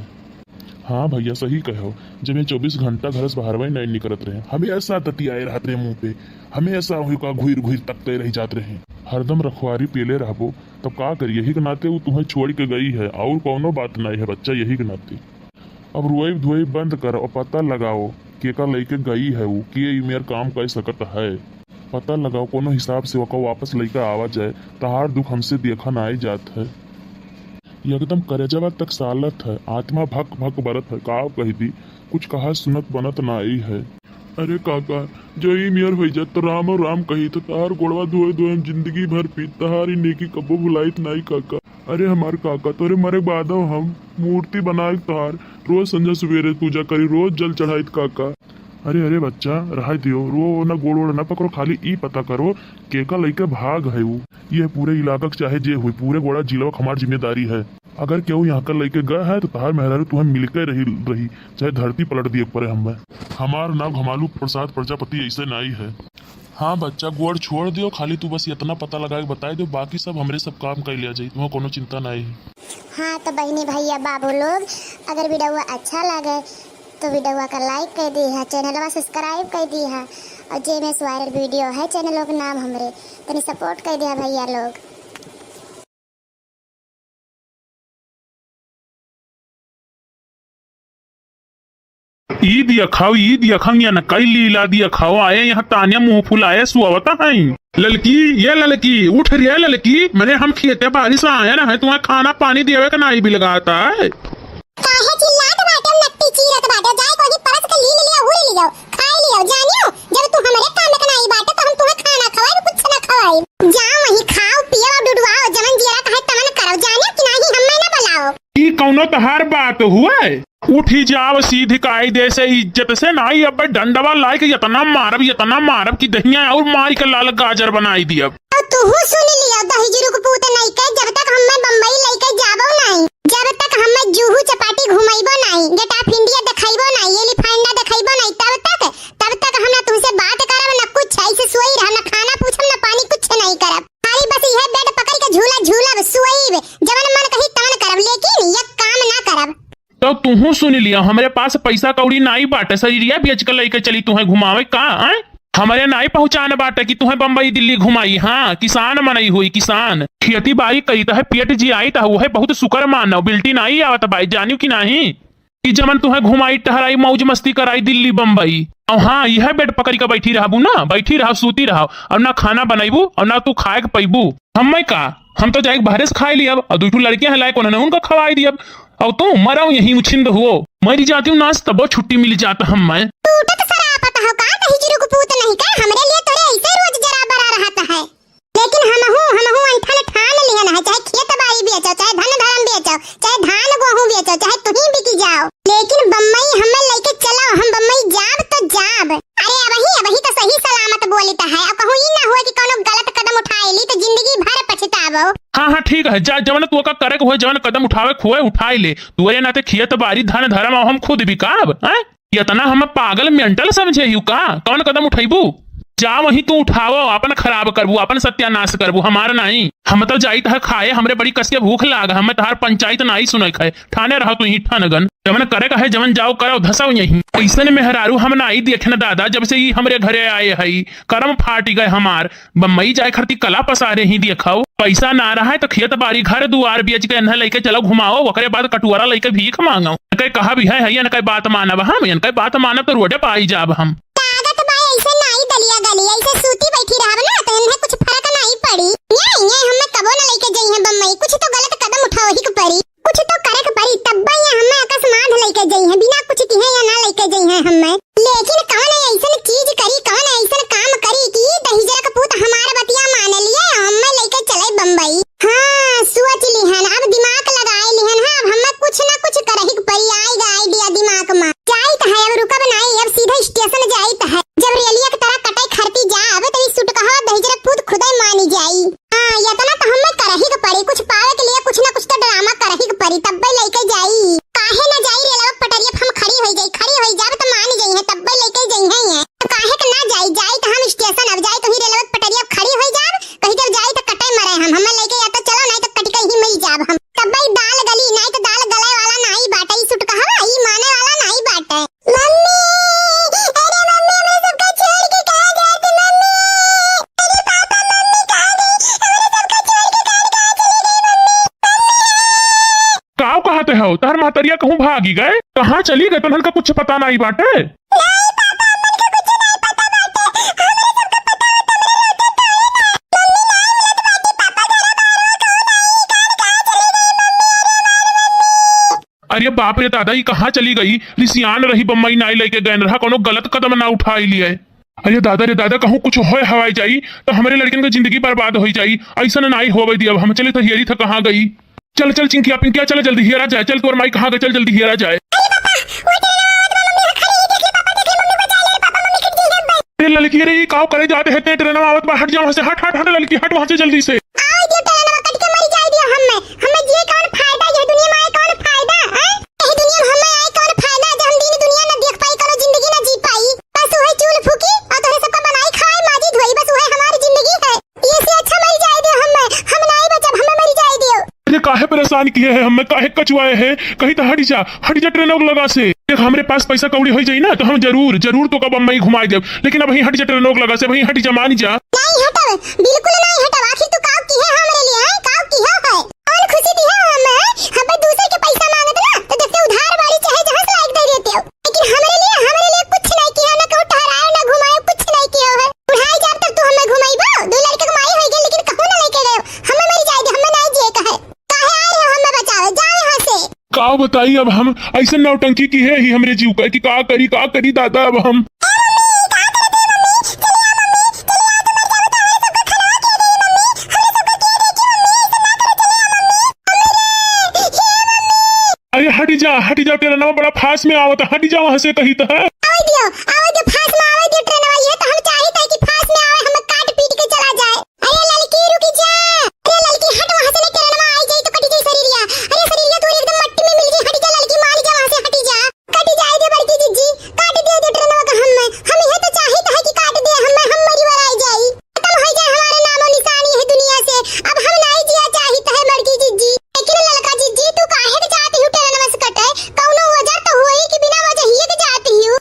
हाँ भैया, सही कहो, जब ये चौबीस घंटा घर से बाहर नहीं निकलत रहे, हमेशा दतियाए रहत रहे मुंह पे, हमेशा वही का घुर घुर तकते रह जात रहे। हरदम रखवारी पेले रहबो, तब का करी? यही के नाते ऊ तुम्हें छोड़ के गई है, और कौनो बात नहीं है बच्चा, यही के नाते। अब रोइब धोइब बंद कर और पता लगाओ, केका लइके गई है ऊ, के ई मेर काम कर सकत है। पता लगाओ, कोनो हिसाब से ओका वापस लइके आवा जाए, तहार दुख हमसे देखा नाई जात है। एकदम करेजवा तक सालत है, आत्मा भक भक बरत है, का कह दी, कुछ कहा सुनत बनत नाई है। अरे काका, जो ई मेर होई जात तो राम और राम कही, तो तहार गोड़वा धोए धोए हम जिंदगी भर पीत, तहार ई नेकी कब्बो भुलाइत नाई काका। अरे हमार काका, तोरे मरे के बादो हम मूर्ति बनाए तोहार रोज संझा सुबेरे पूजा करी, रोज जल चढ़ाइत काका। अरे, अरे बच्चा, रहाई दियो, रो ना, गोड़ वोड़ ना पकड़ो, खाली ई पता करो, केका लइके भाग है ऊ। ये पूरे इलाका के चाहे जे हुई, पूरे गोड़ा जिलवा के हमार जिम्मेदारी है। अगर केहू यहाँ का लइके गए है, तो तहार मेहरारू तुम्हें मिलके रही, रही, चाहे धरती पलट दिए पड़े हमें। हमार नाम घमालू प्रसाद प्रजापति ऐसे नाई है। हाँ बच्चा, गोड़ छोड़ दियो, खाली तू बस इतना पता लगा के बताई दियो, बाकी सब हमरे सब काम कर लिया जाई, तुम्हें कोनो चिंता नहीं है। हाँ तो बहिनी, भैया, बाबू लोग, अगर वीडियो अच्छा लगे तो वीडियो का like कर दी है, चैनलवा subscribe कर दी है, और जे में viral video है चैनलों के नाम हमरे, तनी support कर दिया भैया लोग। ई दिया खाओ, ई दिया खाओ, या न कई लीला दिया खाओ, आए यहाँ तानिया मुँह फुलाए सुआवता है। ललकी, ये ललकी, उठ रे ललकी, मने हम खेते बारी से आए रहे, तुम्हें खाना पानी देवे का नाई बिलगाता है। काहे चिल्लात बाटे, नट्टी चीरत बाटे, जाए कोई परस के लील लिया, हुर लियो, खाए लियो, जानियो, जब तू हमरे काम के नाई बाटे, तो हम तुम्हें खाना खवाई, कुछ ना खवाई। जा वहीं खाओ, पियो, डुडुआओ, जमन जियरा कहे तमन करो, जानियो कि नाही, हमें ना बुलाओ। ई कौनो तहार बात हुए? उठी जाव सीधी कायदे से, इज्जत से, नाई अब डंडवा लाइक इतना मारब, इतना मारब कि दहिया और मार के लाल गाजर बनाई दियब। और तूहू सुन लियो, दहिजरू के पूत नहीं के, जब तक हमें बम्बई लेके जाबो नहीं, जब तक हमें जूहू चपाटी घुमाइबो नहीं, Gate of India दिखाइबो नहीं, एलिफेंटा दिखाइबो नहीं, तब तक, तब तक हम ना तुमसे बात करब, ना कुछ, ऐसे सोई रह, ना खाना पूछब, ना पानी, कुछ नहीं करब। खाली बस यह बेड पकड़ के झूला झूलब, सोईब, जवन मन कही तवन करब, लेकिन ये काम ना करब। तो तुहू सुन लिया, हमरे पास पैसा कौड़ी नाई बाटे, शरीरिया बेच के लेके चली तुहें घुमावे का, आय? हमरे नाई पहुँचान बाटे कि तुहें बम्बई दिल्ली घुमाई। हाँ, किसान मनई हुई, किसान। खेती बाड़ी करीत है, पेट जियाइत है, वहे बहुत शुक्र मानव, बिल्टी नाई आवत बाई, जानियो कि नाही? कि जमन तुहें घुमाई, टहराई, मौज मस्ती कराई दिल्ली बम्बई। और हाँ, यह बेड पकड़ के बैठी रहबू ना, बैठी रहब, सूती रहब, और ना खाना बनैबू और ना तू खाए के पैबू। हम्मे का, हम तो जाए के बाहरे से खाए लियब, और दू ठो लड़के हैं लायक, उन्होंने उनका खवाई दियब। और तू मरव यहीं उछिंद हुओ, मरी जाती हूँ नास, तबो छुट्टी मिल जात हम्मे। टूटत सरापत हो का, दहिजरू के पूत नहीं का, हमरे लिए तोरे ऐसे रोज जरा बरा रहत है। लेकिन हमहू, हमहू अंठन ठान लिहन है, चाहे खेत बाड़ी बेचो, चाहे धन धर्म बेचो, चाहे धान गोहूं बेचो, चाहे तुही बिक जाओ, लेकिन बम्बई हमें लेके चलो, हम बम्बई जाब तो जाब। अरे अबही, अबही तो सही सलामत बोलित है, अब कहूँ ई ना हुए कि कोनो गलत कदम उठाए ली तो जिंदगी भर पछताबो। हाँ, हाँ, ठीक है, जा, जवन तू का करे के हुए, जवन कदम उठावे के हुए, उठाए ले। तू अरे नाते खेत बाड़ी धन धर्म, अब हम खुद बिकाब, हैं? इतना हम पागल mental समझे हिउ का? कौन कदम उठैबू? जा वहीं तू उठावो, आपन खराब करबू, आपन सत्यानाश करबू, हमार नाई। हम तो जाइत है खाए, हमरे बड़ी कस के भूख लाग, हमें तहार पंचायत नाई सुने खाए। ठाने रहो तू ही ठनगन, जवन करे का है, जवन जाओ करो, धसाओ यहीं। ऐसन मेहरारू हम नाई देखे न दादा, जब से ई हमरे घरे आए हई, करम फाटि गए हमार। बम्बई जाए खरती कला पसारे ही देखाओ, पैसा ना रहा है तो खेत बारी घर दुआर बेच के इन्हें लेके चलो घुमाओ, ओकरे बाद कटुआरा लेके भीख मांगो। इनके कहा भी है, है इनके बात मानब हम, इनके बात मानब तो रोडे पे आई जाब हम। लागत बा ऐसे नाई दलिया गली, ऐसे सूती बैठी रहब ना तो इन्हें कुछ फर्क नाई पड़ी। ये, ये हमें कबो न लेके जइहें बम्बई, कुछ तो गलत कदम उठावे ही के पड़ी, कुछ तो करे के पड़ी, तब्बे ये हमें अकस्मात लेके जइहें, बिना कुछ किहे ये ना लेके जइहें हमें। लेकिन कौन ऐसन चीज करी, कौन ऐसन काम करी कि दहिजरा के पूत हमार बतिया माने लिए, हमें लेके चले बम्बई। हाँ, सोच लिहन, अब दिमाग लगाए लिहन, हाँ, अब हमें कुछ ना कुछ करही के पड़ी, आइगा idea दिमाग में। जाइत है, अब रुकब नाई, अब सीधा station जाइत है। जब रेलिया के तरह कटाई खरती जा, अब तो ई सुटकहवा दहिजरा के पूत खुदे मानी जाई। हाँ, इतना तो हमें करही के पड़ी, कुछ पावे के लिए कुछ ना कुछ तो drama करही के पड़ी, तब्बे लेके जाई। काहे ना जाई रेलवा के पटरिया पे हम खड़ी होई जाई, खड़ी होई जाब तो मान जइहें, तब्बे लेके जइहें ये। तो काहे के ना जाई, जाई तो हम station, अब जाई तो ही रेलवा के पटरिया पे खड़ी होई जाब, कहीं जब जाई तो कटे मरे हम, हमें लेके या तो चलो, नाई तो कट के ही मर जाब हम। तब्बे दाल गली, नाई तो दाल गले वाला नाई बाटे, ई सुटकहवा, ई माने वाला नाई बाटे। मम्मी, अरे मम्मी, हमरे सबका छोड़ के कहाँ जात मम्मी? अरे पापा, मम्मी कहाँ गई? हमरे सबका छोड़ के कहाँ, कहाँ चली गई मम्मी? मम्मी! काव कहत हौ? तहर महतरिया कहूँ भागी गए? कहाँ चली गए? तोहन का कुछ पता नाई बाटे? नहीं पापा, हमन का कुछ नहीं पता बाटे। हमरे सबका पता होत, हमरे रहते तो है ना। मम्मी नहीं मिलत बाटी, पापा घरा बाहर हो, कहूँ नहीं, कहाँ, कहाँ चली गई मम्मी? अरे हमार मम्मी। अरे बाप रे दादा, ई कहाँ चली गई? रिसियान रही, बम्बई नाई लेके गए रहा, कौनो गलत कदम ना उठाई लिए। अरे दादा रे दादा, कहूँ कुछ होए हवाई जाई तो हमरे लड़कन के जिंदगी बर्बाद होई जाई। ऐसन नाई होवे दियब हम। चले तो हियरी था कहाँ गई। चल चल चिंकिया पिंकिया, चल जल्दी हियरा जाए। चल तोर माई कहाँ गई, चल जल्दी हियरा जाए। अरे ललकी रे, ई काव करे जात है ते ट्रेनवा आवत बा, हट जा वहाँ से, हट हट हट ललकी, हट वहाँ से जल्दी से। आवे दियो ट्रेनवा, कट के मरी जाए दियो हम्मे। हम्मे जिए कौन फायदा, यह दुनिया में आए कौन फायदा, हैं? यह दुनिया में हम्मे आए कौन फायदा, जब हम दिन दुनिया न देख पाई, कौनो जिंदगी न जी पाई। बस उहे चूल्ह फूकी और तोहरे सबका बनाई खाए, माजी धोई, बस उहे हमारी जिंदगी है। ये से अच्छा मरी जाए दियो हम्मे, हम नाई बचब, हम्मे मरी जाए दियो। अरे काहे परेशान किहे है हम्मे, काहे कचुआए है? कहीं तो हट जा, हट जा ट्रेनवा के लगा से। देख हमरे पास पैसा कौड़ी होई जाई ना तो हम जरूर, जरूर तोका बम्बई घुमाई देब, लेकिन अबहीं हट जा ट्रेनवा के लगा से, अबहीं हट जा, मान जा। नाई हटब, बिल्कुल नाई हटब। आखिर तू काव किहे है हमरे लिए, हैं? काव किहे है? कौन खुशी दिहे हो हमें? हमें दूसरे के पैसा मांगत ना, तो देखते उधार बाड़ी चाहे जहाँ से लाइक दे देते हो। लेकिन हमरे लिए, हमरे लिए कुछ नाई किहे, ना कहूँ ठहराए, ना घुमाए, कुछ नाई किहे है। बुढ़ाई जाब तब तू हमें घुमाइबो? दो लड़के के माई होई गए, लेकिन कहूँ ना लेके गए। हमें मरी जाए दे, हमें नाई जिए का है। काहे आए हो हमें बचावे? जाओ यहाँ से। का बताई अब हम, ऐसन नौटंकी किहे ही हमरे जीव का कि का करी, का करी दादा अब हम। अरे हट जा, हट जा, ट्रेनवा बड़ा फास्ट में आवत, हट जा वहाँ से कही तो है। आवे दियो, आवे दियो, फास्ट में आवे दियो ट्रेनवा, ये तो हम चाहित है कि फास्ट में आवे, हमें काट पीट के चला जाए। अरे ललकी रुकी जा, अरे ललकी हट वहाँ से, नहीं ट्रेनवा आई जाई तो कटी जाई शरीरिया। अरे शरीरिया तोरी एकदम मट्टी में मिल जाई, हट जा ललकी, मान जा वहाँ से, हट जा। कटी जाए दे बड़की जिज्जी, काट दे दे ट्रेनवा का हम्मे। हम यह तो चाहित है कि काट दे हम्मे, हम मरी वराई जाई। खत्म हो जाए हमारा नामो निशान यह दुनिया से। अब हम नाई जिया चाहित है बड़की जिज्जी। लेकिन ललका जिज्जी, तू काहे के जात हियो ट्रेनवा से कटे? कौनो वजह तो होई कि बिना वजह ही के जात हियो?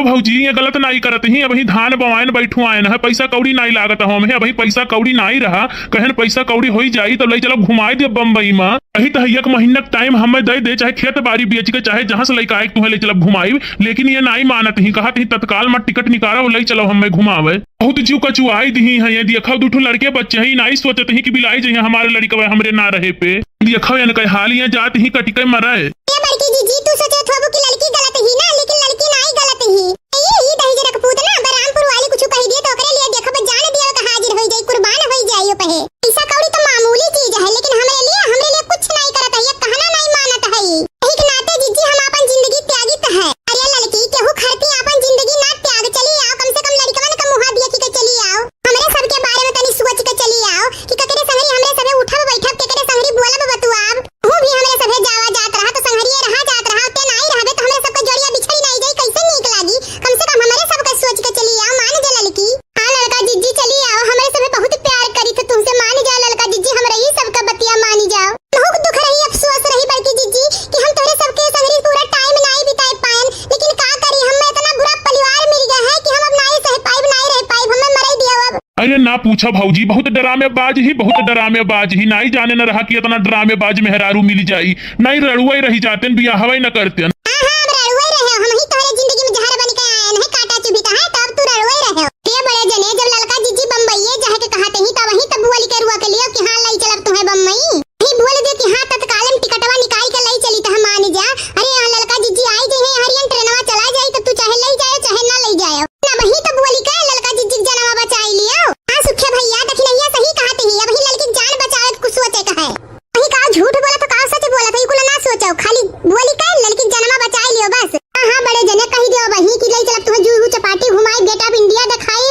भौजी, ये गलत नाई करत ही, अबहीं धान बवाएन बैठुआएन है, पैसा कौड़ी नाई लागत हो हमें, अबहीं पैसा कौड़ी नाई रहा, कहेन पैसा कौड़ी होई जाई, तब लई चलब घुमाई देब बम्बई मा। अही त है एक महीना क टाइम हमें दे दे, चाहे खेत बारी बेच के, चाहे जहाँ से लइका आए, तुहें लई चलब घुमाई, लेकिन ये नाई मानत ही, कहत ही तत्काल मा टिकट निकालो, लई चलो हमें घुमावे। बहुत जीव कचुआई दिही है, ये देखो दू ठो लड़के बच्चे ही, नाई सोचत ही कि बिलाई जइहे हमारे लड़कवे हमरे ना रहे पे। देखो इनके हाल, ये जात ही कटिके मरे। ए बड़की जीजी, तू सोचत होबू कि लड़की गलत ही ना, लेकिन लड़की नाई गलत ही। ये ही दहिजरा क पूत ना, बरामपुर वाली कुछ कह दिए तो ओकरे लिए देखब जान दिया का हाजिर होई जाई, कुर्बान होई जाई ओ पहे। पैसा कौड़ी तो मामूली चीज है, लेकिन हमरे लिए, हमरे लिए कुछ नाई करत है, ये कहना नाई मानत है। यही के नाते जीजी हम आपन जिंदगी त्यागित है। अरे लड़की, केहू खातिर आपन जिंदगी ना त्याग, चली आओ, कम से कम लड़कवन का मुँह देखी के चली आओ। हमरे सबके बारे में तनी सोच के चली आओ कि केकरे संगरी हमरे सभे उठब बैठब, केकरे संगरी बोलब बतुआब। तू भी हमरे सभे जावा जात रहा, तो संगरिये रहा जात रहा, ओते नाई रहबे, तो हमरे सबके जोड़िया बिछड़ी नाई जाई, कैसे नीक लागी? कम से कम हमरे सबके सोच के चली आओ, मान जा ललकी। हाँ ललका जिज्जी, चली आओ, हमरे सभे बहुत प्यार करी थे तुमसे, मान जाओ ललका जिज्जी, हमरे ही सबका बतिया मान जाओ। बहुत दुख रही, अफसोस रही बड़की जिज्जी कि हम तोहरे सबके संगरी पूरा टाइम नाई बिताए पाएन, लेकिन का करी, हमें इतना बुरा परिवार मिल गया है कि हम अब नाई सह पाइब, नाई रह पाइब, हमें मरे दियो अब। अरे ना पूछा भौजी, बहुत डरामेबाज ही, बहुत डरामेबाज ही। नाई जाने न रहा कि इतना डरामेबाज मेहरारू मिल जाई। नाई रड़ुआ ही रही जातेन, बियाहवा ही न करतेन। हाँ, हाँ, अब रड़ुआ ही रहे, हम ही तोहरे जिंदगी में जहर बन के आए हैं, कांटा चुभित है, तब तू रड़ुआ ही रहे। ए बड़े जने, जब ललका जिज्जी बम्बईये जाए के कहत ही, तब वहीं तब बोली के रुआ के लिए कि हाँ, लई चलब तुम्हें बम्बई। ही बोल दे कि हाँ, तत्काल में टिकटवा निकाल के लई चली, तो हम मान जा। अरे यहाँ ललका जिज्जी आई जइहे, हरियन ट्रेनवा चला जाई, तब तू चाहे लई जायो, चाहे ना लई जायो। ना वही तो बोली का ललका जिज्जी के जनवा बचाई लियो। हाँ सुखे भैया, दखिनैया सही कहत ही, अबही ललकी के जान बचावे के कुछ सोचे का है। वही का झूठ बोला तो का सच बोला, तो ई कुल ना सोचो, खाली बोली का ललकी के जनवा बचाई लियो बस। हाँ, हाँ, बड़े जने कही दियो वही कि लई चलब तुम्हें जुहू चपाटी घुमाई, गेट ऑफ इंडिया देखाई,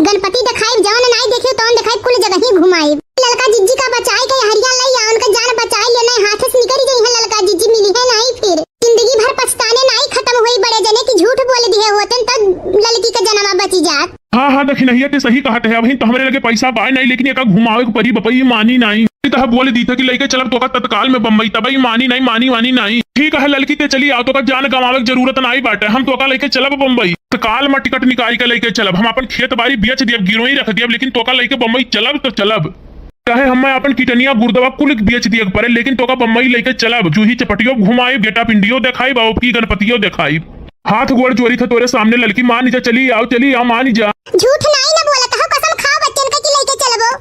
गणपति देखाई, जौन नाई देखियो तौन देखाई, कुल जगह ही घुमाई। ललका जिज्जी का बचाई के हरिया लई आ, उनका जान बचाई लियो, नहीं हाथे से निकल गई है ललका जिज्जी, मिली है नहीं फिर। जिंदगी भर पछताने नाई खत्म हुई, बड़े जने की झूठ बोल दिए होते तो ललकी का जनमा बची जात। हाँ, हाँ, दखिनैया ते सही कहत है, अबही तो हमरे लगे पैसा बाय नहीं, लेकिन एका घुमावे के परी बपई मानी नहीं। तह बोल दी था कि लइके चलब तोका तत्काल में बम्बई, तबई मानी नहीं, मानी वानी नहीं। ठीक है ललकी ते चली आओ, तोका जान गंवावे के जरूरत नहीं बाटे, हम तोका लइके चलब बम्बई। तत्काल में टिकट निकाल के लइके चलब, हम अपन खेत बारी बेच दियब, गिरोही रख दियब, लेकिन तोका लइके बम्बई चलब तो चलब। चाहे हमें अपन किडनिया गुर्दवा कुल बेच दिए के पड़े, लेकिन तोका बम्बई लइके चलब। जूही चपटियो घुमाइब, गेट ऑफ इंडियो देखाइब, अउर की गणपतियो देखाइब। हाथ गोड़ जोड़ी था तोरे सामने ललकी, मान जा, चली आओ, चली आओ, मान जा। झूठ नाई ना बोलत हो, कसम खाओ बच्चन का कि लइके चलबो।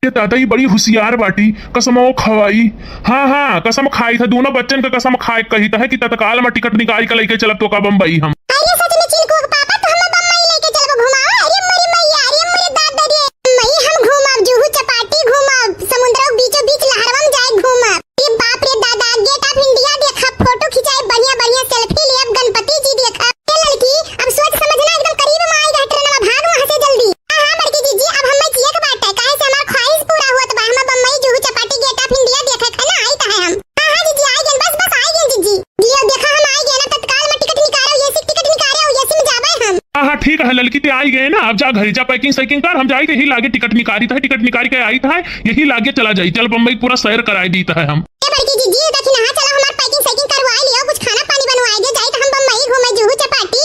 ये दादा, ये बड़ी हुसियार बाटी, कसमो खवाई। हाँ, हाँ, कसम खाई था, दोनों बच्चन का कसम खाए कही था कि तत्काल में टिकट निकाल के लइके चलब तोका बम्बई हम। अरे सच में चिलकुआ के पापा, तो हमें बम्बई लइके चलबो घुमाओ। अरे मोरी मैया, अरे मोरे दादा रे, मई हम घूमब, जुहू चपाटी घूमब, समुद्र के बीचों बीच लहरवा में जाए घूमब। अरे बाप रे दादा, गेट ऑफ इंडिया देखब, फोटो खिंचाई, बढ़िया बढ़िया सेल्फी लेब, गणपति जी देखब। ए लड़की, अब सोच समझ ना, एकदम करीब में आई गए ट्रेनवा, भाग वहाँ से जल्दी। हाँ, हाँ, बड़की जीजी, अब हमें जिए के बाटे, काहे से हमार ख्वाहिश पूरा होत बा, हम बम्बई जुहू चपाटी गेट ऑफ इंडिया देखे के ना आई त है हम। हाँ, हाँ, जीजी, आई गए, बस, बस, आई गए, जीजी। जियो, देखा, हम आई गए ना, तत्काल में टिकट निकालो, एसी टिकट निकालो, एसी में जाबे हम। हाँ, हाँ, ठीक है, ललकी ते आई गए ना, अब जा घरे जा, पैकिंग सैकिंग कर, हम जाई यही लागे टिकट निकारी त है, टिकट निकारी के आई त है, यही लागे चला जाई, चल बम्बई पूरा सैर कराई दी त है हम। ए बड़की जीजी, देखी ना, चलो हमार पैकिंग सैकिंग करवाई लियो, कुछ खाना पानी बनवाई दे, जाई त हम बम्बई घूमे जुहू चपाटी।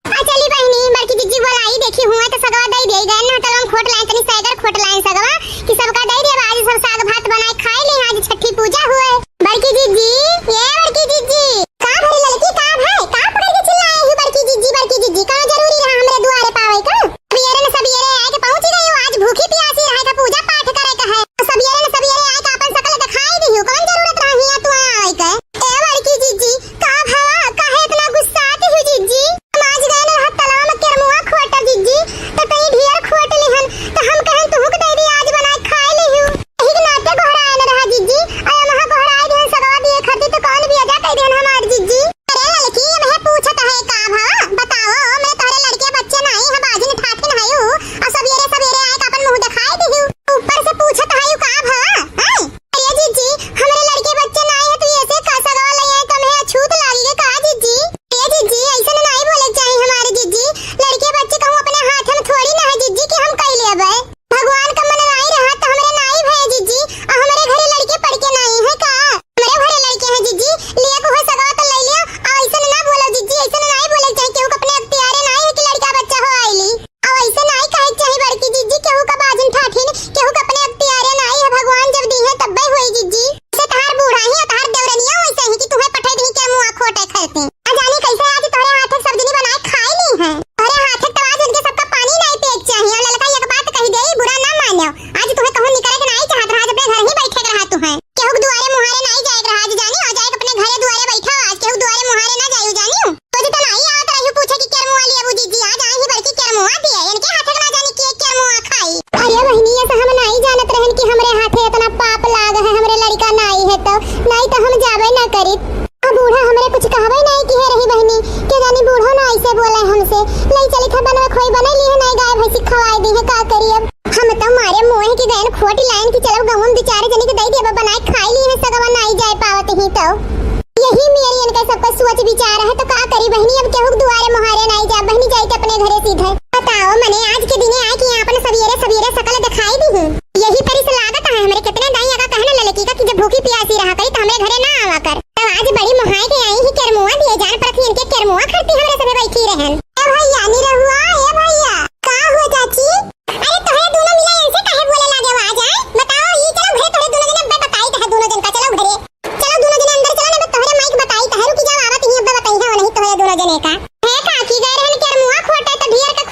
आ चली बहिनी, बड़की जीजी बोलाई, देखी हुआ तो सगवा दई दे गए ना, तलवा में खोट लाइन, तनी सैगर खोट लाइन सगवा, कि सबका दई दे, आज सब साग भात बनाए खाए ले, आज छठी पूजा हुए। बड़की जीजी, ये बड़की जीजी। का भरी लड़की, का भाई, का पकड़ के चिल्लाए हो बड़की जीजी, बड़की जीजी? का जरूरी रहा हमरे दुआरे पावे का? सबेरे न सबेरे आए के पहुंची गई हो, आज भूखी प्यासी रहे का पूजा पाठ करे का है। सबेरे न सबेरे आए के अपन शकल दिखाई दी हो, कौन जरूरत रहा हिया तू आए के? ए बड़की जीजी, का भवा, काहे इतना गुस्सात हो जीजी? हम आज गए न रहा तलवा में केरमुआ खोटा जीजी, तो कहीं ढेर खोट लिहन, तो हम कहन तुहुक दे दी, आज बनाए खाए लिहू। यही के नाते गोहराए न रहा जीजी, अरे वहाँ गोहराए खोई बनई ली है, नाई गाय भैंसी खवाई दी है, का करी अब? हम तो मारे मुँह की गयन खोटी लाइन की, चलो गहुम दो चार जनी के दई देबा बनाए खाई ली है, सगवा नाई जाए पावत ही तो। यही मेरी इनका सबका सोच विचार है, तो का करी बहनी, अब केहू के दुआरे मुहारे नाई जा, बहनी जाई के अपने घरे सीधे। बताओ मने आज के दिने आए कि यहाँ अपन सवेरे सवेरे सकल दिखाई दी है। यही तरी से लागत है हमरे कितने दाई अगा कहना ललकी का कि जब भूखी प्यासी रहा करी तो हमरे घरे ना आवा कर। तब आज बड़ी मुहाई के आई ही केरमुआ दिए जान पर इनके केरमुआ खरती हमरे सभे बैठी रहन। ए भैया निरहुआ, ए भैया। का हुआ चाची? अरे तोहरे दोनों मिला इनसे काहे बोले लागे हो? आ जाए, बताओ, ई चलो घरे तोहरे दोनों जने अब्बे बताई तोहरे दोनों जन का, चलो घरे। चलो दोनों जने अंदर चलो, ना तोहरे माई के बताई तोहरे कि जब आवत ही अब्बे बताई है, वो नहीं तोहरे दोनों जने का। हे काकी, गए रहन केरमुआ खोटे तो ढेर के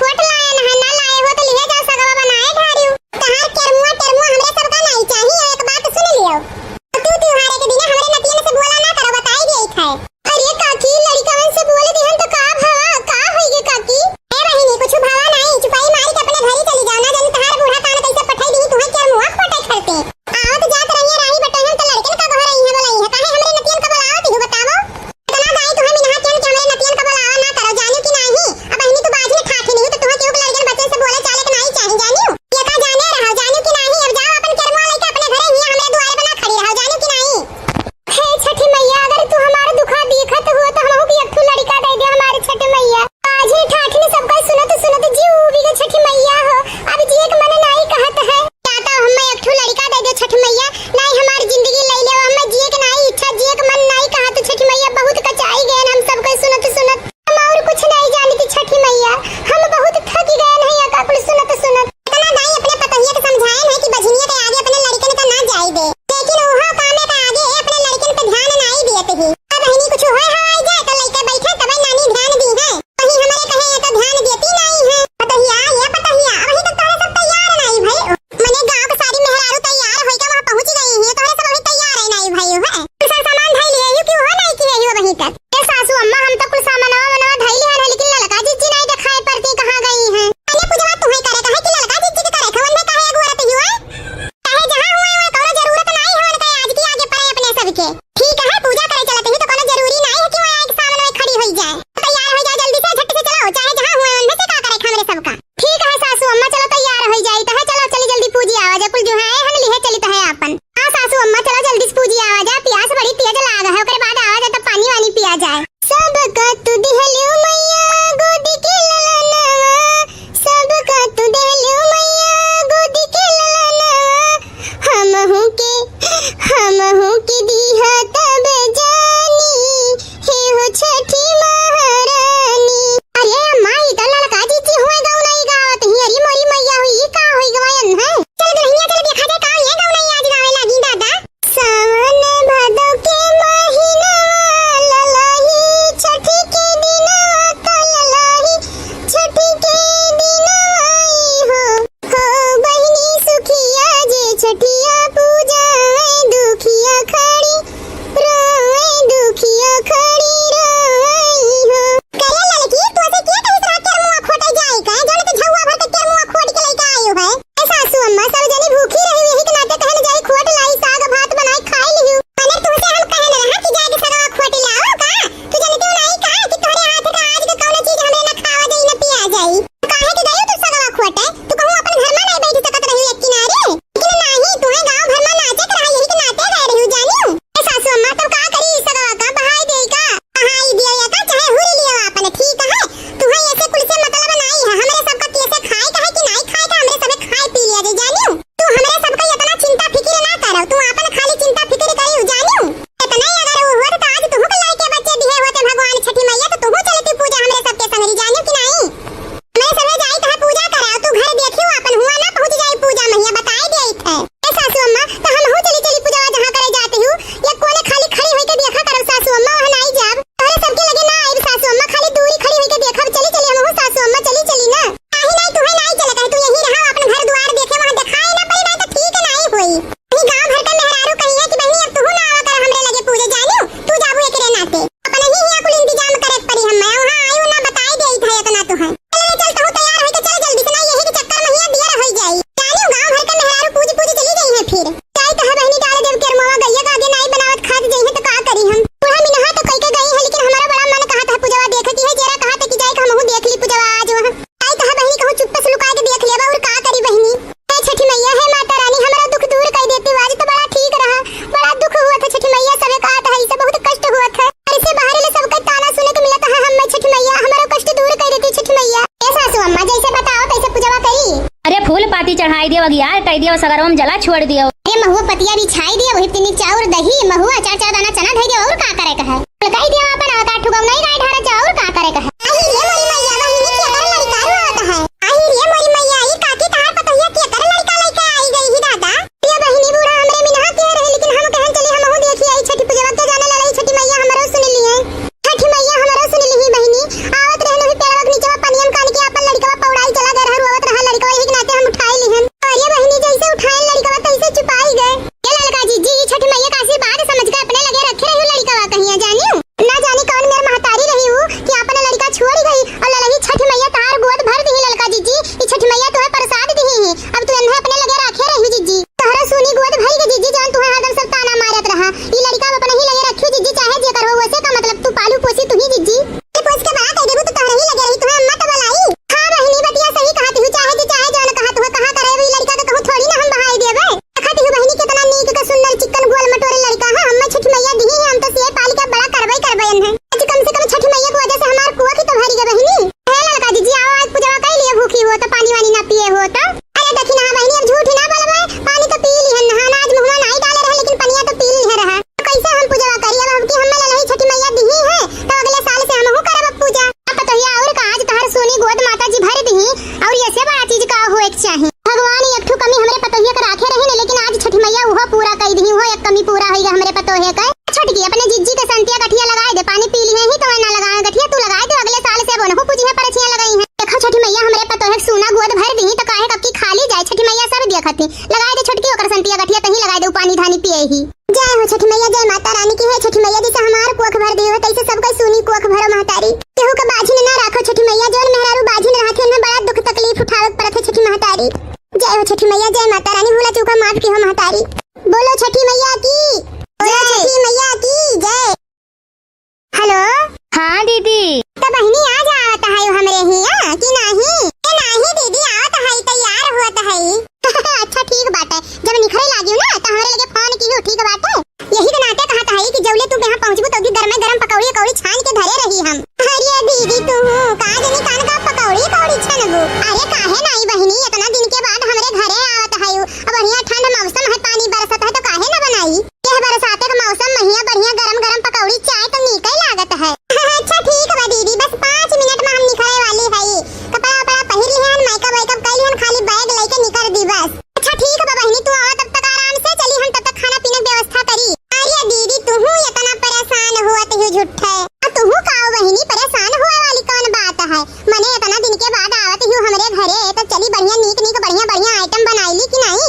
अरे फूल पाती चढ़ाई दियो, अगियार कई दियो, सगरवा में जला छोड़ दियो। अरे महुआ पतिया बिछाई दियो, वही तीनी चाउर दही, महुआ चार चार दाना चना धई दियो, और का करे के है? कही दियो अपन अवतार ठुकाऊ नहीं गाय ढारा जाओ, और का करे के है? आही रे मोरी मैया, बहिनी के कर लड़का रोवत है। आही रे मोरी मैया, ई काकी तहार पतोहिया के कर लड़का लइके आई गई ही दादा। ये बहिनी बूढ़ा हमरे मिनहा के रहे, लेकिन हम कहन चली हमहू देखी आई छठी पूजवा के जाने ललही छठी मैया हमरो सुन ली है। छठी मैया हमरो सुन ली बहिनी, आवत रहन वही पेड़वा के नीचे पनिया में कान के अपन लड़कवा पौड़ाई चला गए रहा, रोवत रहा लड़कवा, यही के नाते हम उठाई लिहन। अरे बहिनी जैसे उठाए लड़कवा तैसे चुपाई गए। ये ललका जीजी, ई छठी मैया का आशीर्वाद समझ के अपने लगे रखे रही लड़कवा कहिया जानियो। ना जानी कौन मेर महतारी रही ऊ कि अपन लड़का छोड़ गई और ललही छठी मैया तार गोद भर दी ललका जीजी। ई छठी मैया तुम्हें प्रसाद दी ही, अब तू इन्हें अपने लगे रखे रही जीजी। तोहरा सुनी गोद भरी के जीजी, जौन तुहे हरदम सब ताना मारत रहा। ई लड़का अब अपने ही लगे रखियो जीजी, चाहे जे करहो वैसे का मतलब तू पालू पोसी तू ही जीजी। ये पोस के बड़ा कर देबू तो तोहरा ही लगे रही, तुहे अम्मा तो बुलाई। हाँ बहिनी बतिया सही कहत हूँ, चाहे जे चाहे जौन कहत हुआ कहाँ करे ई लड़का के कहूँ थोड़ी ना हम बहाई देबे। देखत हूँ बहिनी कितना नीक के सुंदर चिक्कन गोल मटोरे लड़का है, हमें छठी मैया दी है, हम तो सिए पाल के बड़ा करबे करबे इन्हें। आज कम से कम छठी मैया की वजह से हमार कुआ की तो भरी गए बहिनी। हे ललका जीजी, आओ, आज पूजवा कर लिए, भूखी हो तो पानी वानी ना पिए हो तो। अरे देखी ना बहिनी, अब झूठी ना बोलबे, पानी तो पी लिहन, नहाना आज मुहमा नाई डाले रहे, लेकिन पनिया तो पी लिहे रहा। तो कैसे हम पूजवा करी? अब हमकी हम्मे ललही छठी मैया दिही है, तो अगले साल से हमहू करब अब पूजा। अब पतोहिया और का, आज तहर सोनी गोद माता जी भर दिही, और ऐसे बड़ा चीज का होए के चाही? भगवान एक ठो कमी हमरे पतोहिया के राखे रही ने, लेकिन आज छठी मैया उहो पूरा कर दिही, उहो एक कमी पूरा होई हमरे पतोहिया के। छोटकी, अपने जिज्जी के संतिया गठिया लगाए दे, पानी पी लिहे ही तो ना लगाए गठिया, तू लगाए दे, अगले साल से अब ओनहु पूजिहे परछिया लगाई है। देखो छठी मैया हमरे पतोहे के सूना गोद भर दी तो काहे कबकी खाली जाए, छठी मैया सब देखत ही। लगाए दे छोटकी ओकर संतिया गठिया, तही लगाए दे, उ पानी धानी पिए ही। जय हो छठी मैया, जय माता रानी की। हे छठी मैया जैसे हमार कोख भर दी हो, तैसे सबका सूनी कोख भरो महतारी। केहू के बाझिन ना राखो छठी मैया, जौन मेहरारू बाझिन रहत है, उन्हें बड़ा दुख तकलीफ उठावे के पड़त है छठी महतारी। जय हो छठी मैया, जय माता रानी, भूला चूका माफ की हो महतारी। बोलो छठी मैया की जय। छठी मैया की जय। हेलो। हाँ दीदी। तो बहिनी आज आवत है हमरे हिया कि नाही? ए नाही दीदी, आवत है, तैयार होत है। अच्छा ठीक बाटे, जब निखरे लागियो ना तो हमरे लगे फोन किहो, ठीक बाटे? यही के नाते कहत है कि जौले तू यहाँ पहुँचबू तो भी गरमे गरम पकौड़ी अकौड़ी छान के धरे रही हम। अरे दीदी तू का जनी कान का पकौड़ी अकौड़ी छनबू? अरे काहे नाही बहिनी, इतना दिन के बाद हमरे घरे आवत है, अब बढ़िया ठंड मौसम है, पानी बरसत है तो काहे ना बनाई? यह बरसाते के मौसम में हिया बढ़िया गरम गरम पकौड़ी चाय तो नीके लागत है। अच्छा ठीक बा दीदी, बस पाँच मिनट में हम निकले वाली हई। कपड़ा वपड़ा पहिर लिहन, मेकअप वेकअप कर लिहन, खाली बैग लेके निकल दी बस। अच्छा ठीक बा बहिनी, तू आवा तब तक आराम से, चली हम तब तक खाना पीने की व्यवस्था करी। अरे दीदी तू इतना परेशान हुआ तो झूठ है। आ तू का बहिनी परेशान हुआ वाली कौन बात है? मने इतना दिन के बाद आवत हूँ हमरे घरे, तो चली बढ़िया नीक नीक बढ़िया बढ़िया आइटम बनाई ली कि नाही?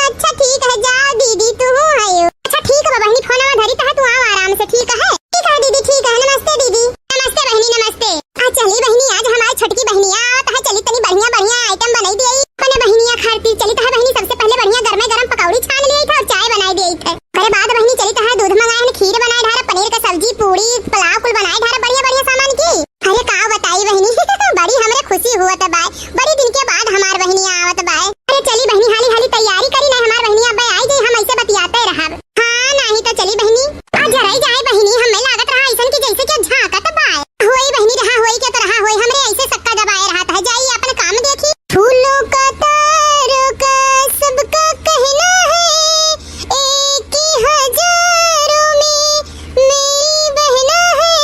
अच्छा ठीक है, जाओ दीदी, तू हूँ है। अच्छा ठीक है बहिनी, फोनवा धरी तो है, तू आओ आराम से, ठीक है? ठीक है दीदी, ठीक है, नमस्ते दीदी। नमस्ते बहिनी, नमस्ते। आ चली बहिनी, आज हमारी छोटकी बहिनिया आवत है, चली तनी बढ़िया बढ़िया आइटम बनाई दिए। अपने बहिनिया खातिर चली तो है बहिनी, सबसे पहले बढ़िया गरमे गरम पकौड़ी छान लिए थे और चाय बनाई दिए थे। अरे बाद बहिनी चली तो है दूध मंगाए हैं, खीर बनाए ढारा, पनीर का सब्जी, पूड़ी, पुलाव कुल बनाए ढारा, बढ़िया बढ़िया सामान की। अरे का बताई बहिनी, बड़ी हमरे खुशी हुआ था बाय, बड़ी दिन के बाद हमार बहिनी आवत बाय। अरे चली बहिनी, हाली हाली तैयारी करी, नहीं हमार बहिनी अब आई जाई, हम ऐसे बतियाते रहब। हाँ नाही तो चली बहिनी। आ जराई जाए बहिनी, हमें लागत रहा ऐसन कि जैसे कि झांकत बाय। होई बहिनी, रहा होई के तो रहा होई, हमरे ऐसे सक्का दबाए रहत है, जाई अपन काम देखी। फूलों का तारों का सबका कहना है, एक ही हजारों में मेरी बहना है,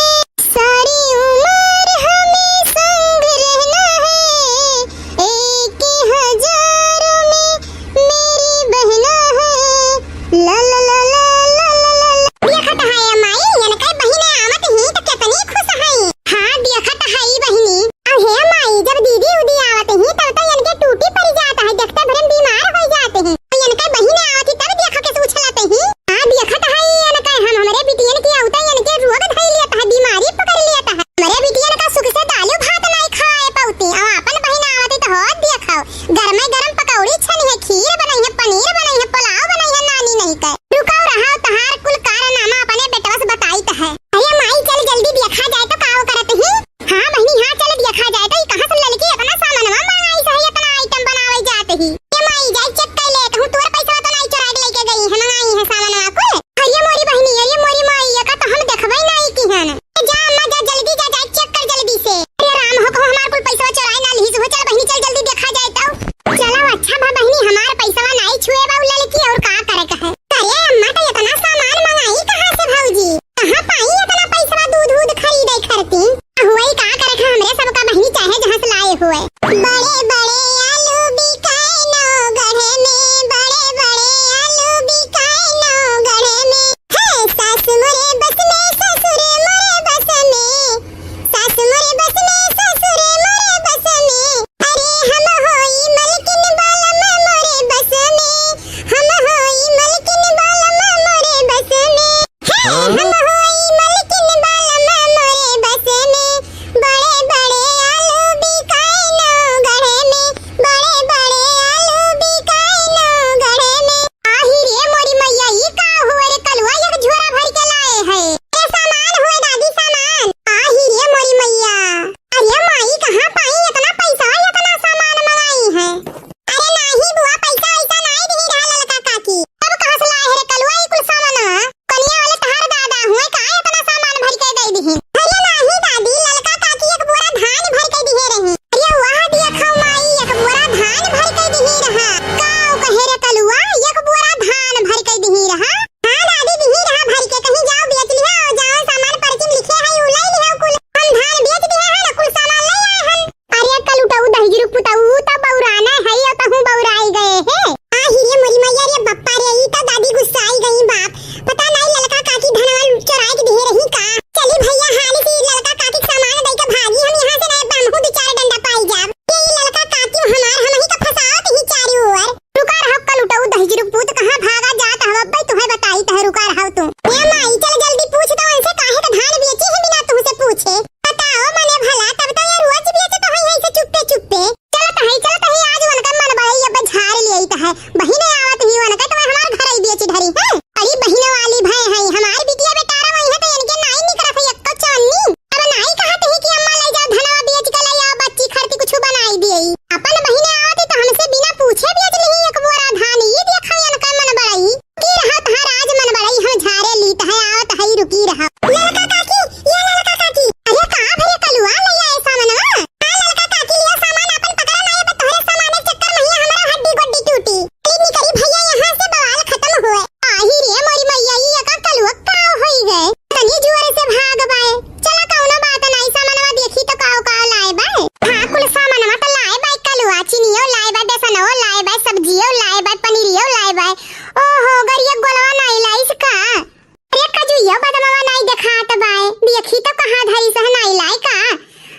सारी उम्र हमें संग रहना है, बड़े बड़े आलू बिकाए नौगढ़ में, बड़े बड़े आलू बिकाए नौगढ़ में। है सास मोरे बस में, ससुर मोरे बस में, सास मोरे बस में, ससुर मोरे बस में। अरे हम होई मलकिन बालम मोरे बस में, हम होई मलकिन बालम मोरे बस में। हे, हाँ? हम होई मलकिन बालम मोरे बस में, बड़े बड़े आलू बिकाए नौगढ़ में, बड़े बड़े आलू बिकाए नौगढ़ में। आही रे मोरी मैया, ई का हुए रे कलुआ, एक झोरा भर के लाए है। ए सामान हुए दादी, सामान। आही रे मोरी मैया, अरे माई, कहाँ पाई इतना पैसा, इतना सामान मंगाई है? अरे नाही बुआ, पैसा वैसा नाही दिही रहा ललका काकी। तब कहाँ से लाए है रे कलुआ ई कुल सामानवा? कनिया वाले तहार दादा हुए का इतना सामान भर के दे दिही? अरे नाही दादी, ललका काकी एक बोरा धान भर के दिहे रही। अरे वाह, दिया खाओ माई, एक बोरा धान भर के दिही रहा। का कहे रे कलुआ, एक बोरा धान भर के दिही रहा? हाँ दादी, दिही रहा भर के, कहीं जाओ बेच लिहा और जाओ सामान पर्ची में लिखे है, उ ले लिहा कुल। हम धान बेच दिहे है ना, कुल सामान ले आए हन। अरे कलुटऊ दहिजरू पुतऊ, त बौराना है, या तहूँ बौराई गए है। आही रे मोरी मैया रे बप्पा रे, ई त दादी गुस्साई गई बाप। पता नहीं ललका काकी धनवा चोराई के दिहे रही का। चली भैया, हाली से ललका काकी के सामान दे के भागी, हम यहाँ से नहीं, हमहू दो चार डंडा पाई जाब। ये ललका काकी हमार, हम ही का फंसावत ही चारी ओर। रुका रहो कलुटऊ दहिजरू पूत, कहाँ भागा जात हव? अब्बे तुहे बताई तह, रुका रहो तू। ए माई, चल जल्दी पूछ तो उनसे काहे का धान बेची है बिना तुहसे पूछे। बताओ मने भला, तब तो ये रोज बेचत है ऐसे चुप्पे चुप्पे। चलत है, चलत है, आज उनका मन बड़ई अब झाड़ लियत है। बहिने आवत ही उनका तो हमार घर ही बेची धरी है। अरे बहिने वाली भय है, हमार बिटिया बेटारा वही है तो इनके नाई निकरत है एक्को चवन्नी। अब नाई कहत ही कि अम्मा ले जाओ धनवा बेच के ले आओ, बच्ची खरती कुछ बनाई दिए। अपन बहिने आवत ही तो हमसे बिना पूछे बेच लिही एक बोरा धान। ई देखा इनका मन बड़ई। की रहा तहार आज मन बड़ई, हम झारे लीत है, आवत है, रुकी रहा। ललका काकी, ये ललका काकी, अरे का भरे कलुआ ले आए सामानवा? हाँ ललका काकी, लियो सामान अपन पकड़ा ना, ये तोहरे सामान के चक्कर में ही हमारा हड्डी गोड्डी टूटी। चली निकली भैया यहाँ से, बवाल खत्म हुए। आही रे मोरी मैया, ई एका कलुआ का होई गए? तनी जोर से भाग बाए। चला कौनो बात नाई, सामानवा देखी तो काव काव लाए बाए। हाँ कुल सामानवा तो लाए बाए कलुआ, चीनियो लाए बाए, बेसनो लाए बाए, सब्जियो लाए बाए, पनीरियो लाए बाए। ओहो, गरिया गोलवा नाई लाइस का? अरे कजुइयो बदमवा नाई देखात बाए, देखी तो कहाँ धरी सह नाई लाए का?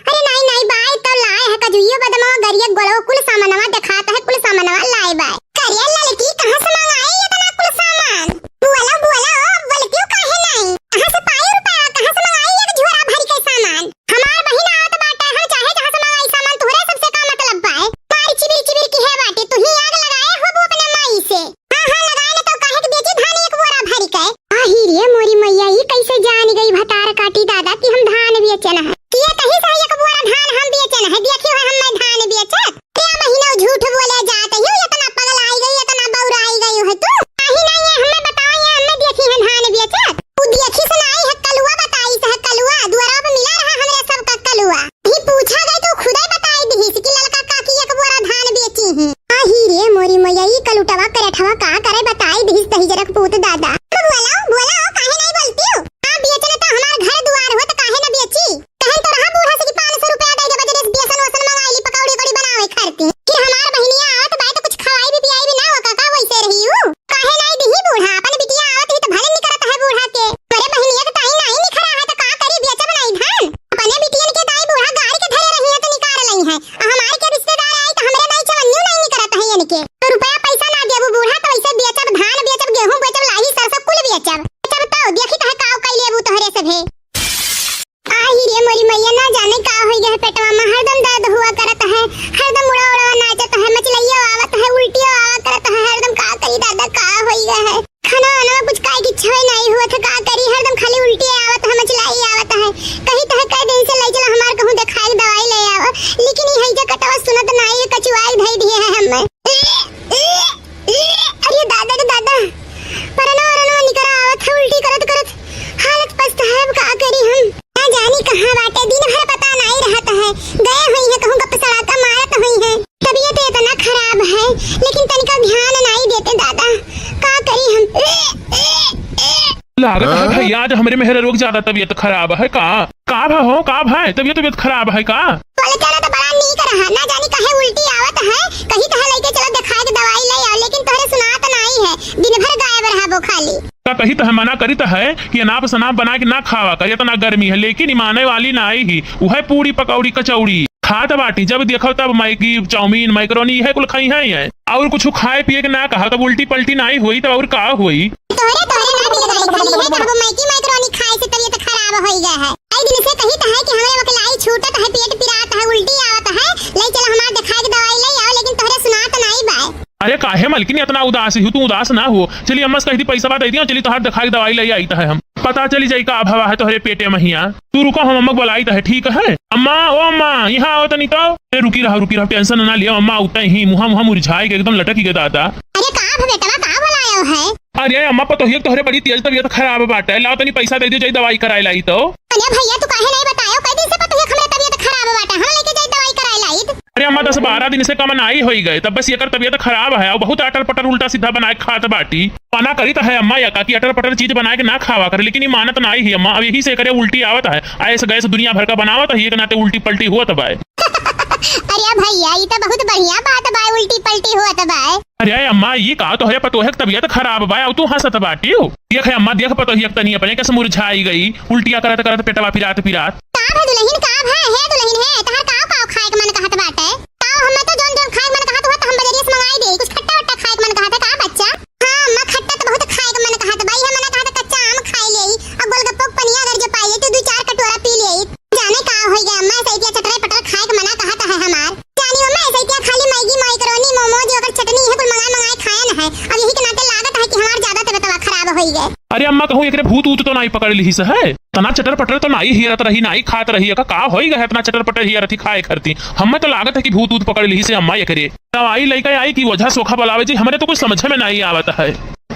अरे नाई नाई बाए तो लाए है कजुइयो बदमवा, गरिया गोलवा, कुल सामानवा देखात है, कुल सामानवा लाए बाए। करे ललकी, कहाँ से मंगाई इतना कुल सामान? बोला बोला ओ, बोलतियो काहे नाई? कहाँ से पाई रुपया, कहाँ से मंगाई एक झोरा भर के सामान? हमार बहिन आवत बाटे, हम चाहे जहाँ से मंगाई सामान, तोहरे सबसे का मतलब बाए? मारी चिबिर चिबिर की है बाटे, तू ही आग लगाए होबू अपने माई से। हाँ, हाँ, लगाए न तो काहे के बेची धान एक बोरा भरी के। आही रे मोरी मैया, ई कैसे जान गई भतार काटी दादा कि हम धान बेचन है? किए तही से एक बोरा धान हम बेचन है, देखियो है हमें धान बेचत। ए महीना झूठ बोले जात ही, इतना पगलाई गई, इतना बौराई गई है तू। आही नहीं है, हमें बताओ ये, हमें देखी है धान बेचत। उ देखी सुनाई है कलुआ, बताई से है कलुआ, दुआरा पे मिला रहा हमरे सब का कलुआ। ही पूछा गई तो खुदे बताई दिहिस कि ललका काकी एक बोरा धान बेची ही। आही रे मोरी मैया, ई कलुटवा करेठवा का करे बताई दिहिस तही जरक पूत दादा। अब बोलाओ, बोलाओ, काहे नहीं बोलती हो? हाँ, बेचन तो हमार घर दुआर हो तो काहे न बेची? कहन तो रहा बूढ़ा से कि पाँच सौ रुपया दे दे, बजरे से बेसन वसन मंगाई ली, पकौड़ी उकौड़ी बनावे खातिर। फिर हमार बहिनिया आवत बाय तो कुछ खवाई भी पियाई भी ना हो काका, वैसे रही हूँ। काहे नहीं दिही बूढ़ा, अपन बिटिया आवत ही तो भले निकरत है बूढ़ा के। अरे बहिनिया के ताई नाई निकरा है तो का करी, बेचब नाई धान? अपने बिटियन के ताई बूढ़ा गाड़ के धरे रही है तो निकार लई है। आ हमार के रिश्तेदार आई तो हमरे नाई चवन्नियो नाई निकरत है इनके। तो रुपया पैसा ना देबू बूढ़ा तो वैसे बेचब धान, बेचब गेहूं, बेचब लाही सरसों कुल बेचब। बेचब तो देखी तो है काव कई लेबू तोहरे सभे। आही रे मोरी मैया, ना जाने का होई गए पेटवा में, हरदम दर्द हुआ करत है, हरदम उड़ा उड़ा नाचत है, मचलैया आवत है, उल्टिया आवा करत है, हरदम का करी दादा, का होई गए है? खाना वाना में कुछ खाए की इच्छा ही नहीं हुआ था, का करी, हरदम खाली उल्टी आवत है, मचलाई आवत है। कही तो है कई दिन से ले चला हमार कहूँ देखाई दवाई ले आवा, लेकिन ये हैजा कटवा सुनत नहीं, कचुआई धई दिए है हमें। अरे दादा रे दादा, परनवा वरनवा निकरा आवत है, उल्टी करत करत हालत पस्त है, अब का करी हम? ना जानी कहाँ बाटे, दिन भर पता नहीं रहत है, गए हुई है कहूँ गप सड़ाका मारत हुई है। तबीयत इतना खराब है, लेकिन तनिका ध्यान नहीं देते दादा, का करी हम? लागत है भैया, आज हमरे मेहररुआ के ज्यादा तबीयत खराब है का? का भा हो, का भा है? तबीयत, तबीयत खराब है का? बोले चला तो बड़ा नीक कहा, ना जानी काहे उल्टी आवत है, कही तहा लइके चलो देखाए के दवाई ले आओ, लेकिन तोहरे सुनात नाई है, दिन भर गायब रहबो खाली। का कही तहे मना करी तहे कि अनाप शनाप बनाए के ना खावा कर, इतना गर्मी है, लेकिन ई माने वाली नाई ही, उहे पूड़ी पकौड़ी कचौड़ी खात बाटी, जब देखो तब मैगी, चाउमीन, मैकरोनी, इहे कुल खाई हैं, हैं। और कुछ खाए पिए के ना कहा, तब उल्टी पल्टी नाई होई, तब और का होई? तोहरे, तोहरे ना बिगड़ाई, खाली है कहबो मैगी, मैकरोनी खाए से तबीयत खराब होई गया है। कई दिन से कही त है कि हमरे वकलाई छूटत है, पेट पिरात है, उल्टी आवत है, ले चलो हमार देखाए के दवाई ले आओ, लेकिन तोहरे सुनात नाई बाय। अरे काहे मलकिन इतना उदास ही, तू उदास ना हो, चली अम्मा से कह दी पैसा दे दियो, चली तोहार देखाए के दवाई ले आई त है हम। पता चली जाई का भवा है तोहरे पेटे महिया। तू रुको, हम अम्मा के बुलाई त है, ठीक है? अम्मा, ओ अम्मा, यहाँ आओ तनी तो। अरे रुकी रहा, रुकी रहा, tension ना लियो, अम्मा उठे ही, मुहा, मुहा मुरझाए के एकदम लटकी के दादा। अरे का भ बेटवा, का बुलायो है? अरे अम्मा, पतोहिया के तोहरे बड़ी तेज तबीयत खराब बाटे, लाओ तनी पैसा दे दियो, जाई दवाई कराए लाई तो। अरे भैया, तू काहे नहीं बतायो? कई दिन से पतोहिया के हमरे तबीयत खराब बाटे, हम लेके जाई दवाई कराए लाई। अरे अम्मा, दस बारह दिन से कम नाई होई गए, तब बस एकर तबीयत खराब है और बहुत अटर पटर उल्टा सीधा बनाए खात बाटी। मना करी त है अम्मा, या का कि अटर पटर चीज बनाए के ना खावा कर, लेकिन ई मानत नाई ही अम्मा, अब यही से एकरे उल्टी आवत है। ऐस गैस दुनिया भर का बनावत है, एक नाते उल्टी पल्टी होत बाय। अरे भैया, ई त बहुत बढ़िया बात बाय, उल्टी पल्टी होत बाय। अरे अम्मा, ई का तोहरे पतोहे के तबीयत खराब बाय, और तू हंसत बाटियो? देख अम्मा, देख पतोहिया के तनी अपने कैसे मुरझाई गई, उल्टिया करत करत पेटवा पिरात पिरात। का भा दुलहिन, का भा? हे दुलहिन हे, तहार काव काव खाए के मन कहत बाटे? काव, हमें तो जौन जौन खाए के मन कहत हुआ तो हम बजरिया से मंगाई देई। कुछ खट्टा वट्टा खाए के मन कहत है का बच्चा? हाँ अम्मा, खट्टा तो बहुत खाए के मन कहत बा। इहे मन कहत कच्चा आम खाए लेई और गोलगप्पो के पनिया अगर जो पाई लेई तो दू चार कटोरा पी लेई। जाने का होई गया अम्मा, ऐसे इतिया चटर पटर खाए के मना कहत है हमार। जानी अम्मा, ऐसे इतिया खाली मैगी, मैकरोनी, मोमोज, ओकर चटनी, इहे कुल मंगाए मंगाए खाए न है। अब यही के नाते लागत है कि हमार ज्यादा तबीयतवा खराब होई गए। अरे अम्मा, कहूँ एकरे भूत ऊत तो नाई पकड़ लिहिस है? तना चटर पटर तो नाई हियरत रही, नाई खात रही, एका का होई गए इतना चटर पटर हियरत ही खाए खरती? हमें तो लागत है कि भूत ऊत पकड़ लिहिस है अम्मा एकरे। दवाई लइके आई कि ओझा सोखा बुलावे जी, हमरे तो कुछ समझे में नाई आवत है।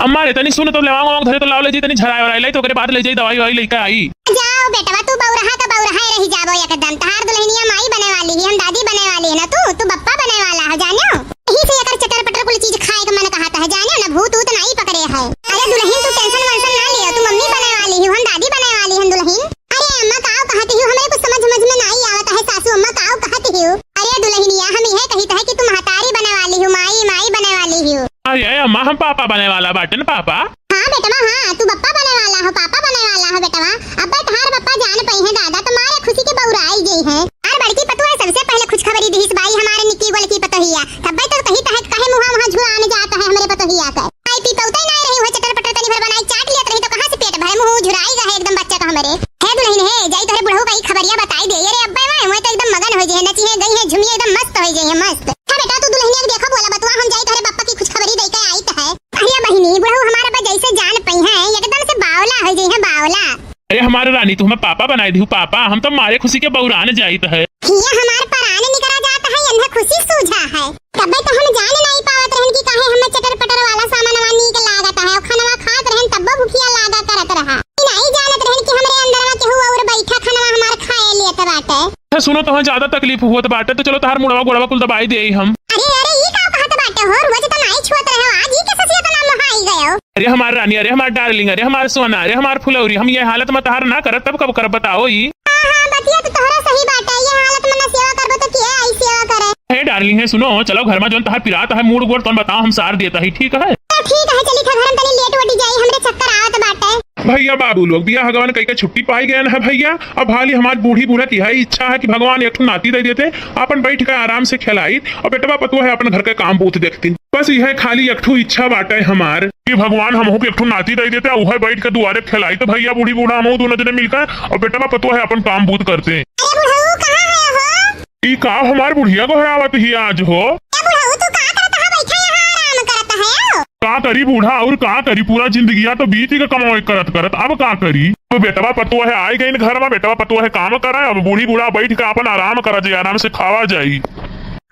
अम्मा रे, तनी सुन तो, लेवांग वांग धरे तो लाओ ले जी, तनी झराए वराए लाई तो ओकरे बाद ले जाई दवाई वाई लइके आई। जाओ बेटवा, तू बौरहा का बौरहा रही जाबो एकदम। तहार दुलहिनिया माई बने वाली ही, हम दादी बने वाली है ना, तू, तू बप्पा बने वाला है, जानो? यही से एकर चटर पटर कुल चीज खाए के मन कहत है, जाने ना, भूत ऊत नाई पकड़े है। अरे दुलहिन, तू tension वेंशन ना लियो, तू मम्मी बने वाली ही, हम दादी बने वाली हम दुलहिन। अरे अम्मा, काव कहत ही, हमरे कुछ समझ समझ में नाई आवत है सासू अम्मा, काव कहत ही? अरे दुलहिनिया, हम इहे कहित है कि तू महतारी बने वाली हो, माई, माई बने वाली हो। अरे अम्मा, हम पापा बने वाला बाटे न पापा। हाँ बेटवा, हाँ, तू बप्पा बने वाला हो, पापा बने वाला हो बेटवा। अब्बे तहार बप्पा जान पई हैं दादा, तो मारे खुशी के बौराई गई हैं। आर बड़की पतोह सबसे पहले खुशखबरी दिहिस बाई हमारे निक्की गोलकी पतोहिया। तब्बे तो कहित है काहे मुहा मुहा झुरान जात है हमरे पतोहिया के। आई पी पौते नाई रही, वह चटर पटर तनी भर बनाई चाट लियत रही तो कहाँ से पेट भरे, मुँह झुराई गए एकदम बच्चा का हमरे। हे दुलहिन हे, जाई तोहरे बुढ़ऊ का ई खबरिया बताई दे। अरे अब्बे वाह, वह तो एकदम मगन हो जे है, नचिहे गई है, झुमिए एकदम मस्त हो जे है, मस्त। हे बेटा, तू दुलहिनिया के देखो बोला बतुआ, हम जाई तोहरे बप्पा की खुशखबरी दे के आई तो है। अरे बहिनी, बुढ़ऊ हमारा बा जैसे जान पई है, एकदम से बावला हो जे है, बावला। अरे हमारे रानी, तू हमें पापा बनाई दिहू पापा, हम तो मारे खुशी के बौरान जाइत है। हिया हमार परान निकरा जात है, यन्हे खुशी सूझा है। तबे तो हम जान नाई पावत रहन कि काहे हमें चटर पटर वाला सामानवा नीक लागत है, और खनवा खात रहन तब्बो भुखिया लागा करत रहा। ई नाई जानत रहन कि हमरे अंदरवा केहू और बैठा खनवा हमार खाए लेत बाटे। अच्छा सुनो, तोहे ज्यादा तकलीफ होत बाटे तो चलो तहार मुड़वा गोड़वा कुल दबाई देई हम। अरे अरे, ई का कहत बाटे हो? रोज तो नाई छुअत रहे हो, आज ई कैसे से इतना मोहाई गयो? अरे हमार रानी, अरे हमार darling, अरे हमार सोना, अरे हमार फुलौरी, हम ये हालत में तहार ना करत तब कब करब बताओ ई? हाँ हाँ, बतिया तो तोहरा सही बाटे, ये हालत में ना सेवा करबो तो के आई सेवा करे? हे darling, हे सुनो, चलो घर में जौन तहार पिरात है मूड़ गोड़ तौन बताओ, हम सार देता ही, ठीक है? तो ठीक है, चली था घर में तनी लेट वटी जाई, हमरे चक्कर आवत बाटे। भैया बाबू लोग बियाह गवन कई के छुट्टी पाई गए हैं भैया। अब हाली हमार बूढ़ी बूढ़ा की है इच्छा है कि भगवान एक ठो नाती दे देते, अपन बैठ के आराम से खेलाइत और बेटवा पतोह है अपन घर के काम बूत देखती। बस यह खाली एक ठो इच्छा बाटे हमार कि भगवान हमहू के एक ठो नाती दे देते, उहे बैठ के दुआरे खेलाइत भैया बूढ़ी बूढ़ा हमहू दोनों जने मिलकर और बेटवा पतोह है अपन काम बूत करते। अरे बुढ़ऊ, कहाँ है हो? ई का हमार बुढ़िया गोहरावत ही आज हो? ए बुढ़ऊ, तू का करत है? बैठा यहाँ आराम करत है। का करी बूढ़ा, और का करी, पूरा जिंदगिया तो बीत के कमावे करत करत, अब का करी? तो बेटवा पतोह है आए गइन घर में, बेटवा पतोह है काम करा, अब बूढ़ी बूढ़ा बैठ के अपन आराम करा जाई, आराम से खावा जाई।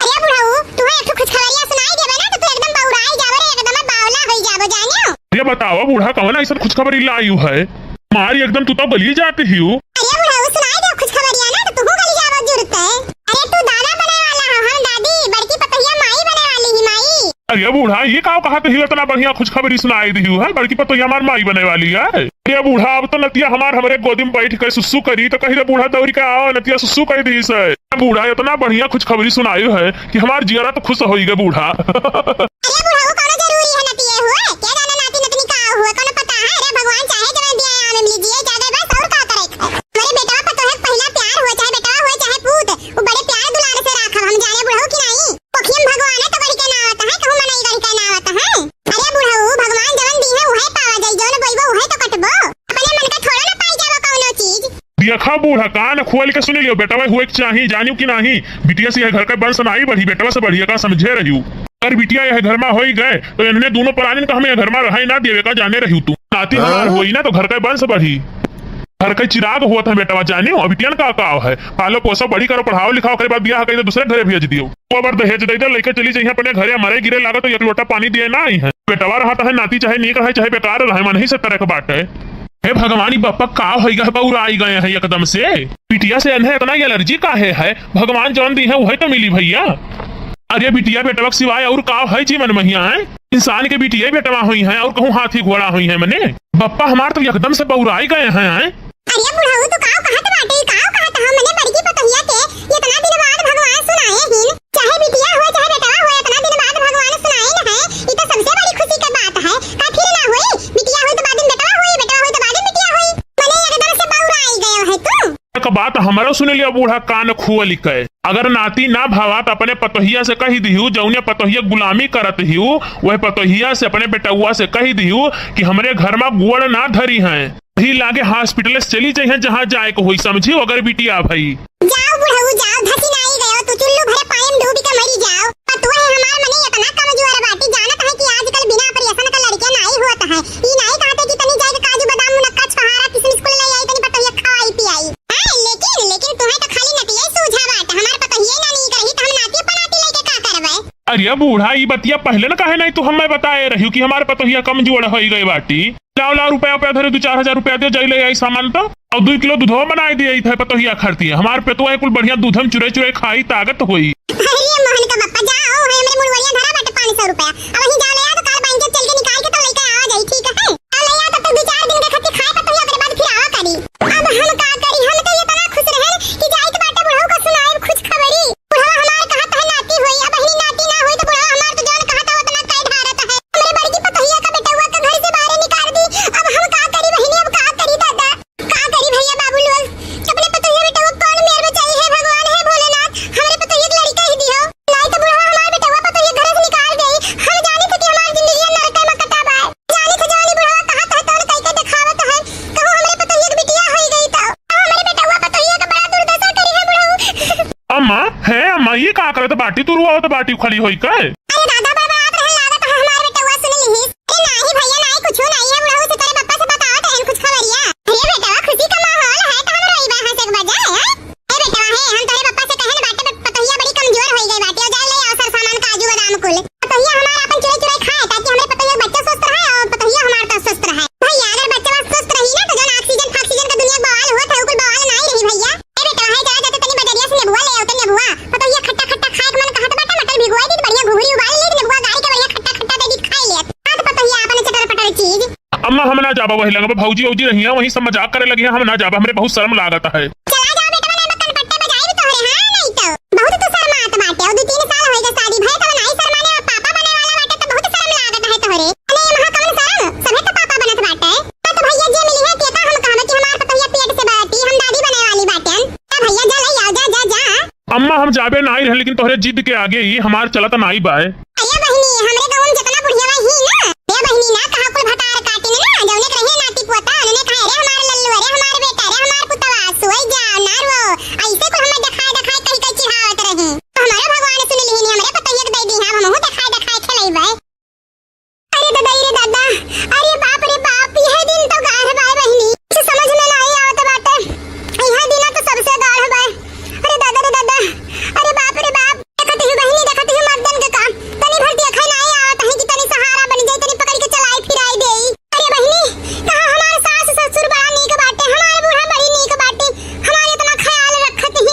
अरे बुढ़ऊ, तू एक ठो खुशखबरिया सुनाई देबे ना तो तू एकदम बौराई जाबे रे, एकदम बावला होई जाबो जानियो। ये बताओ बूढ़ा, कौन ऐसा खुशखबरी लायू है? मारी एकदम तू तो गली जाती ही हो। अरे बुढ़ऊ, सुनाई दे खुशखबरिया ना तो तू गली जाबो जुड़ते। अरे तू दादा बने वाला हो, हम दादी, बड़की पतोहिया माई बने वाली ही माई। अरे बूढ़ा, ई का कहत ही, इतना बढ़िया खुशखबरी सुनाई दिहू है, बड़की पतोहिया हमार माई बने वाली है। अरे बूढ़ा, अब तो नतिया हमार हमरे गोदी में बैठ के सुसु करी, तो कही रे बूढ़ा दौड़ी के आओ, नतिया सुसु करी दिहिस है। बूढ़ा, इतना बढ़िया खुशखबरी सुनाई है कि हमार जियरा तो खुश होई गए बूढ़ा। अरे बूढ़ा, वो कौनो जरूरी है नतिया हुए? क्या जाने नाती नतनी का हुए, कौनो पता है? अरे भगवान चाहे जवन दिया है आम इमली जिए, ज्यादा बस और का करे? हमारे बेटवा पतोहे के पहिला प्यार हुए, चाहे बेटवा हुए चाहे पूत, वो बड़े प्यार दुलार से राखब हम, जाने बुढ़ऊ कि नाई। पोखियम भगवान है तो बड़ी के नावत है, कहूँ मनई गढ़ के नावत है। अरे बुढ़ऊ, भगवान जवन दी है उहे पावा जाई, जौन बोइबो उहे तो कटबो। अपने मन का थोड़ा ना पाई जाबो कौनो चीज। देखा बूढ़ा, कान खोल के सुन लियो, बेटवा हुए के चाही, जानियो कि नाही। बिटिया से यह घर का वंश नाही बढ़ी, बेटवा से बढ़िया का समझे रहियो। अगर बिटिया यह घर में होई गए तो इन्हें दोनों प्राणिन का हमें यह घर में रहे ना देवे का, जाने रहियो तू। नाती हमार हाँ? होई ना तो घर का वंश बढ़ी। घर का चिराग होत है बेटवा, जानियो, अब बिटियन का काव है, पालो पोसो, बड़ी करो, पढ़ाओ लिखाओ, ओकरे बाद बियाह कइके दूसरे घरे भेज दियो। वो अगर दहेज दे दे, लइके चली जाइए अपने घरे, मरे गिरे लागत तो एक लोटा पानी दिए ना आई है। बेटवा रहत है, नाती चाहे नीक रहे चाहे बेकार रहे, मन ही से तरह के बात है। हे भगवान, ई बप्पा का होई गए, बौराई गए हैं एकदम से। बिटिया से इन्हें इतना एलर्जी काहे है? भगवान जौन दी है वही तो मिली भैया। अरे बिटिया बेटवा के सिवाय और का है जीवन महिया है? इंसान के बिटिया बेटवा हुई हैं और कहूँ हाथी घोड़ा हुई हैं मने। बप्पा हमार तो एकदम से बौराई गए हैं, हैं? अरे बुढ़ऊ, तू काव कहत बाटे, काव कहत हो? मने बड़की पतोहिया के इतना दिन बाद भगवान सुनाए हिन। चाहे बिटिया होए, चाहे बेटवा होए, इतना दिन बाद भगवान सुनाए न है, ई तो सबसे बड़ी खुशी के बात है। का फिर ना होई? बिटिया होई तो बाद में बेटवा होई, बेटवा होई तो बाद में बिटिया होई। मने एकदम से बौराई गयो है तू। एक बात हमरो सुन लियो बूढ़ा, कान खोल के। अगर नाती ना भावा तो अपने पतोहिया से कही दिहू, जौने पतोहिया गुलामी करत हिऊ, वह पतोहिया से, अपने बेटउआ से कही दिहू कि हमरे घर में गोड़ ना धरी हैं। ही लागे हॉस्पिटल से चली जइहें, जहाँ जाए को होई, समझी? अगर बिटिया भई। जाओ बुढ़ऊ जाओ, धसी नाई गयो, तू चुल्लू भरे पानी में डूबी के मरी जाओ। पतोह हमार मने इतना कमजोर बाटी, जानत है कि आजकल बिना ऑपरेशन का लड़के नाई होत है। ई नाई कहते कि तनी जाए के काजू बादाम मुनक्का छुहारा किशमिश कुल ले आई, तनी पतोहिया खवाई पियाई। हाँ, लेकिन, लेकिन तुम्हें तो खाली नतिये सूझा बाटे, हमार पतोहिये ना नीक रही तो हम नाती पनाती लेके का करबे? अरे बूढ़ा, ई बतिया पहले न काहे नहीं तू हमें बताए रहियो कि हमार पतोहिया कमजोर होई गई बाटी। लाओ, लाओ, रुपया, रुपया धरे, दो चार हजार रुपया दे, जाई ले आई सामान तो। और दुई किलो दूधवा बनाई दिए इथे पतोहिया खरती है। हमार पेटवा है कुल बढ़िया दूध हम चुरे चुरे खाई, ताकत होई। अरे मोहन का बप्पा, जाओ, है हमरे मुड़वरिया धरा बाटे पाँच सौ रुपया। अब वहीं जाओ ले आ तो काल बैंक चल के निकाल के तो लेके आवा जाई, ठीक है? अब ले आ तब तक दो चार दिन के खातिर खाए पतोहिया, ओकरे बाद फिर आवा करी। अब हम का करी, हम तो ये तना खुश रहे कि जाई के बाटे बुढ़ऊ का सुनाए खुश खबरी। बुढ़वा हमार कहत है नाती होई, अब बहिनी नाती ना होई तो बुढ़वा हमार तो जौन कहत है उतना कह ढारत है। हमरे बड़की पतोहिया का बेटउआ के घर से बाहरे निकाल दी। अब हम का करी बहिनी, अब का करी दादा? का करी भैया बाबू लोग? अपने पतोहिया बेटउआ कौन मेर में चाहिए है भगवान, है भोलेनाथ, हमरे पतोहिया के लड़का ही दियो। नाई तो बुढ़वा हमार बेटउआ पतोहिया घर से निकाल देई। हम जानी थे कि हमार जिंदगी नरक में कटा बा। जानी थे जौन बुढ़वा कहत है तौन कह के देखावत है। कहूँ हमरे पतोहिया के बिटिया होई गई तो। हमरे बेटउआ पतोहिया के बड़ा दुर्दशा करी है बुढ़ऊ। अम्मा, हे अम्मा, ये का करत बाटी? तू रोवत बाटी खड़ी होई के? अरे दादा, बड़बड़ात रहन लागत है हमार बेटउआ, सुन लिहिस। ए नाही भैया, नाही कुछो नाही है, बुढ़ऊ से तोरे पप्पा से बतावत रहन कुछ खबरिया। अरे बेटवा, खुशी का माहौल है, तो हम रोइबा हंसे के बजाय, हैं? ए बेटवा, हे, हम तोरे पप्पा से कहन बाटे, प-, पतोहिया बड़ी कमजोर होई गई बाटे, और जाए ले आओ सर सामान, काजू बादाम कुल। पतोहिया हमार आपन चुराई चुराई खाए, ताकि हमरे पतोहिया के बच्चा स्वस्थ रहे और पतोहिया हमार तो स्वस्थ रहे। भैया, अगर बच्चा स्वस्थ रही ना, तो जौन oxygen फाक्सीजन का दुनिया बवाल होत है, उ कुल बवाल नाही रही भैया। ए बेटवा, हे, चला जाते तनी बजरिया से नेबुआ ले आओ, तनी नेबुआ। पतोहिया खट्टा खट्टा खाए के मन कहत बाटे, मटर भिगोए दी, बढ़िया घुघरी उबाल ली, नेबुआ गारी के बढ़िया खट्टा खट्टा दे दी, खाई लेत। हाँ, तो पतोहिया आपन चटर पटर चीज। अम्मा, हम ना जाबा वही लंगबा, भौजी औजी रही हैं, वहीं सब मजाक करे लगी हैं, हम ना जाबा, हमरे बहुत शर्म लागत है। चला जाओ बेटवा, नहीं बक्कन पट्टे बजाई भी तोहरे, हाँ, नहीं तो। बहुत तू शर्मात बाटे, और दो तीन साल होई गए शादी भए, तब नाही शर्माने, और पापा बने वाला बाटे, तो बहुत शर्म लागत है तोहरे। अरे, वहाँ कौन शर्म? सभे तो पापा बनत बाटे। हाँ, तो भैया जे मिली है, तेका हम कहबे कि हमार पतोहिया पेट से बाटी, हम दादी बने वाली बाटे। जा भैया, जा ले आओ, जा, जा, जा। अम्मा, हम जाबे नाही रहे, लेकिन तोहरे जिद के आगे ही हमार चलत नाही बाय। अरे बहिनी, हमरे गाँव में जितना बुढ़िया ही ना, ए बहिनी ना, कहा कुल भतार काटिन ना, जौने के रहे नाती पोता, उन्हें कहे, "अरे हमार लल्लू, अरे हमार बेटा, अरे हमार पुतवा, सोई जा, ना रो।" ऐसे कुल हमें देखाए देखाए कही कही चिढ़ावत रही। तो हमारा भगवान सुन लिहिन, हमरे पतोहिया के दे दी, हम हमहू देखाए देखाए खेलैबे। अरे दादा, अरे दादा, अरे बाप रे बाप, यह दिन तो गाढ़ बाय बहिनी, कुछ समझ में नाही आवत बाटे। यह दिन तो सबसे गाढ़ बाय। अरे दादा रे दादा, अरे बाप रे बाप। देखत ही बहिनी, देखत ही मर्दन के काम। तनी भर देखा नाही आवत है कि तनी सहारा बन जाई, तनी पकड़ के चलाई फिराई देई। अरे बहिनी, कहा हमार सास ससुर बड़ा नीक बाटे, हमार बूढ़ा बड़ी नीक बाटे, हमार इतना ख्याल रखत ही।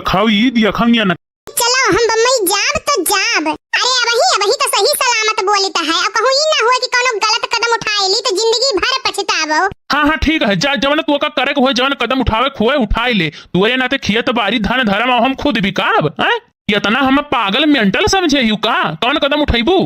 खाओ, ई दिया खाओ, निया ना। चलो, हम बम्बई जाब तो जाब। अरे, अबही, अबही तो सही सलामत बोलित है। अब कहूँ ई ना हुए कि कौनो गलत कदम उठाए ली तो जिंदगी भर पछताबो। हाँ, हाँ, ठीक है, जा, जवन तू का करे के होए, जवन कदम उठावे के होए, उठाए ले। तू अरे नाते खियत बारी धन धरम, अब हम खुद बिकाब, हैं? इतना हम पागल mental समझे हिउ का? कौन कदम उठैबू?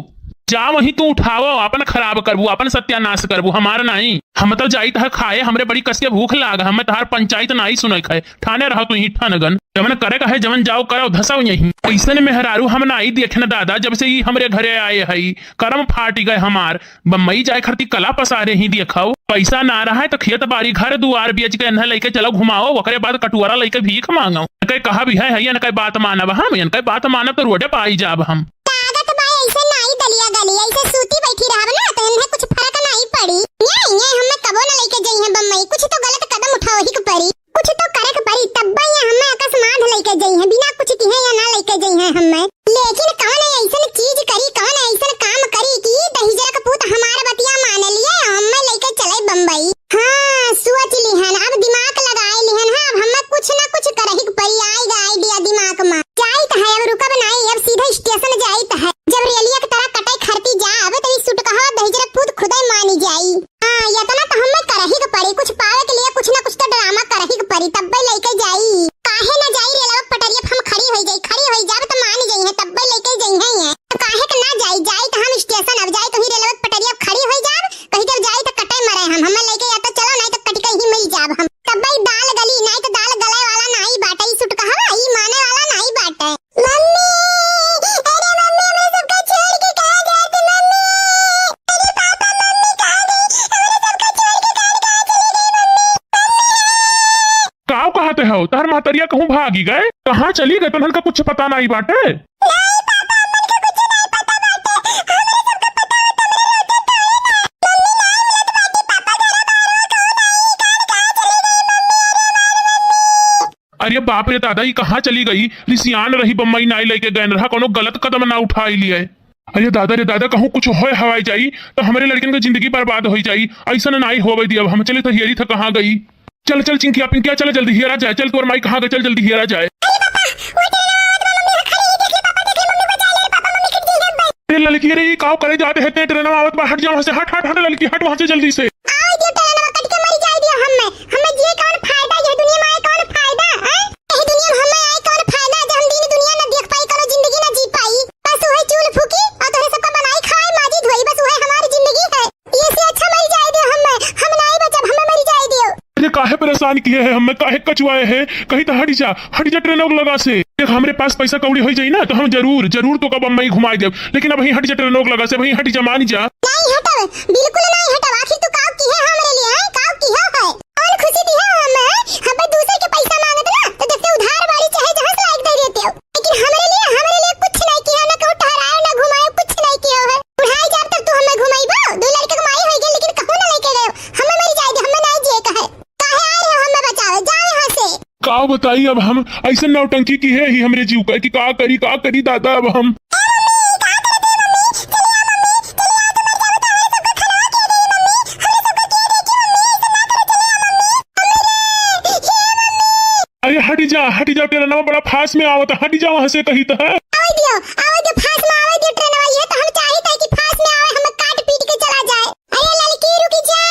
जा वहीं तू उठावो, अपन खराब करबू, अपन सत्यानाश करबू, हमार नाई। हम तो जाइत है खाए, हमरे बड़ी कस के भूख लाग, हम तहार पंचायत नाई सुनै खाए। ठाने रहो तू ही ठनगन, जवन करे का है, जवन जाओ करो, धसाओ यहीं। ऐसन मेहरारू हम नाई देखे न दादा, जब से ई हमरे घरे आए हई, करम फाटि गए हमार। बम्बई जाए खरती कला पसारे ही देखो, पैसा ना रहा है तो खेत बारी घर दुआर बेच के इन्हें लेके चलो घुमाओ, ओकरे बाद कटुआरा लेके भीख मांगो। इनके कहा भी है, है इनके बात मानब हम, इनके बात मानब तो रोडे पे आई जाब हम। लागत बा ऐसे नाई दलिया गली, ऐसे सूती बैठी रहब ना तो इन्हें कुछ फर्क नाई पड़ी। ये, ये हमें कबो ना लेके जइहें बम्बई, कुछ तो गलत कदम उठाओ ही के पड़ी। कुछ तो करे के पड़ी, तब्बे ये हमें अकस्मात लेके जइहें, बिना कुछ किहे या ना लेके जइहें हमें। लेकिन कौन ऐसन चीज करी, कौन ऐसन काम करी कि दहिजरा के पूत हमार बतिया मान लिए, हमें लेके चले बम्बई। हाँ, सोच लिहन, अब दिमाग लगाए लिहन, हाँ, अब हमें कुछ ना कुछ करही के पड़ी, आइगा idea दिमाग में। जाइत है, अब रुकब नाई, अब सीधा station जाइत है। जब रेलिया के तरह कटे खरती जाब, तब ई सुटकहा दहिजरा के पूत खुदे मानी जाई। हाँ, यतना तो हमें करही के पड़ी, कुछ पावे के लिए कुछ ना कुछ तो drama करही के पड़ी, तब्बे लेके जाई। काहे ना जाई रेलवा के पटरिया पे हम खड़ी होई जाई, खड़ी होई जाब तो मान जइहें, तब्बे लेके जइहें ये। तो काहे के ना जाई, जाई तो हम station अब जाई तो ही रेलवा के पटरिया पे खड़ी होई जाब, कहीं जब जाई तो कटे मरे हम, हमें लेके या तो चलो, नाई तो कट के ही मरी जाब हम। तब्बे दाल गली, नाई तो दाल गले वाला नाई बाटे, ई सुटकहवा, ई माने वाला नाई बाटे। मम्मी, अरे मम्मी, हमरे सबका छोड़ के कहाँ जात मम्मी? अरे पापा, मम्मी कहाँ गई? हमरे सबका छोड़ के कहाँ, कहाँ चली गई मम्मी? मम्मी! काव कहत हो? तहर महतरिया कहूँ भागी गए? कहाँ चली गए? तन्हन का कुछ पता नाई बाटे? नहीं पापा, हमन के कुछ नहीं पता बाटे। हमरे सबके पता होत, हमरे रहते तो है ना। मम्मी नाई मिलत बाटी, पापा घरे बाहर हो, कहूँ नहीं, कहाँ, कहाँ चली गई मम्मी? अरे हमार मम्मी। अरे बाप रे दादा, ई कहाँ चली गई? रिसियान रही, बम्बई नाई लेके गए रहा, कोनो गलत कदम ना उठाई लिए। अरे दादा रे दादा, कहूँ कुछ होए हवाई जाई तो हमरे लड़कन के जिंदगी बर्बाद होई जाई। ऐसन नाई होवे दियब हम। चले तो हियरी था कहाँ गई। चल चल चिंकिया पिंकिया, चल जल्दी हियरा जाए। चल तोर माई कहाँ गई, चल जल्दी हियरा जाए। अरे पापा, वो ट्रेनवा आवत बा, मम्मी, खड़ी ही देख ले पापा, देख ले मम्मी, बचा ले रे पापा, मम्मी कट जाई ना। ए ललकी रे, ई काव करे जाते है? ते ट्रेनवा आवत बा, हट जा वहाँ से, हट हट हट ललकी, हट वहाँ से जल्दी से। आवे दियो, ट्रेनवा कट के मरी जाए दियो हमें। हमें जिए कौन फायदा, ये दुनिया में आए कौन फायदा, हैं? यही दुनिया में हमें आए कौन फायदा, जब हम दिन दुनिया ना देख पाई, कोनो जिंदगी ना जी पाई। बस वही चूल फूकी और तोहरे सबका बनाई खाए, माजी धोई, बस वही हमारी जिंदगी है। ये से अच्छा मरी जाए दियो हमें, हम नाई बचब, हमें मरी जाए दियो। अरे काहे परेशान किए है हमें, काहे कचुआए है? कहीं तो हटी जा, हटी जा ट्रेनों के लगा से। देख हमरे पास पैसा कौड़ी होई जाई ना तो हम जरूर, जरूर तोका बम्बई घुमाई देब, लेकिन अब वहीं हटी जा ट्रेनों के लगा से, वहीं हटी जा, मान जा। नाई हटब, बिल्कुल नाई हटब। आखिर तू काव किहे हमरे लिए, हैं? काव किहे है? कौन खुशी दिहे हो हमें? हम दूसरे के पैसा मांगत ना, तो देखते उधार बाड़ी चाहे जहाँ से लाइक दे देते हो। लेकिन हमरे लिए, हमरे लिए कुछ नहीं किहे, ना कहूँ ठहराए, ना घुमाए, कुछ नहीं किहे हो है। बुढ़ाई जाब तब तू हमें घुमाइबो? दो लड़के के माई होई गए, लेकिन कहूँ ना लेके गए हो। हमें मरी जाए दे, हमें नहीं जिए का है। काहे आए हो हमें बचावे? जाओ यहाँ से। का बताई अब हम, ऐसे नौटंकी किहे ही हमरे जीव का कि का करी, का करी दादा अब हम। ए मम्मी, का करत है मम्मी? चली आ मम्मी, चली आ, तू मर जाबू तो हमरे सबका खलवा के दे मम्मी, हमरे सबका के दे कि मम्मी, ऐसे ना करो, चली आ मम्मी। मम्मी रे, हे मम्मी। अरे हट जा, हट जा, ट्रेनवा बड़ा फास्ट में आवत, हट जा वहाँ से कही तो है। आवे दियो, आवे दियो, फास्ट में आवे दियो ट्रेनवा, ये तो हम चाहित है कि फास्ट में आवे, हमें काट पीट के चला जाए। अरे ललकी रुक जा,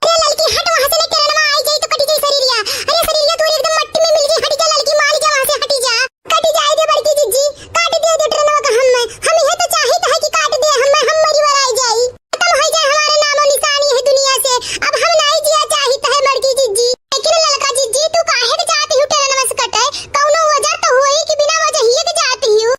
अरे ललकी हट वहाँ से, ना ट्रेनवा आई जाई तो कटी जाई शरीरिया। अरे शरीरिया तोर एकदम मट्टी में मिल जाई, हट जा ललकी, मार जा वहाँ से, हट जा। कट जाए दे बड़की जिज्जी, काट दे दे ट्रेनवा का हम्मे। हम ये तो चाहित है कि काट दे हम्मे, हम मरी वराई जाई। खत्म हो जाए हमारा नामो निशान ये दुनिया से। अब हम नाई जिया चाहित है बड़की जिज्जी। लेकिन ललका जिज्जी, तू काहे के चाहती हूँ ट्रेनवा से कटे? कौनो वजह तो होई कि बिना वजह ही के चाहती हूँ?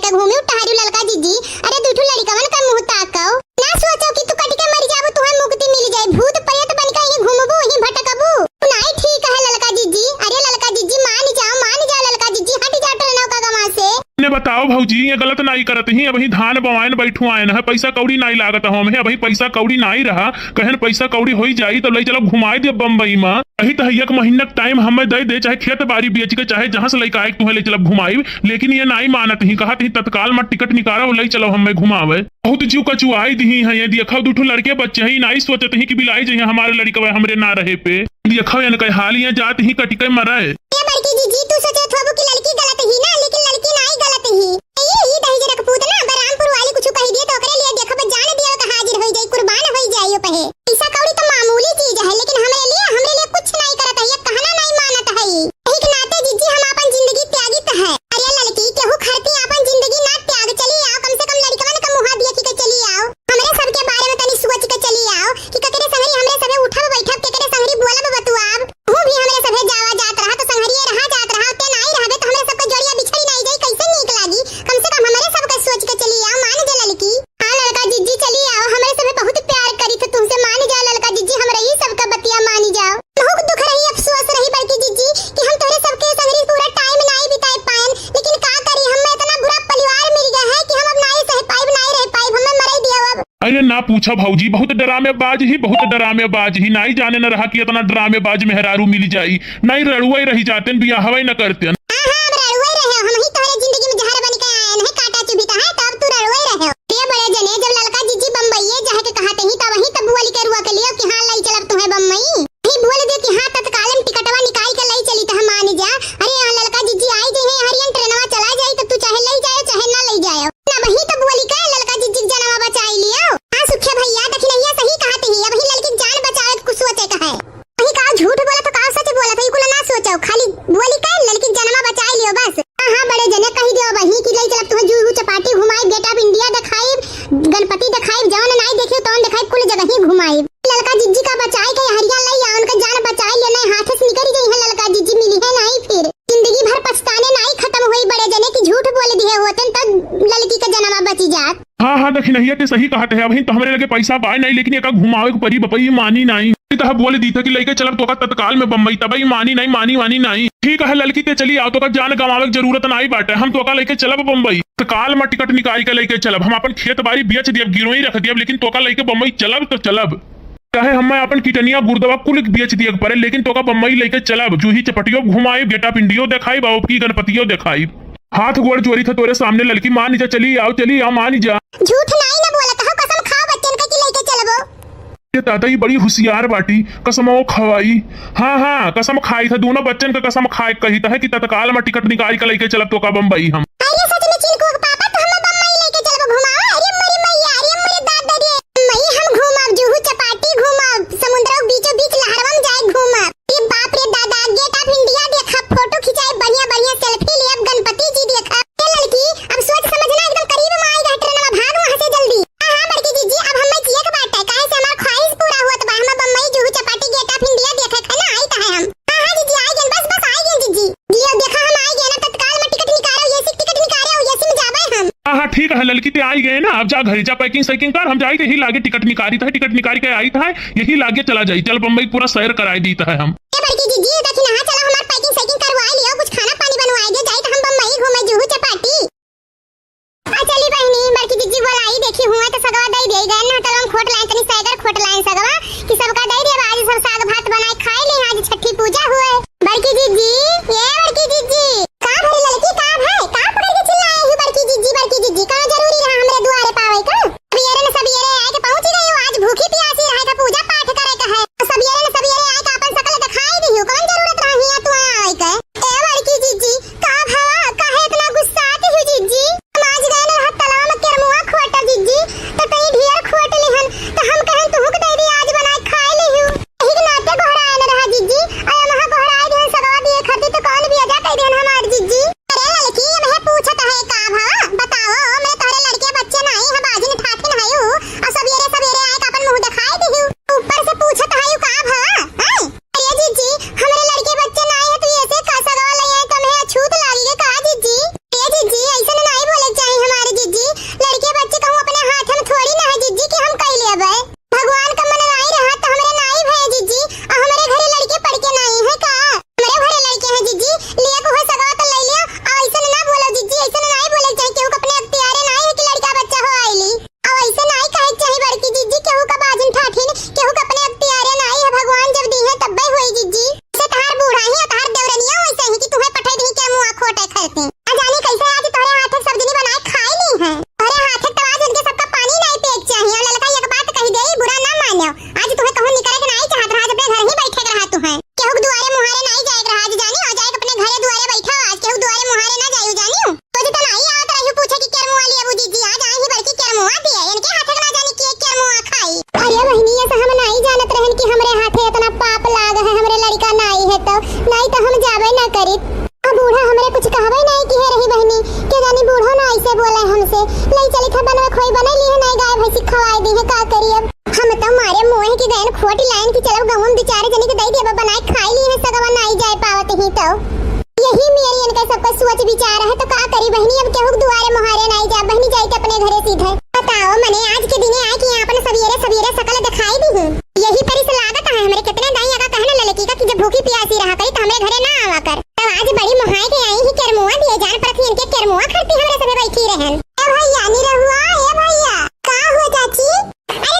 का घूमे टहरियो ललका जिज्जी। अरे दुइ ठो लड़िकवन का मुँह ताकव। ना सोचो कि तू कटि के मरि जाबू, तुहैं मुक्ति मिलि जाई। भूत प्रेत बनिके इहीं घूमबू, इहीं भटकबू। नाहीं ठीक है ललका जिज्जी। अरे ललका जिज्जी, मानि जाओ, मानि जाओ ललका जिज्जी, हटि जाओ ट्रेनवा का गवा से। ने बताओ भौजी, ये गलत नाहीं करत ही, अबहीं धान बवाएन बैठुआएन है, पैसा कौड़ी नाहीं लागत है हमें, अबहीं पैसा कौड़ी नाहीं रहा, कहेन पैसा कौड़ी होइ जाई तब लइ चलब घुमाइ देब बम्बई मा। कही त है एक महीना क टाइम हमें दइ दे, चाहे खेत बारी बेचि के, चाहे जहाँ से लइके आइके तुहैं लइ चलब घुमाइब, लेकिन ये नाहीं मानत ही, कहत ही तत्काल मा टिकट निकारो, लइ चलो हमें घुमावे। बहुत जिउ कचुआइ दिही हैं, ये देखो दुइ ठो लड़िके बच्चे हैं, नाहीं सोचत ही कि बिलाइ जइहैं हमारे लड़िकवा हमरे ना रहे पे। देखो इनके हाल, ये जात ही कटि के मरे। ए बड़की जिज्जी, तू सोचत होबू कि लड़की गलत ही ना, लेकिन लड़की नाहीं गलत ही। ए, ई दहिजरा क पूत ना, बरामपुर वाली कुछ कहि दिए तो ओकरे लिए देखब, जान दिए का हाजिर होइ जाई, कुर्बान होइ जाई ओ पहे। पैसा कौड़ी तो मामूली चीज है, लेकिन हमरे लिए, हमरे लिए कुछ नाहीं करत है, ये कहना नाहीं मानत है। यही के नाते जिज्जी हम आपन जिंदगी त्यागित है। अरे लड़की, केहू खातिर आपन जिंदगी ना त्याग, चली आओ, कम से कम लड़िकवन का मुँह देखि के चली आओ। हमरे सबके बारे में तनी सोचि के चली आओ कि केकरे संगरी हमरे सभे उठब बैठब, केकरे संगरी बोलब बतुआब। तू भी हमरे सभे जावा जात रहा तो संगरिये रहा जात रहा, ते नाहीं रहबे तो हमरे सबके जोड़िया बिछड़ी नाहीं जाई, कैसे नीक लागी? कम से कम हमरे सबके सोचि के चली आओ, मान जा ललकी। हाँ ललका जिज्जी चली आओ, हमरे सभे बहुत प्यार करी थे तुमसे, मान जाओ ललका जिज्जी, हमरे ही सबका बतिया मानि जाओ। बहुत दुख रही, अफसोस रही बड़की जिज्जी कि हम तोहरे सबके संगरी पूरा टाइम नाहीं बिताइ पाएन, लेकिन का करी, हम एतना बुरा परिवार मिलि गया है कि हम अब नाहीं सह पाइब, नाहीं रह पाइब, हमें मरइ दियो अब। अरे ना पूछा भौजी, बहुत डरामेबाज ही, बहुत डरामेबाज ही। नाहीं जाने न रहा कि एतना डरामेबाज मेहरारू मिलि जाई। नाहीं रड़ुवइ रहि जातेन, बियाहवइ न करतेन। हाँ, हाँ, अब रड़ुवइ रहे हो, हमहीं तोहरे जिंदगी में जहर बनिके आएन है, काँटा चुभित है, तब तू रड़ुवइ रहे हो। ए बड़े जने, जब ललका जिज्जी बम्बइये जाए के कहत ही, तब वहीं तब बोलि के रुआ के लियो कि हाँ, लइ चलब तुहैं बम्बई। ही बोल दे कि हाँ, तत्काल में टिकटवा निकालि के लइ चली त हम मानि जा। अरे यहाँ ललका जिज्जी आइ जइहैं, हरियन ट्रेनवा चला जाई, त तू चाहे लइ जायो, चाहे ना लइ जायो। ना वहीं तो बोलि के ललका जिज्जी क जनवा बचाइ लियो। हाँ सुखे भइया, दखिनहिया सही कहत ही, अबहीं ललकी क जान बचावे क कुछ सोचे क है। वही का झूठ बोलत हो, का सच बोलत हो, ई कुल ना सोचो, खाली बोलि के ललकी क जनवा बचाइ लियो बस। हाँ, हाँ, बड़े जने कहि दियो वही कि लइ चलब तुहैं जुहू चपाटी घुमाइब, Gate of India देखाइब, गणपति देखाइब, जौन नाहीं देखियो तौन देखाइब, कुल जगह ही घुमाइब। ललका जिज्जी का बचाइ के हरिया लइ आ, उनका जान बचाइ लियो, नाहीं हाथ से निकरि जइहैं ललका जिज्जी, मिलिहैं नाहीं फिर। जिंदगी भर पछताने नाहीं खतम होई बड़े जने कि झूठ बोल दिहे होतेन त ललकी क जनवा बचि जात। हाँ, हाँ, दखिनहिया ते सही कहत है, अबहीं तो हमरे लगे पैसा बाय नाहीं, लेकिन एका घुमावे क परी बपई मानी नाहीं। ई तो बोल दीत है कि लइके चलब तोका तत्काल में बम्बई, तबई मानी नाहीं, मानी वानी नाहीं। ठीक है ललकी ते चली आओ, तोका जान गंवावे क जरूरत नाहीं बाटे, हम तोका लइके चलब बम्बई। तत्काल में टिकट निकालि के लइके चलब, हम आपन खेत बारी बेच दियब, गिरोई रख दियब, लेकिन तोका लइके बम्बई चलब तो चलब। चाहे हमें आपन किडनिया गुर्दवा कुल बेच दिए के परे, लेकिन तोका बम्बई लइके चलब। जूही चपटियो घुमाइब, Gate of India देखाइब, अउर की गणपतियो देखाइब। हाथ गोड़ जोड़ी थे तोरे सामने ललकी, मान जा, चली आओ, चली आओ, मान जा। झूठ नाई न बोलत हो, कसम खाओ बच्चन का कि लइके चलबो। ये दादा, ये बड़ी हुसियार बाटी, कसमो खवाई। हाँ, हाँ, कसम खाई थे, दोनों बच्चन का कसम खाए कही थे कि तत्काल में टिकट निकाल के लइके चलब तोका बम्बई हम। अरे सच में चिलकुआ के पापा, तो हमें बम्बई लइके चलबो घुमाओ। अरे मोरी मैया, अरे मोरे दादा रे। मई हम घूमब, जुहू चपाटी घूमब, समुद्र के बीचों बीच लहरवा में जाए घूमब। ए बाप रे दादा, Gate of India देखब, फोटो खिंचाई, बढ़िया बढ़िया selfie लेब, गणपति जी देखब। ए लड़की, अब सोच समझ ना, एकदम करीब में आई गए ट्रेनवा, भाग वहाँ से जल्दी। हाँ, हाँ, बड़की जीजी, अब हमें जिए के बाटे, काहे से हमार ख्वाहिश पूरा होत बा, हम बम्बई जुहू चपाटी Gate of India देखे के ना आई त है हम। हाँ, हाँ, जीजी, आई गए, बस, बस, आई गए, जीजी। जियो, देखा, हम आई गए ना, तत्काल में टिकट निकालो, एसी टिकट निकालो, एसी में जाबे हम। हाँ, हाँ, ठीक है ललकी, ते आई गए ना, अब जा घरे जा, packing सैकिंग कर, हम जाई ते ही लागे टिकट निकारी, तो टिकट निकारी के आई था, यही लागे चला जाई, चल बम्बई पूरा सैर कराए दी है हम। ए बड़की जीजी, देखी ना, चलो हमार packing सैकिंग करवाई लियो, कुछ खाना पानी बनवाई दे, जाई तो हम बम्बई घूमे जुहू चपाटी। आ चली बहिनी, बड़की जीजी बोलाई, देखी हुए तो सगवा दई दे गए ना, चलो हम खोट लाइन, तनी सैगर खोट लाइन सगवा, कि सबका दई दे, आज सब साग भात बनाए खाए ली, आज छठी पूजा हुए। बड़की जीजी, ए बड़की जीजी। का भरी ललकी, का भाई, का पकड़ के चिल्लाए ही बड़की जीजी, बड़की जीजी, का जरूरी रहा हमरे दुआरे पावे का? सबेरे न सबेरे आए के पहुंची गई हो, आज भूखी प्यासी रहे का पूजा पाठ करे का है। सबेरे न सबेरे आए के आपन शकल दिखाई दी हो, कौन जरूरत रहा हिया तू आए के? ए बड़की जीजी, का भवा, काहे इतना गुस्सात हो जीजी? हम आज गए न रहा तलाव में केरमुआ खोटा जीजी, तो तई ढेर खोट लिहन, तो हम कहन तुहू के दे दी, आज बनाए खाए लिहू। यही के नाते गोहराए न रहा जीजी, अरे वहाँ गोहराए दिहन सगवा दिए खातिर तो कौन से। लई चली था बनवे खोई बनई ली है, नाई गाय भैंसी खवाई दी है, का करी अब? हम तो मारे मोह के गयन खोटी लाइन की चलब गहुम दो चार जनी के दई देबा बनाए खाई ली है, सगवा नाई जाए पावत ही तो। यही मेरी इनका सबका सोच विचार है, तो का करी बहनी, अब केहू के दुआरे मोहारे नाई जा बहनी, जाई के अपने घरे सीधे। बताओ मने आज के दिने आए कि यहाँ अपन सवेरे सवेरे सकल दिखाई दी है। यही परी से लागत है हमरे कितने दाई अगा कहना ललकी का कि जब भूखी प्यासी रहा करी तो हमरे घरे ना आवा कर। तो आज बड़ी मोहाए के आई ही केरमुआ दिए जान परत ही इनके केरमुआ खरती हमरे सभे बैठी रहन। ए भैया निरहुआ, ए भैया। का हुआ चाची? अरे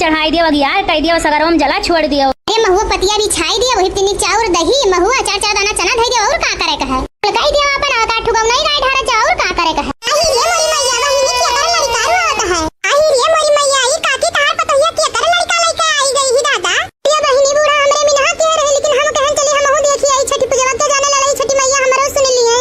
चढ़ाई दियो, अगियार कइ दियो, सगरवा में जला छोड़ दियो। ए महुआ पतिया बिछाई दियो, वही तिनी चाउर दही, महुआ चार चार दाना चना धइ दियो, और का करे का है? कहि दियो अपन आका ठुगौ नहीं गाय ढारा जा, और का करे का है? आई रे मोरी मैया, बहिनी केकर लड़िका रोवत है? आई रे मोरी मैया, ई काकी तहार पतोहिया केकर लड़िका लइके आई गई ही दादा? ये बहिनी बूढ़ा हमरे मिनहा के रहे, लेकिन हम कहन चली हमहू देखी आई छठी पूजवा के जाने ललई छठी मैया हमरो सुन ली है।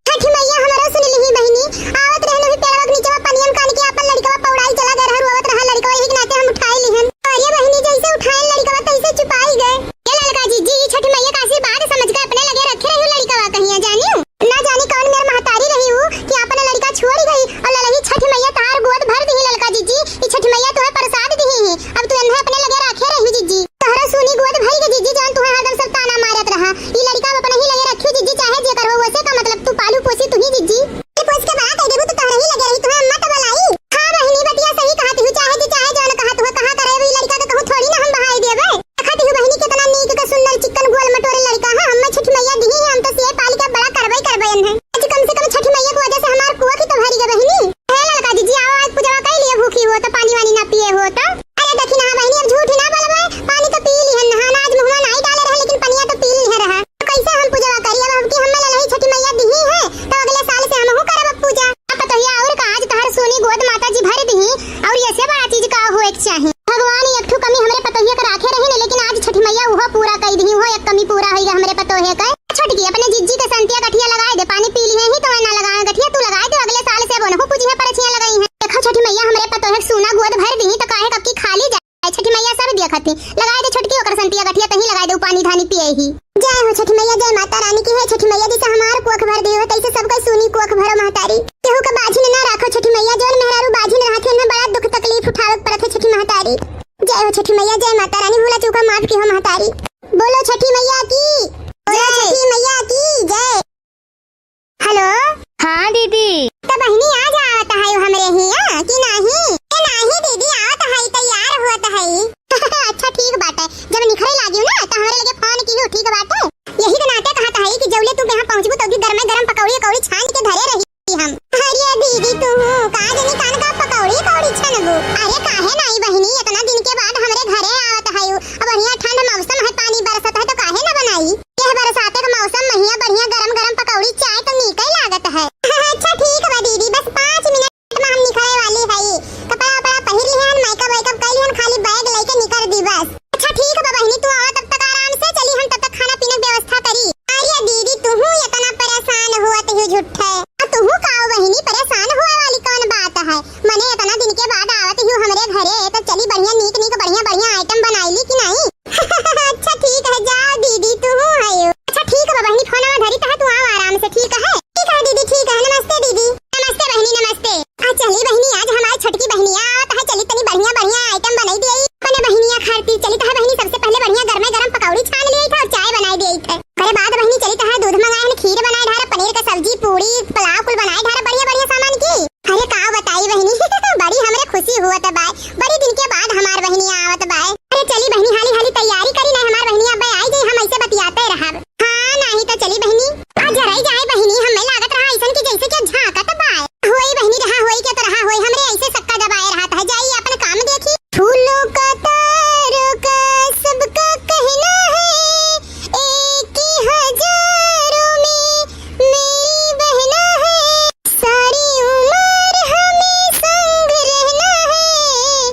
छठी मैया हमरो सुन ली ही बहिनी, आवत रहन वही पेड़वा के नीचवा पनिया में कान के आपन लड़िकवा पौड़ाई चला गए रहा, रोवत रहा लड़िकवा, यही के नाते हम उठाई लिहन। अरे बहिनी जैसे उठाए लड़िकवा तैसे चुपाई गए। ये ललका जिज्जी, ई छठी मैया का आशीर्वाद समझ के अपने लगे रखे रही लड़िकवा कहिया जानियो। ना जानी कौन मेर महतारी रही ऊ कि आपन लड़िका छोड़ी गई और ललही छठी मैया तहार गोद भर दिही ललका जिज्जी, ई छठी मैया तुहे प्रसाद दिही ही। अब तू एन्हे अपने लगे राखे रही जिज्जी। तोहरा सुनी गोद भई के जिज्जी, जौन तुहे हरदम सब ताना मारत रहा। ई लड़िका अब अपने ही लगे रखियो जिज्जी, चाहे जेकर हो, वैसे का मतलब तू पालू पोसी तू ही जिज्जी। ई पोस के बड़ा कह देबू तो तोहरे ही लगे रही, तुहे अम्मा तो बोलाई। हाँ बहिनी, बतिया सही कहत हूँ, चाहे जे चाहे जौन कहत हुआ, कहाँ करे ई लड़िका के कहूँ थोड़ी ना हम बहाई देबे। देखत हूँ बहिनी, कितना नीक के सुंदर चिक्कन गोल मटोरे लड़िका है, हम्मे छठी मैया दिही है, हम तो सिए पाली के बड़ा करबे करबे एन्हे। आज कम से कम छठी मैया की वजह से हमार कुआ की तो भरी गए बहिनी। हे ललका जिज्जी, आओ आज पूजवा कई लिए, भूखी हो तो पानी वानी ना पिए हो तो। अरे देखी ना बहिनी, अब झूठ ही ना बोलबे, पानी तो पी लिहन, नहाना आज मुँहवा नाई डाले रहे, लेकिन पनिया तो पी लिहे रहा। तो कैसे हम पूजवा करी? अब हमके हम्मे ललही छठी मैया दिही है, तो अगले साल से हमहू करब अब पूजा। अब पतोहिया और का, आज तहार सोनी गोद माता जी भर दिही, और ऐसे बड़ा चीज का होए के चाही? भगवान एक ठो कमी हमरे पतोहिया के राखे रही ने, लेकिन आज छठी मैया उहो पूरा कई दिही, उहो एक कमी पूरा होई हमरे पतोहिया के। छोटकी, अपने जिज्जी के संतिया गठिया लगाए दे, पानी पी लिहे ही तो ना लगाए गठिया, तू लगाए दे, अगले साल से अब ओनहु पूजिहे परछिया लगाई है। देखा छठी मैया हमरे पतोहे के सूना गोद भर दिही तो काहे कब की खाली जाए, छठी मैया सब दिया खाती। लगाए दे छोटकी ओकर संतिया गठिया, तही लगाए दे, उ पानी धानी पिए ही। जय हो छठी मैया, जय माता रानी की। हे छठी मैया जैसे हमार कोख भर दियो है, तैसे सबका सूनी कोख भरो महतारी। केहू के बाझिन ना राखो छठी मैया, जौन मेहरारू बाझिन रहत है ना बड़ा दुख तकलीफ उठावे के पड़त है छठी महतारी। जय हो छठी मैया, जय माता रानी, भूला चूका माफ की हो महतारी। बोलो छठी मैया की जय। छठी मैया की जय। हेलो। हाँ दीदी। तो बहिनी आज आवत है हमरे हिया कि नाही? ए नाही दीदी, आवत है, तैयार होत है। अच्छा ठीक बाटे, जब निखरे लागियो ना तो हमरे लगे फोन किहो, ठीक बाटे? यही के नाते कहत है कि जौले तू यहाँ पहुँचबू तो भी गरमे गरम पकौड़ी अकौड़ी छान के धरे रही हम। अरे दीदी तू का जनी कान का पकौड़ी अकौड़ी छनबू? अरे काहे नाही बहिनी, इतना दिन के बाद हमरे घरे आवत है, अब बढ़िया ठंड मौसम है, पानी बरसत है तो काहे ना बनाई? यह बरसाते के मौसम में हिया बढ़िया गरम गरम पकौड़ी चाय तो नीक ही लागत है। अच्छा ठीक बा दीदी, बस पाँच मिनट में हम निकले वाली हई। कपड़ा उपड़ा पहिर लिहन, मेकअप वेकअप कई लिहन, खाली बैग लेके निकल दी बस। अच्छा ठीक बा बहिनी, तू आवा तब तक आराम से, चली हम तब तक खाना पीने के व्यवस्था करी। अरे दीदी तुहू इतना परेशान हुआ तू झूठे। आ तुहू का बहिनी परेशान हुआ वाली कौन बात है? मने इतना दिन के बाद आवत ही हमरे घरे, तो चली बढ़िया नीक नीक बढ़िया बढ़िया आइटम बनाई ली कि नाही? अच्छा ठीक है, जाओ दीदी, तू हूँ है। अच्छा ठीक है बहिनी, फोनवा धरी तह तू आओ आराम से, ठीक है? ठीक है दीदी, ठीक है, नमस्ते दीदी। नमस्ते बहिनी, नमस्ते। आ चली बहिनी, आज हमारी छोटकी बहिनिया आवत है, चली तनी बढ़िया बढ़िया आइटम बनाई दिए। अपने बहिनिया खातिर चली तह बहिनी, सबसे पहले बढ़िया गरमे गरम पकौड़ी छान लिए था और चाय बनाई दिए थे। अरे बाद बहिनी चली तह दूध मंगाए हन, खीर बनाए ढारा, पनीर का सब्जी, पूड़ी, पुलाव कुल बनाए ढारा, बढ़िया बढ़िया सामान की। अरे का बताई बहिनी, बड़ी हमरे खुशी हुआ था बाय, बड़ी दिन के बाद हमार बहिनी आवत बाय। अरे चली बहिनी, हाली हाली तैयारी करी, नहीं हमार बहिनी अब आई जाई, हम ऐसे बतियाते रहब। हाँ, नाही तो चली बहिनी। आ जराई जाए बहिनी, हमें लागत रहा ऐसन कि जैसे कि झांकत बाय। होई बहिनी, रहा होई के तो रहा होई, हमरे ऐसे सक्का दबाए रहत है, जाई अपन काम देखी। फूलों का तारों का सबका कहना है, एक ही हजारों में मेरी बहना है। सारी उम्र हमें संग रहना है,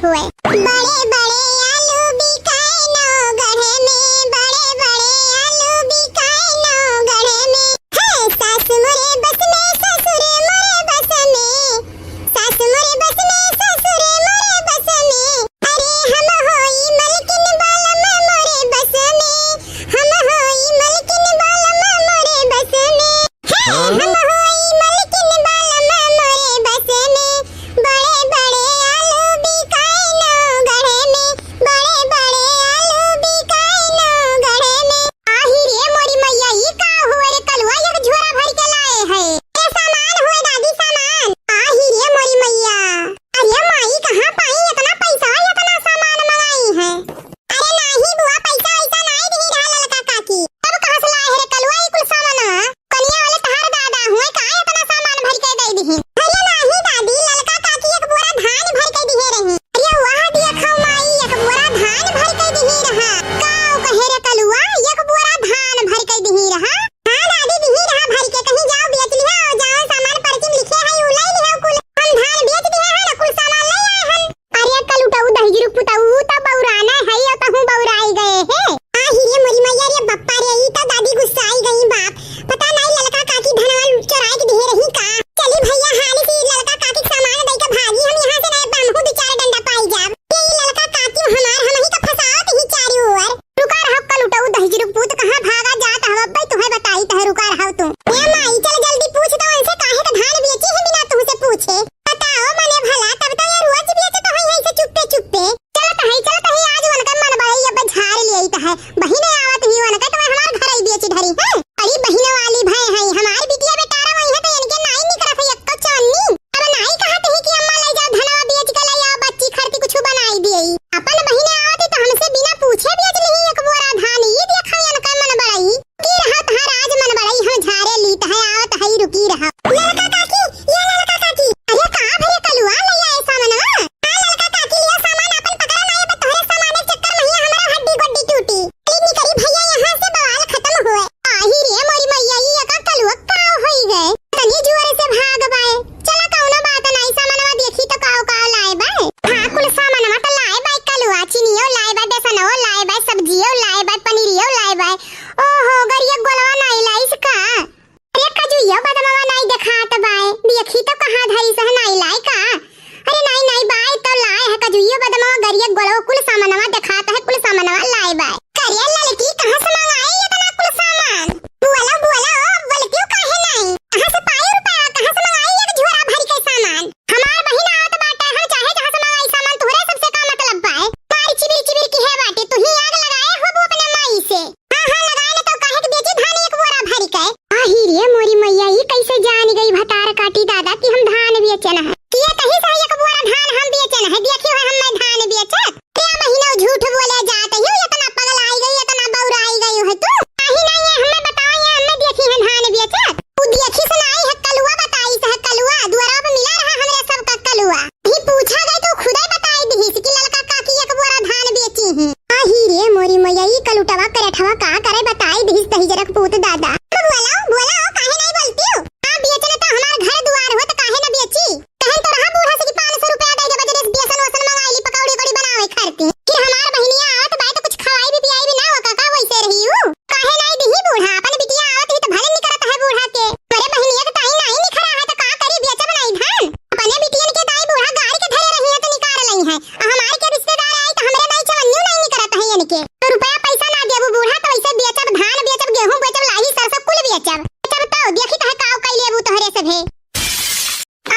हुए। बड़े बड़े आलू बिकाए नौगढ़ में, बड़े बड़े आलू बिकाए नौगढ़ में। है सास मोरे बस में, ससुर मोरे बस में, सास मोरे बस में, ससुर मोरे बस में। अरे हम होई मलकिन बालम मोरे बस में, हम होई मलकिन बालम मोरे बस में। हे, हाँ? हम होई मलकिन बालम मोरे बस में, बड़े बड़े आलू बिकाए नौगढ़ में, बड़े बड़े आलू बिकाए नौगढ़ में। आही रे मोरी मैया, ई का हुआ रे कलुआ, एक झोरा भर के लाए है। ए सामान हुए दादी, सामान। आही रे मोरी मैया, अरे माई, कहाँ पाई इतना पैसा, इतना सामान मंगाई है? अरे नाही बुआ, पैसा वैसा नाही दिही रहा ललका काकी। तब कहाँ से लाए है रे कलुआ ई कुल सामानवा? कनिया वाले तहार दादा हुए, का इतना सामान भर के दे दिही? अरे नाही दादी, ललका काकी एक बोरा धान भर के दिहे रही। अरे वाह, देखो माई, एक बोरा धान भर के दिही रहा। का कहे रे कलुआ, एक बोरा धान भर के दिही रहा? हाँ दादी, दिही रहा भर के, कहीं जाओ बेच लिहा और जाओ सामान पर्ची में लिखे है, उ ले लिहा कुल। हम धान बेच दिहे है ना, कुल सामान ले आए हम। अरे कलुटऊ दहिजरू पुतऊ, त बौराना है, या तहूँ बौराई गए है। आही रे मोरी मैया रे बप्पा रे, ई त दादी गुस्साई गई बाप। पता नहीं ललका काकी धनवा चोराई के दिहे रही का। चली भैया, हाली से ललका काकी के सामान दे के भागी, हम यहाँ से नहीं, हमहू दो चार डंडा पाई जाब। ये ललका काकी हमार, हम ही का फंसावत ही चारी ओर। रुका रहो कलुटऊ दहिजरू पूत, कहाँ भागा जात हव? अब्बे तुहे बताई तह, रुका रहो तू। ए माई, चल जल्दी पूछ तो उनसे, काहे का धान बेची है बिना तुहसे पूछे? बताओ मने भला, तब तो ये रोज बेचत होई है ऐसे चुप्पे चुप्पे। चलत है, चलत है, आज उनका मन बड़ई अब झाड़ लियत है। बहिने आवत ही उनका तो हमार घर ही बेची धरी है। अरे बहिने वाली भय है, हमार बिटिया बेटारा वही है तो इनके नाई निकरत है एक तो चवन्नी। अब नाई कहत ही कि अम्मा ले जाओ धनवा बेच के ले आओ, बच्ची खरती कुछ बनाई दिए। अपन बहिने आवत ही तो हमसे बिना पूछे बेच लिही एक बोरा धान। ई देखा इनका मन बड़ई। की रहा तहार आज मन बड़ई, हम झारे लीत है, आवत है, रुकी रहा। ललका काकी, ये ललका काकी, अरे का भरे कलुआ ले आए सामानवा? हाँ ललका काकी, लियो सामान अपन पकड़ा ना, ये तोहरे सामान के चक्कर में ही हमारा हड्डी गोड्डी टूटी। चली निकरी भैया यहाँ से, बवाल खत्म हुए। आही रे मोरी मैया, ई एका कलुआ का होई गए? तनी जोर से भाग बाए। चला कौनो बात नाई, सामानवा देखी तो काव काव लाए बाए। हाँ, कुल सामानवा तो लाए बाए कलुआ, चीनियो लाए बाए, बेसनो लाए बाए, सब्जियो लाए बाए, पनीरियो लाए बाए। ओहो, गरिया गोलवा नाई लाइस का? अरे कजुइयो बदमवा नाई देखात बाए, देखी तो कहाँ धइस है, नाई लाए का? अरे नाई, नाई बाए तो लाए है, कजुइयो बदमवा, गरिया गोलवा, कुल सामानवा देखात है, कुल सामानवा लाए बाए। करे ललकी, कहाँ से मंगाई इतना कुल सामान? बोला, बोला, ओ, बोलतियो काहे नाई? कहाँ से पाई रुपया? कहाँ से मंगाई एक झोरा भर के सामान? हमार बहिन आवत बाटे, हम चाहे जहाँ से मंगाई सामान, तोहरे सबसे का मतलब बाए? मारी चिबिर चिबिर की है बाटे, तू ही आग लगाए होबू अपने माई से। हाँ, हाँ, लगाए न तो काहे के बेची धान एक बोरा भर के? आही रे मोरी मैया, ई कैसे जान गई भतार काटी दादा कि हम धान बेचन है? किए तही से एक बोरा धान हम बेचन है, देखियो है हमें धान बेचत। ए महीना झूठ बोले जात ही, इतना पगलाई गई, इतना बौराई गई है तू। काहे नाई है, हमें बताओ, ये हमें देखी है धान बेचत। उ देखी से नाई है, कलुआ बताई से है, कलुआ दुआरा पे मिला रहा हमरे सबका कलुआ। ही पूछा गई तो खुदे बताई दिहिस कि ललका काकी एक बोरा धान बेची है। आही रे मोरी मैया, ई कलुटवा करेठवा का करे बताई दिहिस तही जरक पूत दादा। अब बोलाओ, बोलाओ, काहे नाई बोलती हो? हाँ, बेचन तो हमार घर दुआर हो तो काहे ना बेची? कहन तो रहा बूढ़ा से कि पाँच सौ रुपया दे देबा, जने से बेसन वसन मंगाई ली, पकौड़ी उकौड़ी बनावे खातिर। फिर हमार बहिनिया आवत बाय तो कुछ खवाई भी पियाई भी ना हो, काका वैसे रही हूँ। काहे नाई दिही बूढ़ा, अपन बिटिया आवत ही तो भले निकरत है बूढ़ा के। अरे बहिनिया के ताई नाई निकरा है तो का करी, बेचब नाई धान? अपने बिटियन के ताई बूढ़ा गाड़ के धरे रही है तो निकार लई है। आ हमार के रिश्तेदार आई तो हमरे नाई चवन्नियो नाई निकरत है इनके। तो रुपया पैसा ना देबू बूढ़ा तो वैसे बेचब धान, बेचब गेहूं, बेचब लाही सरसों कुल बेचब। बेचब तो देखी तो है काव कई लेबू तोहरे सभे।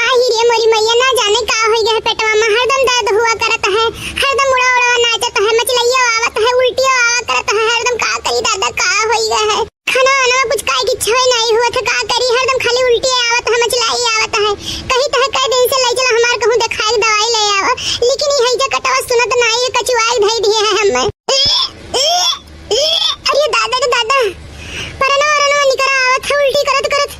आही रे मोरी मैया, ना जाने का होई गए पेटवा में, हरदम दर्द हुआ करत है, हरदम उड़ा उड़ा नाचत है, मचलैया आवत है, उल्टिया आवा करत है, हरदम का करी दादा, का होई गए है? खाना वाना में कुछ खाए की इच्छा ही नहीं हुआ था, का करी, हरदम खाली उल्टी आवत है, मचलाई आवत है। कही तो है कई दिन से ले चला हमार कहूँ देखाई दवाई ले आवा, लेकिन यही जे कटवा सुनत नहीं, कचुआई धई दिए है हमें। अरे दादा रे दादा, परनवा वरनवा निकरा आवत है, उल्टी करत करत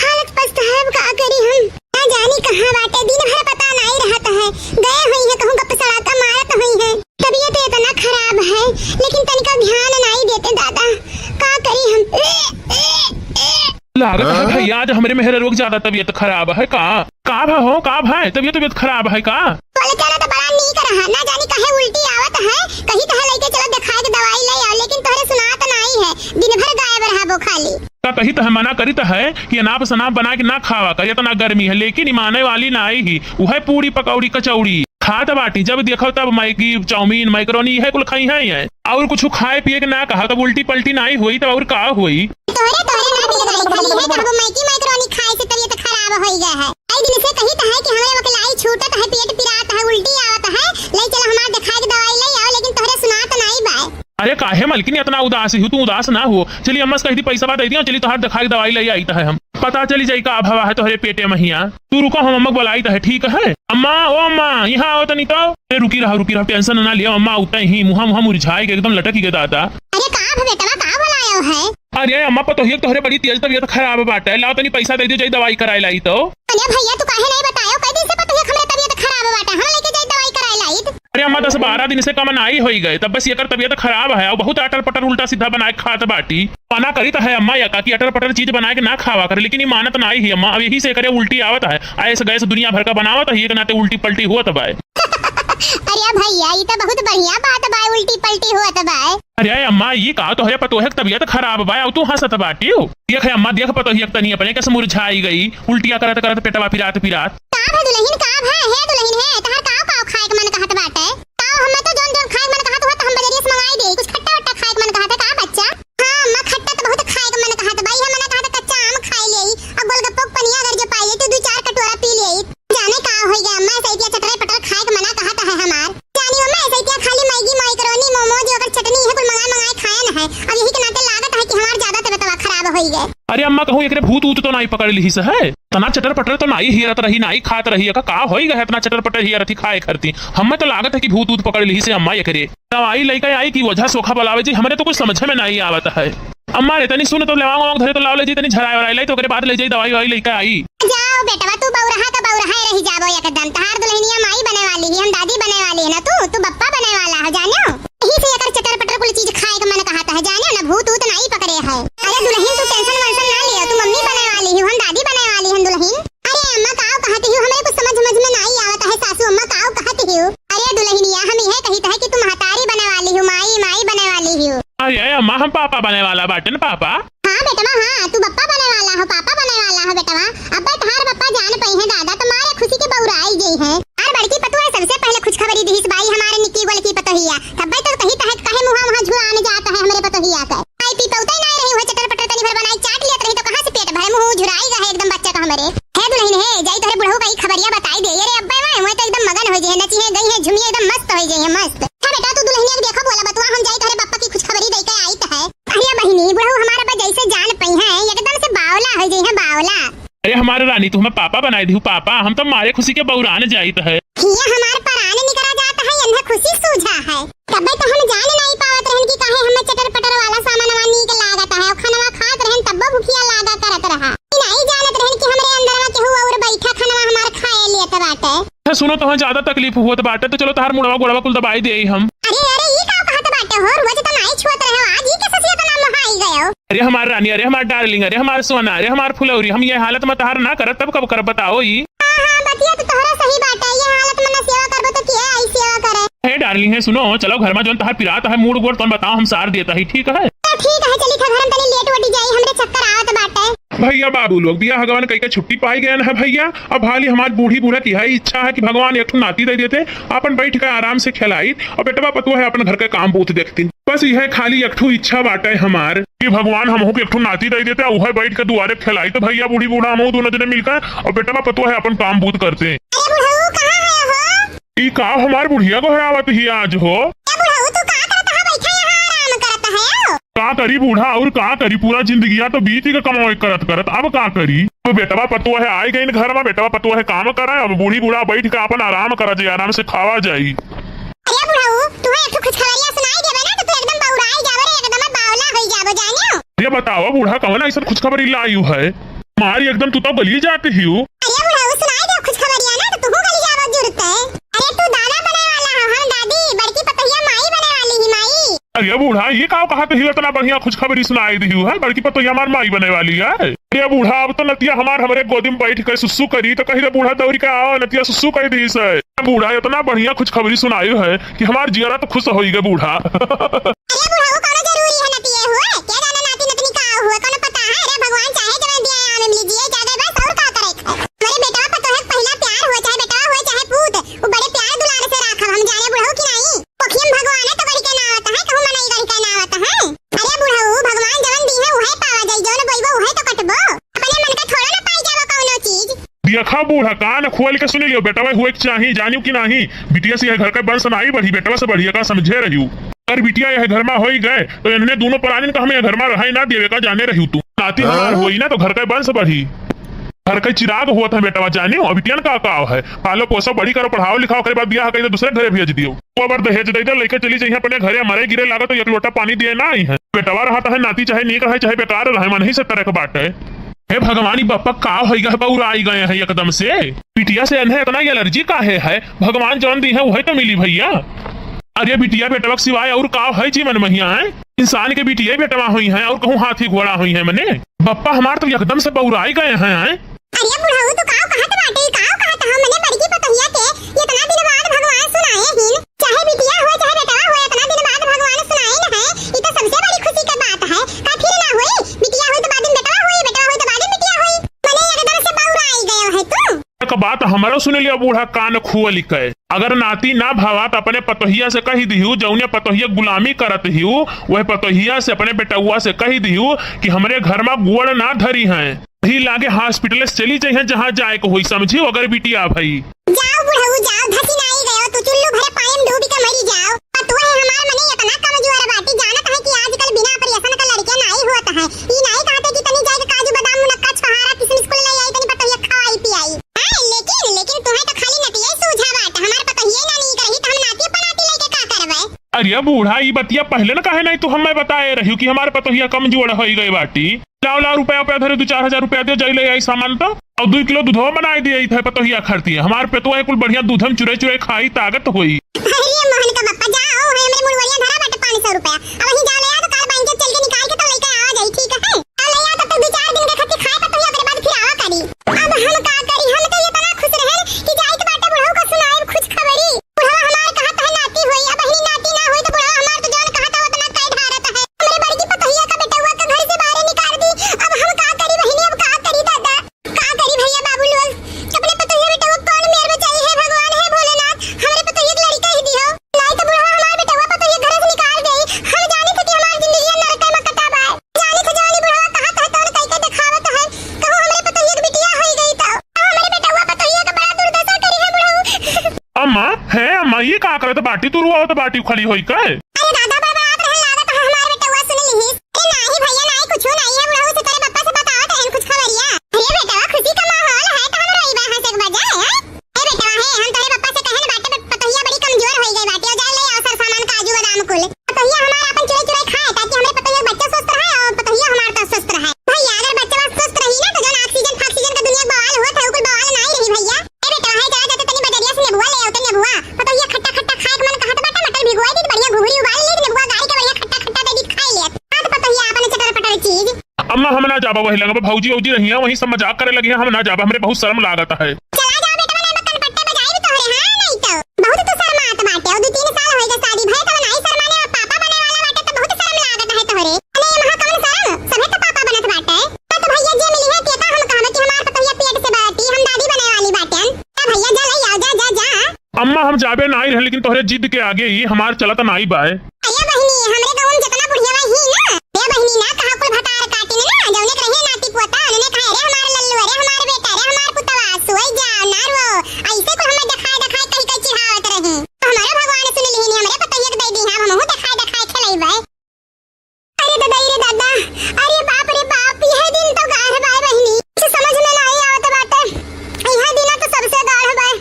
हालत पस्त है, अब का करी हम? ना जानी कहाँ बाटे, दिन भर पता नाई रहत है, गए हुई है कहूँ गप सड़ाका मारत हुई है। तबीयत इतना खराब है, लेकिन तनिका ध्यान नाई देते दादा, का करी हम? लागत है भैया, आज हमरे मेहररुआ के ज्यादा तबीयत खराब है का? का भा हो, का भा है? तबीयत, तबीयत खराब है का? बोले चला तो बड़ा नीक कहा, ना जानी काहे उल्टी आवत है, कही त है लइके चला देखाए के दवाई ले आओ, लेकिन तोहरे सुनात नाई है, दिन भर गायब रहबो खाली। का कही त है, मना करी त है कि अनाप शनाप बना के ना खावा कर, इतना गर्मी है, लेकिन ई माने वाली नाई ही, उहे पूड़ी पकौड़ी कचौड़ी खात बाटी, जब देखो तब मैगी, चाउमीन, मैकरोनी, इहे कुल खाई हैं, हैं। और कुछ खाए पिए के ना कहा, तब उल्टी पल्टी नाई होई, तब और का होई? तोहरे, तोहरे ना दिल गाई, खाली है कहबो मैगी, मैकरोनी खाए से तबीयत खराब होई गया है। कई दिन से कही त है कि हमरे वकलाई छूटत है, पेट पिरात है, उल्टी आवत है, ले चला हमार देखाए के दवाई ले आओ, लेकिन तोहरे सुनात नाई बाय। अरे काहे मलकिन इतना उदास ही, तू उदास ना हो, चली अम्मा से कही दी पैसा दे दियो, चली तोहार देखाए के दवाई ले आई त है हम। पता चली जाई का भवा है तोहरे पेटे महिया। तू रुको, हम अम्मा के बुलाई त है, ठीक है? अम्मा, ओ अम्मा, यहाँ आओ तनी तो। अरे रुकी रहा, रुकी रहा, tension ना लियो अम्मा, उठे ही मुहा मुहा मुरझाए के एकदम लटकी के दादा। अरे का भ बेटवा, का बुलायो है? अरे अम्मा, पतोहिया के तोहरे बड़ी तेज तबीयत खराब बाटे, लाओ तनी पैसा दे दियो, जाई दवाई कराए लाई तो। अरे भैया, तू काहे नहीं बतायो? कई दिन से पतोहिया के हमरे तबीयत खराब बाटे, हम लेके जाई दवाई कराए लाई। अरे अम्मा, दस बारह दिन से कम नाई होई गए, तब बस एकर तबीयत खराब है और बहुत अटर पटर उल्टा सीधा बनाए खात बाटी। मना करी त है अम्मा, या का कि अटर पटर चीज बनाए के ना खावा कर, लेकिन ई मानत नाई ही अम्मा, अब यही से एकरे उल्टी आवत है। ऐस गैस दुनिया भर का बनावत है, एक नाते उल्टी पल्टी होत बाय। अरे भैया, ई त बहुत बढ़िया बात बाय, उल्टी पल्टी होत बाय। अरे अम्मा, ई का तोहरे पतोहे के तबीयत खराब बाय, और तू हंसत बाटियो? देख अम्मा, देख पतोहिया के तनी अपने कैसे मुरझाई गई, उल्टिया करत करत पेटवा पिरात पिरात। का भा दुलहिन, का भा? हे दुलहिन हे, तहार काव काव खाए के मन कहत बाटे? काव, हमें तो जौन जौन खाए के मन कहत हुआ तो हम बजरिया से मंगाई देई। कुछ खट्टा वट्टा खाए के मन कहत है का बच्चा? हाँ अम्मा, खट्टा तो बहुत खाए के मन कहत बा। इहे मन कहत कच्चा आम खाए लेई और गोलगप्पो के पनिया अगर जो पाई लेई तो दू चार कटोरा पी लेई। जाने का होई गया अम्मा, ऐसे इतिया चटर पटर खाए के मना कहत है हमार। जानी अम्मा, ऐसे इतिया खाली मैगी, मैकरोनी, मोमोज, ओकर चटनी, इहे कुल मंगाए मंगाए खाए न है। अब यही के नाते लागत है कि हमार ज्यादा तबीयतवा खराब होई गए। अरे अम्मा, कहूँ एकरे भूत ऊत तो नाई पकड़ लिहिस है? तना चटर पटर तो नाई हियरत रही, नाई खात रही, एका का होई गए इतना चटर पटर हियरत ही खाए खरती? हमें तो लागत है कि भूत ऊत पकड़ लिहिस है अम्मा एकरे। दवाई लइके आई कि ओझा सोखा बुलावे जी, हमरे तो कुछ समझे में नाई आवत है। अम्मा रे, तनी सुन तो, लेवांग वांग धरे तो लाओ ले जी, तनी झराए वराए लाई तो ओकरे बाद ले जाई दवाई वाई लइके आई। जाओ बेटवा, तू बौरहा का बौरहा रही जाबो एकदम। तहार दुलहिनिया माई बने वाली ही, हम दादी बने वाली है ना, तू, तू बप्पा बने वाला है, जानो? यही से एकर चटर पटर कुल चीज खाए के मन कहत है, जाने ना, भूत ऊत नाई पकड़े है। अरे दुलहिन, तू tension वेंशन ना लियो, तू मम्मी बने वाली ही, हम दादी बने वाली हम दुलहिन। अरे अम्मा, काव कहत ही, हमरे कुछ समझ समझ में नाई आवत है सासू अम्मा, काव कहत ही? अरे दुलहिनिया, हम इहे कहित है कि तू महतारी बने वाली हो, माई, माई बने वाली हो। अरे अम्मा, हम पापा बने वाला बाटे न पापा। हाँ बेटवा, हाँ, तू बप्पा बने वाला हो, पापा बने वाला हो बेटवा। अब्बे तहार बप्पा जान पई है दादा, तो मारे खुशी के बौराई गई है। और बड़की पतोह सबसे पहले खुशखबरी दिहिस बाई हमारे निक्की गोलकी पतोहिया। तब्बे तो कहित है काहे मुहा मुहा झुरान जात है हमरे पतोहिया के। आई पी पौते नाई रही, वह चटर पटर तनी भर बनाई चाट लियत रही तो कहाँ से पेट भरे, मुँह झुराई गए एकदम बच्चा का हमरे। हे दुलहिन हे, जाई तोहरे बुढ़ऊ का ई खबरिया बताई दे। अरे अब्बे मैं, मैं तो एकदम मगन हो जे है, नचिहे गई है, झुमिया एकदम मस्त हो जे है, मस्त। अच्छा बेटा, तू दुलहिनिया के देखो बोला बतुआ, हम जाई तोहरे बप्पा की खुशखबरी दे के आई तो है। अरे बहिनी, बुढ़ऊ हमारा बा जैसे जान पई है, एकदम से बावला हो जे है, बावला। अरे हमारे रानी, तू हमें पापा बनाई दिहू, पापा, हम तो मारे खुशी के बौरान जाइत है। हिया हमार परान निकरा जात है, यन्हे खुशी सूझा है। तबे तो हम जान नाई पावत रहन कि काहे हमें चटर पटर वाला सामानवा नीक लागत है, और खनवा खात रहन तब्बो भुखिया लागा करत रहा। ई नाई जानत रहन कि हमरे अंदरवा केहू और बैठा खनवा हमार खाए लेत बाटे। अच्छा सुनो, तोहे ज्यादा तकलीफ होत बाटे तो चलो तहार मुड़वा गोड़वा कुल दबाई देई हम। अरे अरे, ई का कहत बाटे हो? रोज तो नाई छुअत रहे हो, आज ई कैसे से इतना मोहाई गयो? अरे हमार रानी, अरे हमार darling, अरे हमार सोना, अरे हमार फुलौरी, हम ये हालत में तहार ना करत तब कब करब बताओ ई? हाँ हाँ, बतिया तो तोहरा सही बाटे, ये हालत में ना सेवा करबो तो के आई सेवा करे? हे darling, हे सुनो, चलो घर में जौन तहार पिरात है मूड़ गोड़ तौन बताओ, हम सार देता ही, ठीक है? तो ठीक है, चली था घर में तनी लेट वटी जाई, हमरे चक्कर आवत बाटे। भैया बाबू लोग बियाह गवन कई के छुट्टी पाई गए हैं भैया। अब हाली हमार बूढ़ी बूढ़ा की है इच्छा है कि भगवान एक ठो नाती दे देते, अपन बैठ के आराम से खेलाई और बेटवा पतोह है अपन घर के काम बूत देखती। बस यह खाली एक ठो इच्छा बाटे हमार कि भगवान हमहू के एक ठो नाती दे देते, उहे बैठ के दुआरे खेलाई तो भैया बूढ़ी बूढ़ा हमहू दोनों जने मिलकर और बेटवा पतोह है अपन काम बूत करते। अरे बुढ़ऊ, कहाँ है हो? ई का हमार बुढ़िया गोहरावत ही आज हो? ए बुढ़ऊ, तू का करत है? बैठा यहाँ आराम करत है। का करी बूढ़ा, और का करी, पूरा जिंदगिया तो बीत के कमाई करत करत, अब का करी? तो बेटवा पतोह है आए गइन घर में, बेटवा पतोह है काम करा, अब बूढ़ी बूढ़ा बैठ के अपन आराम करा जाई, आराम से खावा जाई। अरे बुढ़ऊ, तू एक ठो खुशखबरिया सुनाई देबे ना तो तू एकदम बौराई जाबे रे, एकदम बावला होई जाबो जानियो। ये बताओ बूढ़ा, कौन ऐसा खुशखबरी लायू है? मारी एकदम तू तो गली जाती ही हो। अरे बुढ़ऊ, सुनाई दे खुशखबरिया ना तो तू गली जाबो जुरते। अरे तू दादा बने वाला हो, हम दादी, बड़की पतोहिया माई बने वाली ही माई। अरे बूढ़ा, ई काव कहत हिउ, इतना बढ़िया खुशखबरी सुनाई दिहु है, बड़की पतोहिया हमार माई बने वाली है। अरे बूढ़ा, अब तो नतिया हमार हमरे गोदी में बैठ के सुसु करी, तो कही रे बूढ़ा दौरी के आवा, नतिया सुसु करी दिहिस है। बूढ़ा, इतना बढ़िया खुशखबरी सुनायु है कि हमार जियरा तो खुश होई गए बूढ़ा। अरे बूढ़ा, वो कौनो जरूरी है नतिये हुए? क्या जाने नाती नतनी का हुए, कौनो पता है? अरे भगवान चाहे जवन दिया आने में लीजिए, ज्यादा बस और का करे? हमारे बेटवा पतोहे के पहिला प्यार हुए, चाहे बेटवा हुए, चाहे पूत, वो बड़े प्यार दुलार से राखब हम, जाने बुढ़ऊ कि नाई। पोखियम भगवान तो गढ़ के नावत है, कहूँ मनई गढ़ के नावत है। अरे बुढ़ऊ, भगवान जवन दी है, उहे पावा जाई, जौन बोइबो, उहे तो कटबो। अपने मन का थोड़ा ना पाई जावा कौनो चीज। देखा बूढ़ा, कान खोल के सुन लियो, बेटवा हुए के चाही, जानियो कि नाही। बिटिया से यह घर का वंश नाही बढ़ी, बेटवा से बढ़िया का समझे रहियो। अगर बिटिया यह घर में होई गए, तो इन्हें दोनों प्राणिन का हमें यह घर में रहे ना देवे का जाने रहियो तू। नाती हमार हाँ? होई ना, तो घर का वंश बढ़ी। घर का चिराग होत है बेटवा, जानियो, अब बिटियन का काव है। पालो पोसो, बड़ी करो, पढ़ाओ लिखाओ, ओकरे बाद बियाह कइके दूसरे घरे भेज दियो। वो अगर दहेज दे दे, लइके चली जाइए अपने घरे, मरे गिरे लागत तो एक लोटा पानी दिए ना आई है। बेटवा रहत है, नाती चाहे नीक रहे, चाहे बेकार रहे, मन ही से तरह के बात है। हे भगवान, ई बप्पा का होई गए, बौराई गए हैं एकदम से। बिटिया से इन्हें इतना एलर्जी काहे है? भगवान जौन दी है, वही तो मिली भैया। अरे बिटिया बेटवा के सिवाय और का है जीवन महिया है? इंसान के बिटिया बेटवा हुई हैं और कहूँ हाथी घोड़ा हुई हैं मने। बप्पा हमार तो एकदम से बौराई गए हैं, हैं? अरे बुढ़ऊ, तू काव कहत बाटे, काव कहत हो? मने बड़की पतोहिया के इतना दिन बाद भगवान सुनाए हिन। चाहे बिटिया होए, चाहे बेटवा होए, इतना दिन बाद भगवान सुनाए न है, ई तो सबसे बड़ी खुशी के बात है। का फिर ना होई? बिटिया होई तो बाद में बेटवा होई, बेटवा होई तो बाद में बिटिया होई। मने एकदम से बौराई गयो है तू। एक बात हमरो सुन लियो बूढ़ा, कान खोल के। अगर नाती ना भावा तो अपने पतोहिया से कही दिहू, जौने पतोहिया गुलामी करत हिऊ, वह पतोहिया से, अपने बेटउआ से कही दिहू कि हमरे घर में गोड़ ना धरी हैं। ही लागे हॉस्पिटल से चली जइहें, जहाँ जाए को होई, समझी? अगर बिटिया भई। जाओ बुढ़ऊ जाओ, धसी नाई गयो, तू चुल्लू भरे पानी में डूबी के मरी जाओ। पतोह हमार मने इतना कमजोर बाटी, जानत है कि आजकल बिना ऑपरेशन का लड़के नाई होत है। ई नाई कहते कि तनी जाए के काजू बादाम मुनक्का छुहारा किशमिश कुल ले आई, तनी पतोहिया खवाई पियाई। हाँ, लेकिन, लेकिन तुम्हें तो खाली नतिये सूझा बाटे, हमार पतोहिये ना नीक रही तो हम नाती पनाती लेके का करबे? अरे बूढ़ा, ई बतिया पहले न काहे नहीं तू हमें बताए रहियो कि हमार पतोहिया कमजोर होई गई बाटी। लाओ, लाओ, रुपया, रुपया धरे, दो चार हजार रुपया दे, जाई ले आई सामान तो। और दो किलो दूधवा बनाए दिए थे पतोहिया खरती है। हमार पेटवा है कुल बढ़िया दूध हम चुराई चुराई खाई, ताकत होई। अरे मोहन का बप्पा, जाओ, है हमरे मुड़वरिया धरा बाटे पाँच सौ रुपया। अब वहीं जाओ ले आ तो काल बैंक चल के निकाल के तो लेके आवा जाई, ठीक है? अब ले आ तब तक दो चार दिन के खातिर खाए पतोहिया, ओकरे बाद फिर आवा करी। अब हम का करी, हम तो ये तना खुश रहन कि जाइत बाटे बुढ़ऊ का सुनाए खुश खबरी। बुढ़वा हमार कहत है नाती होई, अब बहिनी नाती ना होई तो बुढ़वा हमार तो जौन कहत है उतना कह ढारत है। हमरे बड़की पतोहिया का बेटउआ के घर से बाहरे निकाल दी। अब हम का करी बहिनी, अब का करी दादा? का करी भैया बाबू लोग? अपने पतोहिया बेटउआ कौन मेर में चाहिए है भगवान, है भोलेनाथ, हमरे पतोहिया के लड़का ही दियो। नाई तो बुढ़वा हमार बेटउआ पतोहिया घर से निकाल देई। हम जानी थे कि हमार जिंदगी नरक में कटा बा। जानी थे जौन बुढ़वा कहत है तौन कह के देखावत है। कहूँ हमरे पतोहिया के बिटिया होई गई तो। हमरे बेटउआ पतोहिया के बड़ा दुर्दशा करी है बुढ़ऊ। अम्मा, हे अम्मा, ये का करत बाटी? तू रोवत बाटी खड़ी होई के? अरे दादा, बड़बड़ात रहन लागत है हमार बेटउआ, सुन लिहिस। ए नाही भैया, नाही कुछो नाही है, बुढ़ऊ से तोरे बप्पा से बतावत रहन कुछ खबरिया। अरे बेटवा, खुशी का माहौल है, तो हम रोइबा हंसे के बजाय, हैं? ए बेटवा, हे, हम तोरे बप्पा से कहन बाटे, प-, पतोहिया बड़ी कमजोर होई गई बाटे, और जाए ले आओ सर सामान, काजू बादाम कुल। पतोहिया हमार आपन चुराई चुराई खाए, ताकि हमरे पतोहिया के बच्चा स्वस्थ रहे और पतोहिया हमार तो स्वस्थ रहे। भैया, अगर बच्चा स्वस्थ रही ना, तो जौन ऑक्सीजन फाक्सीजन का दुनिया बवाल होत है, कुल बवाल नाही रही भैया। ए बेटवा, हे, चला जाते तनी बजरिया से नेबुआ ले आओ, तनी नेबुआ। पतोहिया खट्टा खट्टा खाए के मन कहत बाटे, मटर भिगोए दी, बढ़िया घुघरी उबाल ली, नेबुआ गारी के बढ़िया खट्टा खट्टा दे दी, खाई लेत। हाँ, तो पतोहिया आपन चटर पटर चीज। अम्मा, हम ना जाबा वही लंगबा, भौजी औजी रही हैं, वहीं सब मजाक करे लगी हैं, हम ना जाबा, हमरे बहुत शर्म लागत है। चला जाओ बेटवा, नहीं बक्कन पट्टे बजाई भी तोहरे, हाँ, नहीं तो। बहुत तो शर्मात बाटे, और दो तीन साल होई गए शादी भए, तो नहीं शर्माने, और पापा बने वाला बाटे, तो बहुत शर्म लागत है तोहरे। अरे, वहाँ कौन शर्म? सभे तो पापा बनत बाटे। हाँ, तो भैया जे मिली है, तेका हम कहबे कि हमार पतोहिया पेट से बाटी, हम दादी बने वाली बाटे। जा भैया, जा ले आओ, जा, जा, जा। अम्मा, हम जाबे नाई रहे, लेकिन तोहरे जिद के आगे ही हमार चलत नाई बाय। अरे बहिनी, हमरे गाँव में जितना बुढ़िया ही ना, ए बहिनी ना कहा कुल भतार काटिन ना, जौने के रहे नाती पोता, उन्होंने कहा, "अरे हमार लल्लू, अरे हमार बेटा, अरे हमार पुतवा, सोई जा, ना रो।" ऐसे कुल हमें देखाए, देखाए कही, कही चिढ़ावत रही। तो हमारा भगवान सुन लिहिन, हमरे पतोहिया के दे दी, हम हमहू देखाए, देखाए खेलैबे। अरे दादा, अरे दादा, अरे बाप रे बाप, यह दिन तो गाढ़ बाय बहिनी, कुछ समझ में नाही आवत बाटे। यह दिन तो सबसे गाढ़ बाय।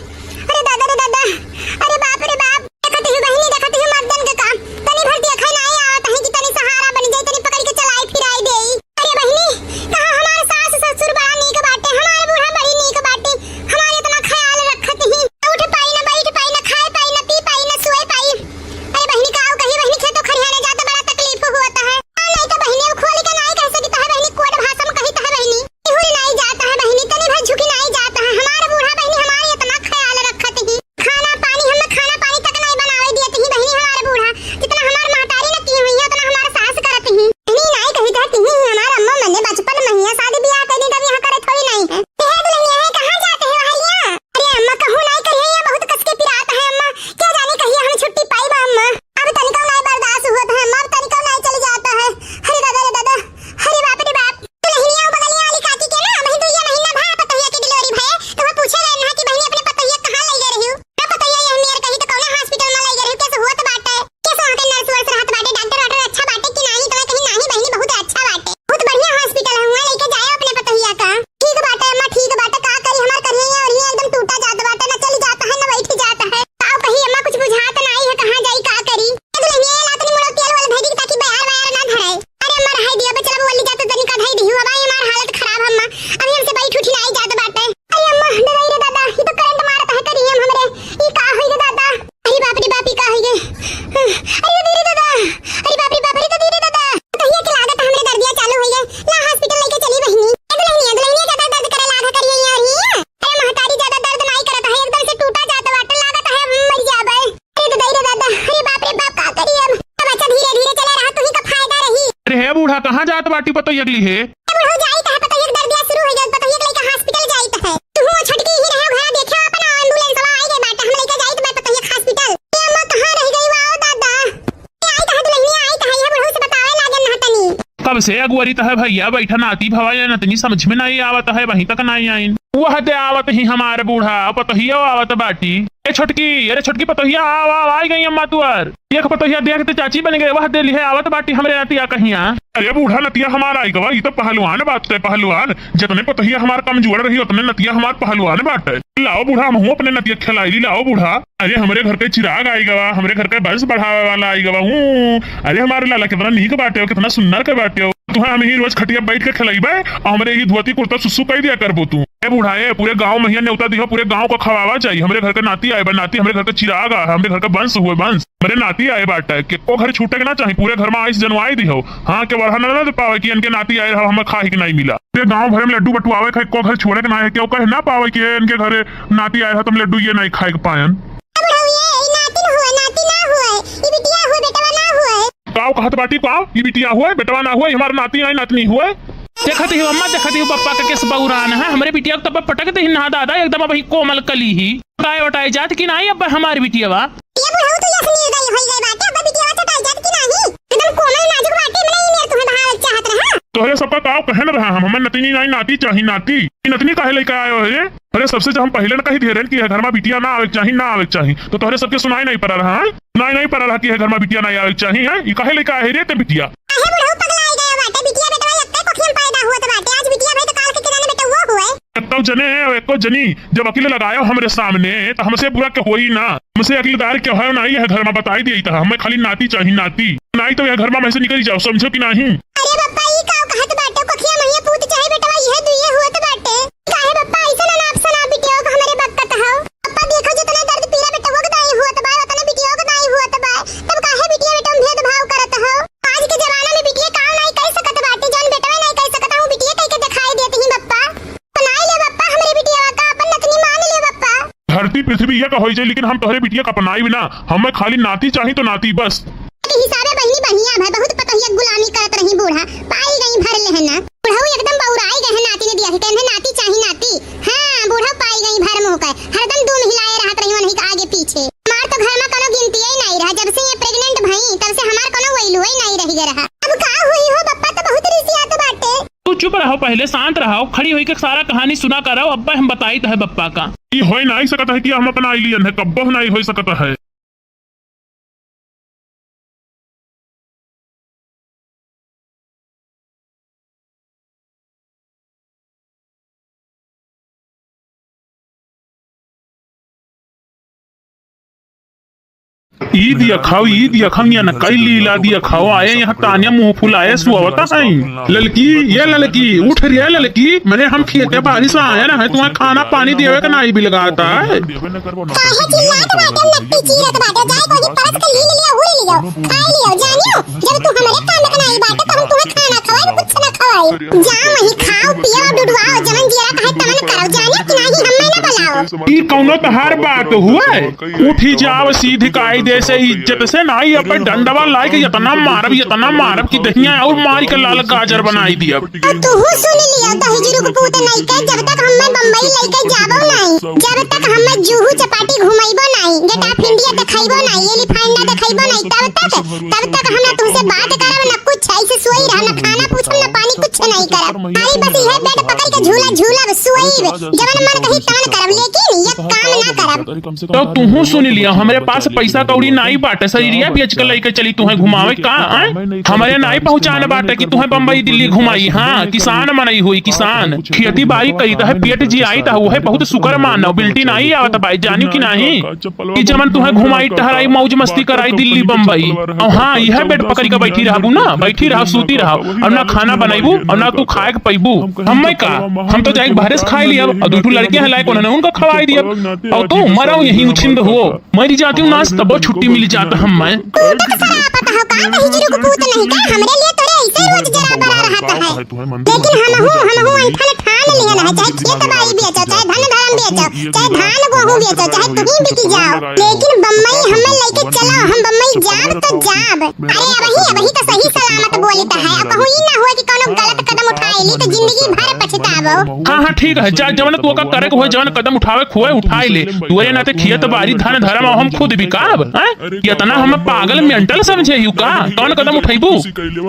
अरे दादा रे दादा, अरे बाप रे बाप, देखत ही बहिनी, देखत ही मर्दन के काम। कहाँ जात बाटी पतोहिया के लिहे? ए बुढ़ऊ, जाइत है, पतोहिया के दर्दिया शुरू होइ गइल, पतोहिया के लइके hospital जाइत है। तुहू छोटकी ही रहे घरा, देखे अपन ambulance वाला आइ गए बाटे, हम लइके जाइत बा पतोहिया के hospital। ए अम्मा, कहाँ रहि गई वाओ दादा? ए आइत है दुलहिनिया, आइत है, यह बुढ़ऊ से बतावे लागे ना तनी। कब से अगुवरित है भइया, बैठा नाती भवा या नतनी समझ में नाहीं आवत है, वहीं तक नाहीं आइन। वह दे आवत ही हमार बूढ़ा, पतोहिया आवत बाटी। ए छोटकी, अरे छोटकी पतोहिया, आव, आव, आइ गई अम्मा तुअर। एक पतोहिया देख ते चाची बन गए, वह दे लिहे आवत बाटी हमरे नतिया कहिया। अरे बूढ़ा नतिया हमार आइ गवा, ई तो पहलवान बाटे, पहलवान। जतने पतोहिया हमार कमजोर रही, उतने नतिया हमार पहलवान बाटे। लाओ बूढ़ा, हमहू अपने नतिया खेलाइली, लाओ बूढ़ा। अरे हमरे घर के चिराग आइ गवा, हमरे घर के वंश बढ़ावे वाला आइ गवा। हूँ, अरे हमारे लाला कितना नीक बाटे हो, कितना सुन्नर के बाटे हो। तुहे हम ही रोज खटिया बैठ के खेलइबे, अउर हमरे ही धोती कुर्ता सुसु कइ दिया करबो तू। ए बूढ़ा, ए, पूरे गाँव में हिया नेवता दिहो, पूरे गाँव को खवावा चाहिए। हमरे घर के नाती आए बा, नाती हमरे घर के चिराग आ, हमरे घर के वंश हुए, वंश। हमरे नाती आए बाटे, केको घर छूटे के ना चाही, पूरे घर में आइस जनवाई दिहो। हाँ, के बढ़ा ना, ना दे पावे कि इनके नाती आए रहा, हमें खाए के नहीं मिला। पूरे गाँव भर में लड्डू बटुआवे खाए, को घर छोड़े के ना है, केहू कहे ना पावे कि इनके घरे नाती आए रहा, तुम लड्डू ये नहीं खाए के पायन। ए बुढ़ऊ, ये, ई नातिन हुए, नाती ना हुए, ई बिटिया हुए, बेटवा ना हुए। काव कहत बाटी काव? ई बिटिया हुए, बेटवा ना हुए, हमार नाती नाई नातनी हुए। देखत ही अम्मा, देखत ही बप्पा का केस बौरान है, हमरे बिटिया को तब पटक दे ना दादा, एकदम अबही कोमल कली ही। वटाए वटाए जात कि नाई अब हमार बिटिया बा? ये बुढ़ऊ तू यस निर्दयी होई गई बाटे, अब बिटिया चटाई जात कि नाई? एकदम कोमल नाजुक बाटे, मने ई मेर तुम्हें बहावे चाहत रहा। तोहरे सबका काव कहन रहा हम, हमें नतनी नाई नाती चाही नाती। ई नतनी काहे लेके आयो है रे? अरे सबसे जब हम पहिले न कही दिहे रहन कि यह घर में बिटिया ना आवे के चाही, ना आवे के चाही, तो तोहरे सबके सुनाई नहीं पड़ा रहा है? सुनाई नहीं पड़ा रहा कि यह घर में बिटिया ना आवे के चाही है? ई काहे लेके आए रे ते बिटिया? काहे बुढ़ऊ पगलाई गए बाटे? बिटिया बेटवा एक्के कोखिया में पैदा हुआ तो बाटे, आज बिटिया भाई तो काल के किराने बेटा वो हुए। एक्को जने है, एक्को जनी, जब अकिल लगायो हमरे सामने, तो हमसे बुरा के होई ना, हमसे अकिलदार के है ना, यह घर में बताई दिया था, हमें खाली नाती चाही नाती, नाई तो यह घर में से निकल जाओ, समझो कि नहीं? अरे बप्पा, ई काव कहत बाटे? कोखिया महिया पूत चाहे बेटवा, इहे दुइये हुअत बाटे। काहे बप्पा, अइसन अनाप शनाप बिटिया को हमरे बकत हौ? बप्पा, देखो, जितना दर्द पीड़ा बेटवा के दाई हुअत बा, उतना बिटिया के दाई हुअत बा। तब काहे बिटिया बेटवा में भेदभाव करत हौ? आज के जमाना में बिटिया काम नाई कर सकत बाटे, जौन बेटवा नाई कर सकत, हम बिटिया कह के दिखाई देत ही बप्पा। अपनाई ले बप्पा, हमरे बिटिया का अपन नतनी मान ले बप्पा। धरती पृथ्वी एक होइ जाए, लेकिन हम तोहरे बिटिया का अपनाई ना, हमें खाली नाती चाही तो नाती बस। के हिसाबे बहिनी बढ़िया भई, बहुत पतोहिया गुलामी करत रही बूढ़ा, पाई गई भर लेहना। बुढ़ऊ एकदम बौराई गए हैं नाती ने दिया के, कहने नाती चाही नाती। हाँ, बूढ़ा पाई गई भर मुँह के, हरदम दूम हिलाए रहत रही वनही के आगे पीछे। हमार तो घर में कोनो गिनती ही नहीं रहा, जब से ये pregnant भई, तब से हमार कोनो value ही नहीं रह गया रहा। अब का हुई हो बप्पा, तो बहुत रिसियात बाटे। तू चुप रहो, पहले शांत रहो, खड़ी होई के सारा कहानी सुना करो, अब्बे हम बताई तो है बप्पा का। ई होई नहीं सकत है कि हम अपना आइलियन है, कब्बो नहीं होई सकत है। ई दिया खाओ, ई दिया खाओ, या न कई लीला दिया खाओ, आए यहाँ तानिया मुँह फुलाए सुआवता है। ललकी, ये ललकी, उठ रे ललकी, मने हम खेते बारी से आए ना है, तुम्हें खाना पानी देवे का नाई बिलगाता है। काहे चिल्लात बाटे, लत्ती चीरत बाटे, जाए कोई परस के ली लियो, हुई लियो, खाई लियो, जानियो, जब तू हमरे काम के नाई बाटे, तो हम तुम्हें खाना खवाई, कुछ ना खवाई। जा वहीं खाओ, पियो, डुडुआओ, जवन जियरा कहे तवन करो, जानियो कि नाहीं, हमें ना बुलाओ। ई कौनो तहार बात हुए? उठी जाओ सीधी कायदे से, इज्जत से, नाई अब डंडवा लाई के इतना मारब, इतना मारब कि दहिया और मारी के लाल गाजर बनाई दिया। और तूहू सुन लियो, दहिजरू के पूत नहीं के, जब तक हमें बम्बई लेके जाबो नहीं, जब तक हमें जूहू चपाटी घुमाइबो नहीं, Gate of India दिखाइबो नहीं, एलिफेंटा दिखाइबो नहीं, तब तक, तब तक हम ना तुमसे बात करब, ना कुछ, ऐसे सोई रह, ना खाना पूछब, ना पानी, कुछ नहीं करब। आई बस यह bed पकड़ के झूला झूलब, सोईब, जवन मन कही तवन करब, लेकिन ये काम ना करब। तो तुहू सुन लिया, हमरे पास पैसा कौड़ी नाई बाटे, शरीरिया बेच के लेके चली तुहें घुमावे का, आय? हमरे नाई पहुँचान बाटे कि तुहें बम्बई दिल्ली घुमाई। हाँ, किसान मनई हुई, किसान। खेती बाड़ी करी त है, पेट जियाई त है, उहे बहुत शुक्र मानो। बिल्टी नाई आवत बाई, जानियो कि नाहीं? कि जमन तुहें घुमाई, टहराई, मौज मस्ती कराई दिल्ली बम्बई। और हाँ, यह bed पकड़ के बैठी रहबू ना, बैठी रहा, सूती रहा, और ना खाना बनैबू, और ना तू खाए के पैबू। हमें का? हम तो जाए भरे से खाई लियब, और दू ठो लड़के हैं लायक, उन्होंने उनको खवाई दियब। और तू मरो यहीं उछिंद हो। मरी जाती हूँ नास, तबो छुट्टी मिल जात हमें। तू तो सरापत हो का, दहिजरू के पूत नहीं का, हमरे लिए तोरे ऐसे रोज जरा बरा रहत है। लेकिन हमहू, हमहू अनठन ठान लिहन है, चाहे खेत बाड़ी बेचो, चाहे धन धर्म बेचो, चाहे धान गोहूँ बेचो, चाहे तुहीं बिक जाओ, लेकिन बम्बई हमें लेके चलो, हम बम्बई जाब तो जाब। अरे अबही, अबही तो सही सलामत बोलित है। अब कहूँ ई ना होए कि कौनो गलत कदम उठाए ली तो जिंदगी भर पछताबो। हाँ, हाँ, ठीक है, जा, जवन तू ओका करे के होए, जवन कदम उठावे के होए, उठाए ले। तोरे नाते खेत बारी धन धरम हम खुद बिकाब, हैं? इतना हम पागल mental समझे हिउ का? कौन कदम उठैबू?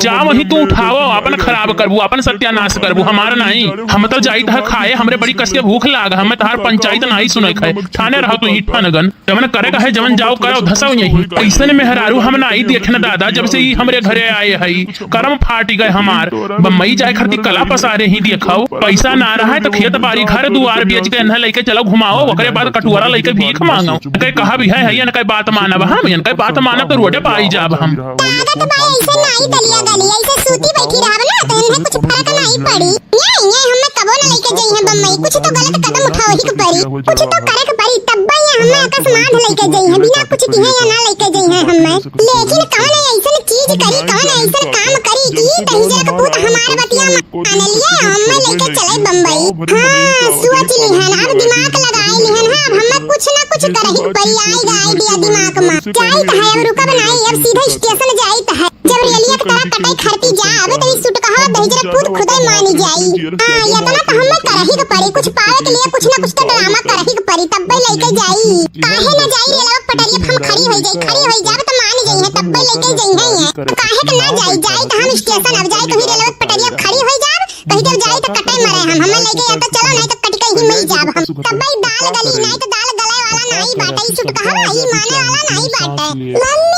जा वहीं तू उठावो, अपन खराब करबू, अपन सत्यानाश करबू, हमार नाई। हम तो जाइत है खाए, हमरे बड़ी कस के भूख लाग, हमें तहार पंचायत नाई सुने खाए। ठाने रहो तू ही ठनगन। जवन करे का है, जवन जाओ करो, धसाओ यहीं। ऐसन मेहरारू हम नाई देखन दादा, जब से ई हमरे घरे आए हई, करम फाटी गए हमार। बम्बई जाए खातिर कला पसारे ही देखाओ, पैसा ना रहा है तो खेत बारी, घर दुआर बेच के इन्हें लेके चलो घुमाओ, ओकरे बाद कटुआरा लेके भीख मांगो। इनके कहा भी है, है इनके बात मानब हम, इनके बात मानब तो रोडे पे आई जाब हम। आदत बा ऐसे नाई दलिया गली, ऐसे सूती बैठी रहब ना तो इन्हें कुछ फर्क नाई पड़ी। ये, ये हमें कबो न लेके जइहें बम्बई, कुछ तो गलत कदम उठावे ही के परी, कुछ तो करे के परी, तब्बे ये हमें आकाश मांझ लेके जइहें, बिना कुछ किहे या ना लेके जइहें हमें। लेकिन कौन ऐसन चीज करी, कौन ऐसन काम करी कि दहिजरा के पूत हमार बतिया मान लिए, हमें लेके चले बम्बई। हाँ, सोच लिहन, अब दिमाग लगाए लिहन, हाँ, अब हमें कुछ ना कुछ करही के परी, आइगा idea दिमाग में। जाइत है, अब रुकब नाई, अब सीधे station जाइत है। जब रेलिया के तरह कटाई खरती जा, अबे तनी सुटकहा दहिजरा पूत खुदे मानी जाई। हाँ, इतना तो हमें करही के पड़ी, कुछ पावे के लिए कुछ ना कुछ तो drama करही के पड़ी, तब्बे लेके जाई। काहे ना जाई रेलवा पटरिया पे हम खड़ी होई जाई, खड़ी होई जाब तो मानी जाई है, तब्बे लेके जाई है ये। तो काहे के ना जाई, जाई तो हम station अब जाई, कहीं रेलवा पटरिया पे खड़ी होई जाब, कहीं जब जाई तो कटे मरे हम, हमें लेके या तो चलो, नहीं तो कट के ही मर जाब हम। तब्बे दाल गली, नहीं तो दाल गले वाला नहीं बाटे, ई सुटकहा, ई माने वाला नहीं बाटे। मम्मी।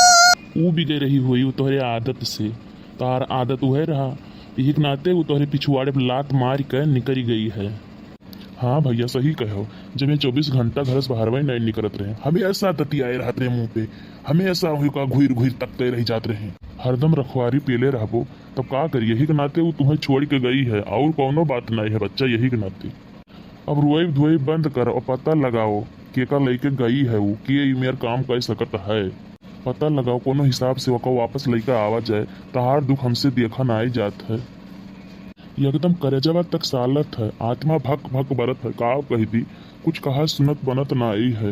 ऊ बिगड़ रही हुई, ऊ तोहरे आदत से। तार आदत उहे रहा, यही के नाते ऊ तोहरे पिछुआड़े पे लात मार के निकरी गई है। हाँ भैया, सही कहो, जब ये चउबीस घंटा घर से बाहर नहीं निकलत रहे, हमेशा ततियाए रहत रहे मुँह पे, हमेशा वही का घुर घुर तकते रह जात रहे। हरदम रखवारी पेले रहबो, तब का करी, यही के नाते ऊ तुम्हें छोड़ के गई है, और कौनो बात नहीं है बच्चा, यही के नाते। अब रोइब धोइब बंद कर और पता लगाओ, केका लइके गई है ऊ, के ई मेर काम कर सकत है। पता लगाओ, कोनो हिसाब से ओका वापस लइके आवा जाए, तहार दुख हमसे देखा नाई जात है। एकदम करेजवा तक सालत है, आत्मा भक भक बरत है, का कह दी, कुछ कहा सुनत बनत नाई है।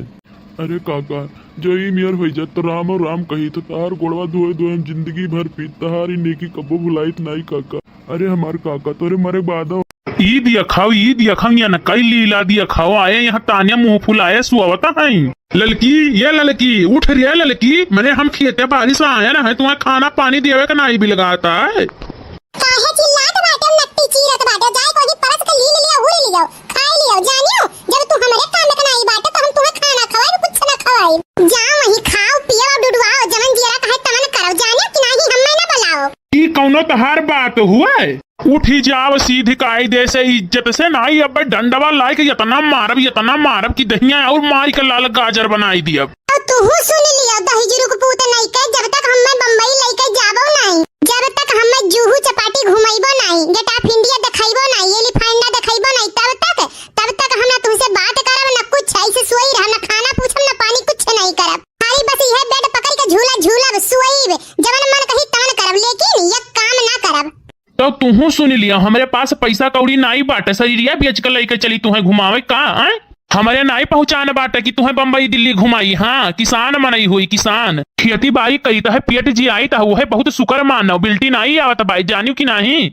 अरे काका, जो ई मेर होई जात तो राम और राम कही, तो तहार गोड़वा धोए धोए हम जिंदगी भर पीत, तहार ई नेकी कबो भुलाइत नाई काका। अरे हमार काका, तोरे मरे बाद ई दिया खाओ, ई दिया खाओ, या न कई लीला दिया खाओ, आए यहाँ तानिया मुँह फुलाए सुआवता है। ललकी, ये ललकी, उठ रे ललकी, मने हम खेते बारी से आए ना है, तुम्हें खाना पानी देवे का नाई बिलगाता है। काहे चिल्लात बाटे, नट्टी चीरत बाटे, जाए कोई परस के लील लिया, उड़ लियो, खाए लियो, जानियो, जब तू हमरे काम के नाई बाटे, तो हम तुम्हें खाना खवाई, कुछ ना खवाई। जा वहीं खाओ, पियो, डुडुआओ, जवन जियरा कहे तवन करो, जानियो कि नाही, हमें ना बुलाओ। ई कौनो तहार बात हुए? उठी जाव सीधी कायदे से, इज्जत से, नाई अब डंडवा लाइक इतना मारब, इतना मारब कि दहिया और मार के लाल गाजर बनाई दियब। अब तूहू सुन लियो, दहिजरू के पूत नहीं के, जब तक हमें बम्बई लेके जाबो नहीं, जब तक हमें जूहू चपाटी घुमाइबो नहीं, गेट ऑफ इंडिया देखाइबो नहीं, एलिफेंटा देखाइबो नहीं, तब तक, तब तक हम ना तुमसे बात करब, ना कुछ, ऐसे सोई रहब, ना खाना पूछब, ना पानी, कुछ नहीं करब। खाली बस इहे बेड पकड़ के झूला झूलब, सोइब, जवन मन कही तवन करब, लेकिन ये काम ना करब। तो तुहू सुन लिया, हमरे पास पैसा कौड़ी नाई बाटे, शरीरिया बेच के लेके चली तुहे घुमावे का, आय? हमरे नाई पहुँचान बाटे कि तुहे बम्बई दिल्ली घुमाई। हाँ, किसान मनई हुई, किसान। खेती बाड़ी करी तहे पेट जियाई तहे, वहे बहुत शुक्र मानो, बिल्टी नाई आवत बाई, जानियो कि नाही?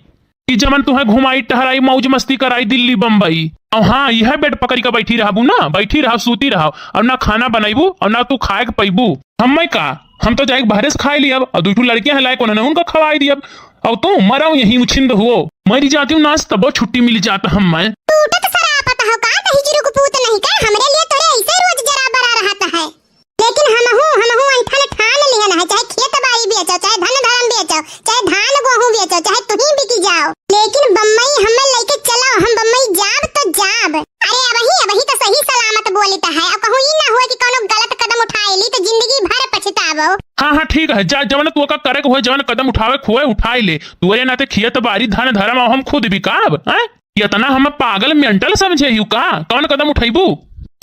कि जमन तुहे घुमाई, टहराई, मौज मस्ती कराई दिल्ली बम्बई। और हाँ, यह बेड पकड़ के बैठी रहबू ना, बैठी रहब, सूती रहब, और ना खाना बनैबू और ना तू खाए के पैबू। हम्मे का, हम तो जाए के बाहरे से खाए लियब, और दू ठो लड़के हैं लायक, उन्होंने उनका खवाई दियब, और तू मराऊ यहीं उछिंद हुओ, मरी जाती हूँ नाच, तबो छुट्टी मिल जाता हम्मे। टूटत सरापत हो का, दहिजरू के पूत नहीं का, हमरे लिए तोरे ऐसे रोज जरा बरा रहत है। लेकिन हमहू, हमहू अंठन ठान लिहन है, चाहे खेत बाड़ी बेचो, चाहे धन धर्म बेचो, चाहे धान गोहूं बेचो, चाहे तुही बिकी जाओ, लेकिन बम्बई हमें लेके चलो, हम बम्बई जाब तो जाब। अरे अबही, अबही तो सही सलामत बोलित है, अब कहूँ ई ना हुए कि कौनो गलत कदम उठाए ली तो जिंदगी भर पछताबो। हाँ, हाँ, ठीक है, जा, जवन तू का करे के होए, जवन कदम उठावे के होए, उठाए ले। तोरे नाते खेत बाड़ी धन धर्म हम खुद बिकाब, हैं? इतना हम पागल mental समझे हिउ का? कौन कदम उठैबू?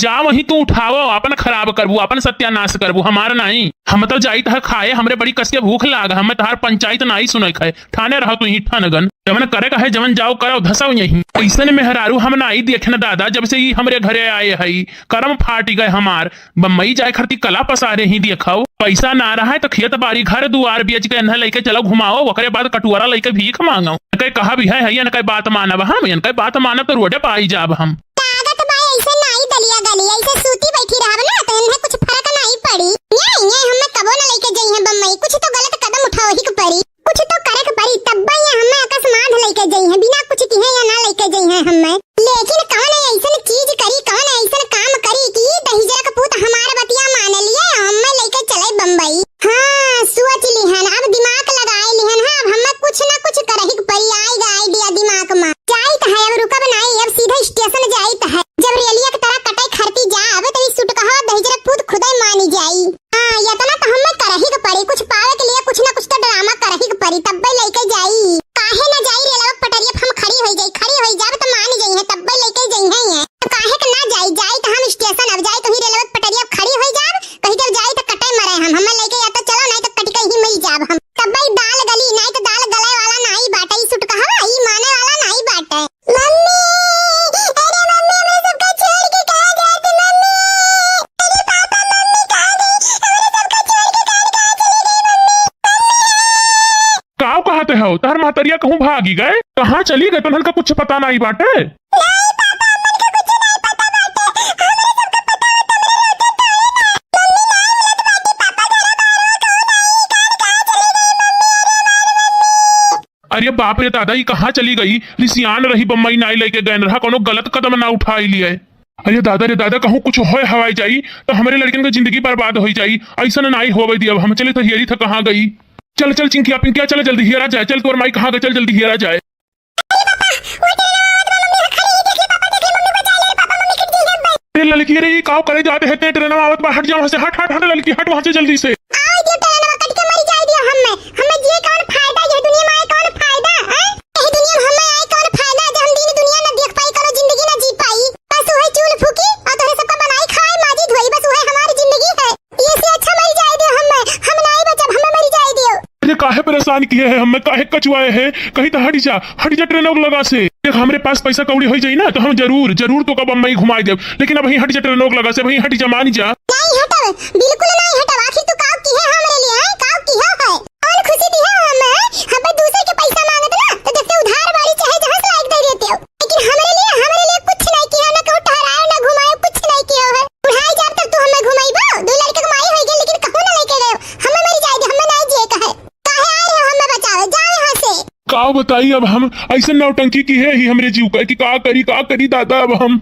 जा वहीं तू उठावो, आपन खराब करबू, आपन सत्यानाश करबू, हमार नाहीं। हम तो जाइत है खाए, हमरे बड़ी कस के भूख लाग, हमें तहार पंचायत नाहीं सुने खाए। ठाने रहो तू ही ठनगन, जवन करे का है, जवन जाओ करो, धसो यहीं। ऐसन मेहरारू हम नाहीं देखे न दादा, जब से ई हमरे घरे आए हई, करम फाटी गए हमार। बम्बई जाए खरती कला पसारे ही देखो, पैसा ना रहा तो खेत बारी घर दुआर बेच के इन्हें लेके चलो घुमाओ, ओकरे बाद कटुआरा लेके भीख मांगो। इनके कहा भी है, है इनके बात मानब हम, इनके बात मानब तो रोडे पे आई जाब हम। लागत बा ऐसे नाई दलिया गली, ऐसे सूती बैठी रहब ना तो इन्हें कुछ फर्क नाई पड़ी। ये, ये हमें कबो न लेके जइहें बम्बई, कुछ तो गलत कदम उठावे ही के पड़ी, कुछ तो करे के पड़ी, तब्बे ये हमें अकस्मात लेके जइहें, बिना कुछ किहे या ना लेके जइहें हमें। लेकिन कौन ऐसन चीज करी, कौन ऐसन काम करी कि दहिजरा के पूत हमार बतिया मान लिए, हमें लेके चले बम्बई। हाँ, सोच लिहन, अब दिमाग लगाए लिहन, हाँ, अब हमें कुछ ना कुछ करही के पड़ी, आइगा idea दिमाग में। जाइत है, अब रुकब नाई, अब सीधे स्टेशन जाइत है। जब रेलिया के तरह कटे खरती जाब, तो ई सुटकहवा दहिजरा के पूत खुदे मानी जाई। हाँ, यतना तो हमें करही के पड़ी, कुछ पावे के लिए कुछ ना कुछ तो ड्रामा करही के पड़ी, तब्बे लेके जाई। काहे ना जाई रेलवा के पटरिया पे हम खड़ी होई जाई, खड़ी होई जाब तो मान जइहें, तब्बे लेके जइहें ये। तो काहे के ना जाई, जाई तो हम स्टेशन अब जाई, तो ही रेलवा के पटरिया पे खड़ी होई जाब, कहीं जब जाई तो कटे मरे हम, हमें लेके या तो चलो, नाई तो कट के ही मर जाब हम। तब्बे ई दाल गली, नाई तो दाल गले वाला नाई बाटे, ई सुटकहवा, ई माने वाला नाई बाटे। मम्मी, अरे मम्मी, हमरे सबका छोड़ के कहाँ जात मम्मी? अरे पापा, मम्मी कहाँ गई? हमरे सबका छोड़ के कहाँ, कहाँ चली गई मम्मी? मम्मी! काव कहत हौ? तहर महतरिया कहूँ भागी गए? कहाँ चली गए? तोहन का कुछ पता नाई बाटे? नहीं पापा, हमन के कुछ नहीं पता बाटे। हमरे सबका पता होत, हमरे रहते तो है ना। मम्मी नहीं मिलत बाटी, पापा घरे बाहर कहूँ नहीं, कहाँ, कहाँ चली गई मम्मी? अरे हमार मम्मी। अरे बाप रे दादा, ई कहाँ चली गई? रिसियान रही, बम्बई नाई लेके गए रहा, कौनो गलत कदम ना उठाई लिए। अरे दादा रे दादा, कहूँ कुछ होए हवाई जाई तो हमरे लड़कन के जिंदगी बर्बाद होई जाई। ऐसन नाई होवे दियब हम। चले तो हियरी था कहाँ गई। चल चल चिंकिया पिंकिया, चल जल्दी हियरा जाए। चल तोर माई कहाँ गई, चल जल्दी हियरा जाए। अरे ललकी रे, ई काव करे जाते हैं? ट्रेन आवत बा, हट जा वहाँ से, हट हट हट ललकी, हट वहाँ से जल्दी से। आवे दियो ट्रेनवा कट के मरी जाए दियो हम्मे। हम्मे जिए कौन फायदा, ये दुनिया में आए कौन फायदा, हैं? यही दुनिया में हम्मे आए कौन फायदा, जब हम दिन दुनिया न देख पाई, कौनो जिंदगी न जी पाई। बस वही चूल फूकी और तोहरे सबका बनाई खाए, माजी धोई, बस वही हमारी जिंदगी है। ये से अच्छा मरी जाए दियो हम्मे, हम नाई बचब, हम्मे मरी जाए दियो। अरे काहे परेशान किए है हम्मे, काहे कचुआए है? कहीं तो हट जा, हट जा ट्रेनों के लगा से। देख हमरे पास पैसा कौड़ी होई जाई ना तो हम जरूर, जरूर तोका बम्बई घुमाई देब, लेकिन अब वहीं हट जा ट्रेनों के लगा से, वहीं हट जा, मान जा। नाई हटब, बिल्कुल नाई हटब। आखिर तू काव किहे हमरे लिए, हैं? काव किहे है? कौन खुशी दिहे हमें? हमें दूसरे के पैसा मांगत ना, तो जैसे उधार बारी चाहे जहाँ से लाइक दे देते हो। लेकिन हमरे लिए, हमरे लिए कुछ नहीं किहे, ना कहूँ ठहराए, ना घुमाए, कुछ नहीं किहे है। बुढ़ाई जाब तब तू हमें घुमाइबो? दो लड़के के माई होई गए, लेकिन कहूँ ना लेके गए। हमें मरी जाए दे, हमें नहीं जिए का है। काहे आए हो हमें बचावे? जाओ यहाँ से। का बताई अब हम, ऐसे नौटंकी किहे ही हमरे जीव का कि का करी, का करी दादा अब हम।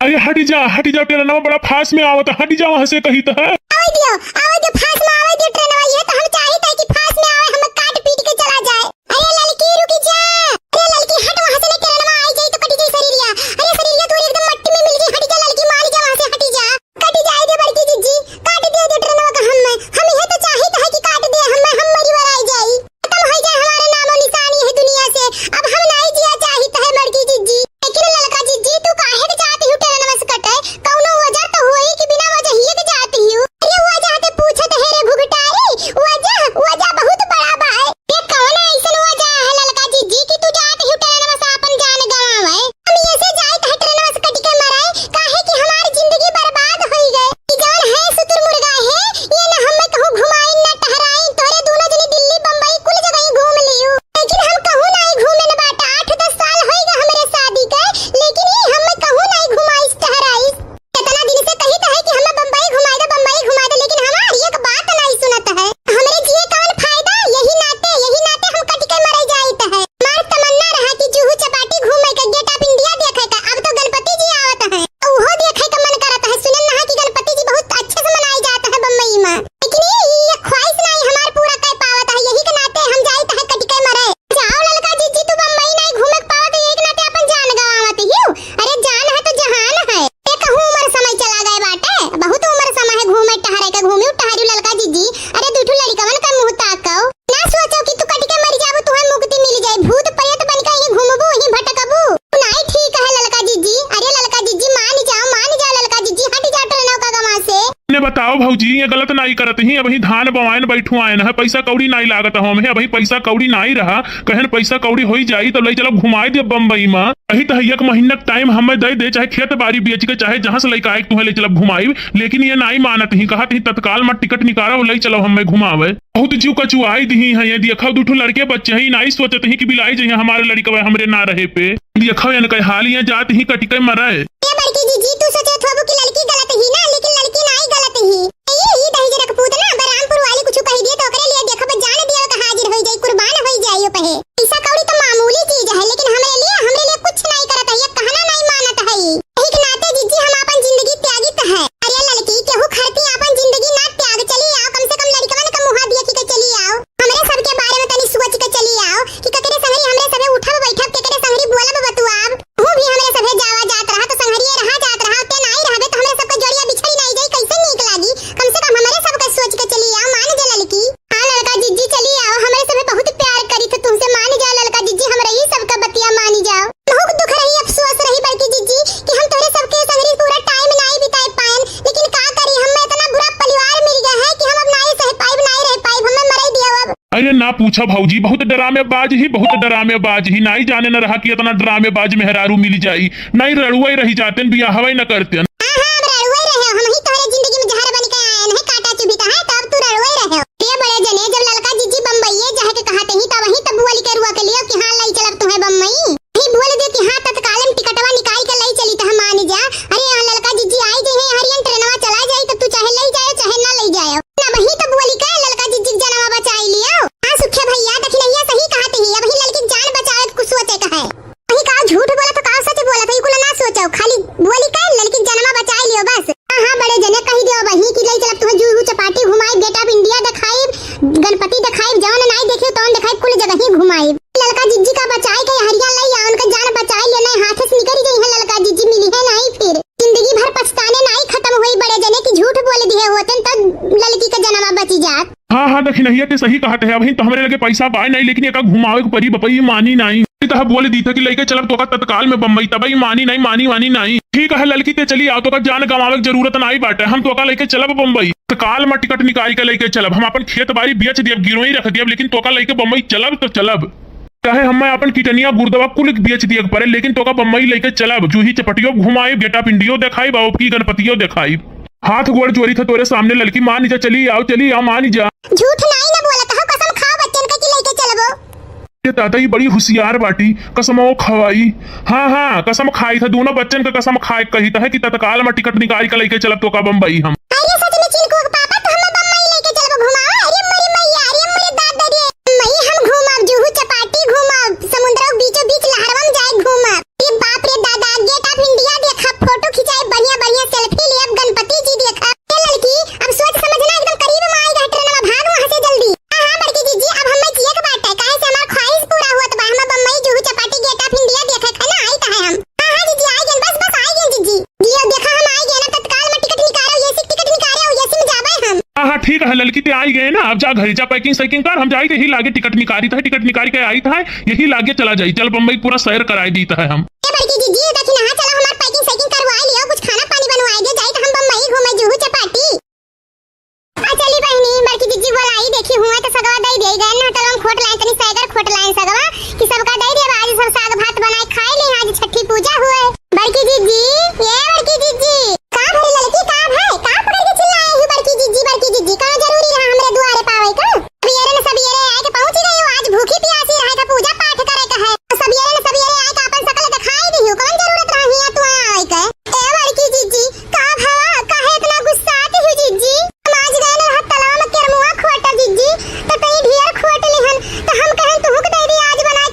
अरे हट जा, हट जा, ट्रेनवा बड़ा फास्ट में आवत, हट जा वहाँ से कही तो है। आवे दियो, आवे दियो, फास्ट में आवे दियो ट्रेनवा, ये तो हम चाहित है कि फास्ट में आवे, हमें काट पीट के चला जाए। अरे ललकी रुकी जा, अरे ललकी हट वहाँ से, नहीं ट्रेनवा आई जाई तो कटी जाई शरीरिया। अरे शरीरिया तोरी एकदम मट्टी में मिल जाई, हटी जा ललकी, मारी जा वहाँ से, हटी जा। कटी जाए दे बड़की जिज्जी, काट दे दे ट्रेनवा का हम्मे, हम ये तो चाहित है कि काट दे हम्मे, हम मरी वराई जाई, खत्म हो जाए हमारा नामो निशान ये दुनिया से। अब हम नाई जिया चाहित है बड़की जिज्जी। लेकिन ललका जिज्जी तू काहे के जाती हो ट्रेनवा से कटे, कौनो वजह तो होई कि बिना वजह ही के जाती हो? ताओ भौजी, ये गलत नाई करत ही, अबहीं धान बवाएन बैठुआएन है, पैसा कौड़ी नाई लागत हो हमें, अबहीं पैसा कौड़ी नाई रहा, कहन पैसा कौड़ी होई जाई, तब लई चलब घुमाई देब बम्बई मा। अही त है, एक महीना के time हमें दे दे, चाहे खेत बारी बेच के, चाहे जहाँ से लइका आए, तुहें लई चलब घुमाई, लेकिन ये नाई मानत ही, कहत ही तत्काल मा टिकट निकालो, लई चलो हमें घुमावे। बहुत जीव कचुआई दिही है, ये देखो दू ठो लड़के बच्चे हैं, नाई सोचत ही कि बिलाई जइहे हमारे लड़कवे हमरे ना रहे पे। देखो इनके हाल, ये जात ही कटिके मरे। ए बड़की जीजी, तू सोचत होबू कि लड़की गलत ही ना, लेकिन लड़की नाई गलत ही। ये, ये दहिजरा के पूत ना, बरामपुर वाली कुछ कह दिए तो ओकरे लिए देखो, बस जान दियो के हाजिर होई जाई, कुर्बान होई जाई ओ पहे। पैसा कौड़ी तो मामूली चीज है, लेकिन हमरे लिए, हमरे लिए कुछ नाई करत है, ये कहना नाई मानत है। यही के नाते जीजी हम आपन जिंदगी त्यागित है। अरे लड़की, केहू खातिर आपन जिंदगी ना त्याग, चली आओ, कम से कम लड़कवन का मुँह देखी के चली आओ। हमरे सबके बारे में तनी सोच के चली आओ कि केकरे संगरी हमरे सभे उठब बैठब, केकरे संगरी बोलब बतुआब। तू भी हमरे सभे जावा जात रहा तो संगरिये रहा जात रहा, ते नाई रहबे तो हमरे सबके जोड़िया बिछड़ी नाई जाई, कैसे नीक लागी? कम से कम हमरे सबके सोच के चली आओ, मान जा ललकी। हाँ ललका जिज्जी चली आओ, हमरे सभे बहुत प्यार करी थे तुमसे, मान जाओ ललका जिज्जी, हमरे ही सबका बतिया मान जाओ। बहुत दुख रही, अफसोस रही बड़की जिज्जी कि हम तोहरे सबके संगरी पूरा time नाई बिताए पाएन, लेकिन का करी, हमें इतना बुरा परिवार मिल गया है कि हम अब नाई सह पाइब, नाई रह पाइब, हमें मरई दिया अब। अरे ना पूछा भौजी, बहुत डरामेबाज ही, बहुत डरामेबाज ही। नाई जाने न रहा कि इतना डरामेबाज मेहरारू मिल जाई। नाई रड़ुआ ही रही जातेन, बियाहवा ही न करतेन। हाँ, हाँ, हम रड़ुआ ही रहे, हम ही तोहरे जिंदगी में जहर बन के आए हैं, काटा चुभिता है, तब तू रड़ुआ ही रहे। ए बड़े जने, जब ललका जिज्जी बम्बईये जाए के कहत ही, तब वहीं तब बोल के रुआ के लिए कि हाँ, लई चलब तुम्हें बम्बई। ही बोल दे कि हाँ, तत्काल में टिकटवा निकाल के लई चली तो हम मान जा। अरे यहाँ ललका जिज्जी आई जइहे, हरियन ट्रेनवा चला जाई, तो तू चाहे लई जायो, चाहे ना लई जायो। ना वही तो बोली का ललका जिज्जी के जनवा बचाई लियो। हाँ सुखे भैया, दखिनैया सही कहत ही, अब ही ललकी जान बचावे के कुछ सोचे का है। वही का झूठ बोला तो का सच बोला तो, ई कुल ना सोचो, खाली बोली का ललकी जनवा बचाई लियो बस। हाँ, हाँ, बड़े जने कही दियो वही कि लई चलब तुम्हें जूहू चपाटी घुमाई, Gate of India देखाई, गणपति देखाई, जौन नाई देखियो तौन देखाई, कुल जगह ही घुमाई। ललका जिज्जी का बचाई के हरिया लई आ, उनका जान बचाई लियो, नहीं हाथे से निकल जाई है ललका जिज्जी, मिली है नहीं फिर। जिंदगी भर पछताने नाई खत्म हुई, बड़े जने की झूठ बोल दिए होते तो ललकी का जनवा बची जात। हाँ, हाँ, दखिनैया ते सही कहत है, अबहीं तो हमरे लगे पैसा बाय नहीं, लेकिन एका घुमावे के परी बपई मानी नहीं। तो बोल दी था कि लइके चलब तोका तत्काल में बम्बई, तबई मानी नहीं, मानी वानी नहीं। ठीक है ललकी ते चली आओ, तोका जान गंवावे के जरूरत नहीं बाटे, हम तोका लइके चलब बम्बई। तत्काल में टिकट निकाल के लइके चलब, हम अपन खेत बारी बेच दियब, गिरोही रख दियब, लेकिन तोका लइके बम्बई चलब तो चलब। चाहे हमें अपन किडनिया गुर्दवा कुल बेच दिए के पड़े, लेकिन तोका बम्बई लइके चलब। जूही चपटियो घुमाई, Gate of India देखाई, बाबू की गणपतियो देखाई। हाथ गोड़ जोड़ी था तोरे सामने ललकी, मान जा, चली आओ, चली आओ, मान जा। झूठ नाई ना बोलत हो, कसम खाओ बच्चन का कि लइके चलबो। ये दादा, ये बड़ी होशियार बाटी, कसमो खवाई। हाँ, हाँ, कसम खाई था, दोनों बच्चन का कसम खाए कही था कि तत्काल में टिकट निकाल के लइके चलब तोका बम्बई हम। अरे सच में चिलकुआ के पापा, तो हमें बम्बई लेके चलबो घुमावा? अरे मोरी मैया, अरे मोरे दादा रे, मई हम घूमब, जुहू चपाटी घूमब, समुद्र के बीचों बीच लहरवा में जाए घूमब। अरे बाप रे दादा, Gate of India देखब, फोटो खिंचाई, बढ़िया बढ़िया selfie लेब, गणपति जी देखब। ए लड़की, अब सोच समझना एकदम करीब में आई गए ट्रेनवा, भाग वहाँ से जल्दी। हाँ, हाँ बड़की जीजी, अब हमें जिए के बाटे, काहे से हमार ख्वाहिश पूरा होत बा, हम बम्बई जुहू चपाटी Gate of India देखे के ना आई त है हम। हाँ, हाँ जीजी, आई गए, बस, बस, आई गए जीजी। जियो, देखा हम आई गए ना, तत्काल में टिकट निकालो, एसी टिकट निकालो, एसी में जाबे हम। हाँ, हाँ, ठीक है, ललकी ते आई गए ना, अब जा घरे जा, packing सैकिंग कर, हम जाई यही लागे टिकट निकारी था, टिकट निकारी के आई था, यही लागे चला जाई, चल बम्बई पूरा सैर कराई दी था हम। ए बड़की जीजी, देखी ना, चलो हमार packing सैकिंग करवाई लियो, कुछ खाना पानी बनवाई दे, जाई तो हम बम्बई घूमे जुहू चपाटी। आ चली बहिनी, बड़की जीजी बोलाई, देखी हुआ तो सगवा दई दे गए ना, चलो हम खोट लाइन, तनी सैगर खोट लाइन सगवा, कि सबका दई दे, आज सब साग भात बनाए खाए ले, आज छठी पूजा हुए। बड़की जीजी, ये बड़की जीजी। का भरी ललकी, का भाई, का पकड़ के चिल्लाए हो बड़की जीजी, बड़की जीजी? कौनो जरूरी रहा हमरे दुआरे पावे का? सबियरे न सबियरे आए के पहुंची गई हो, आज भूखी प्यासी रहे का पूजा पाठ करे का है। सबियरे न सबियरे आए के आपन शकल दिखाई दी हो, कौन जरूरत रहा हिया तू आए के? ए बड़की जीजी, का भवा, काहे इतना गुस्सात हो जीजी? हम आज गए न रहा तलवा में केरमुआ खोटा जीजी, तो तई ढेर खोट लिहन, तो हम कहन तुहू के दे दी आज बना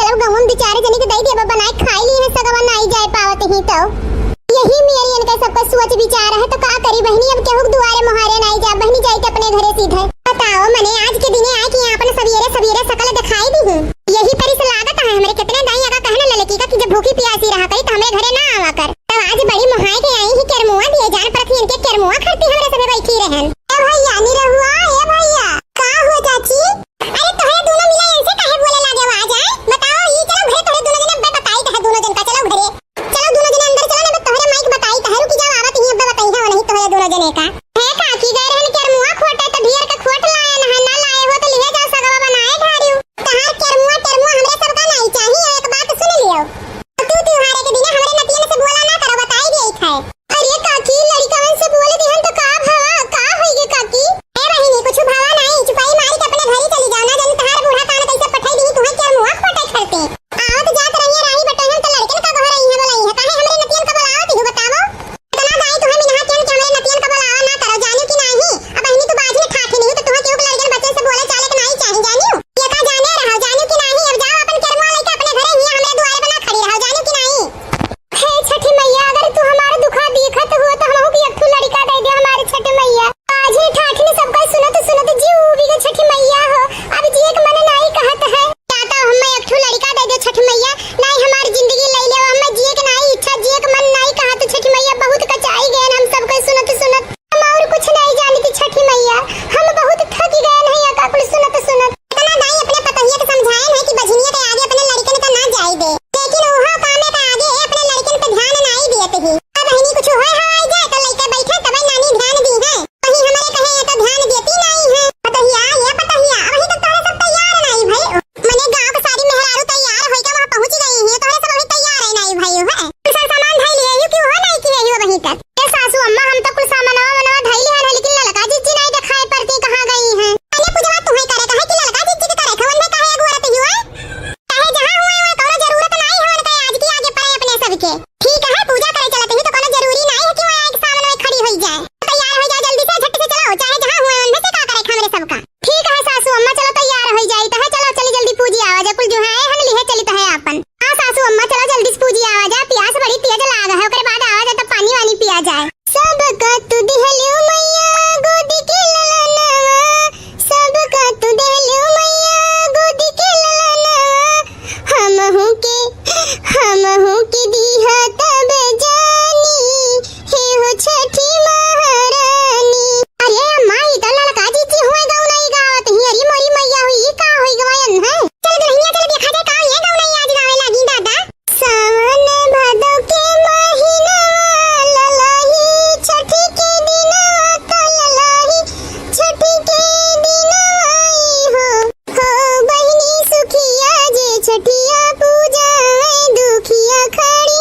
तब गहुम बिचारे जनी के दई देबा बनाए खाई ली है, सगवा नाई जाए पावत ही तो। यही मेरी इनका सबका सोच विचार है, तो का करी बहिनी, अब केहू के दुआरे मोहारे नाई जा बहिनी, जाई के अपने घरे सीधे। बताओ मने आज के दिने आए कि यहाँ अपन सवेरे सवेरे सकल दिखाई दी हूँ। यही परी से लागत है हमरे कितने दाई अगा कहने ललकी का कि जब भूखी प्यासी रहा करी तो हमरे घरे ना आवा कर। तब आज बड़ी मोहाए के आई ही केरमुआ दिए जान परत ही इनके केरमुआ खरती हमरे सभे बैठी रहन। ए भैया निरहुआ, ए भैया। का हुआ चाची? अरे तोहरे दोनों मिला इनसे काहे बोले लागे आवाज आए? बताओ ई चलो घरे तोहरे दोनों जने अब्बे बताई तहे दोनों जन का चलो घरे। चलो दोनों जने अंदर चलो ना तोहरे माई के बताई तहे रुकी जाओ आवत ही अब्बे बताई है नहीं तोहरे दोनों जने का। हे काकी गए रहन केरमुआ खोटे तो ढेर के खोट लाए ना है ना लाए हो तो लिहे जाओ सगवा बनाए ढारियो। तहार केरमुआ टेरमुआ हमरे सबका नाई चाहिए एक बात सुन लियो। तू त्योहारे के दिने हमरे नतियन से बोला ना करो बताई दिए है। अरे काकी, लड़िकवन से बोल दिहन तो का भवा, का होइगे काकी? ए बहिनी, कुछ भवा नाई, चुपाई मारी के अपने घरे चली जाओ, ना जानी तहार बूढ़ा कान कैसे पठाई दी, तुहे केरमुआ खोटे खरते। आवत जात रहिए राही बटोहन तो लड़कन का गोहर आई है बोलाई है, काहे हमरे नतियन का बोलावत ही बतावो? इतना दाई तुहे मिनहा कियन के हमरे नतियन का बोलावा ना करो, जानियो कि नाही? अब बहिनी तू बाजी में ठाठी नहीं तो तुहे केहू के लड़कन बच्चन से बोले चाले के नाही चाही, जानियो? ये का जाने रहो, जानियो कि नाही? अब जाओ अपन केरमुआ लेके अपने घरे हिया हमरे दुआरे बना खड़ी रहो, जानियो कि नाही? हे छठी मैया, अगर तू हमार दुखा देखत हो, तो हमहू के एक ठो लड़िका दे दे, हमारे छठी मैया। आज ही ठाठनी सबका सुनत, सुनत जीव उबी के छठी मैया हो, अब जिए के मन नाई कहत है। या तो हमें एक ठो लड़िका दे दे छठी मैया, नाई हमार जिंदगी ले ले, हमें जिए के नाई इच्छा, जिए के मन नाई कहत छठी मैया, बहुत कचाई गए हम सबका सुनत, सुनत। हम और कुछ नाई जानी थी छठी मैया, हम बहुत थक गए हैं, या का कुल सुनत, सुनत। इतना दाई अपने पतोहिया के समझाए हैं कि बझनिया के आगे अपने लड़कन का ना जाए दे, लेकिन ओहो कामे का आगे अपने लड़कन पे ध्यान नाई देत ही। अब बहिनी कुछ होए हवाई जाए तो लइके बैठे तबे नानी ध्यान दी है। वही हमारे कहे ये तो ध्यान देती नाई है। पतोहिया, ये पतोहिया, अबही तक तोहरे सब तैयार नाई भई। मने गाँव के सारी मेहरारू तैयार होई के वहाँ पहुँच गई हैं, तोहरे सब अभी तैयार है नाई भई है। कुल सामान धई लिए यू कि हो नाई कि यू अबही तक। ए सासू अम्मा, हम तो कुल सामानवा मनवा धई लिहन है, लेकिन ललका जिज्जी नाई देखाई परती, कहाँ गई हैं? अरे पूजवा तुहे करे कहे कि ललका जिज्जी के करे, खवन में काहे अगुआ रहती हुआ? काहे जहाँ हुए हुए कोनो जरूरत नाई है उनके आज की आगे पड़े अपने सबके। ठीक है, पूजा करे चलत ही तो कोनो जरूरी नाई है कि वहाँ एक सामने में खड़ी होई जाए। तैयार होई जाए जल्दी से, झट से चलो, चाहे जहाँ हुए उनमें से का करे हमरे सबका। ठीक है सासू अम्मा, चलो तैयार होई जाई, तो है चलो चली जल्दी पूजी आवा जा, कुल जो है हम लिहे चली तो है आपन। हाँ सासू अम्मा, चलो जल्दी से पूजी आवा जा, प्यास बड़ी तेज लाग है, ओकरे बाद आवा जा तो पानी वानी पिया जाए। सबका तू दिहलियो मैया गोदी के ललनवा, सबका तू दिहलियो मैया गोदी के ललनवा, हमहू के, हमहू के दिहा तब जानी, हे हो छठी महारानी। अरे अम्मा, ई तो ललका जिज्जी हुए गौनई गावत ही। अरे मोरी मैया हुई, ई का होई गवायन है? चल दुल्हनिया, चल देखा जाए का ये गौनई आज गावे लागी दादा। सावन भादो के महीनवा ललही, छठी के दिनवा तो ललही, छठी के दिनवा ई हो। हो बहिनी सुखिया जे छठिया पूजावे, दुखिया खड़ी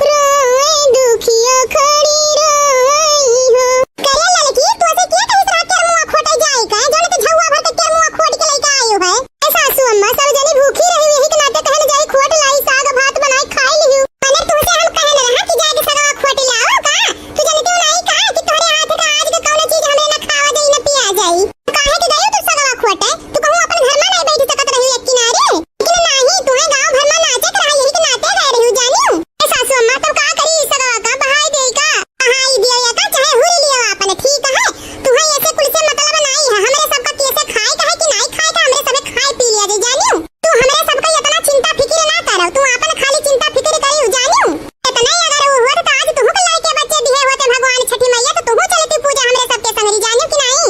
रोवे, दुखिया खड़ी रोवे हो। करे ललकी, तोसे के कहिस रहा केरमुआ खोटे जाए का? जौन के झउआ भर के केरमुआ खोट के लइके आयो है। ए सासू अम्मा, सब जनी भूखी रही, यही के नाते कहन जाई खोट लाई, साग भात बनाई खाई लिहू। मने तुमसे हम कहन रहा कि जाए के सगवा खोट लाओ का? तू जनती नाई का कि तोहरे हाथ का आज के कौनो चीज हमरे ना खावा जाई, ना पिया जाई। काहे के गयो तू सगवा खोटे? तू कहूँ अपन घर में नहीं बैठ सकत रही एक किनारे? लेकिन नाही, तुहे गाँव भर में नाचे के रहा, यही के नाते गए रही, जानियो। ए सासू अम्मा, तब का करी ई सगवा का? बहाई देई का? बहाई दियो या का, चाहे हुरी लियो आपन, ठीक है? तुहे ऐसे कुल से मतलब नाई है, हमरे सबका कैसे खाए का है कि नाई खाए का, हमरे सबे खाए पी लिया जाए, जानियो। तू हमरे सबका इतना चिंता फिकिर ना करो, तू आपन खाली चिंता फिकिर करियो, जानियो। इतना ही अगर वो होत तो आज तुहू के लड़के बच्चे दिहे होते भगवान छठी मैया, तो तुहू चलती पूजा हमरे सबके संगरी, जानियो कि नाई?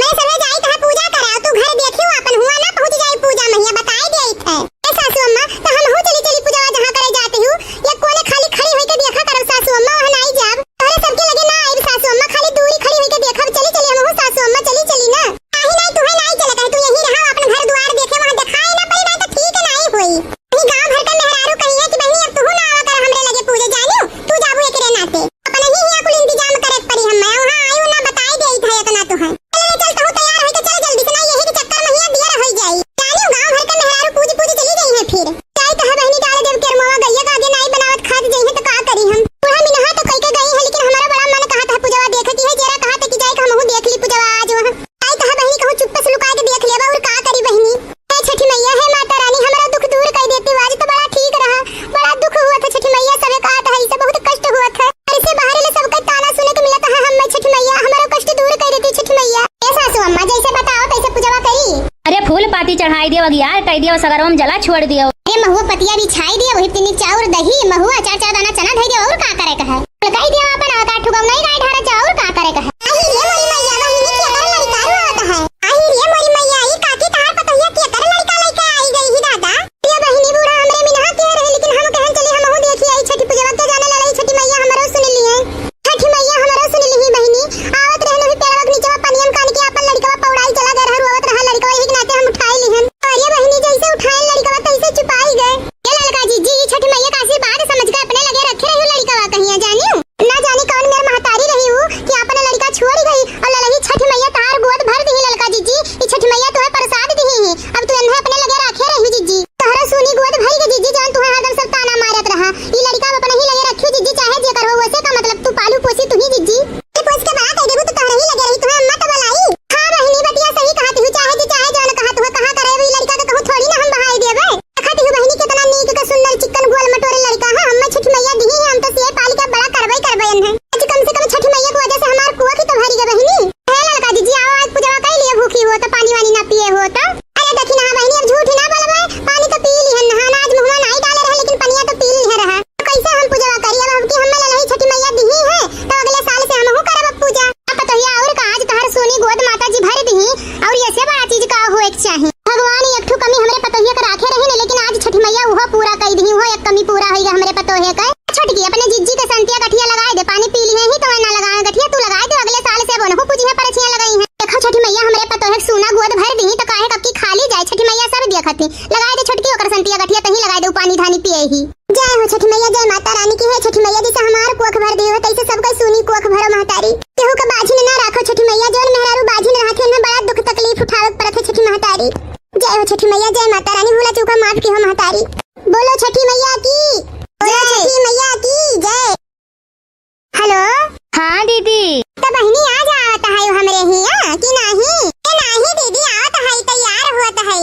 मैं सबे जाई तहाँ पूजा कराओ, तू घर देखियो आपन, हुआ ना पहुँच जाई पूजा मैया, बताई देई थे। ए सासू अम्मा, तो हमहू चली चली पूजवा जहाँ करे जाती हूँ, ये कोने खाली खड़ी होई के देखा करो सासू अम्मा, वहाँ नाई जाब। तोहरे सबके लगे ना आइब सासू अम्मा, खाली दूरी खड़ी होई के देखब, चली चली हमहू सासू अम्मा, चली चली ना। नाही नाही, तुहे नाई चले कहे, तू यही रहा, आपन घर दुआर देखे, वहाँ देखाए ना पड़ी, नाई तो ठीक नाई होई। ई गांव भर के मेहरारू कही है कि बहिनी अब तुहू ना आवा कर हमरे लगे पूजे, जानियो, तू जाबू एकरे नाते। अपने ही हिया कुल इंतजाम करे के पड़ी हम्मे, वहाँ आयु ना बताई देई था इतना तुहे। चल रे चल, तहू तैयार होई के चल जल्दी से, ना यही के चक्कर में हिया दियर होई जाई। जानियो गांव भर के मेहरारू पूज पूज चली गई है फिर। जाई तो है बहिनी डाल देव केरमवा, गैया का आगे नाई बनावत खात जई है तो का करी हम। बूढ़ा मिनहा तो कई के गई है लेकिन हमारा बड़ा मन कहा था पूजवा देखे की है, जेरा कहा था कि जाए के हमहू देख ली पूजवा आज वहाँ। आई कहा बहिनी कहूँ चुप्पे से लुका के देख लेबा और का करी बहिनी। हे छठी मैया, हे माता रानी, हमरा दुख दूर कर दे, अगियार कइ दियो, सगरवा में जला छोड़ दियो। अरे महुआ पतिया बिछाई दियो, वही तिनी चाउर दही, महुआ चार चार दाना चना धइ दियो, और का करे का है? कहि दियो अपन, का ठुगौ नहीं गाय ढारा जाओ, और का करे का है? आही रे मोरी मैया, बहिनी के कर लड़का रोत है। आही रे मोरी मैया, ई काकी तहार पतोहिया के कर लड़का लइके आई गई ही दादा। ये बहिनी बूढ़ा हमरे मिनहा के रहे, लेकिन हम कहन चली हमहू देखी आई छठी पूजवा के जाने ललई छठी मैया हमरो सुन ली है। छठी मैया हमरो सुन लिही बहिनी, आवत रहन वही पेड़वा के नीचवा पनिया में कान के आपन लड़कवा पौड़ाई चला गए रहा, रोवत रहा लड़कवा, यही के नाते हम उठाई लिहन। अरे बहिनी, जैसे उठाए लड़कवा तैसे चुपाई गए। ए ललका जिज्जी, ई छठी मैया का आशीर्वाद समझ के अपने लगे रखे रही लड़कवा कहिया जानियो। ना जानी कौन मेर महतारी रही ऊ कि आपन लड़का छोड़ गई और ललही छठी मैया तहार गोद भर दिही ललका जिज्जी, ई छठी मैया तुहे प्रसाद दिही ही। अब तू एन्हे अपने लगे रखे रही जिज्जी। तोहरा सुनी गोद भरी के जिज्जी, जौन तुहे हरदम सब ताना मारत रहा। ई लड़का अब अपने ही लगे रखियो जिज्जी, चाहे जेकर हो, वैसे का मतलब तू पालू पोसी तू ही जिज्जी। ई पोस के बड़ा कर देबू तो तोहरे ही लगे रही, तुहे अम्मा तो बोलाई। हाँ बहिनी, बतिया सही कहत हूँ, चाहे जे चाहे जौन कहत हुआ, कहाँ करे ई लड़का के कहूँ थोड़ी ना हम बहाई देबे। देखत हूँ बहिनी, कितना नीक के सुंदर चिक्कन गोल मटोरे लड़का है, हम्मे छठी मैया दिही है, हम तो सिए पाली के बड़ा करबे करबे एन्हे। आज कम से कम छठी मैया की वजह से हमार कोख ही तो भरी गए बहिनी। हे ललका जिज्जी, आओ आज पूजवा कर लिए, भूखी हो तो पानी वानी ना पिए हो तो। अरे देखी ना बहिनी, अब झूठ ही ना बोलबे, पानी तो पी लिहन, नहाना आज मुँहवा नाई डाले रहे, लेकिन पनिया तो पी लिहे रहा। तो कैसे हम पूजवा करी? अब हमकी हम्मे ललही छठी मैया दिही है, तो अगले साल से हमहू करब अब पूजा। अब पतोहिया और का, आज तहर सोनी गोद माता जी भर दिही, और ऐसे बड़ा चीज का होए के चाही? भगवान एक ठो कमी हमरे पतोहिया के राखे रही ने, लेकिन आज छठी मैया उहो पूरा कई दिही, उहो एक कमी पूरा होई गए हमरे पतोहिया के। छोटकी, अपने जिज्जी के संतिया गठिया लगाए दे, पानी पी लिहे ही तो ना लगाए गठिया, तू लगाए दे, अगले साल से अब ओनहु पूजिहे परछिया लगाई है। देखो छठी मैया हमरे पतोहे के सूना गोद भर दिही तो काहे कब की खाली जाए, छठी मैया सब दिया खाती। लगाए दे छोटकी ओकर संतिया गठिया, तही लगाए दे, उ पानी धानी पिए ही। जय हो छठी मैया, जय माता रानी की। हे छठी मैया, जैसे हमार कोख भर दियो, तैसे सबका सूनी कोख भरो महतारी। केहू का बाझिन ना राखो छठी मैया, जौन मेहरारू बाझिन रहत है, उन्हें बड़ा दुख तकलीफ उठावे के पड़त है छठी महतारी। जय हो छठी मैया, जय माता रानी, भूला चूका माफ की हो महतारी। बोलो छठी मैया की जय। छठी मैया की जय। हेलो। हाँ दीदी। तो बहिनी आज आवत है हमरे हिया कि नाही? ए नाही दीदी, आवत है, तैयार होत है।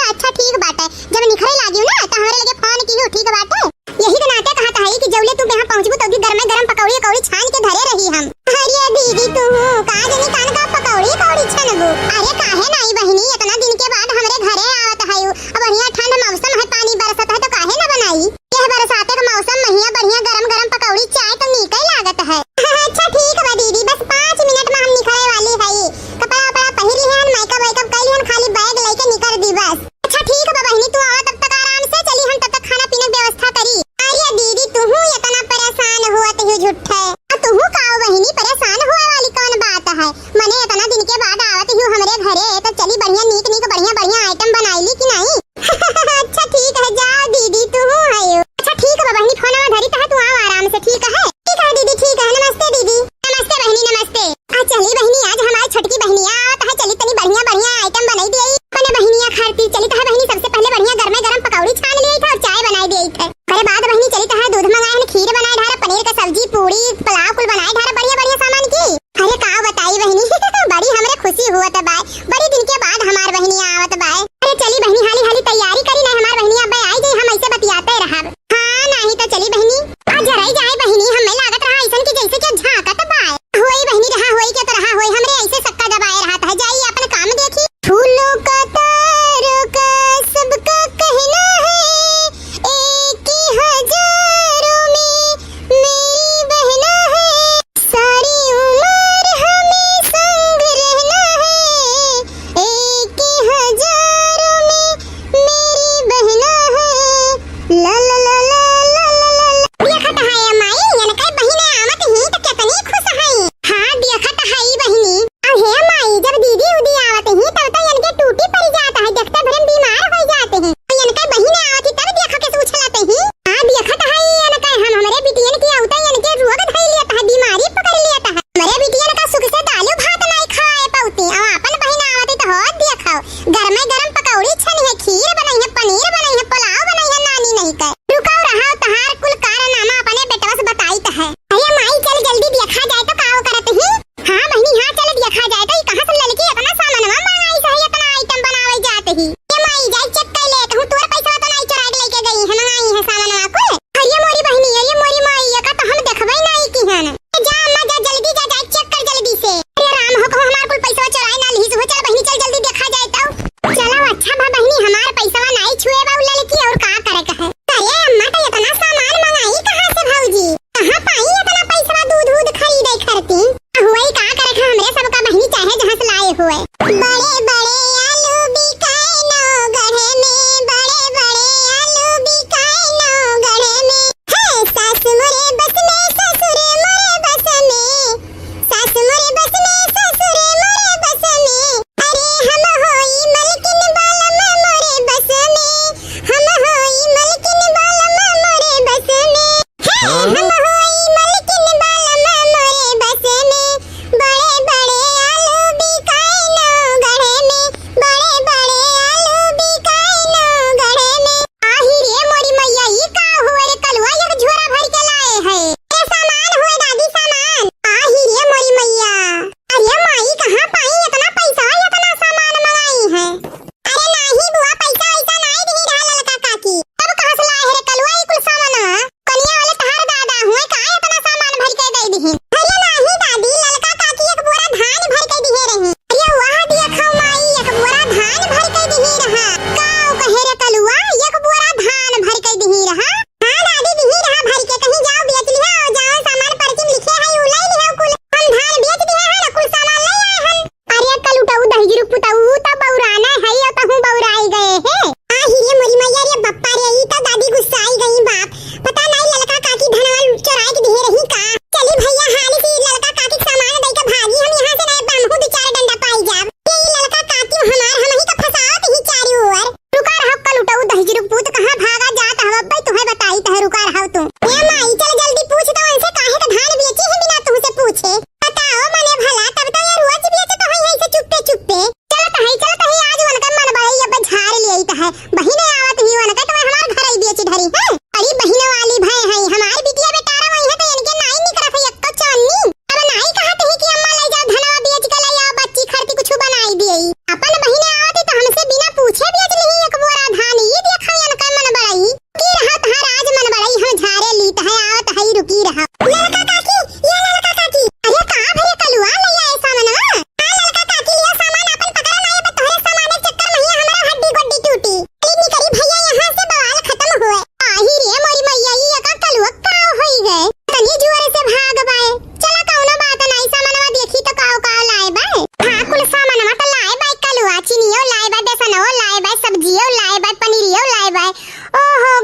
अच्छा ठीक बाटे, जब निखरे लागियो ना तो हमरे लगे फोन किहो, ठीक बाटे। यही के नाते कहत है कि जौले तू यहाँ पहुँचबू तो भी गरमे गरम पकौड़ी उकौड़ी छान के धरे रही हम। अरे दीदी तू का जनी कान का पकौड़ी उकौड़ी छनबू? अरे काहे नाही बहिनी, इतना दिन के बाद हमरे घरे आवत है, अब बढ़िया ठंड मौसम है, पानी बरसत है तो काहे ना बनाई? यह बरसाते के मौसम में हिया बढ़िया गरम गरम पकौड़ी चाय तो नीके लागत है। अच्छा ठीक बा दीदी, बस पाँच मिनट में हम निकले वाली हई। कपड़ा वपड़ा पहिर लिहन, मेकअप वेकअप कर लिहन, खाली बैग लेके निकल दी बस। अच्छा ठीक बा बहिनी, तू आवा तब तक आराम से, चली हम तब तक खाना पीने के व्यवस्था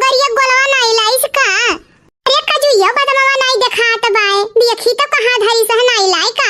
गरिया गोलवा नाई लाइस का? अरे कजुइयो बदमवा नाई देखात बाय, देखी तो कहाँ धरी सह नाई लाए का?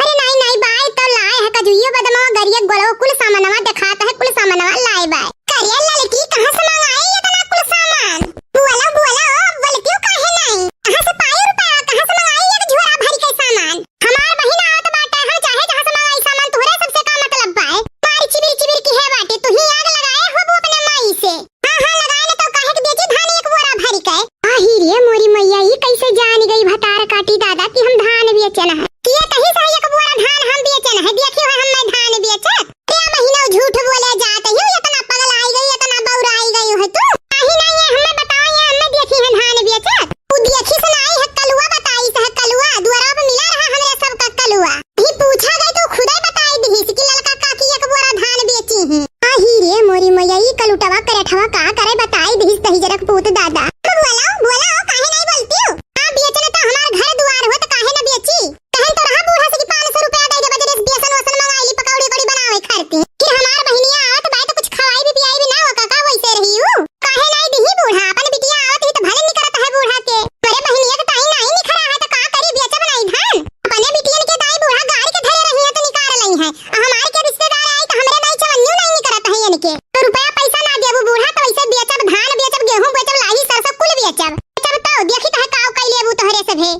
अरे नाई नाई बाय तो लाए है कजुइयो बदमवा, गरिया गोलवा कुल सामानवा देखात है, कुल सामानवा लाए बाय। करे ललकी कहाँ से मंगाए इतना कुल सामान? बोला बोला ओ बोलती हूँ काहे नाई? कहाँ से पाए रुपया, कहाँ से मंगाए एक झोरा भरी के सामान? हमार बहिन आवत बाटे, हम चाहे जहाँ से मंगाई सामान, तोहरे सबसे का मतलब बाय? मारी चिबिर चिबिर की है बाटे, तू ही आग लगाए हो वो अपने माई से। हाँ हाँ लगाए न तो काहे के बेची धान एक बोरा भरी के? आही रे मोरी मैया, ई कैसे जान गई भतार काटी दादा कि हम धान बेचन है? किए कहीं से एक बोरा धान हम बेचन है, देखियो है हम मैं धान बेचत। क्या महीना झूठ बोले जात है, इतना पगल आई गई, इतना बौरा आई गई है तू? आही नहीं है, हमें बताओ ये हमें देखी है धान बेचत? तू देखी सुनाई है कलुआ बताई से है कलुआ, दुआरा पे मिला रहा हमरे सबका कलुआ। ही पूछा गई तो खुदे बताई दिहिस कि ललका काकी एक बोरा धान बेची ही। आही रे मोरी मैया, ई कलुटवा करठवा का करे बताई दिहिस दहिजरक पूत दादा। अब बोलाओ, बोलाओ, काहे नहीं बोलती हो? हाँ, बेचने तो हमार घर दुआर हो तो काहे न बेची? कहन तो रहा बूढ़ा से कि पाँच सौ रुपया दे दे, बजरे से बेसन वसन मंगाई ली, पकौड़ी उकौड़ी बनावे खातिर। फिर हमार बहिनिया आवत बाय तो कुछ खवाई भी पियाई भी ना हो काका, वैसे रही हूँ। काहे नहीं दिही बूढ़ा, अपन बिटिया आवत ही तो भले निकरत है बूढ़ा के। अरे बहिनिया के ताई नहीं निकरा है तो का करी, बेचब नहीं धान? अपने बिटियन के दाई बूढ़ा गाड़ी के धरे रही है तो निकार लई है। आ हमार के रिश्तेदार आई तो हमरे नाई चवन्नियो नहीं निकरत है इनके। तो रुपया पैसा ना देबू बूढ़ा तो ऐसे बेचब धान, बेचब गेहूं, बेचब लाही सरसों कुल बेचब। बेचब तो देखी तो है काव कई लेबू तोहरे से भे।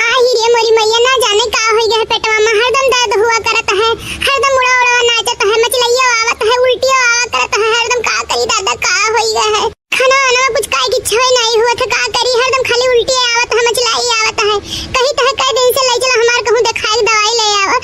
आही रे मोरी मैया, ना जाने का होई गए पेटवा में, हरदम दर्द हुआ करत है, हरदम उड़ा उड़ा नाचत है, मचलैया आवत है, उल्टिया आवा करत है, हरदम का करी दादा का होई गए है। खाना वाना में कुछ खाए की इच्छा ही नहीं हुआ था, का करी, हरदम खाली उल्टी आवत है, मचलाई आवत है। कही तो है कई दिन से ले चला हमार कहूँ देखाए के दवाई ले आवा,